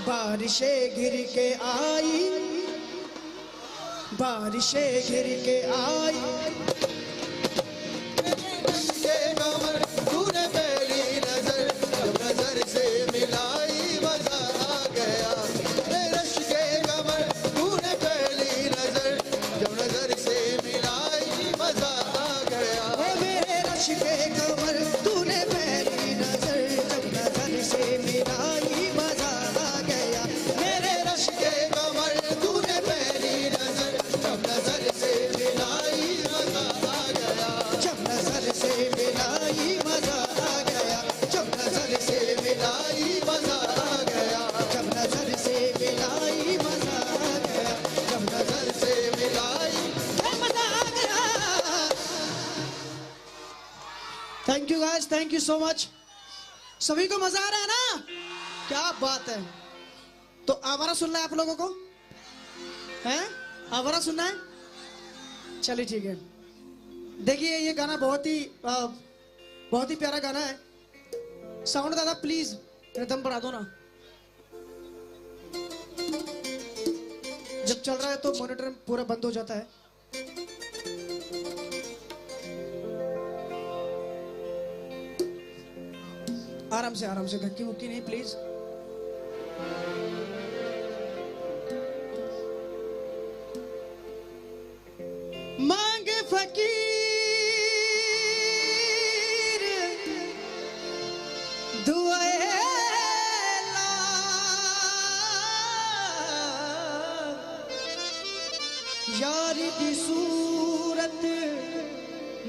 बारिशें घिर के आई, बारिशें घिर के आई। के कमर तूने पहली नजर, जब नजर से मिलाई मजा आ गया। मेरे रश के कमर तूने पहली नजर, जब नजर से मिलाई मजा आ गया। ओ मेरे रश के कमर तूने पहली नजर, जब नजर से मिलाई मजा आ गया। मेरे रश के कमर तूने पहली नजर, जब नजर से मिलाई मजा आ गया। जब नजर से मिलाई मजा आ गया। जब नजर से मिलाई मजा आ गया। जब नजर से मिलाई मजा आ गया। जब नजर से मिलाई मजा आ गया। Thank you guys, thank you so much। सभी को मजा आ रहा है ना? क्या बात है। तो आवारा सुनना है आप लोगों को? हैं? आवारा सुनना है? चलिए ठीक है। देखिए ये गाना बहुत ही, अ, बहुत ही प्यारा गाना है। साउंड दादा प्लीज रिदम बढ़ा दो ना। जब चल रहा है तो मॉनिटर पूरा बंद हो जाता है। आराम से, आराम से, धक्की मुक्की नहीं प्लीज। मांग फकीर दुआएला, यार दी सूरत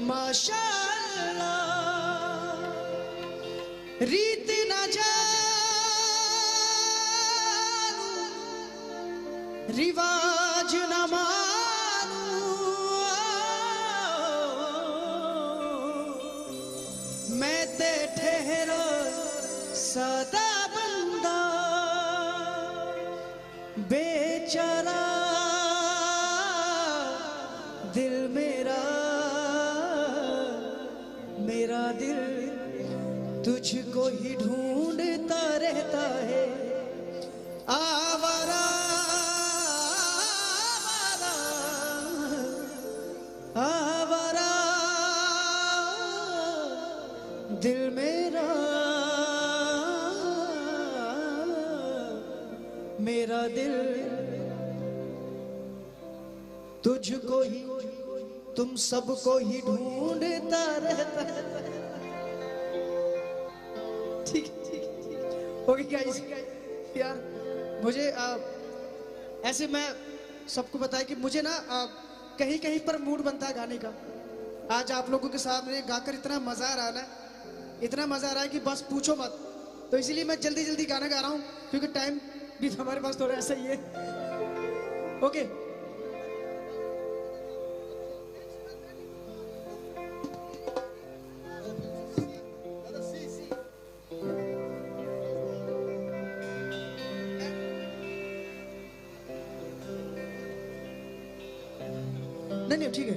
माशाअल्लाह। रीत ना जानू, रिवाज ना मानू, मैं ते ठहरा सादा बंदा। बेचारा दिल मेरा, मेरा दिल तुझको ही ढूंढता रहता है। आवारा, आवारा, आवारा दिल मेरा, मेरा दिल तुझको ही, तुम सबको ही ढूंढता रहता है। ठीक है, ठीक है, ठीक है। ओके गाइस, यार, मुझे, आ, ऐसे मैं सबको बताया कि मुझे ना, आ, कहीं कहीं पर मूड बनता है गाने का। आज आप लोगों के सामने गाकर इतना मजा आ रहा है ना, इतना मजा आ रहा है कि बस पूछो मत। तो इसीलिए मैं जल्दी जल्दी गाना गा रहा हूँ, क्योंकि टाइम भी हमारे पास थोड़ा ऐसा ही है। ओके। नहीं, नहीं, ठीक है।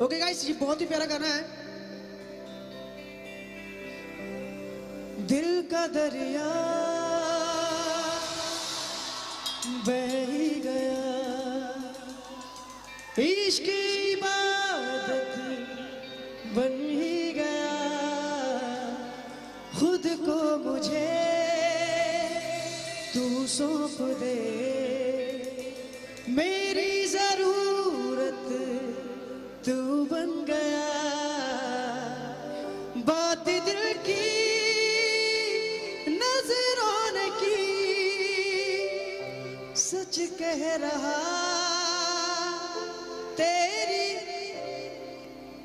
ओके गाइस, ये बहुत ही प्यारा गाना है। दिल का दरिया बह ही गया, इश्क इबादत बन ही गया, खुद को मुझे तू सौंप दे, मेरी जरूरत तू बन गया। बात दिल की, नजरों ने की, सच कह रहा तेरी,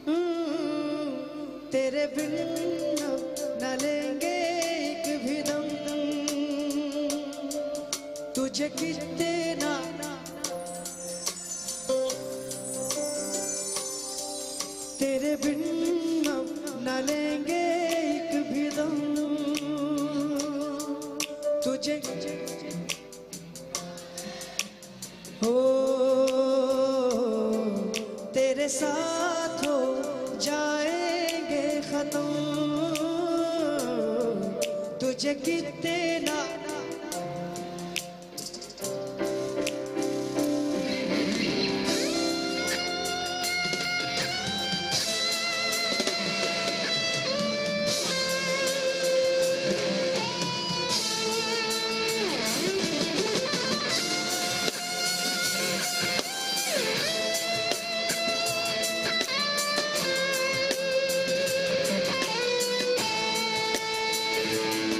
हम्म, तेरे बिन अब न लेंगे एक भी दम। तुझे कितना, तेरे बिन अब न लेंगे एक भी दम। तुझे हो, तेरे साथ हो जाएंगे खत्म। तुझे कितना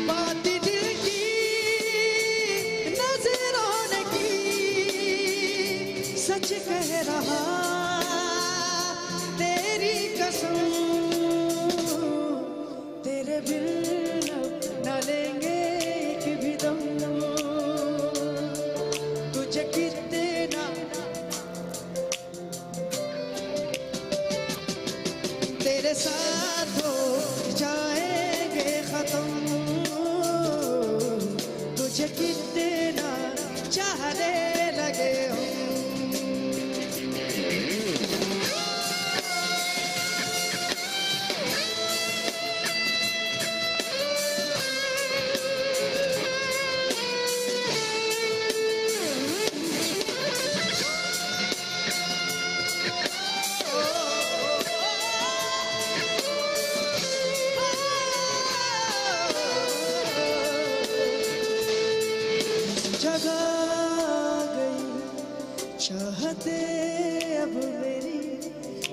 बात दिल की, नजरों ने की, सच कह रहा तेरी कसम। तेरे बिन अब न लेंगे एक भी दम। तुझे कितना, तेरे साथ हो जाएंगे खत्म। तुझे कितना चाहने लगे हम। जगा गई चाहते अब मेरी,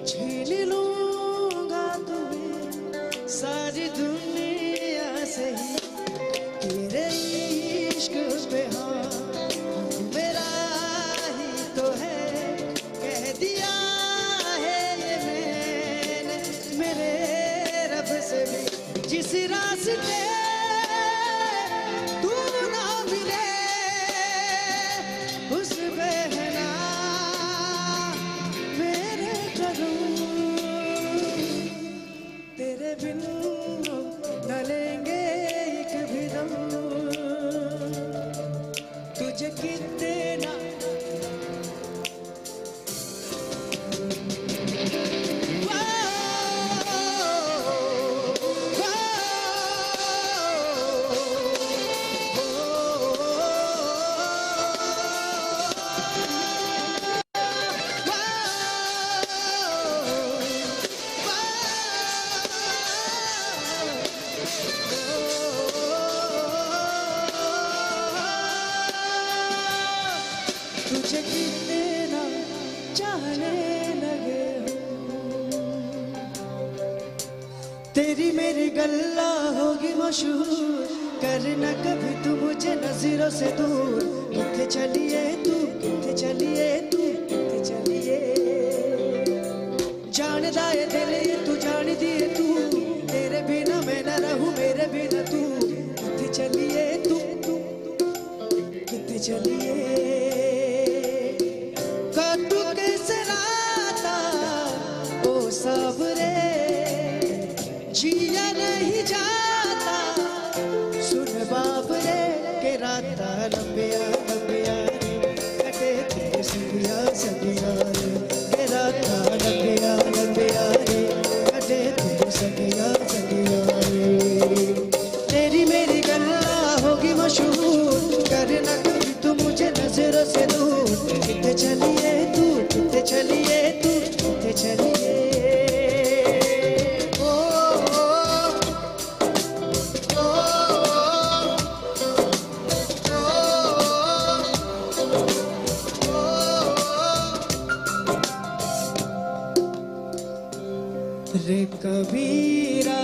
छीन लूंगा तुम्हें सारी दुनिया से ही। तेरे इश्क पे हाँ, मेरा ही तो है, कह दिया है ये मैंने मेरे रब से भी। जिस रास्ते तू ना मिले, उस पे है ना मेरे कदम। तेरे बिन न लेंगे एक भी दम। तुझे कितना तुझे कितना चाहने लगे हूँ। तेरी मेरी गल्ला होगी मशहूर, करना कभी तू मुझे नजरों से दूर। कित्थे चलिए तू, कित्थे चलिए तू, कित्थे चलिए। जानदा ए दिल ये तू, जानदी ए तू, तेरे बिना मैं ना रहूं, मेरे बिना तू। कित्थे चलिए तू, कित्थे चलिए। काटू कैसे राता ओ सावरे, जिया नहीं जाता। सुन बाबरे के राता लंबिया लंबिया रे, कटे तेरे सदिया सदिया रे। के राता लंबिया लंबिया रे, कटे तेरे सदिया सदिया रे। तेरी मेरी गल्ला होगी मशहूर, करना कभी तू मुझे नजरों से दूर। कित्थे चलिए तू, कित्थे चलिए तू, कित्थे चलिए। ओ, ओ, ओ, ओ। रे कबीरा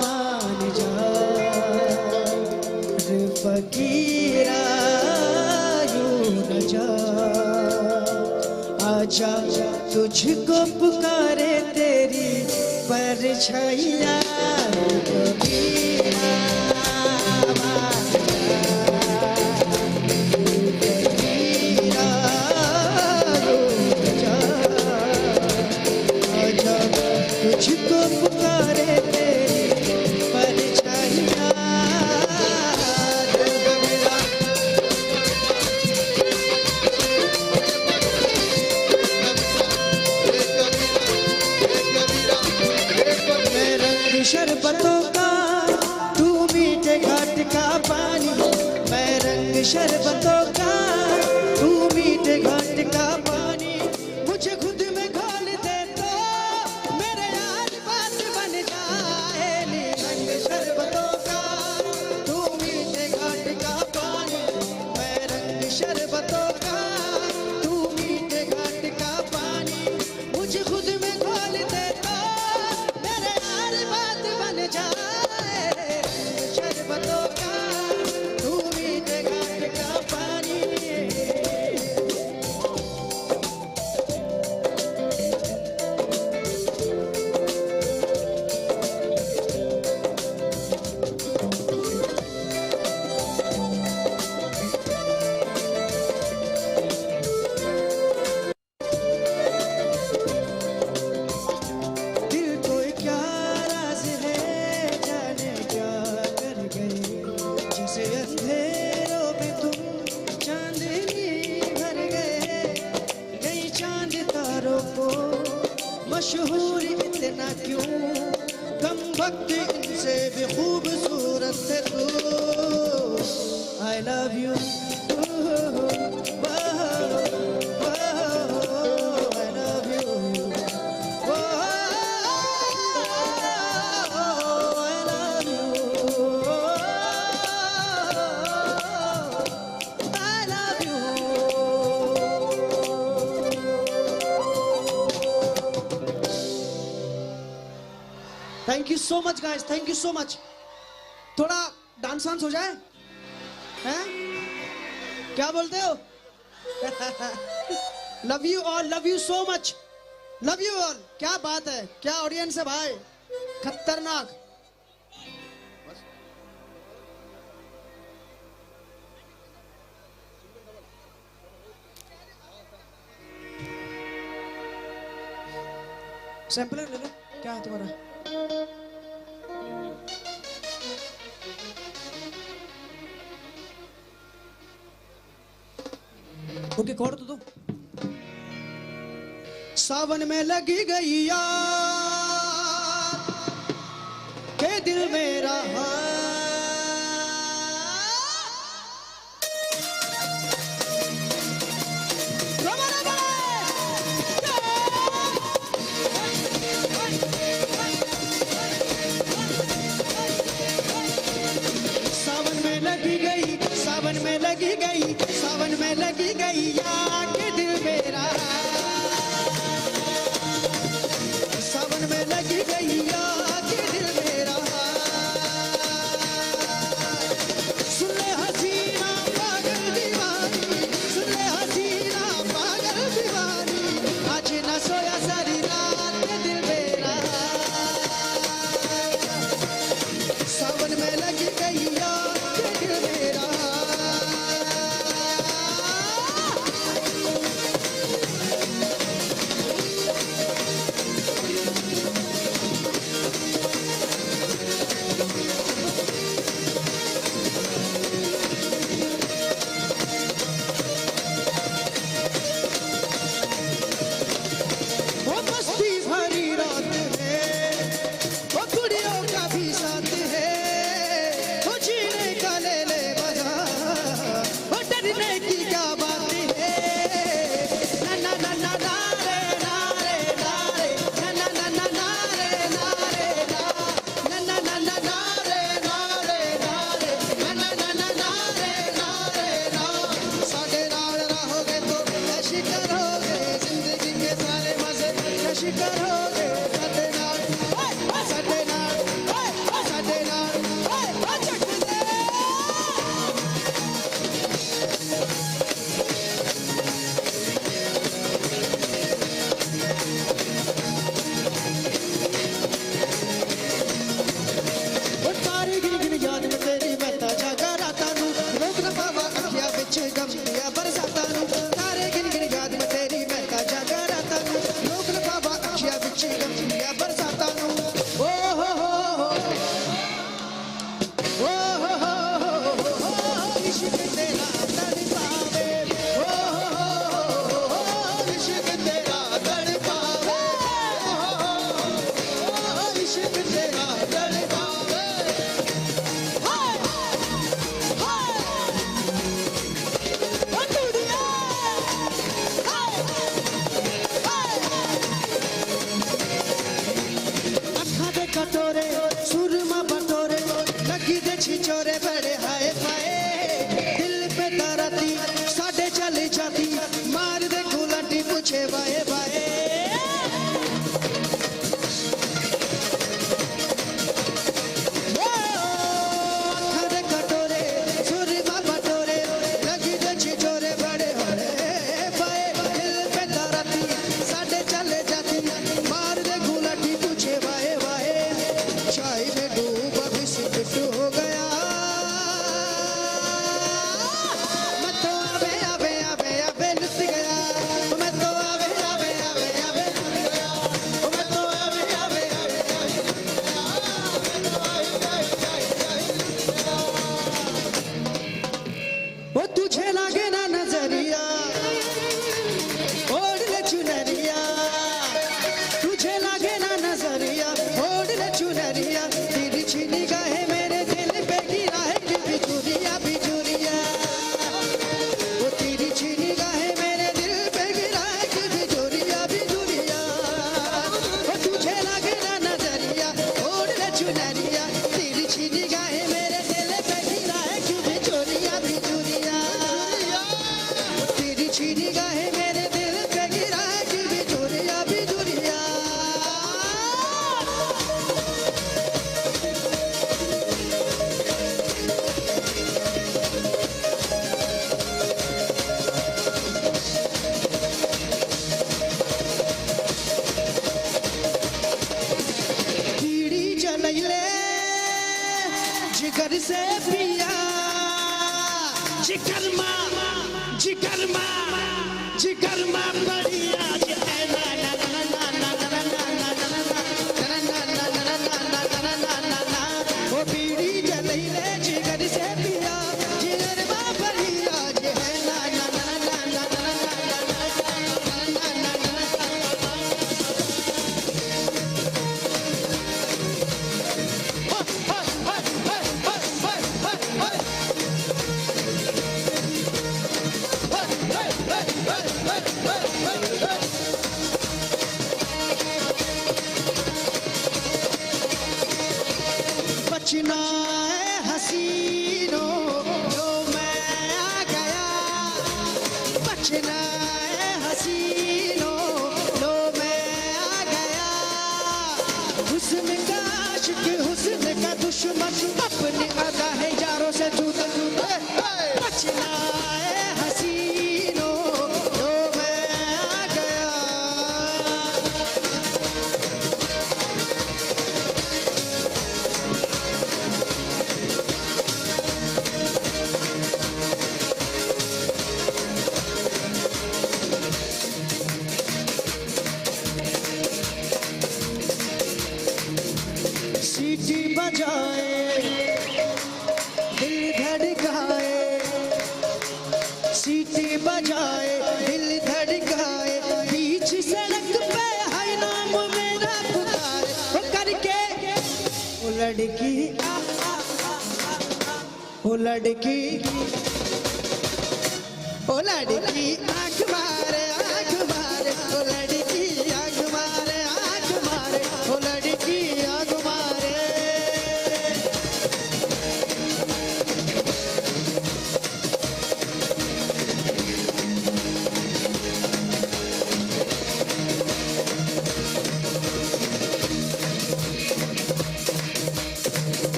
मान जा, रे फकीरा यूं न जा। आजा, तुझको पुकारे तेरी परछाइयाँ। रे कबीरा मान जा, रे फकीरा यूं न जा। आजा, तुझको पुकारे तेरी परछाइयाँ। मैं रंग शरबतों का, तू मीठे घाट का पानी। मैं रंग शरबतों का, तू मीठे घाट का पानी। मुझे खुद में घोल दे तो मेरे यार बात बन जाए। नी रंग शरबतों का, तू मीठे घाट का पानी। मैं रंग शरबतों का, तू मीठे घाट का पानी। मुझे खुद में घोल दे तो मेरे यार बात बन जाए। रंग शरबतों का, तू मीठे घाट का पानी। दिल को क्या राज है, जाने क्या कर गए, जैसे अंधेरों में तुम चांदनी भर गए। नहीं चांद तारों को मशहूर इतना क्यों, कम वक्त इनसे भी खूबसूरत है तू। I love you. Thank you so much, guys. Thank you so much. थोड़ा डांस वांस हो जाए, हैं? क्या बोलते हो? Love you all, love you so much, love you all. क्या बात है, क्या ऑडियंस है भाई, खतरनाक। सैंपलर ले लो, क्या है तुम्हारा? ओके, कर तो दो। सावन में लगी गई याद के दिल मेरा हाथ। सावन में लगी गई, सावन में लगी गई, सावन में लगी गई याद के दिल मेरा। ਸਾਡੇ ਨਾਲ ਰਹੋਗੇ ਤਾਂ ਐਸ਼ ਕਰੋਗੇ, ਜ਼ਿੰਦਗੀ ਕੇ ਸਾਰੇ ਮਜ਼ੇ ਐਸ਼ ਕਰੋਗੇ। ਸਾਡੇ ਨਾਲ, ਓਏ, ਓਏ, ਸਾਡੇ ਨਾਲ, ਓਏ, ਓਏ, ਸਾਡੇ ਨਾਲ, ਓਏ, ਓਏ, ਚੱਕ ਦੇ। ਉਹ ਤਾਰੇ ਗਿਣ ਗਿਣ ਯਾਦ ਮੈਂ ਤੇਰੀ, ਮੈਂ ਤਾਂ ਜਾਗਾ ਰਾਤਾਂ ਨੂੰ, ਰੋਕ ਨਾ ਪਾਵਾਂ ਅੱਖੀਆਂ ਵਿੱਚ ਗਮ ਦੀਆਂ ਬਰਸਾਤਾਂ ਨੂੰ। ਤਾਰੇ ਗਿਣ ਗਿਣ ਯਾਦ ਮੈਂ ਤੇਰੀ, ਮੈਂ ਤਾਂ ਜਾਗਾ ਰਾਤਾਂ ਨੂੰ, ਰੋਕ ਨਾ ਪਾਵਾਂ ਅੱਖੀਆਂ ਵਿੱਚ ਗਮ ਦੀਆਂ ਬਰਸਾਤਾਂ ਨੂੰ। ਓ ਹੋ ਹੋ ਹੋ। ਓ ਹੋ ਹੋ ਹੋ ਹੋ, ਇਸ਼ਕ ਤੇਰਾ ਤੜਪਾਵੇ। ਓ ਹੋ ਹੋ ਹੋ ਹੋ, ਇਸ਼ਕ ਤੇਰਾ ਤੜਪਾਵੇ। ਓ ਹੋ ਹੋ ਹੋ, ਇਸ਼ਕ ਤੇਰਾ ਤੜਪਾਵੇ। ਹਾਏ, ਹਾਏ। ਓ ਕੁੜੀਏ, ਹਾਏ, ਹਾਏ। ਅੱਖਾਂ ਦੇ ਕਟੋਰੇ, ਸੁਰਮਾ ਬਟੋਰੇ, ਲੱਗੀ ਦੇ ਛਿਚੋਰੇ ਬੜੇ ਹਾਏ ਫਾਏ। ਦਿਲ ਪੇ ਦਾਰਾਤੀ, ਸਾਡੇ ਚਲੇ ਜਾਤੀ, ਮਾਰ ਦੇ ਗੁਲਾਟੀ ਪੁੱਛੇ ਵਾਏ ਵਾਏ। ਓ, ਅੱਖਾਂ ਦੇ ਕਟੋਰੇ, ਸੁਰਮਾ ਬਟੋਰੇ, ਲੱਗੀ ਦੇ ਛਿਚੋਰੇ ਬੜੇ ਹਾਏ ਫਾਏ। ਦਿਲ ਪੇ ਦਾਰਾਤੀ, ਸਾਡੇ ਚਲੇ ਜਾਤੀ, ਮਾਰ ਦੇ ਗੁਲਾਟੀ ਪੁੱਛੇ ਵਾਏ ਵਾਏ। चाय में डूबा बिस्कुट हो गया। मैं तो आवे, आवे, आवे, आवे लुट गया। मैं तो आवे, आवे, आवे, आवे लुट गया। मैं तो आवे, आवे, आवे, आवे लुट गया। वो तुझे लागे ना नजरिया, ओढ़ ले चुनरिया। तुझे लागे ना नजरिया, ओढ़ ले चुनरिया। तिरछी निगाहें मेरे दिल पे गिरा है क्यों बिजुरिया, बिजुरिया। वो तिरछी निगाहें मेरे दिल पे गिरा है क्यों बिजुरिया, बिजुरिया। वो तुझे लागे ना नजरिया, ओढ़ ले चुनरिया। तिरछी निगाहें मेरे दिल पे गिरा है क्यों बिजुरिया, बिजुरिया। तिरछी निगाहें मेरे दिल पे गिरा है क्यों बिजुरिया, बिजुरिया। बीड़ी जलैले जिगर से पिया, जिगर मा, जिगर मा, जिगर मा पड़ी आज है ना, ना, ना, ना। ओ बीड़ी जलैले जिगर से पिया, जिगर मा पड़ी आज है ना, ना, ना। बचना है हसीनो, लो मैं आ गया। बचना है हसीनो, लो मैं आ गया। हुस्न का आशिक, हुस्न का दुश्मन, अपनी अदा है यारों से जुदा। बचना है हसीनो, लो मैं आ गया। सीटी बजाए, दिल धड़काए, सीटी बजाए, दिल धड़काए, बीच सड़क पे है नाम मेरा पुकारे। वो करके, वो लड़की, आ, आ, आ, आ, आ, वो लड़की। ओ लड़की आंख मारे, आंख मारे, ओ लड़की आंख मारे, आंख मारे, ओ लड़की आंख मारे।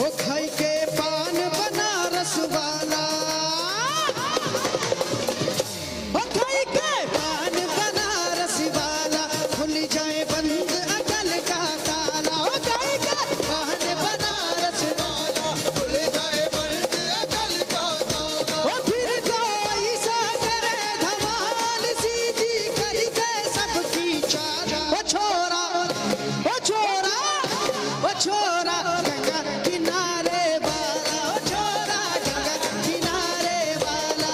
ओ खाई के पान बनारस वाला, ओ खाई के पान बनारस वाला, खुल जाए बंद अकल का ताला। ओ खाई के पान बनारस वाला, खुल जाए बंद अकल का ताला। ओ फिर कोई सा करे धमाल, सीधी करके सबकी चाल। ओ छोरा, ओ छोरा, ओ छोरा गंगा किनारे वाला, ओ छोरा गंगा किनारे वाला।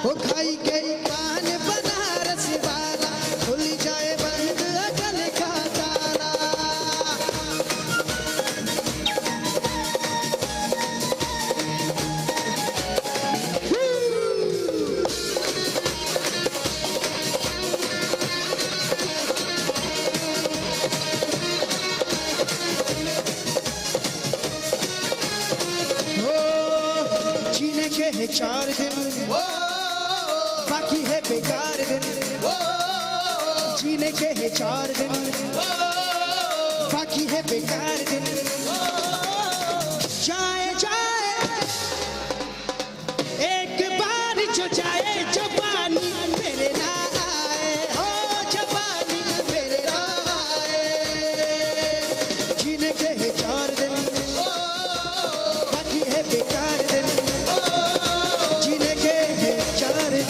ओ खाई के पान बनारस वाला, खुल जाए बंद अकल का ताला। ओ, जीने के हैं चार दिन, बाकी है बेकार दिन। जीने के हैं चार दिन, बाकी है बेकार दिन। जाए, जाए, एक बार जो जाए, जवानी फिर ना आए। ओ जवानी फिर ना आए। जीने के हैं चार दिन, बाकी है बेकार दिन। जीने के हैं चार दिन,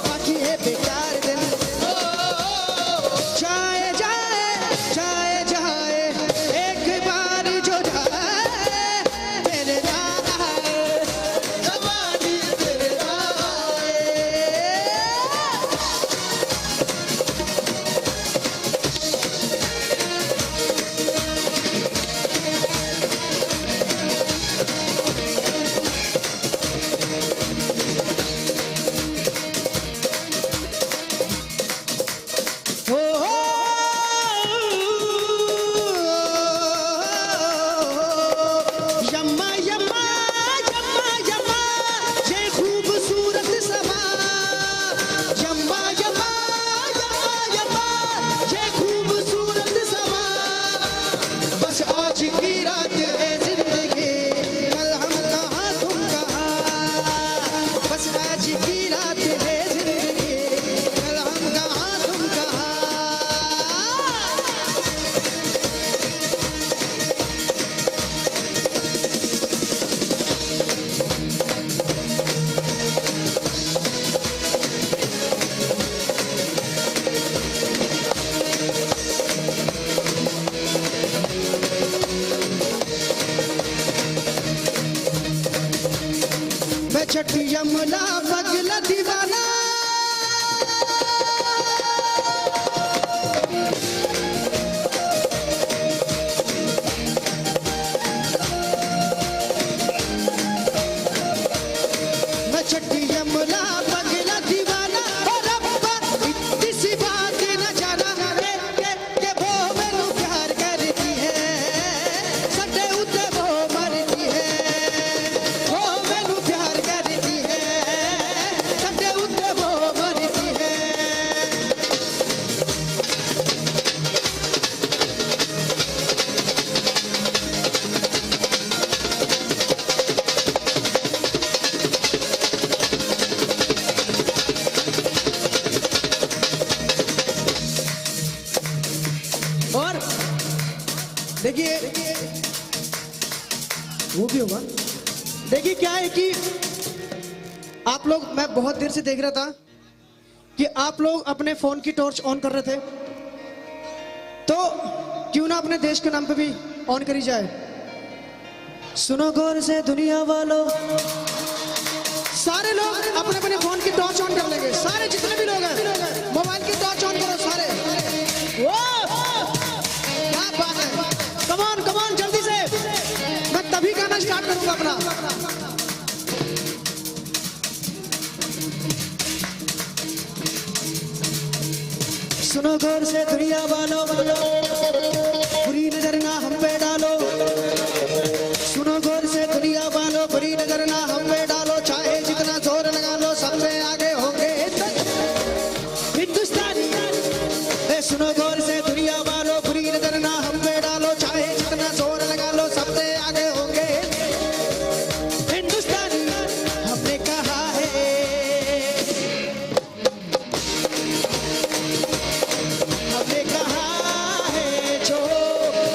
बाकी है बेकार दिन। जाए, जाए, जाए, जाए, एक बार जो जाए, फिर ना आए। जवानी फिर ना आए। यम्मा, यम्मा, यम्मा, यम्मा, ये खूबसूरत समा। यम्मा, यम्मा, यम्मा, यम्मा, ये खूबसूरत समा। बस आज की रात है जिंदगी, कल हम कहाँ तुम कहाँ। बस आज की रात है जिंदगी, कल हम कहाँ तुम कहाँ। मैं चट्टी यमला पगला दीवाना। मैं चट्टी यमला पगला दीवाना। ओ रब्बा, इतनी सी बात न जाना। के, के, के वो मैनू प्यार करती है। सटे उत्ते वो मरती है। वो मैनू प्यार करती है। सटे उत्ते वो मरती है। और देखिए, वो भी होगा। देखिए, क्या है कि आप लोग, मैं बहुत देर से देख रहा था कि आप लोग अपने फोन की टॉर्च ऑन कर रहे थे, तो क्यों ना अपने देश के नाम पे भी ऑन करी जाए। सुनो गौर से दुनिया वालों, सारे लोग अपने अपने फोन की टॉर्च ऑन कर लेंगे। सारे जितने भी लोग हैं, मोबाइल की टॉर्च ऑन करो सारे। वो क्या बात है, कम ऑन, कम ऑन, जल्दी से। मैं तभी गाना स्टार्ट करूंगा अपना। सुनो गौर से दुनिया वालों, बुरी नजर ना हम पे डालो। सुनो गौर से दुनिया वालों, बुरी नजर ना हम पे डालो। चाहे जितना जोर लगा लो, सबसे आगे होंगे हिंदु-, हिंदुस्तानी। ए, सुनो गौर से दुनिया वालों, बुरी नजर ना हम पे डालो। चाहे जितना जोर लगा लो, सबसे आगे होंगे हिंदुस्तानी। हमने कहा है, हमने कहा है जो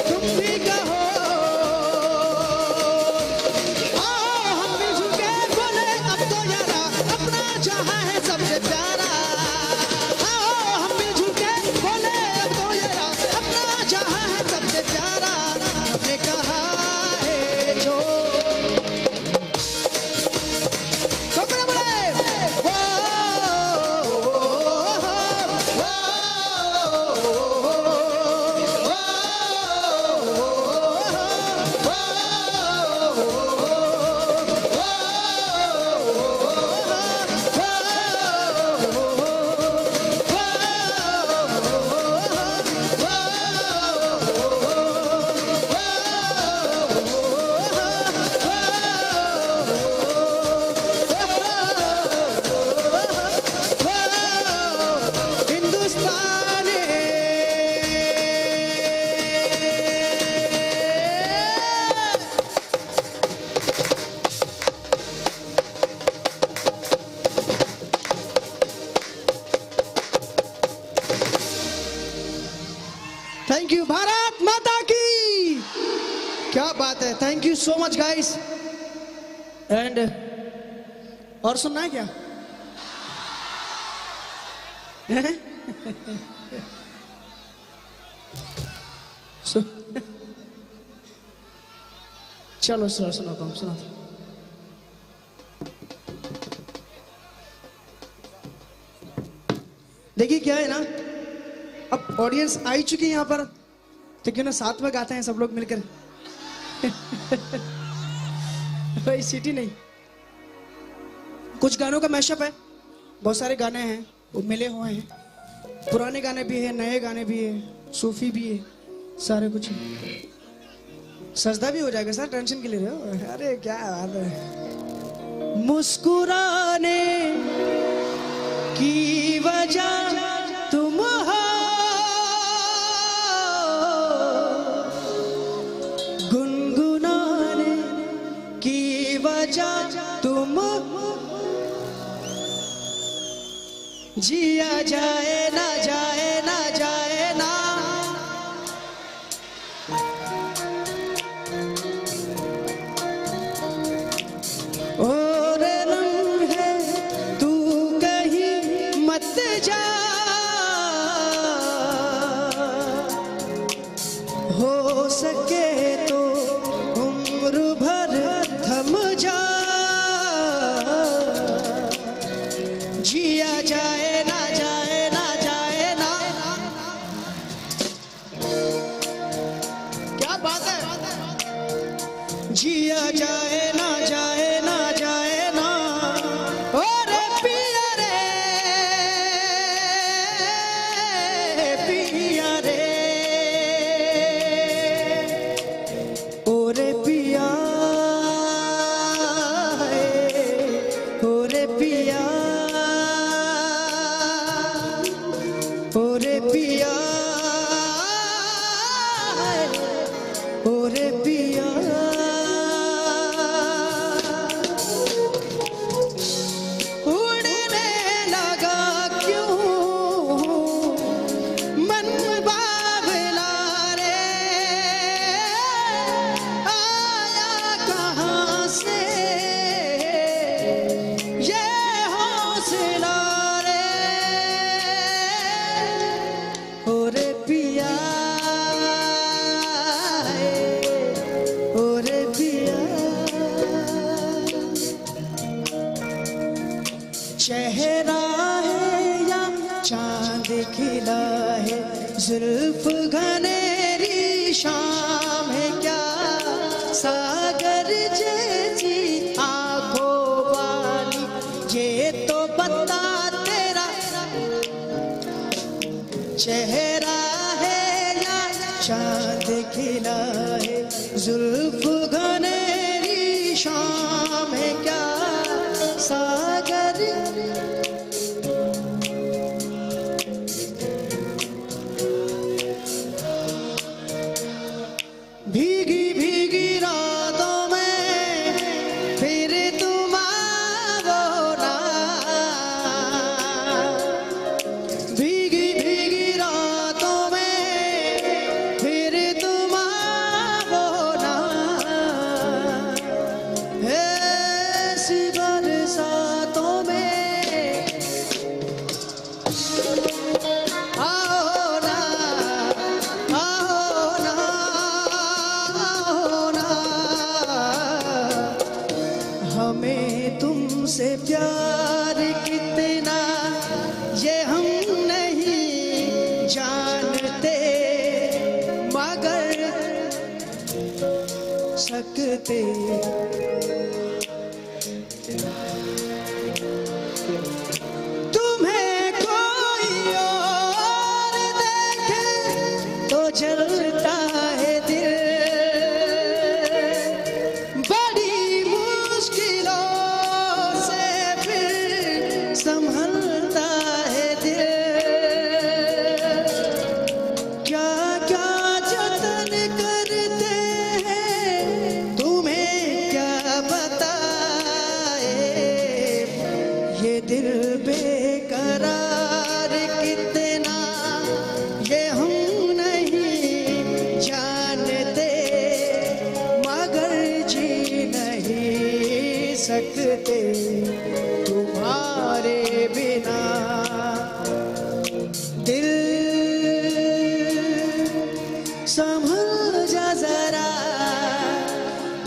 तुम भी कहो। आओ हम मिलजुल के बोले अब तो यारा, अपना जहां है सबसे प्यारा। आओ हम मिलजुल के बोले अब तो यारा, अपना जहां है सबसे प्यारा। हमने कहा है जो Thank you, भारत माता की। क्या बात है, thank you so much guys। And और सुनना है क्या? सु-, चलो सुना, सुना दो, सुना दो। देखिए क्या है ना, अब ऑडियंस आ ही चुकी है यहाँ पर, तो क्यों ना साथ में गाते हैं सब लोग मिलकर। भाई सीटी नहीं, कुछ गानों का मैशअप है, बहुत सारे गाने हैं वो मिले हुए हैं, पुराने गाने भी है, नए गाने भी है, सूफी भी है, सारे कुछ है। सजदा भी हो जाएगा सर, टेंशन क्यों ले रहे हो? अरे क्या बात है। मुस्कुराने की वजह तुम हो, गुनगुनाने की वजह तुम हो। जिया जाए ना, जाए ना, जाए ना। और लम्हे तू कहीं मत जा, हो सके तो उम्र भर थम जा। जिया जाए ना, जाए ना, जाए ना। क्या बात है। जिया जाए ना, जाए ना, जाए ना। ओ रे पिया रे, पिया रे। ओ रे पिया, ओ रे पिया, ओ रे पिया, ओ रे पिया। उड़ने लगा क्यों मन बावला रे, आया कहाँ से ये हौसला रे। ओ रे पिया, ओ रे पिया। चेहरा है या चांद खिला है, जुल्फ घनेरी शाम है क्या, सागर जैसी आंखों वाली, ये तो बता तेरा। चेहरा है या चांद खिला है, जुल्फ घनेरी शाम है क्या सागर। भीगी भीगी रातों में फिर तुम आओ ना, भीगी भीगी रातों में फिर तुम आओ ना, ऐसी बरसातों में आओ ना, आओ ना, आओ ना। हमें तुमसे प्यार कितना, ये हम नहीं जानते, मगर सकते। तुम्हें कोई और देखे तो जलता है दिल। बड़ी मुश्किलों से फिर संभलता है दिल। क्या क्या जतन करते हैं, तुम्हें क्या बताए। ये दिल बेकरार कितना, ये हम नहीं जानते, मगर जी नहीं सकते तुम्हारे बिना। दिल संभल जा जरा,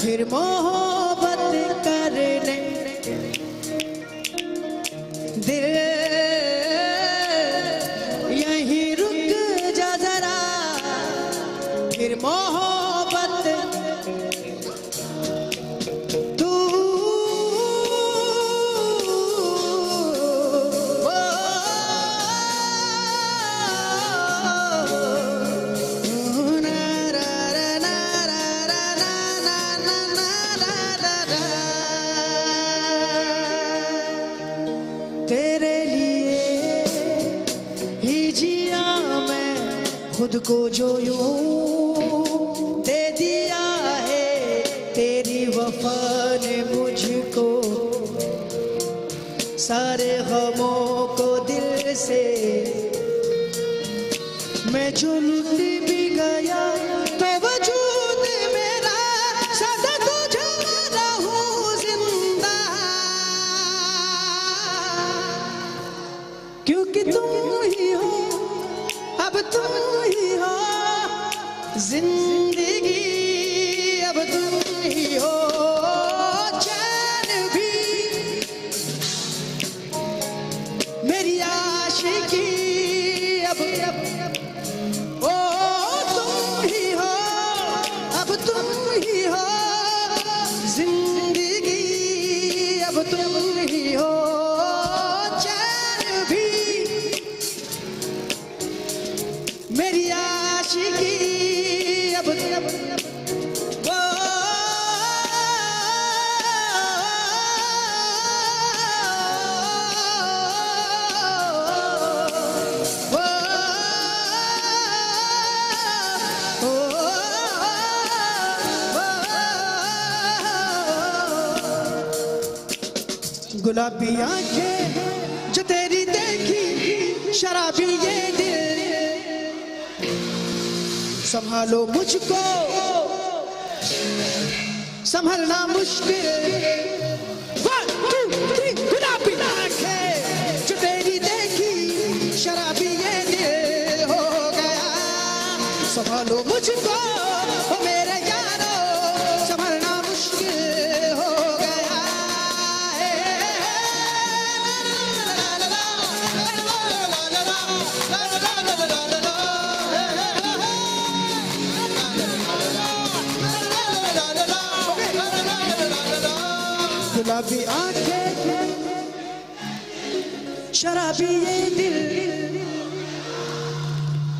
फिर मोहब्बत करने। दिल यहीं रुक जा जरा, फिर मोहब्बत तू। तेरे लिए ही जिया मैं, खुद को जो यूं दे दिया है, तेरी वफा ने मुझको सारे गमों को दिल से मैं जो लुट भी गया तो वजूद मेरा सदा तुझे रहूं जिंदा। क्योंकि तुम ही हो, अब तुम ही हो जिंदगी, अब तुम ही हो चैन भी, मेरी आशिकी अब, अब ओ तुम ही हो, अब तुम ही हो जिंदगी, अब तुम ही हो चैन भी, मेरी आशिकी अब, अब ओ गुलाबी आंखें जो तेरी देखी, शराबी ये दिल, संभालो मुझको, संभलना मुश्किल। One, two, three, गुलाबी आंखें जो तेरी देखी, शराबी ये दिल हो गया। संभालो मुझको, ओ मेरे यारो, संभलना मुश्किल हो गया। गुलाबी आंखें, शराबी ये दिल,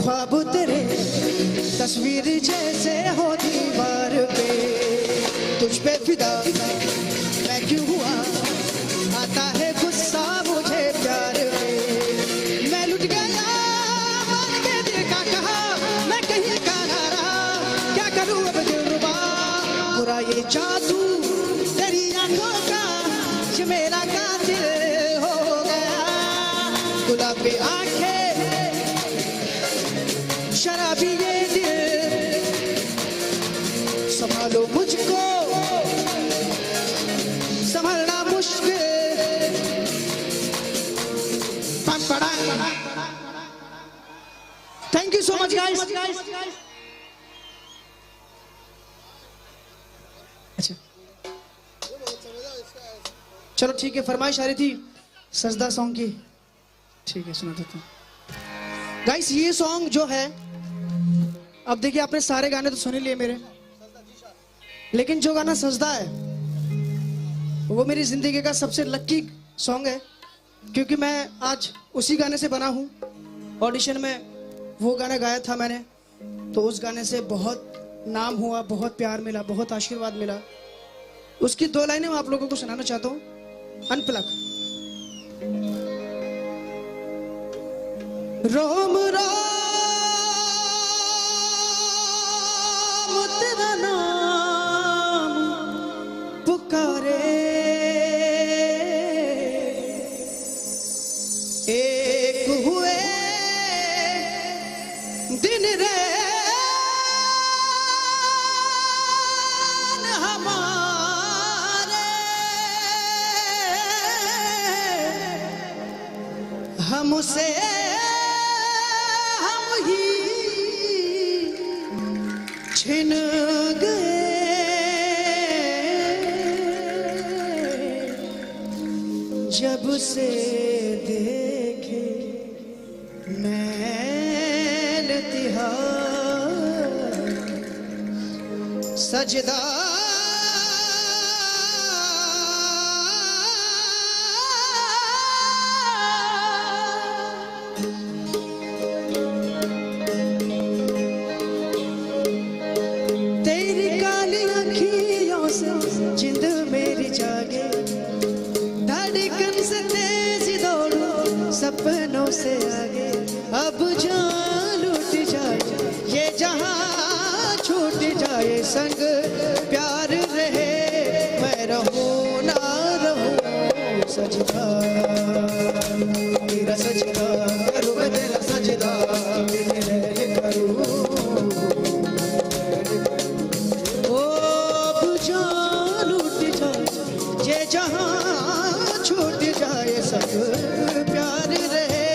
ख्वाब तेरे तस्वीर जैसे हो दीवार पे, तुझ पे फिदा मैं क्यों हुआ, आता है गुस्सा मुझे प्यार पे। मैं लुट गया मान के दिल का कहा, मैं कहीं का ना रहा, क्या करूं अब दिलरुबा। बुरा ये जादू तेरी आंखों का, ये मेरा कातिल हो गया। गुलाबी आंखें, शराबी ये दिल, संभालो मुझको, संभालना मुश्किल। पम पड़ा। Thank you so much, guys. अच्छा, चलो ठीक है, फरमाइश आ रही थी सजदा सॉन्ग की। ठीक है, सुना देता हूँ। गाइस, ये सॉन्ग जो है, अब देखिए, आपने सारे गाने तो सुन ही लिए मेरे, लेकिन जो गाना सजदा है, वो मेरी जिंदगी का सबसे लकी सॉन्ग है, क्योंकि मैं आज उसी गाने से बना हूँ। ऑडिशन में वो गाना गाया था मैंने, तो उस गाने से बहुत नाम हुआ, बहुत प्यार मिला, बहुत आशीर्वाद मिला। उसकी दो लाइनें मैं आप लोगों को सुनाना चाहता हूँ। अनप्लग। रोम रोम तेरा नाम पुकारे, एक हुए दिन रैन हमारे, हमसे हम ही छिन गए, जब से देखे नैन तिहार सजदा। तेरी काली आँखियों से जिंद मेरी जागे, धड़कन से तेज दौड़ूं सपनों से आगे। अब जान लुट जाए ये जहां छूट जाए, संग प्यार रहे मैं रहूं ना रहूं सजदा, तेरा सजदा करूं मैं, तेरा सजदा तेरे करूं। ओ अब जान लुट जाए ये जहां छूट जाए, सब प्यार रहे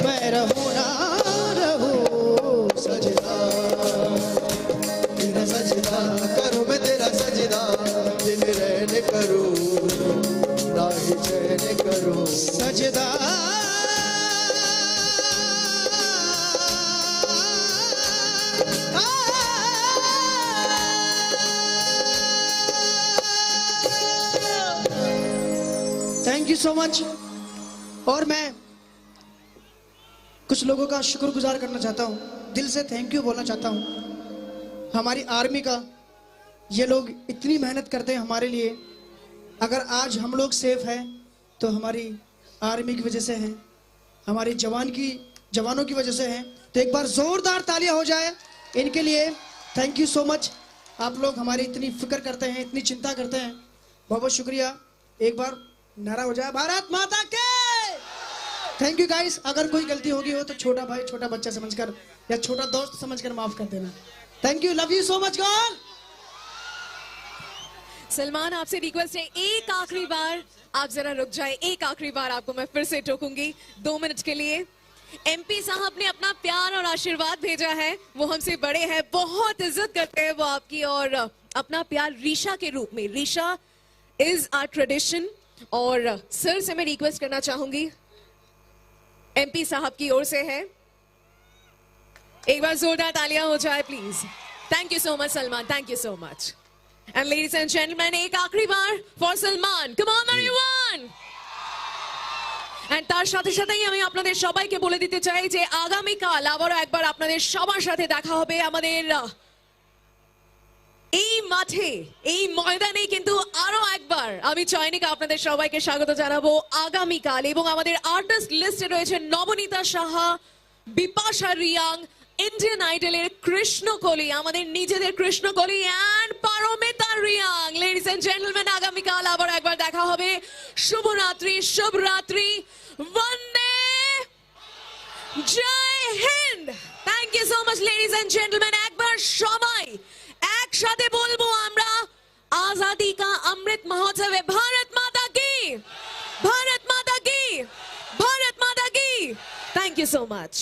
मैं रहूं ना रहूं सजदा, तेरा सजदा करूं मैं, तेरा सजदा दिन रैन करूं, ना ही चैन करूं सजदा। Thank you so much. और मैं कुछ लोगों का शुक्रगुजार करना चाहता हूँ, दिल से थैंक यू बोलना चाहता हूँ हमारी आर्मी का। ये लोग इतनी मेहनत करते हैं हमारे लिए। अगर आज हम लोग सेफ हैं तो हमारी आर्मी की वजह से हैं, हमारे जवान की, जवानों की वजह से हैं। तो एक बार जोरदार तालियां हो जाए इनके लिए। Thank you so much. आप लोग हमारी इतनी फिक्र करते हैं, इतनी चिंता करते हैं, बहुत बहुत शुक्रिया। एक बार नारा हो जाए भारत माता के। Thank you guys. अगर कोई गलती होगी हो तो छोटा भाई, छोटा बच्चा समझकर या छोटा दोस्त समझकर माफ कर देना। Thank you, love you so much girl. Salman, आपसे रिक्वेस्ट है, एक आखिरी बार आप जरा रुक जाए, एक आखिरी बार आपको मैं फिर से टोकूंगी दो मिनट के लिए। एमपी साहब ने अपना प्यार और आशीर्वाद भेजा है, वो हमसे बड़े हैं, बहुत इज्जत करते हैं वो आपकी, और अपना प्यार रीशा के रूप में, रीशा इज आवर ट्रेडिशन। और सर से मैं रिक्वेस्ट करना चाहूंगी, एमपी साहब की ओर से है, एक बार जोरदार तालियां हो जाए please. Thank you so much Salman, thank you so much। And ladies and gentlemen, एक आखिरी बार for Salman. Come on everyone। And তার সাথে সাথেই আমি আপনাদের সবাইকে বলে দিতে চাই যে আগামীকাল আবারও একবার আপনাদের সবার সাথে দেখা হবে আমাদের, আহ, এই মাঠে, এই ময়দানে। কিন্তু আরো একবার আমি চয়নিকা আপনাদের সবাইকে স্বাগত জানাবো আগামীকাল, এবং আমাদের আর্টিস্ট লিস্টে রয়েছে নবনীতা সাহা, বিপাশা রিয়াং, ইন্ডিয়ান আইডলের কৃষ্ণকলি, আমাদের নিজেদের কৃষ্ণকলি, and Paromita Reang. Ladies and gentlemen, আগামীকাল আবার একবার দেখা হবে। শুভরাত্রি, শুভরাত্রি, বন্দে, জয় Hind. Thank you so much, ladies and gentlemen। একবার সবাই একসাথে বলবো আমরা, আজাদি কা অমৃত মহোৎসবে ভারত মাতা কি, ভারত মাতা কি, ভারত মাতা কি। Thank you so much।